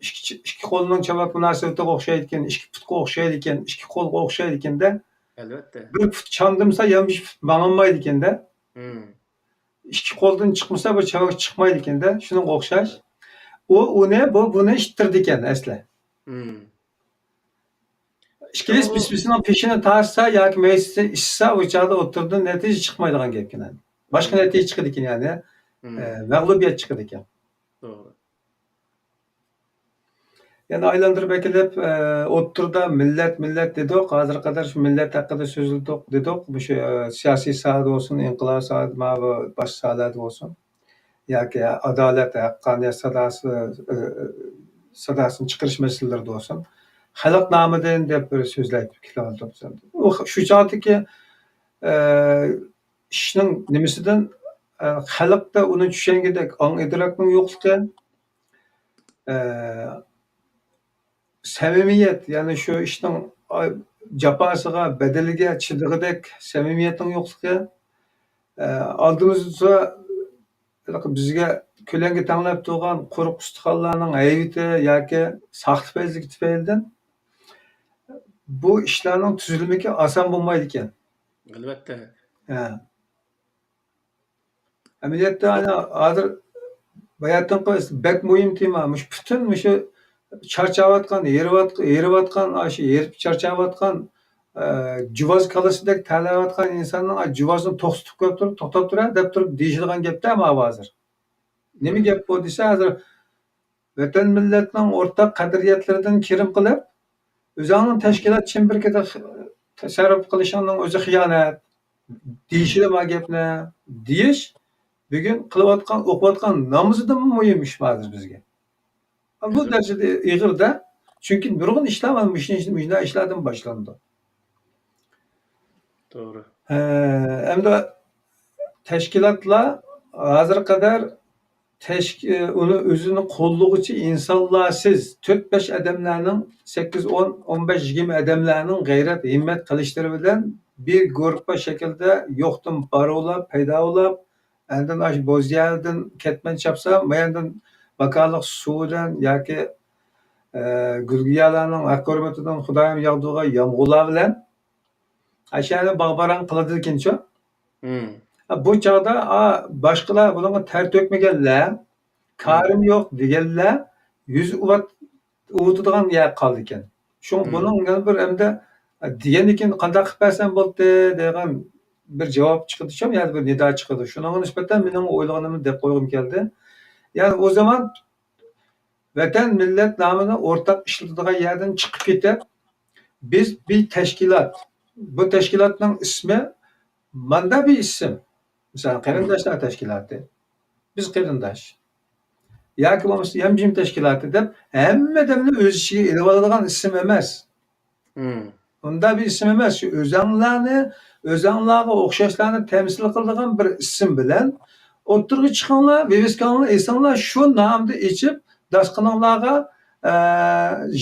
ئىككى، ئىككى قولنىڭ چاۋاك مۇناسىۋىتىگە ئوخشايدىكەن، ئىككى پۇتقا ئوخشايدىكەن، ئىككى قولغا ئوخشايدىكەن-دە. ئەلۋەتتە. بىر پۇت چاندىمىسا، ياندىكى پۇت ماڭالمايدىكەن-دە. مم. ئىككى قولدىن چىقمىسا، بىر چاۋاك چىقمايدىكەن-دە. شۇنىڭغا ئوخشاش. ئۇ ئۇنى، بۇ بۇنى ئىتتىرىدىكەن ئەسلى. مم. ئىككىلىسى بىر-بىرسىنىڭ پېشىنى تارتسا ياكى مەيسىسى ئىشسا، ئۇ چاغدا ئوتتۇرىدىن نەتىجە چىقمايدىغان گەپكەن. باشقا نەتىجە چىقىدىكەن، يەنى، مم. ئە، مەغلۇبىيەت چىقىدىكەن. توغرا. يەنە ئايلاندۇرۇپ ئەكېلىپ، ئە، ئوتتۇرىدا مىللەت، مىللەت دېدۇق. ھازىرغا قەدەر شۇ مىللەت ھەققىدە سۆزلىدۇق، دېدۇق. مۇشۇ، ئە، سىياسىي ساھەدە بولسۇن، ئىنقىلابىي ساھەدە، ماۋۇ باشقا ساھەلەردە بولسۇن. ياكى ئادالەت، ھەققانىيەت ساداسى، ئە، ساداسىنى چىقىرىش مەسىلىلىرىدە بولسۇن. خەلق نامىدىن دەپ بىر سۆزلەر كېلىۋاتىدۇ. ئۇ شۇ چاغدىكى، ئە، ئىشنىڭ نېمىسىدىن، ئە، خەلقتە ئۇنى چۈشەنگۈدەك ئاڭ ئىدراكنىڭ يوقلۇقى، ئە، سەمىمىيەت، يەنى شۇ ئىشنىڭ، ئا، جاپاسىغا، بەدىلىگە چىدىغۇدەك سەمىمىيەتنىڭ يوقلۇقى، ئە، ئالدىمىزدا بىزگە كۆلەڭگە تەڭلەپ تۇرغان قۇرۇق ئۇستىخانلارنىڭ ھەيۋىتى ياكى ساختىپەزلىكى تۈپەيلىدىن بۇ ئىشلارنىڭ تۈزۈلمىكى ئاسان بولمايدىكەن. ئەلۋەتتە. ھە. ئەمەلىيەتتە، ئانا، ھازىر باياتىنقى بەك مۇھىم تېما. مۇشۇ پۈتۈن مۇشۇ چارچاۋاتقان، ھېرىۋاتق-، ھېرىۋاتقان، ئاشۇ ھېرىپ چارچاۋاتقان، ئە، جۇۋاز كالىسىدەك تەلەۋاتقان ئىنساننىڭ، ئا، جۇۋازنى توختىتىپ قويۇپ تۇرۇپ، توختاپ تۇرە دەپ تۇرۇپ دېيىشىدىغان گەپتە ماۋۇ ھازىر. نېمە گەپ بۇ دېسە، ھازىر ۋەتەن مىللەتنىڭ ئورتاق قەدرىيەتلىرىدىن كىرىم قىلىپ، ئۆزۈڭنىڭ تەشكىلات چىمپىرىكىدە تەسەررۇپ قىلىشىڭنىڭ ئۆزى خىيانەت. دېيىشىدۇ ما گەپنى. دېيىش بۈگۈن قىلىۋاتقان، ئوقۇۋاتقان نامىزىدىنمۇ مۇھىم ئىش ھازىر بىزگە. بۇ دەرىجىدە ئېغىر-دە. چۈنكى نۇرغۇن ئىشلار مانا مۇشۇ، مۇشۇنداق ئىشلاردىن باشلىنىدۇ. توغرا. ھە، ئەمدى تەشكىلاتلار ھازىرغا قەدەر تەشك-، ئۇنى ئۆزىنى قوللىغۇچى ئىنسانلارسىز، تۆت بەش ئادەملەرنىڭ، سەككىز، ئون، ئون بەش، يىگىرمە ئادەملەرنىڭ غەيرەت، ھىممەت قىلىشلىرى بىلەن بىر گۇرۇپپا شەكلىدە يوقتىن بار بولاپ، پەيدا بولاپ، ئاندىن ئاشۇ بوزيەردىن كەتمەن چاپسا، ماياندىن ماكانلىق سۇ بىلەن ياكى، ئە، گۈلگىيالارنىڭ ھەققى ھۆرمىتىدىن خۇدايىم ياغدۇرغان يامغۇرلار بىلەن ئاشۇ يەرنى باغ-باراڭ قىلىدىكەنچۇ؟ مم. بۇ چاغدا، ئا، باشقىلار بۇنىڭغا تەر تۆكمىگەنلەر، كارىم يوق دېگەنلەر يۈز ئۇۋات-، ئۇۋۇتىدىغان يەر قالىدىكەن. شۇڭا بۇنىڭ يەنە بىر ئەمدى، دېگەندىن كېيىن قانداق قىلىپ بەرسەم بولدى دېگەن بىر جاۋاب چىقىدۇ، يا بىر نىدا چىقىدۇ. شۇنىڭغا نىسبەتەن مېنىڭ ئويلىغىنىمنى دەپ قويغۇم كەلدى. يەنى ئۇ زامان ۋەتەن، مىللەت نامىنى ئورتاق ئىشلىتىدىغان يەردىن چىقىپ كېتىپ، بىز بىر تەشكىلات، بۇ تەشكىلاتنىڭ ئىسمى ماندا بىر ئىسىم. مىسالەن، قېرىنداشلار تەشكىلاتى. بىز قېرىنداش. ياكى بولمىسا يەمجىم تەشكىلاتى دەپ ھەممە ئادەمنى ئۆز ئىچىگە ئېلىۋالىدىغان ئىسىم ئەمەس. مم. ئۇنداق بىر ئىسىم ئەمەس. شۇ ئۆزەڭلارنى، ئۆزەڭلارغا ئوخشاشلارنى تەمسىل قىلىدىغان بىر ئىسىم بىلەن ئوتتۇرىغا چىقىڭلار، ۋىۋىسكاڭلارنى ئېسىڭلار، شۇ نامدا ئېچىپ، داستىخىنىڭلارغا، ئە،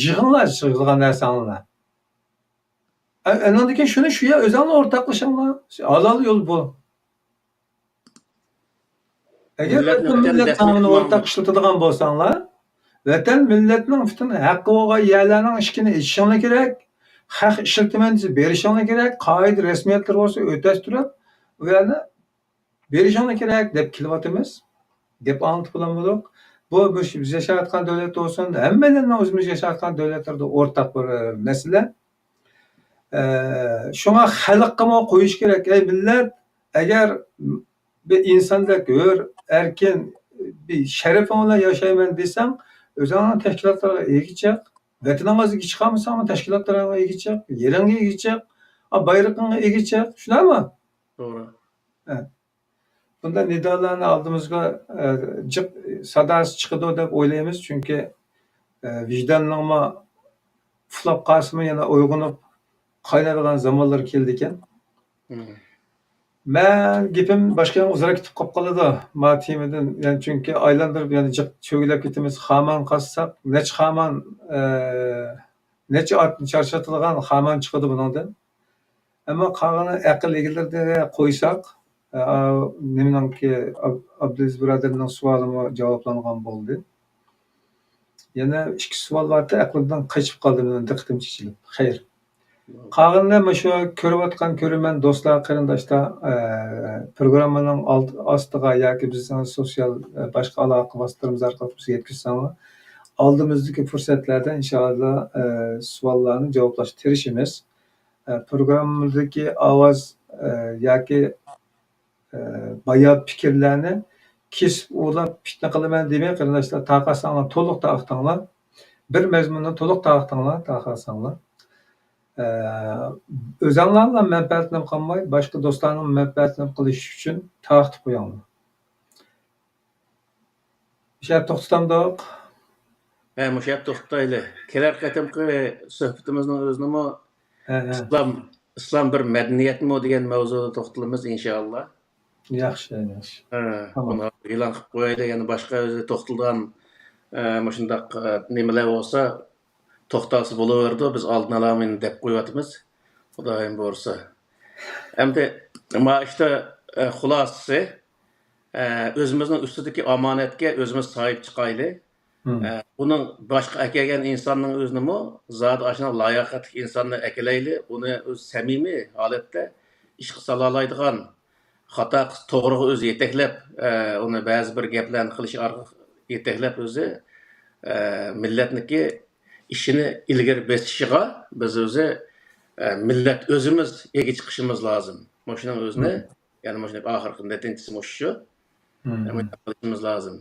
يىغىڭلار، يىغىدىغان نەرسەڭلارنى. ئە-، ئەنىڭدىن كېيىن شۇنى شۇ يەر ئۆزۈڭلار ئورتاقلىشىڭلار. ھالال يول بۇ. ئەگەر مىللەتنى ۋەتەن، مىللەت نامىنى ئورتاق ئىشلىتىدىغان بولساڭلار، ۋەتەن مىللەتنىڭ پۈتۈن ھەققى بولغان يەرلەرنىڭ ئىشىكىنى ئېچىشىڭلار كېرەك. خەق ئىشلىتىمەن دېسە بېرىشىڭلار كېرەك. قائىدە رەسمىيەتلىرى بولسا ئۆتەشتۈرۈپ، ئۇ يەرنى بېرىشىڭلار كېرەك دەپ كېلىۋاتىمىز. گەپ ئاڭلىتىپ بولامدۇق؟ بۇ، بۇ بىز ياشاۋاتقان دۆلەتتە بولسۇن، ھەممىلەرنىڭ ئۆزىمىز ياشاۋاتقان دۆلەتلىرىدە ئورتاق بىر، ئە، مەسىلە. ئە، شۇڭا خەلققىمۇ قويۇش كېرەك. ئەي مىللەت، ئەگەر بىر ئىنساندەك ھۆر، ئەركىن، بىر شەرىپىڭ بىلەن ياشايمەن دېسەڭ، ئۆزۈڭنىڭ تەشكىلاتلىرىغا ئىگە چىق. ۋەتىنىڭغا ئىگە چىقالمىساڭمۇ، تەشكىلاتلىرىڭغا ئىگە چىق، يېرىڭگە ئىگە چىق، ئا، بايرىقىڭغا ئىگە چىق. شۇنداقمۇ؟ توغرا. ھە. بۇنداق نىدالارنى ئالدىمىزغا، ئە، جىق ساداسى چىقىدۇ دەپ ئويلايمىز، چۈنكى، ئە، ۋىجداننىڭمۇ ئۇخلاپ قالسىمۇ يەنە ئويغىنىپ قاينايدىغان زامانلار كېلىدىكەن. مم. مەن گېپىم باشقا يەرگە ئۇزاراق كېتىپ قاپ قالىدۇ، ما تېمىدىن، يەنى چۈنكى ئايلاندۇرۇپ يەنە جىق چۆگىلەپ كېتىمىز. خامان قازساق، نەچچە خامان، ئە، نەچچە ئاتنى چارچىتىدىغان خامان چىقىدۇ بۇنىڭدىن. ئەمما قالغىنى ئەقىل ئىگىلىرىگە قويساق، ئا، نېمىنىڭكى، ئاب-، ئابدۇلئەزىز بۇرادەرنىڭ سوئالىمۇ جاۋابلانغان بولدى. يەنە ئىككى سوئال بارتى، ئەقلىمدىن قېچىپ قالدى، مېنىڭ دىققىتىم چېچىلىپ. خەير. قالغىنى مۇشۇ كۆرۈۋاتقان كۆرۈرمەن دوستلار، قېرىنداشلار، ئە، پروگراممىنىڭ ئالت-، ئاستىغا ياكى بىزنىڭ سوتسىيال، ئە، باشقا ئالاقە ۋاسىتىلىرىمىز ئارقىلىق بىزگە يەتكۈزسەڭلار، ئالدىمىزدىكى پۇرسەتلەردە ئىنشائاللا، ئە، سوئاللارنى جاۋابلاشقا تىرىشىمىز. ئە، پروگراممىدىكى ئاۋاز، ئە، ياكى، ئە، بايان پىكىرلەرنى كېسىپ ئۇۋىلاپ پىتنە قىلىمەن دېمەي، قېرىنداشلار، تارقاتساڭلار، تولۇق تارقىتىڭلار. بىر مەزمۇننى تولۇق تارقىتىڭلار، تارقاتساڭلار. ئە، ئۆزۈڭلارلا مەنپەئەتلىنىپ قالماي، باشقا دوستلارنىڭ مەنپەئەتلىنىپ قېلىشى ئۈچۈن تارقىتىپ قويۇڭلار. مۇشۇ يەردە توختىتامدۇق؟ ھە، مۇشۇ يەردە توختىتايلى. كېلەر قېتىمقى سۆھبىتىمىزنىڭ ئۆزىنىمۇ ھە، ھە. ئىسلام، ئىسلام بىر مەدەنىيەتمۇ دېگەن مەۋزۇدا توختىلىمىز، ئىنشائاللا. ياخشى، ياخشى. ھە، تامام. بۇنى ئېلان قىلىپ قويايلى. يەنە باشقا ئۆزى توختىلىدىغان، ئە، مۇشۇنداق، ئە، نېمىلەر بولسا، توختالسا بولۇۋېرىدۇ، بىز ئالدىن ئالا مېنى دەپ قويۇۋاتىمىز. خۇدايىم بۇيرۇسا. ئەمدى مانا ئىشتا، ئە، خۇلاسىسى، ئە، ئۆزىمىزنىڭ ئۈستىدىكى ئامانەتكە ئۆزىمىز ساھىب چىقايلى. مم. ئە، ئۇنىڭ باشقا ئەكەلگەن ئىنساننىڭ ئۆزىنىمۇ زادى ئاشۇنداق لاياقەتلىك ئىنساننى ئەكېلەيلى، ئۇنى ئۆز سەمىمىي ھالەتتە ئىشقا سالالايدىغان، خاتا قىلسا توغرىغا ئۆزى يېتەكلەپ، ئە، ئۇنى بەزى بىر گەپلەرنى قىلىش ئارقىلىق يېتەكلەپ ئۆزى، ئە، مىللەتنىڭكى ئىشىنى ئىلگىرى بېسىشىغا بىز ئۆزى، ئە، مىللەت ئۆزىمىز ئىگە چىقىشىمىز لازىم. مۇشۇنىڭ ئۆزىنى، مم. يەنى مۇشۇنىڭ ئاخىرقى نەتىجىسى مۇشۇ شۇ. مم. ئە، مۇشۇنداق قىلىشىمىز لازىم.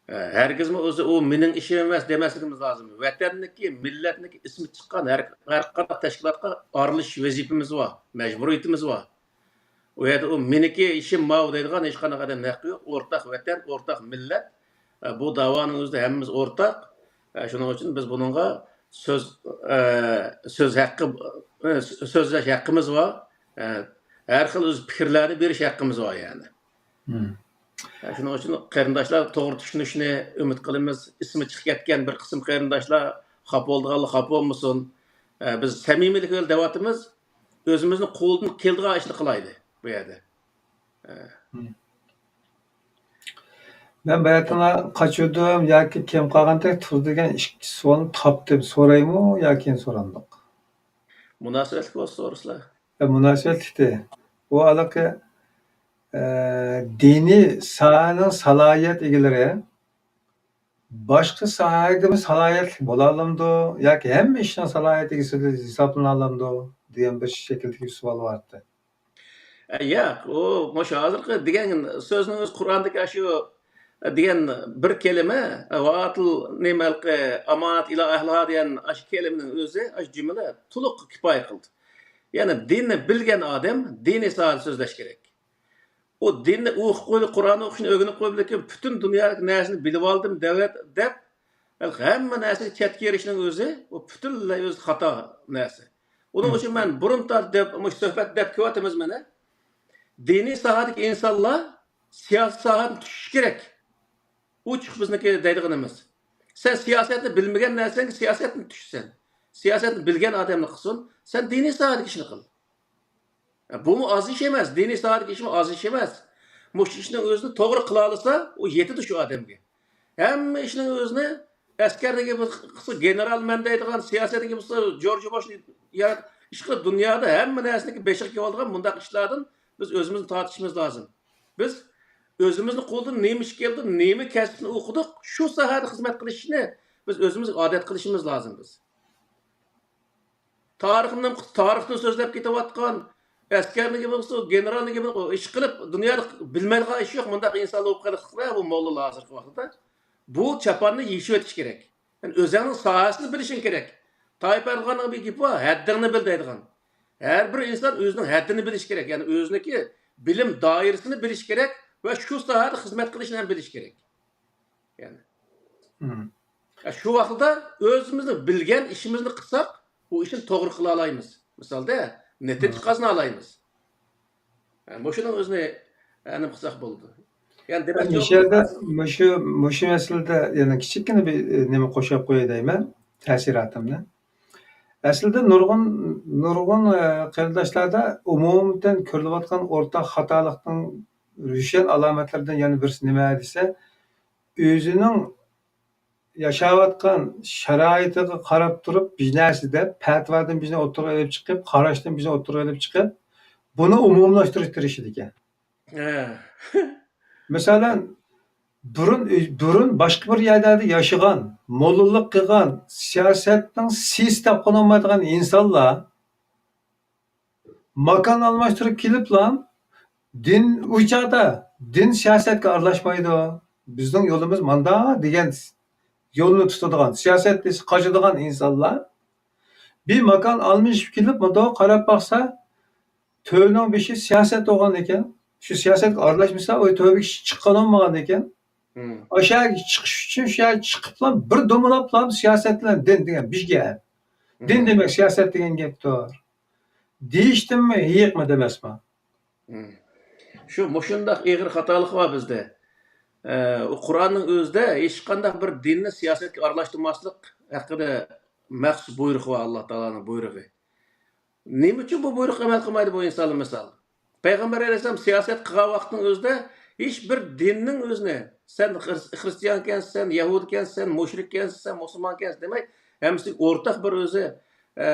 ئە، ھەرگىزمۇ ئۆزى ئۇ مېنىڭ ئىشىم ئەمەس دېمەسلىكىمىز لازىم. ۋەتەننىكى، مىللەتنىكى ئىسمى چىققان ھەر، ھەر قانداق تەشكىلاتقا ئارىلىشىش ۋەزىپىمىز بار، مەجبۇرىيىتىمىز بار. ئۇ يەردە ئۇ مېنىڭكى ئىشىم ماۋۇ دەيدىغان ھېچقانداق ئادەمنىڭ ھەققى يوق. ئورتاق ۋەتەن، ئورتاق مىللەت. ئە، بۇ داۋانىڭ ئۆزىدە ھەممىمىز ئورتاق. ئە، شۇنىڭ ئۈچۈن بىز بۇنىڭغا سۆز، ئە، سۆز ھەققى، ئە، سۆزلەش ھەققىمىز بار. ئە، ھەر خىل ئۆز پىكىرلەرنى بېرىش ھەققىمىز بار يەنى. مم. ئە، شۇنىڭ ئۈچۈن قېرىنداشلار توغرا چۈشىنىشىنى ئۈمىد قىلىمىز. ئىسمى چىقىپ كەتكەن بىر قىسىم قېرىنداشلار خاپا بولىدىغانلار خاپا بولمىسۇن. ئە، بىز سەمىمىيلىك بىلەن دەۋاتىمىز. ئۆزىمىزنىڭ قولىدىن كېلىدىغان ئىشنى قىلايلى بۇ يەردە. ئە. مم. مەن باياتىنلا قاچۇردۇم ياكى كەم قالغاندەك تۇرىدىغان ئىككى سوئالنى تاپتىم. سورايمۇ ياكى سورامدۇق؟ مۇناسىۋەتلىك بولسا سورىسىلا. ئە، مۇناسىۋەتلىكتى. ئۇ ھېلىقى، ئە، دىنىي ساھەنىڭ سالاھىيەت ئىگىلىرى باشقا ساھەگىمۇ سالاھىيەتلىك بولالامدۇ ياكى ھەممە ئىشنىڭ سالاھىيەت ئىگىسى ھېسابلىنالامدۇ دېگەن بىر شەكىلدىكى سوئال بارتى. ئە، ياق، ئۇ مۇشۇ ھازىرقى دېگەن سۆزنىڭ ئۆزى قۇرئاندىكى ئاشۇ دېگەن بىر كەلىمە، ۋائاتىل نېمە ھېلىقى ئامانەت ئىلا ئەھلىھا دېگەن ئاشۇ كەلىمىنىڭ ئۆزى، ئاشۇ جۈملە تولۇق كۇپايە قىلدى. يەنى دىننى بىلگەن ئادەم دىنىي ساھەدە سۆزلەش كېرەك. ئۇ دىننى ئوقۇپ قويدى، قۇرئان ئوقۇشنى ئۆگىنىپ قويۇپ، لېكىن پۈتۈن دۇنيادىكى نەرسىنى بىلىۋالدىم دەۋەت-، دەپ، ھەممە نەرسىگە چەتكە ئېرىشىشنىڭ ئۆزى، ئۇ پۈتۈنلەي ئۆزى خاتا نەرسە. ئۇنىڭ ئۈچۈن مەن بۇرۇن تارتىپ دەپ، مۇشۇ سۆھبەت دەپ كېلىۋاتىمىز مانا. دىنىي ساھەدىكى ئىنسانلار سىياسىي ساھەدىن چۈشۈشى كېرەك. ئۇ چىقىپ بىزنىڭكى دەيدىغىنىمىز. سەن سىياسەتنى بىلمىگەن نەرسەڭگە سىياسەتتىن چۈشىسەن. سىياسەتنى بىلگەن ئادەملا قىلسۇن، سەن دىنىي ساھەدىكى ئىشنى قىل. بۇمۇ ئاز ئىش ئەمەس، دىنىي ساھەدىكى ئىشمۇ ئاز ئىش ئەمەس. مۇشۇ ئىشنىڭ ئۆزىنى توغرا قىلالىسا، ئۇ يېتىدۇ شۇ ئادەمگە. ھەممە ئىشنىڭ ئۆزىنى ئەسكەرنىڭ گېپى قىلسا، گېنېرال مەن دەيدىغان، سىياسەتنىڭ گېپى قىلسا، جورج بوش يا-، ئىشقىلىپ، دۇنيادا ھەممە نەرسىنىڭ بېشىغا كېلىۋالىدىغان مۇنداق ئىشلاردىن بىز ئۆزىمىزنى تارتىشىمىز لازىم. بىز ئۆزىمىزنىڭ قولىدىن نېمە ئىش كەلدى، نېمە كەسىپنى ئوقۇدۇق، شۇ ساھەدە خىزمەت قىلىشنى بىز ئۆزىمىزگە ئادەت قىلىشىمىز لازىم بىز. تارىخنى، تارىخنى سۆزلەپ كېتىۋاتقان، ئەسكەرنىڭ گېپى بولسا، گېنېرالنىڭ گېپى، ئىشقىلىپ، دۇنيادا بىلمەيدىغان ئىش يوق، مۇنداق ئىنسانلار بولۇپ قېلىپتۇ بۇ موللا ھازىرقى ۋاقىتتا. بۇ چاپاننى يېشىۋېتىش كېرەك. يەنى ئۆزۈڭنىڭ ساھەسىنى بىلىشىڭ كېرەك. تايىپ ئەردوغاننىڭ بىر گېپى بار، ھەددىڭنى بىل دەيدىغان. ھەر بىر ئىنسان ئۆزىنىڭ ھەددىنى بىلىشى كېرەك. يەنى ئۆزىنىڭكى بىلىم دائىرىسىنى بىلىشى كېرەك ۋە شۇ ساھەدە خىزمەت قىلىشنى ھەم بىلىشى كېرەك. يەنى. مم. يا، شۇ ۋاقىتتا ئۆزىمىزنىڭ بىلگەن ئىشىمىزنى قىلساق، ئۇ ئىشنى توغرا قىلالايمىز. مىسالدا، نەتىجە مم. قازىنالايمىز. يا، مۇشۇنىڭ ئۆزىنى، يا، نېمە قىلساق بولىدۇ. يەنى دېمەك، مۇشۇ يەردە، مۇشۇ، مۇشۇ مەسىلىدە يەنە كىچىككىنە بىر، ئە، نېمە قوشۇپ قوياي دەيمەن، تەسىراتىمنى. ئەسلىدە نۇرغۇن، نۇرغۇن، ئە، قېرىنداشلاردا ئومۇمەن كۆرۈلۈۋاتقان ئورتاق خاتالىقنىڭ روشەن ئالامەتلىرىدىن يەنە بىرسى نېمە دېسە، ئۆزىنىڭ ياشاۋاتقان شارائىتىغا قاراپ تۇرۇپ، بىر نەرسە دەپ، پەتىۋادىن بىزنى ئوتتۇرىغا ئېلىپ چىقىپ، قاراشتىن بىزنى ئوتتۇرىغا ئېلىپ چىقىپ، بۇنى ئومۇملاشتۇرۇشقا تىرىشىدىكەن. ھە. مەسىلەن، بۇرۇن، بۇرۇن باشقا بىر يەرلەردە ياشىغان، موللىلىق قىلغان، سىياسەتنىڭ سىيسى تاپقىنى بولمايدىغان ئىنسانلار ماكان ئالماشتۇرۇپ كېلىپلا، دىن ئۇ چاغدا، دىن سىياسەتكە ئارىلاشمايدۇ. بىزنىڭ يولىمىز ماندا دېگەن يولنى تۇتىدىغان، سىياسەت دېسە قاچىدىغان ئىنسانلار بىر ماكان ئالمىشىپ كېلىپ، مۇنداق قاراپ باقسا، تۆرنىڭ بېشى سىياسەت بولغان ئىكەن. شۇ سىياسەتكە ئارىلاشمىسا، ئۇ تۆرگە چىققان بولمىغان ئىكەن. مم. ئاشۇ يەرگە چىقىش ئۈچۈن شۇ يەرگە چىقىپلا بىر دومىلاپلا سىياسەت بىلەن دىن دېگەن بىر گەپ. دىن مم. دېمەك سىياسەت دېگەن گەپتۇر. دېيىشتىنمۇ ھېيىقمۇ دېمەسمۇ؟ مم. شۇ مۇشۇنداق ئېغىر خاتالىق بار بىزدە. ئە، ئۇ قۇرئاننىڭ ئۆزىدە ھېچقانداق بىر دىننى سىياسەتكە ئارىلاشتۇرماسلىق ھەققىدە مەخسۇس بۇيرۇق بار، ئاللا تائالانىڭ بۇيرۇقى. نېمە ئۈچۈن بۇ بۇيرۇققا ئەمەل قىلمايدۇ بۇ ئىنسانلار مىسال؟ پەيغەمبەر ئەلەيھىسسالام سىياسەت قىلغان ۋاقىتنىڭ ئۆزىدە ھېچ بىر دىننىڭ ئۆزىنى، سەن خىر-، خىرىستىيانكەنسەن، يەھۇدىيكەنسەن، مۇشرىككەنسەن، مۇسۇلمانكەنسەن دېمەي، ھەممىسىگە ئورتاق بىر ئۆزى، ئە،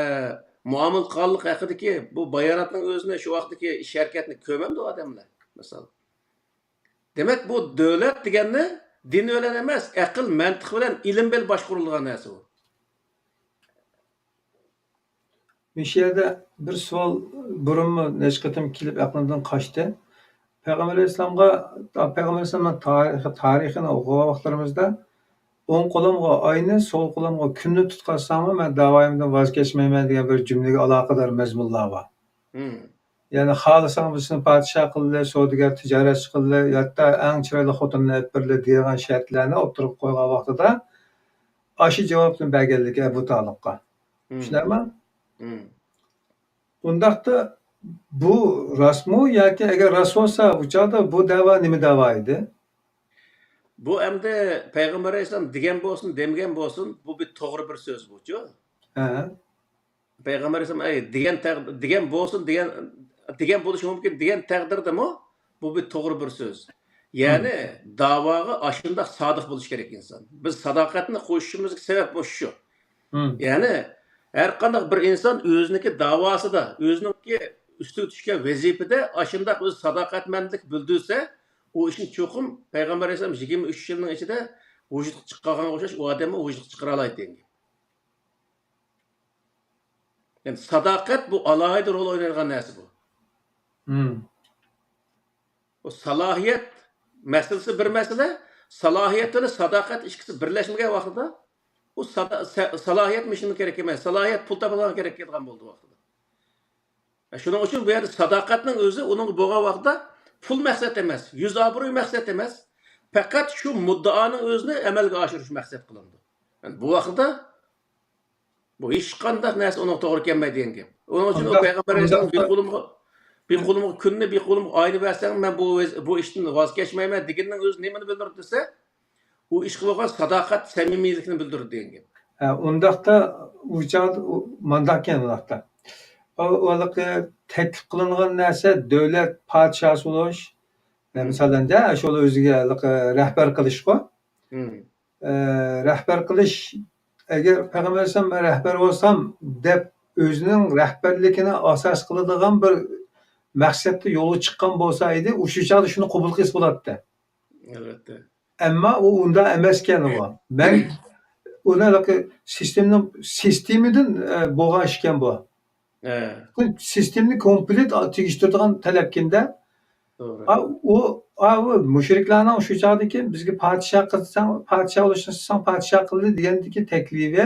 مۇئامىلە قىلغانلىق ھەققىدىكى بۇ باياناتنىڭ ئۆزىنى شۇ ۋاقىتتىكى ئىش ھەرىكەتنى كۆرمەمدۇ ئادەملەر؟ مىسال. دېمەك، بۇ دۆلەت دېگەننى دىن بىلەن ئەمەس، ئەقىل، مەنتىق بىلەن، ئىلىم بىلەن باشقۇرۇلىدىغان نەرسە بۇ. مۇشۇ يەردە بىر سوئال بۇرۇنمۇ نەچچە قېتىم كېلىپ ئەقلىمدىن قاچتى. پەيغەمبەر ئەلەيھىسسالامغا، پەيغەمبەر ئەلەيھىسسالامنىڭ تارىخى، تارىخىنى ئوقۇغان ۋاقىتلىرىمىزدا، «ئوڭ قولۇمغا ئاينى، سول قولۇمغا كۈننى تۇتقازساڭمۇ، مەن داۋايىمدىن ۋاز كەچمەيمەن» دېگەن بىر جۈملىگە ئالاقىدار مەزمۇنلار بار. مم. يەنى خالىساڭ بىر سېنى پادىشاھ قىلىلى، سودىگەر، تىجارەتچى قىلىلى، ھەتتا ئەڭ چىرايلىق خوتۇننى ئېلىپ بېرىلى دېگەن شەرتلەرنى ئوتتۇرىغا قويغان ۋاقتىدا، ئاشۇ جاۋابنى بەرگەنلىكى ئەبۇ تالىپقا. مم. چۈشىنەرمەن؟ مم. ئۇنداقتا بۇ راستمۇ ياكى ئەگەر راست بولسا، ئۇ چاغدا بۇ دەۋا نېمە دەۋا ئىدى؟ بۇ ئەمدى پەيغەمبەر ئەلەيھىسسالام دېگەن بولسۇن، دېمىگەن بولسۇن، بۇ بىر توغرا بىر سۆز بۇچۇ. ھە. پەيغەمبەر ئەلەيھىسسالام، ئەي، دېگەن تەق-، دېگەن بولسۇن، دېگەن، دېگەن بولۇشى مۇمكىن، دېگەن تەقدىردىمۇ بۇ بىر توغرا بىر سۆز. يەنى مم. داۋاغا ئاشۇنداق سادىق بولۇشى كېرەك ئىنسان. بىز ساداقەتنى قوشۇشىمىزغا سەۋەب مۇشۇ. مم. يەنى ھەر قانداق بىر ئىنسان ئۆزىنىڭكى داۋاسىدا، ئۆزىنىڭكى ئۈستىگە چۈشكەن ۋەزىپىدە ئاشۇنداق ئۆز ساداقەتمەنلىك بىلدۈرسە، ئۇ ئىشنى چوقۇم پەيغەمبەر ئەلەيھىسسالام يىگىرمە ئۈچ يىلنىڭ ئىچىدە ۋۇجۇدقا چىقارغانغا ئوخشاش ئۇ ئادەممۇ ۋۇجۇدقا چىقىرالايدۇ دېگەن گەپ. يەنى ساداقەت بۇ ئالاھىدە رول ئوينايدىغان نەرسە بۇ. مم. بۇ سالاھىيەت مەسىلىسى بىر مەسىلە، سالاھىيەت بىلەن ساداقەت ئىككىسى بىرلەشمىگەن ۋاقتىدا، بۇ سادا-، سە-، سالاھىيەت مۇشۇنىڭ كېرەك ئەمەس، سالاھىيەت پۇل تاپىدىغان كېرەك كېلىدىغان بولىدۇ ۋاقتىدا. شۇنىڭ ئۈچۈن بۇ يەردە ساداقەتنىڭ ئۆزى ئۇنىڭغا بولغان ۋاقىتتا پۇل مەقسەت ئەمەس، يۈز ئابرۇي مەقسەت ئەمەس، پەقەت شۇ مۇددىئانىڭ ئۆزىنى ئەمەلگە ئاشۇرۇش مەقسەت قىلىنىدۇ. يەنى بۇ ۋاقىتتا بۇ ھېچقانداق نەرسە ئۇنىڭغا توغرا كەلمەيدۇ دېگەن گەپ. ئۇنىڭ ئۈچۈن ئۇ ئۇنداق، پەيغەمبەر ئەلەيھىسسالام ئۇنداق بىر قولۇمغا، بىر قولۇمغا كۈننى، بىر قولۇمغا ئاينى بەرسەڭ، مەن بۇ ۋەز-، بۇ ئىشتىن ۋاز كەچمەيمەن دېگىنىنىڭ ئۆزى نېمىنى بىلدۈرىدۇ دېسە، ئۇ ئىشقا بولغان ساداقەت، سەمىمىيلىكنى بىلدۈرىدۇ دېگەن گەپ. ھە، ئۇنداقتا ئۇ چاغدا ئۇ مانداقكەن ئۇنداقتا. ئۇ، ھېلىقى تەكلىپ قىلىنغان نەرسە دۆلەت پادىشاھى بولۇش، ھە، مىسالەن، ئاشۇ ئۆزىگە ھېلىقى رەھبەر قىلىشقۇ. ئە، رەھبەر قىلىش، ئەگەر پەيغەمبەر ئەلەيھىسسالام «مەن رەھبەر بولسام» دەپ ئۆزىنىڭ رەھبەرلىكىنى ئاساس قىلىدىغان بىر مەقسەتتە يولغا چىققان بولسا ئىدى، ئۇ شۇ چاغدا شۇنى قوبۇل قىلسا بولاتتى. ئەلۋەتتە. ئەمما ئۇ ئۇنداق ئەمەسكەن ئۇ. مەن ئۇنى ھېلىقى سىستېمىنىڭ، سىستېمىدىن، ئە، بولغان ئىشكەن بۇ. ھە. بۇ سىستېمىنى كومپلېت تېگىشتۈرىدىغان تەلەپكىن-دە. توغرا. ئا، ئۇ، ئا، ئۇ مۇشرىكلارنىڭ شۇ چاغدىكى «بىزگە پادىشاھ قىلساڭ، پادىشاھ بولۇشنى ئىستىسەڭ، پادىشاھ قىلدى» دېگەندىكى تەكلىپى،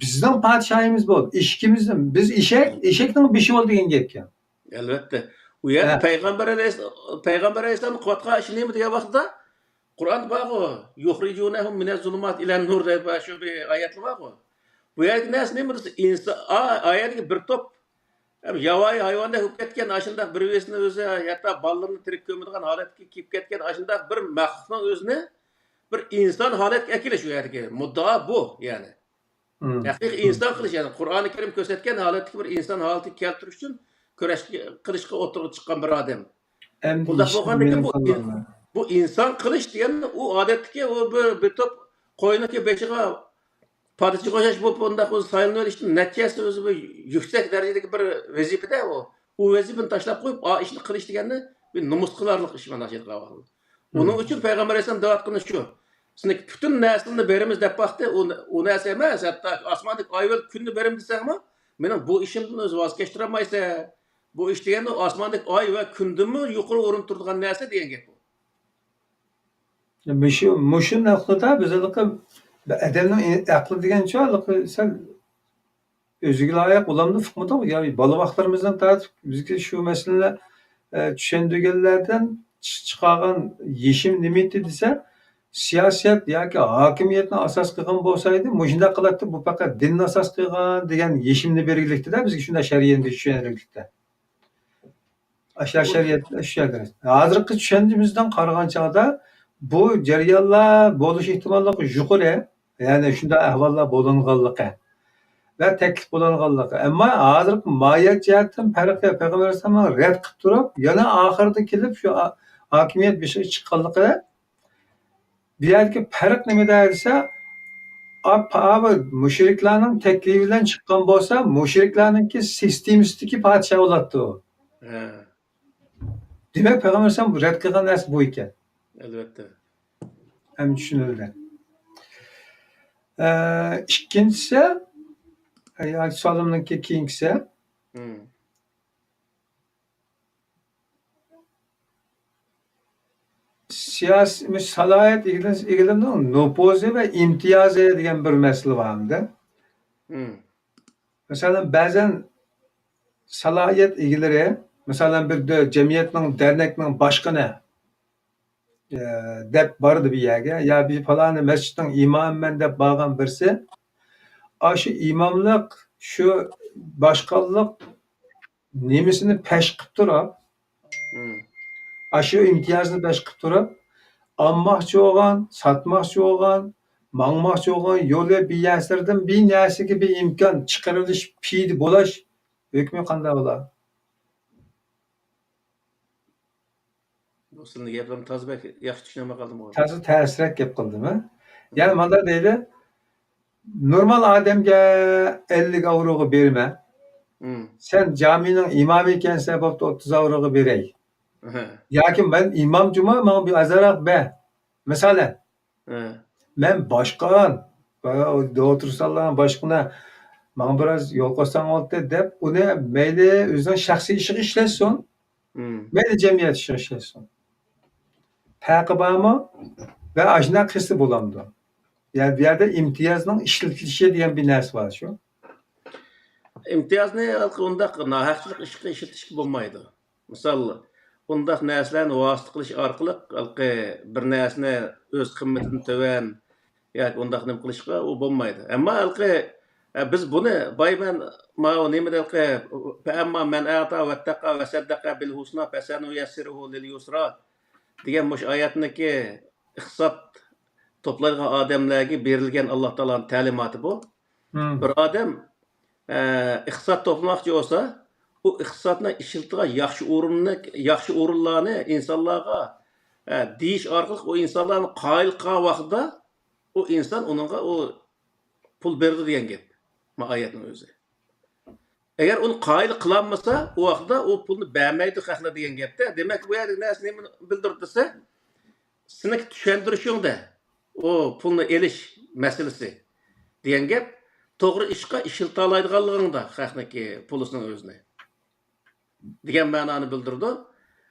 «بىزنىڭ پادىشاھىمىز بول، ئىشىكىمىزنى، بىز ئېشەك، ئېشەكنىڭ بېشى بول» دېگەن گەپكەن. ئەلۋەتتە. ئۇ يەردە ھە. پەيغەمبەر ئەلەيھىس-، پەيغەمبەر ئەلەيھىسسالام قىلىۋاتقان ئىشى نېمە دېگەن ۋاقىتتا، قۇرئاندا بارغۇ، «يۇخرىجۇنەھۇم مىنەز زۇلۇمات ئىلەن نۇر» دەپ شۇ بىر ئايەتلا بارغۇ. بۇ يەردىكى نەرسە نېمە دېسە، ئىنسا-، ئا-، ئا يەردىكى بىر توپ، ھەم ياۋايى ھايۋاندەك بولۇپ كەتكەن، ئاشۇنداق بىر بىرسىنى ئۆزى، ھەتتا بالىلىرىنى تىرىك كۆمىدىغان ھالەتكە كېلىپ كەتكەن، ئاشۇنداق بىر مەخلۇقنىڭ ئۆزىنى بىر ئىنسان ھالەتكە ئەكېلىش، ئۇ يەردىكى مۇددىئا بۇ، يەنى. مم. ھەقىقىي ئىنسان قىلىش، يەنى قۇرئانى كەرىم كۆرسەتكەن ھالەتتىكى بىر ئىنسان ھالىتىگە كەلتۈرۈش ئۈچۈن كۈرەش قىلىشقا ئوتتۇرىغا چىققان بىر ئادەم. ئەمدى بۇنداق بولغاندىكىن بۇ ئىن-، بۇ ئىنسان قىلىش دېگەن ئۇ ئادەتتىكى ئۇ بىر، بىر توپ قوينىكى بېشىغا پادىچىغا ئوخشاش بولۇپ بۇنداق ئۆزى سايلىنىۋېلىشتىن نەچچە ھەسسە ئۆزى بىر يۈكسەك دەرىجىدىكى بىر ۋەزىپىدە ئۇ. ئۇ ۋەزىپىنى تاشلاپ قويۇپ، ئا ئىشنى قىلىش دېگەننى بىر نومۇس قىلارلىق ئىش مانا شۇ يەردىكى ئەھۋال. ئۇنىڭ ئۈچۈن پەيغەمبەر ئەلەيھىسسالام دەۋاتقىنى شۇ. سىزنىڭ پۈتۈن نەرسىلىرىنى بېرىمىز دەپ باقتى. ئۇ، ئۇ نەرسە ئەمەس، ھەتتا ئاسماندىكى ئاي ۋە كۈننى بېرىمىز دېسەڭمۇ، مېنىڭ بۇ ئىشىمدىن ئۆزى ۋاز كەچتۈرەلمەيسەن. بۇ ئىش دېگەندە ئاسماندىكى ئاي ۋە كۈندىنمۇ يۇقىرى ئورۇندا تۇرىدىغان نەرسە دېگەن گەپ بۇ. مۇشۇ، مۇشۇ نۇقتىدا بىز ھېلىقى ئادەمنىڭ ئەقلى دېگەنچۇ، ھېلىقى سەل ئۆزىگە لايىق بولامدۇ، ئۇقمىدۇق. يا بالا ۋاقىتلىرىمىزدىن تارتىپ بىزگە شۇ مەسىلىنى، ئە، چۈشەندۈرگەنلەردىن چىق-، چىقارغان يېشىم نېمە ئىدى دېسە، سىياسەت ياكى ھاكىمىيەتنى ئاساس قىلغان بولسا ئىدى، مۇشۇنداق قىلاتتى، بۇ پەقەت دىننى ئاساس قىلغان دېگەن يېشىمنى بەرگىلىكتىدە بىزگە شۇنداق شەرئىيەتنى چۈشەندۈرگىلىكتە. ئاشۇ شەرىئەت، شۇ يەردە. ھازىرقى چۈشەنچىمىزدىن قارىغان چاغدا بۇ جەريانلار بولۇش ئېھتىماللىقى يۇقىرى. يەنى شۇنداق ئەھۋاللار بولۇنغانلىقى ۋە تەكلىپ بولۇنغانلىقى. ئەمما ھازىرقى ماھىيەت جەھەتتىن پەرقى پەيغەمبەر ئەلەيھىسسالامنى رەت قىلىپ تۇرۇپ، يەنە ئاخىرىدا كېلىپ شۇ ھا-، ھاكىمىيەت بېشىغا چىققانلىقى بۇ يەردىكى پەرق نېمىدە دېسە، ئا-، پا-، بۇ مۇشرىكلارنىڭ تەكلىپى بىلەن چىققان بولسا، مۇشرىكلارنىڭكى سىستېمىسىدىكى پادىشاھ بولاتتى ئۇ. ھە. دېمەك، پەيغەمبەر ئەلەيھىسسالام رەت قىلغان نەرسە بۇ ئىكەن. ئەلۋەتتە. ھەم چۈشىنىلدى. ئە، ئىككىنچىسى، ئە، سوئالىمنىڭكى كېيىنكىسى. سىياسىي، سالاھىيەت ئىگىلىنىش، ئىگىلىرىنىڭ نوپۇزى ۋە ئىمتىيازى دېگەن بىر مەسىلە بار ئەمدى. مەسىلەن، بەزەن سالاھىيەت ئىگىلىرى، مەسىلەن، بىر دۆ-، جەمئىيەتنىڭ، دەرنەكنىڭ باشقىنى، ئە، دەپ بارىدۇ بىر يەرگە، يا بىر پالانى مەسچىتنىڭ ئىمامىمەن دەپ بارغان بىرسى، ئاشۇ ئىماملىق، شۇ باشقانلىق نېمىسىنى پەش قىپ تۇرۇپ، ئاشۇ ئىمتىيازنى پەش قىپ تۇرۇپ، ئالماقچى بولغان، ساتماقچى بولغان، ماڭماقچى بولغان يولى بىر يەرسىردىن بىر نەرسىگە بىر ئىمكان چىقىرىۋېلىش، پىدە بولاش ھۆكمى قانداق بولا؟ بۇ سىلىنىڭ گەپلىرىنى تازا بەك ياخشى چۈشىنەلمەي قالدىم. تازا تەسرەك گەپ قىلدىم، ھە؟ يەنى مانداق دەيدۇ، نورمال ئادەمگە ئەللىك ئاۋروغا بېرىمەن. سەن جامىنىڭ ئىمامى ئىكەنسەن، بوپتۇ، ئوتتۇز ئاۋروغا بېرەي. ياكى مەن ئىمام جۇما، ماڭا بىر ئازراق بەر. مىسالەن، مەن باشقان، دوتۇرسانلارنىڭ باشقىنى ماڭا بىراز يول قويساڭ بولاتتى دەپ، ئۇنى مەيلى ئۆزىنىڭ شەخسىي ئىشىغا ئىشلەتسۇن، مەيلى جەمئىيەت ئىشىغا ئىشلەتسۇن. پەرقى بارمۇ؟ ۋە ئاشۇنداق قىلسا بولامدۇ؟ يەنى بۇ يەردە ئىمتىيازنىڭ ئىشلىتىلىشى دېگەن بىر نەرسە بار شۇ. ئىمتىيازنى ھېلىقى ئۇنداق ناھەقچىلىق ئىشقا ئىشلىتىشكە بولمايدۇ. مىسال، ئۇنداق نەرسىلەرنى ۋاسىتە قىلىش ئارقىلىق ھېلىقى بىر نەرسىنى ئۆز قىممىتىدىن تۆۋەن ياكى ئۇنداق نېمە قىلىشقا ئۇ بولمايدۇ. ئەمما ھېلىقى، ئە، بىز بۇنى بايمەن، ماۋۇ نېمىدە ھېلىقى، فەئەمما مەن ئەتا ۋەتتەقا ۋەسەددەقە بىل ھۇسنا فەسەنۇيەسسىرۇھۇ لىل يۇسرا دېگەن مۇشۇ ئايەتنىكى ئىقتىساد توپلايدىغان ئادەملەرگە بېرىلگەن ئاللا تائالانىڭ تەلىماتى بۇ. بىر ئادەم، ئە، ئىقتىساد توپلىماقچى بولسا، ئۇ ئىقتىسادنى ئىشلىتىدىغان ياخشى ئورۇننى، ياخشى ئورۇنلارنى ئىنسانلارغا، ئە، دېيىش ئارقىلىق ئۇ ئىنسانلارنى قايىل قىلغان ۋاقتىدا ئۇ ئىنسان ئۇنىڭغا ئۇ پۇل بېرىدۇ دېگەن گەپ. ما ئايەتنىڭ ئۆزى. ئەگەر ئۇنى قايىل قىلالمىسا، ئۇ ۋاقىتتا ئۇ پۇلنى بەرمەيدۇ خەقلەر دېگەن گەپتە. دېمەك، بۇ يەردىكى نەرسە نېمىنى بىلدۈرىدۇ دېسە، سېنىڭ چۈشەندۈرۈشۈڭدە ئۇ پۇلنى ئېلىش مەسىلىسى دېگەن گەپ، توغرا ئىشقا ئىشلىتالايدىغانلىقىڭدا خەقنىڭكى پۇلىسىنىڭ ئۆزىنى دېگەن مەنانى بىلدۈرىدۇ.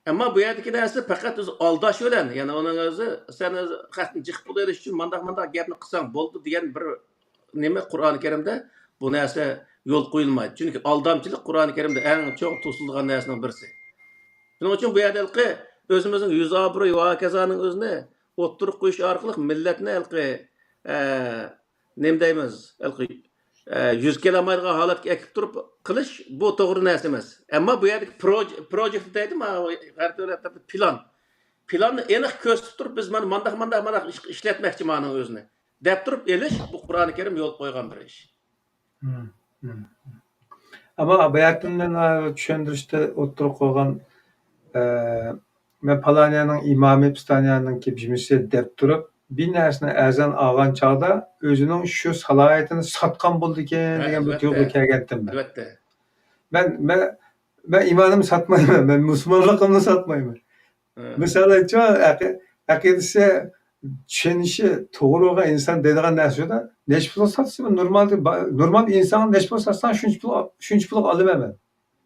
ئەمما بۇ يەردىكى نەرسە پەقەت ئۆزى ئالداش بىلەن، يەنى ئۇنىڭ ئۆزى سەن ئۆزى خەقتىن جىق پۇل ئېلىش ئۈچۈن مانداق، مانداق گەپنى قىلساڭ بولدى دېگەن بىر نېمە قۇرئان كەرىمدە بۇ نەرسە يول قويۇلمايدۇ. چۈنكى ئالدامچىلىق قۇرئان كەرىمدە ئەڭ چوڭ توسۇلىدىغان نەرسىنىڭ بىرسى. شۇنىڭ ئۈچۈن بۇ يەردە ھېلىقى ئۆزىمىزنىڭ يۈز ئابرۇي ۋە ھاكازانىڭ ئۆزىنى ئوتتۇرىغا قويۇش ئارقىلىق مىللەتنى ھېلىقى، ئە، نېمە دەيمىز، ھېلىقى، ئە، يۈز كېلەلمەيدىغان ھالەتكە ئەكىپ تۇرۇپ قىلىش، بۇ توغرا نەرسە ئەمەس. ئەمما بۇ يەردىكى پروج-، پروجېكت دەيدۇ، ماۋۇ غەرب دۆلەتلەردە پىلان. پىلاننى ئېنىق كۆرسىتىپ تۇرۇپ، بىز مانا مانداق، مانداق، مانداق ئىش-، ئىشلەتمەكچى مانىڭ ئۆزىنى دەپ تۇرۇپ ئېلىش، بۇ قۇرئانى كەرىم يول قويغان بىر ئىش. مم، مم. ئەمما بۇ يەردىن مەن، ئە، چۈشەندۈرۈشتە ئوتتۇرىغا قويغان، ئە، مەن پالانىيەنىڭ ئىمامى، پىستانىيەنىڭكى بىمىسى دەپ تۇرۇپ، بىر نەرسىنى ئەرزان ئالغان چاغدا ئۆزىنىڭ شۇ سالاھىيىتىنى ساتقان بولىدىكەن ھە، دېگەن بىر ئەلۋەتتە. تۇيغۇغا كەلگەنتىم مەن. ئەلۋەتتە. مەن، مەن، مەن ئىمانىمنى ساتمايمەن، مەن مۇسۇلمانلىقىمنى ساتمايمەن. ھە. مىسال ئېيتسا، ئەقى-، ئەقىدىسى، چۈشىنىشى توغرا بولغان ئىنسان دەيدىغان نەرسە شۇدا، نېچە پۇل ساتسا، نورمال، نورمال ئىنسانغا نەچە پۇل ساتساڭ، شۇنچە پۇل، شۇنچە پۇلغا ئالىمەن مەن.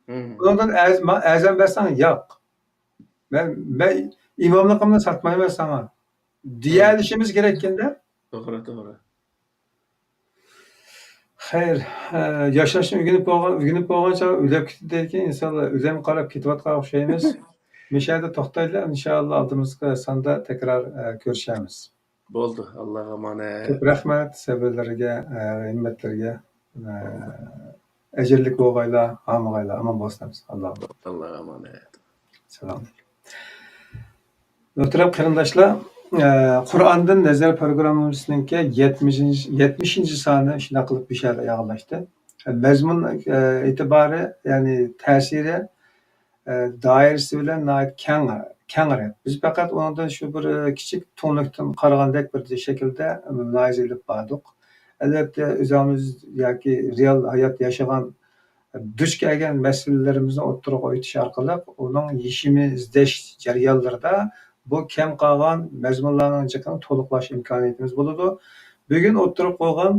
مم. ئۇنىڭدىن ئەز-، ما-، ئەرزان بەرسەڭ، ياق. مەن، مەن ئىماملىقىمنى ساتمايمەن ساڭا. مم. دېيەلىشىمىز كېرەككەندە. توغرا، توغرا. خەير، ئە، ياشاشنى ئۆگىنىپ بولغان، ئۆگىنىپ بولغان چاغ ئۆلۈپ كېتىدىكەن ئىنسانلار. ئۆلۈم قاراپ كېتىۋاتقان ئوخشايمىز. مۇشۇ يەردە توختايلى. ئىنشائاللا، ئالدىمىزقى ساندا تەكرار، ئە، كۆرۈشەرمىز. بولدى. ئاللاغا ئامانەت. كۆپ رەھمەت سەۋرلىرىگە، ئە، ھىممەتلىرىگە. ئە، ئەجىرلىك بولغايلا، ھامىغايلا، ئامان بولسىڭىز. ئاللا. ئاللاغا ئامانەت. سالام. مۆھتەرەم قېرىنداشلار، ئە، قۇرئاندىن نەزەر پروگراممىسىنىڭكى يەتمىشىنچى، يەتمىشىنچى سانى شۇنداق قىلىپ بىشارە ياغلاشتى. مەزمۇن، ئە، ئېتىبارى، يەنى تەسىرى، ئە، دائىرىسى بىلەن ناھايىتى كەڭ، كەڭرەك. بىز پەقەت ئۇنىڭدىن شۇ بىر، ئە، كىچىك تۈڭلۈكتىن قارىغاندەك بىر شەكىلدە مۇلاھىزە ئېلىپ باردۇق. ئەلۋەتتە، ئۆزىمىز ياكى رېئال ھايات ياشىغان دۇچ كەلگەن مەسىلىلىرىمىزنى ئوتتۇرىغا قويۇش ئارقىلىق ئۇنىڭ يېشىمىنى ئىزدەش جەريانلىرىدا بۇ كەم قالغان مەزمۇنلارنىڭ جىقىنى تولۇقلاش ئىمكانىيىتىمىز بولىدۇ. بۈگۈن ئوتتۇرىغا قويغان،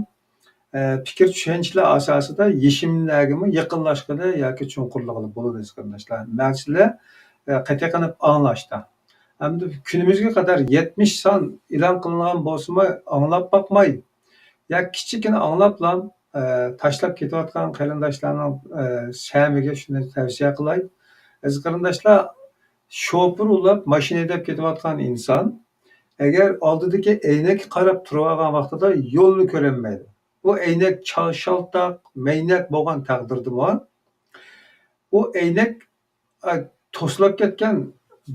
ئە، پىكىر چۈشەنچىلەر ئاساسىدا يېشىملەرگىمۇ يېقىنلاشقىلى ياكى چوڭقۇرلىغىلى بولىدۇ، ئەزىز قېرىنداشلار. مەسىلە، ئە، قېتىق قىلىپ ئاڭلاشتا. ئەمدى كۈنىمىزگە قەدەر يەتمىش سان ئېلان قىلىنغان بولسىمۇ ئاڭلاپ باقماي، يا كىچىككىنە ئاڭلاپلا، ئە، تاشلاپ كېتىۋاتقان قېرىنداشلارنىڭ، ئە، سەمىگە شۇنى تەۋسىيە قىلاي. ئەزىز قېرىنداشلار، شوپۇر ئۇلاپ ماشىنا ھەيدەپ كېتىۋاتقان ئىنسان، ئەگەر ئالدىدىكى ئەينەككە قاراپ تۇرۇۋالغان ۋاقتىدا يولنى كۆرەلمەيدۇ. بۇ ئەينەك چال-، شالتاق، مەينەت بولغان تەقدىردىمۇ، ئۇ ئەينەك، ئە، توسۇلۇپ كەتكەن،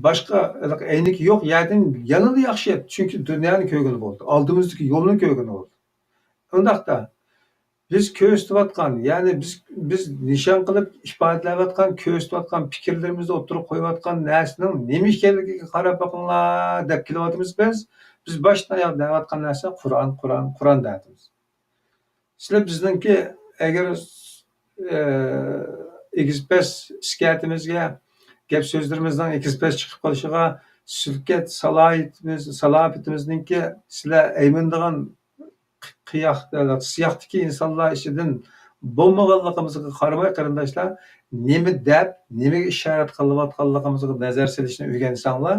باشقا ئەينىكى يوق يەردىن يەنىلا ياخشى، چۈنكى دۇنيانى كۆرگىلى بولدى، ئالدىمىزدىكى يولنى كۆرگىلى بولدى. ئۇنداقتا، بىز كۆرسىتىۋاتقان، يەنى بىز، بىز نىشان قىلىپ ئىپادىلەۋاتقان، كۆرسىتىۋاتقان، پىكىرلىرىمىزنى ئوتتۇرىغا قويۇۋاتقان نەرسىنىڭ نېمە ئىكەنلىكىگە قاراپ بېقىڭلار دەپ كېلىۋاتىمىز بىز. بىز باشتىن ئاياغ دەۋاتقان نەرسە قۇرئان، قۇرئان، قۇرئان دەۋاتىمىز. سىلەر بىزنىڭكى ئەگەر، ئە، ئېگىز-پەس ئىسكەتىمىزگە، گەپ-سۆزلىرىمىزنىڭ ئېگىز-پەس چىقىپ قېلىشىغا، سۈلكەت سالاھىيىتىمىز، سالاپىتىمىزنىڭكى سىلەر ئەيمىنىدىغان قىياق-، سىياقتىكى ئىنسانلار ئىچىدىن بولمىغانلىقىمىزغا قارىماي، قېرىنداشلار، نېمە دەپ، نېمىگە ئىشارەت قىلىۋاتقانلىقىمىزغا نەزەر سېلىشنى ئۆگەنسەڭلار،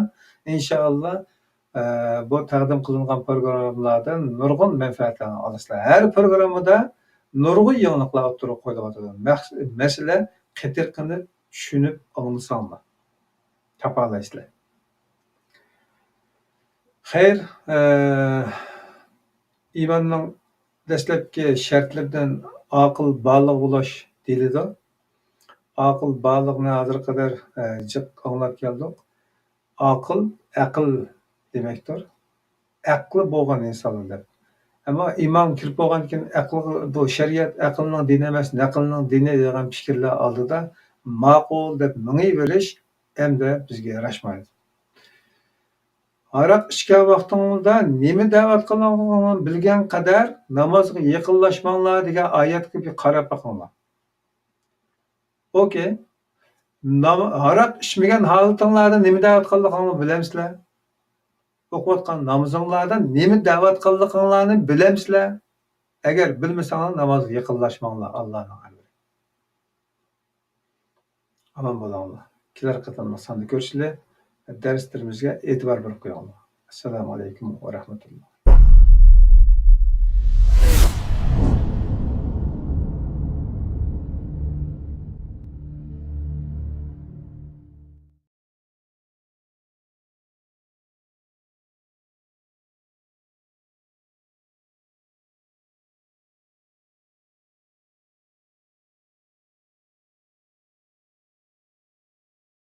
ئىنشائاللا، ئە، بۇ تەقدىم قىلىنغان پروگراممىلاردىن نۇرغۇن مەنپەئەتلەرنى ئالىسىلەر. ھەر پروگراممىدا نۇرغۇن يېڭىلىقلار ئوتتۇرىغا قويۇلۇۋاتىدۇ. مەقس-، مەسىلە، قېتىرقىنىپ، چۈشىنىپ ئاڭلىساڭلار، تاپالايسىلەر. خەير، ئە، ئىماننىڭ دەسلەپكى شەرتلىرىدىن ئاقىل بالىغ بولۇش دېيىلىدۇ. ئاقىل بالىغنى ھازىرغا قەدەر، ئە، جىق ئاڭلاپ كەلدۇق. ئاقىل، ئەقىل دېمەكتۇر. ئەقلى بولغان ئىنسانلار دەپ. ئەمما ئىمان كىرىپ بولغاندىن كېيىن ئەقىل، بۇ شەرىئەت ئەقىلنىڭ دىنى ئەمەس، نەقىلنىڭ دىنى دېگەن پىكىرلەر ئالدىدا ماقۇل دەپ مېڭىۋېرىش ئەمدى بىزگە ياراشمايدۇ. ھاراق ئىچكەن ۋاقتىڭلاردا نېمە دەۋاتقانلىقىڭلارنى بىلگەن قەدەر نامازغا يېقىنلاشماڭلار دېگەن ئايەتكە بىر قاراپ بېقىڭلار. ئوكەي. نام-، ھاراق ئىچمىگەن ھالىتىڭلاردا نېمە دەۋاتقانلىقىڭلارنى بىلەمسىلەر؟ ئوقۇۋاتقان نامىزىڭلاردا نېمە دەۋاتقانلىقىڭلارنى بىلەمسىلەر؟ ئەگەر بىلمىسەڭلار، نامازغا يېقىنلاشماڭلار، ئاللانىڭ ئەمرى. ئامان بولۇڭلار. كېلەر قېتىملىق ساندا كۆرۈشىلى. دەرسلىرىمىزگە ئېتىبار بېرىپ قويۇڭلار. ئەسسالامۇ ئەلەيكۇم ۋە رەھمەتۇللا.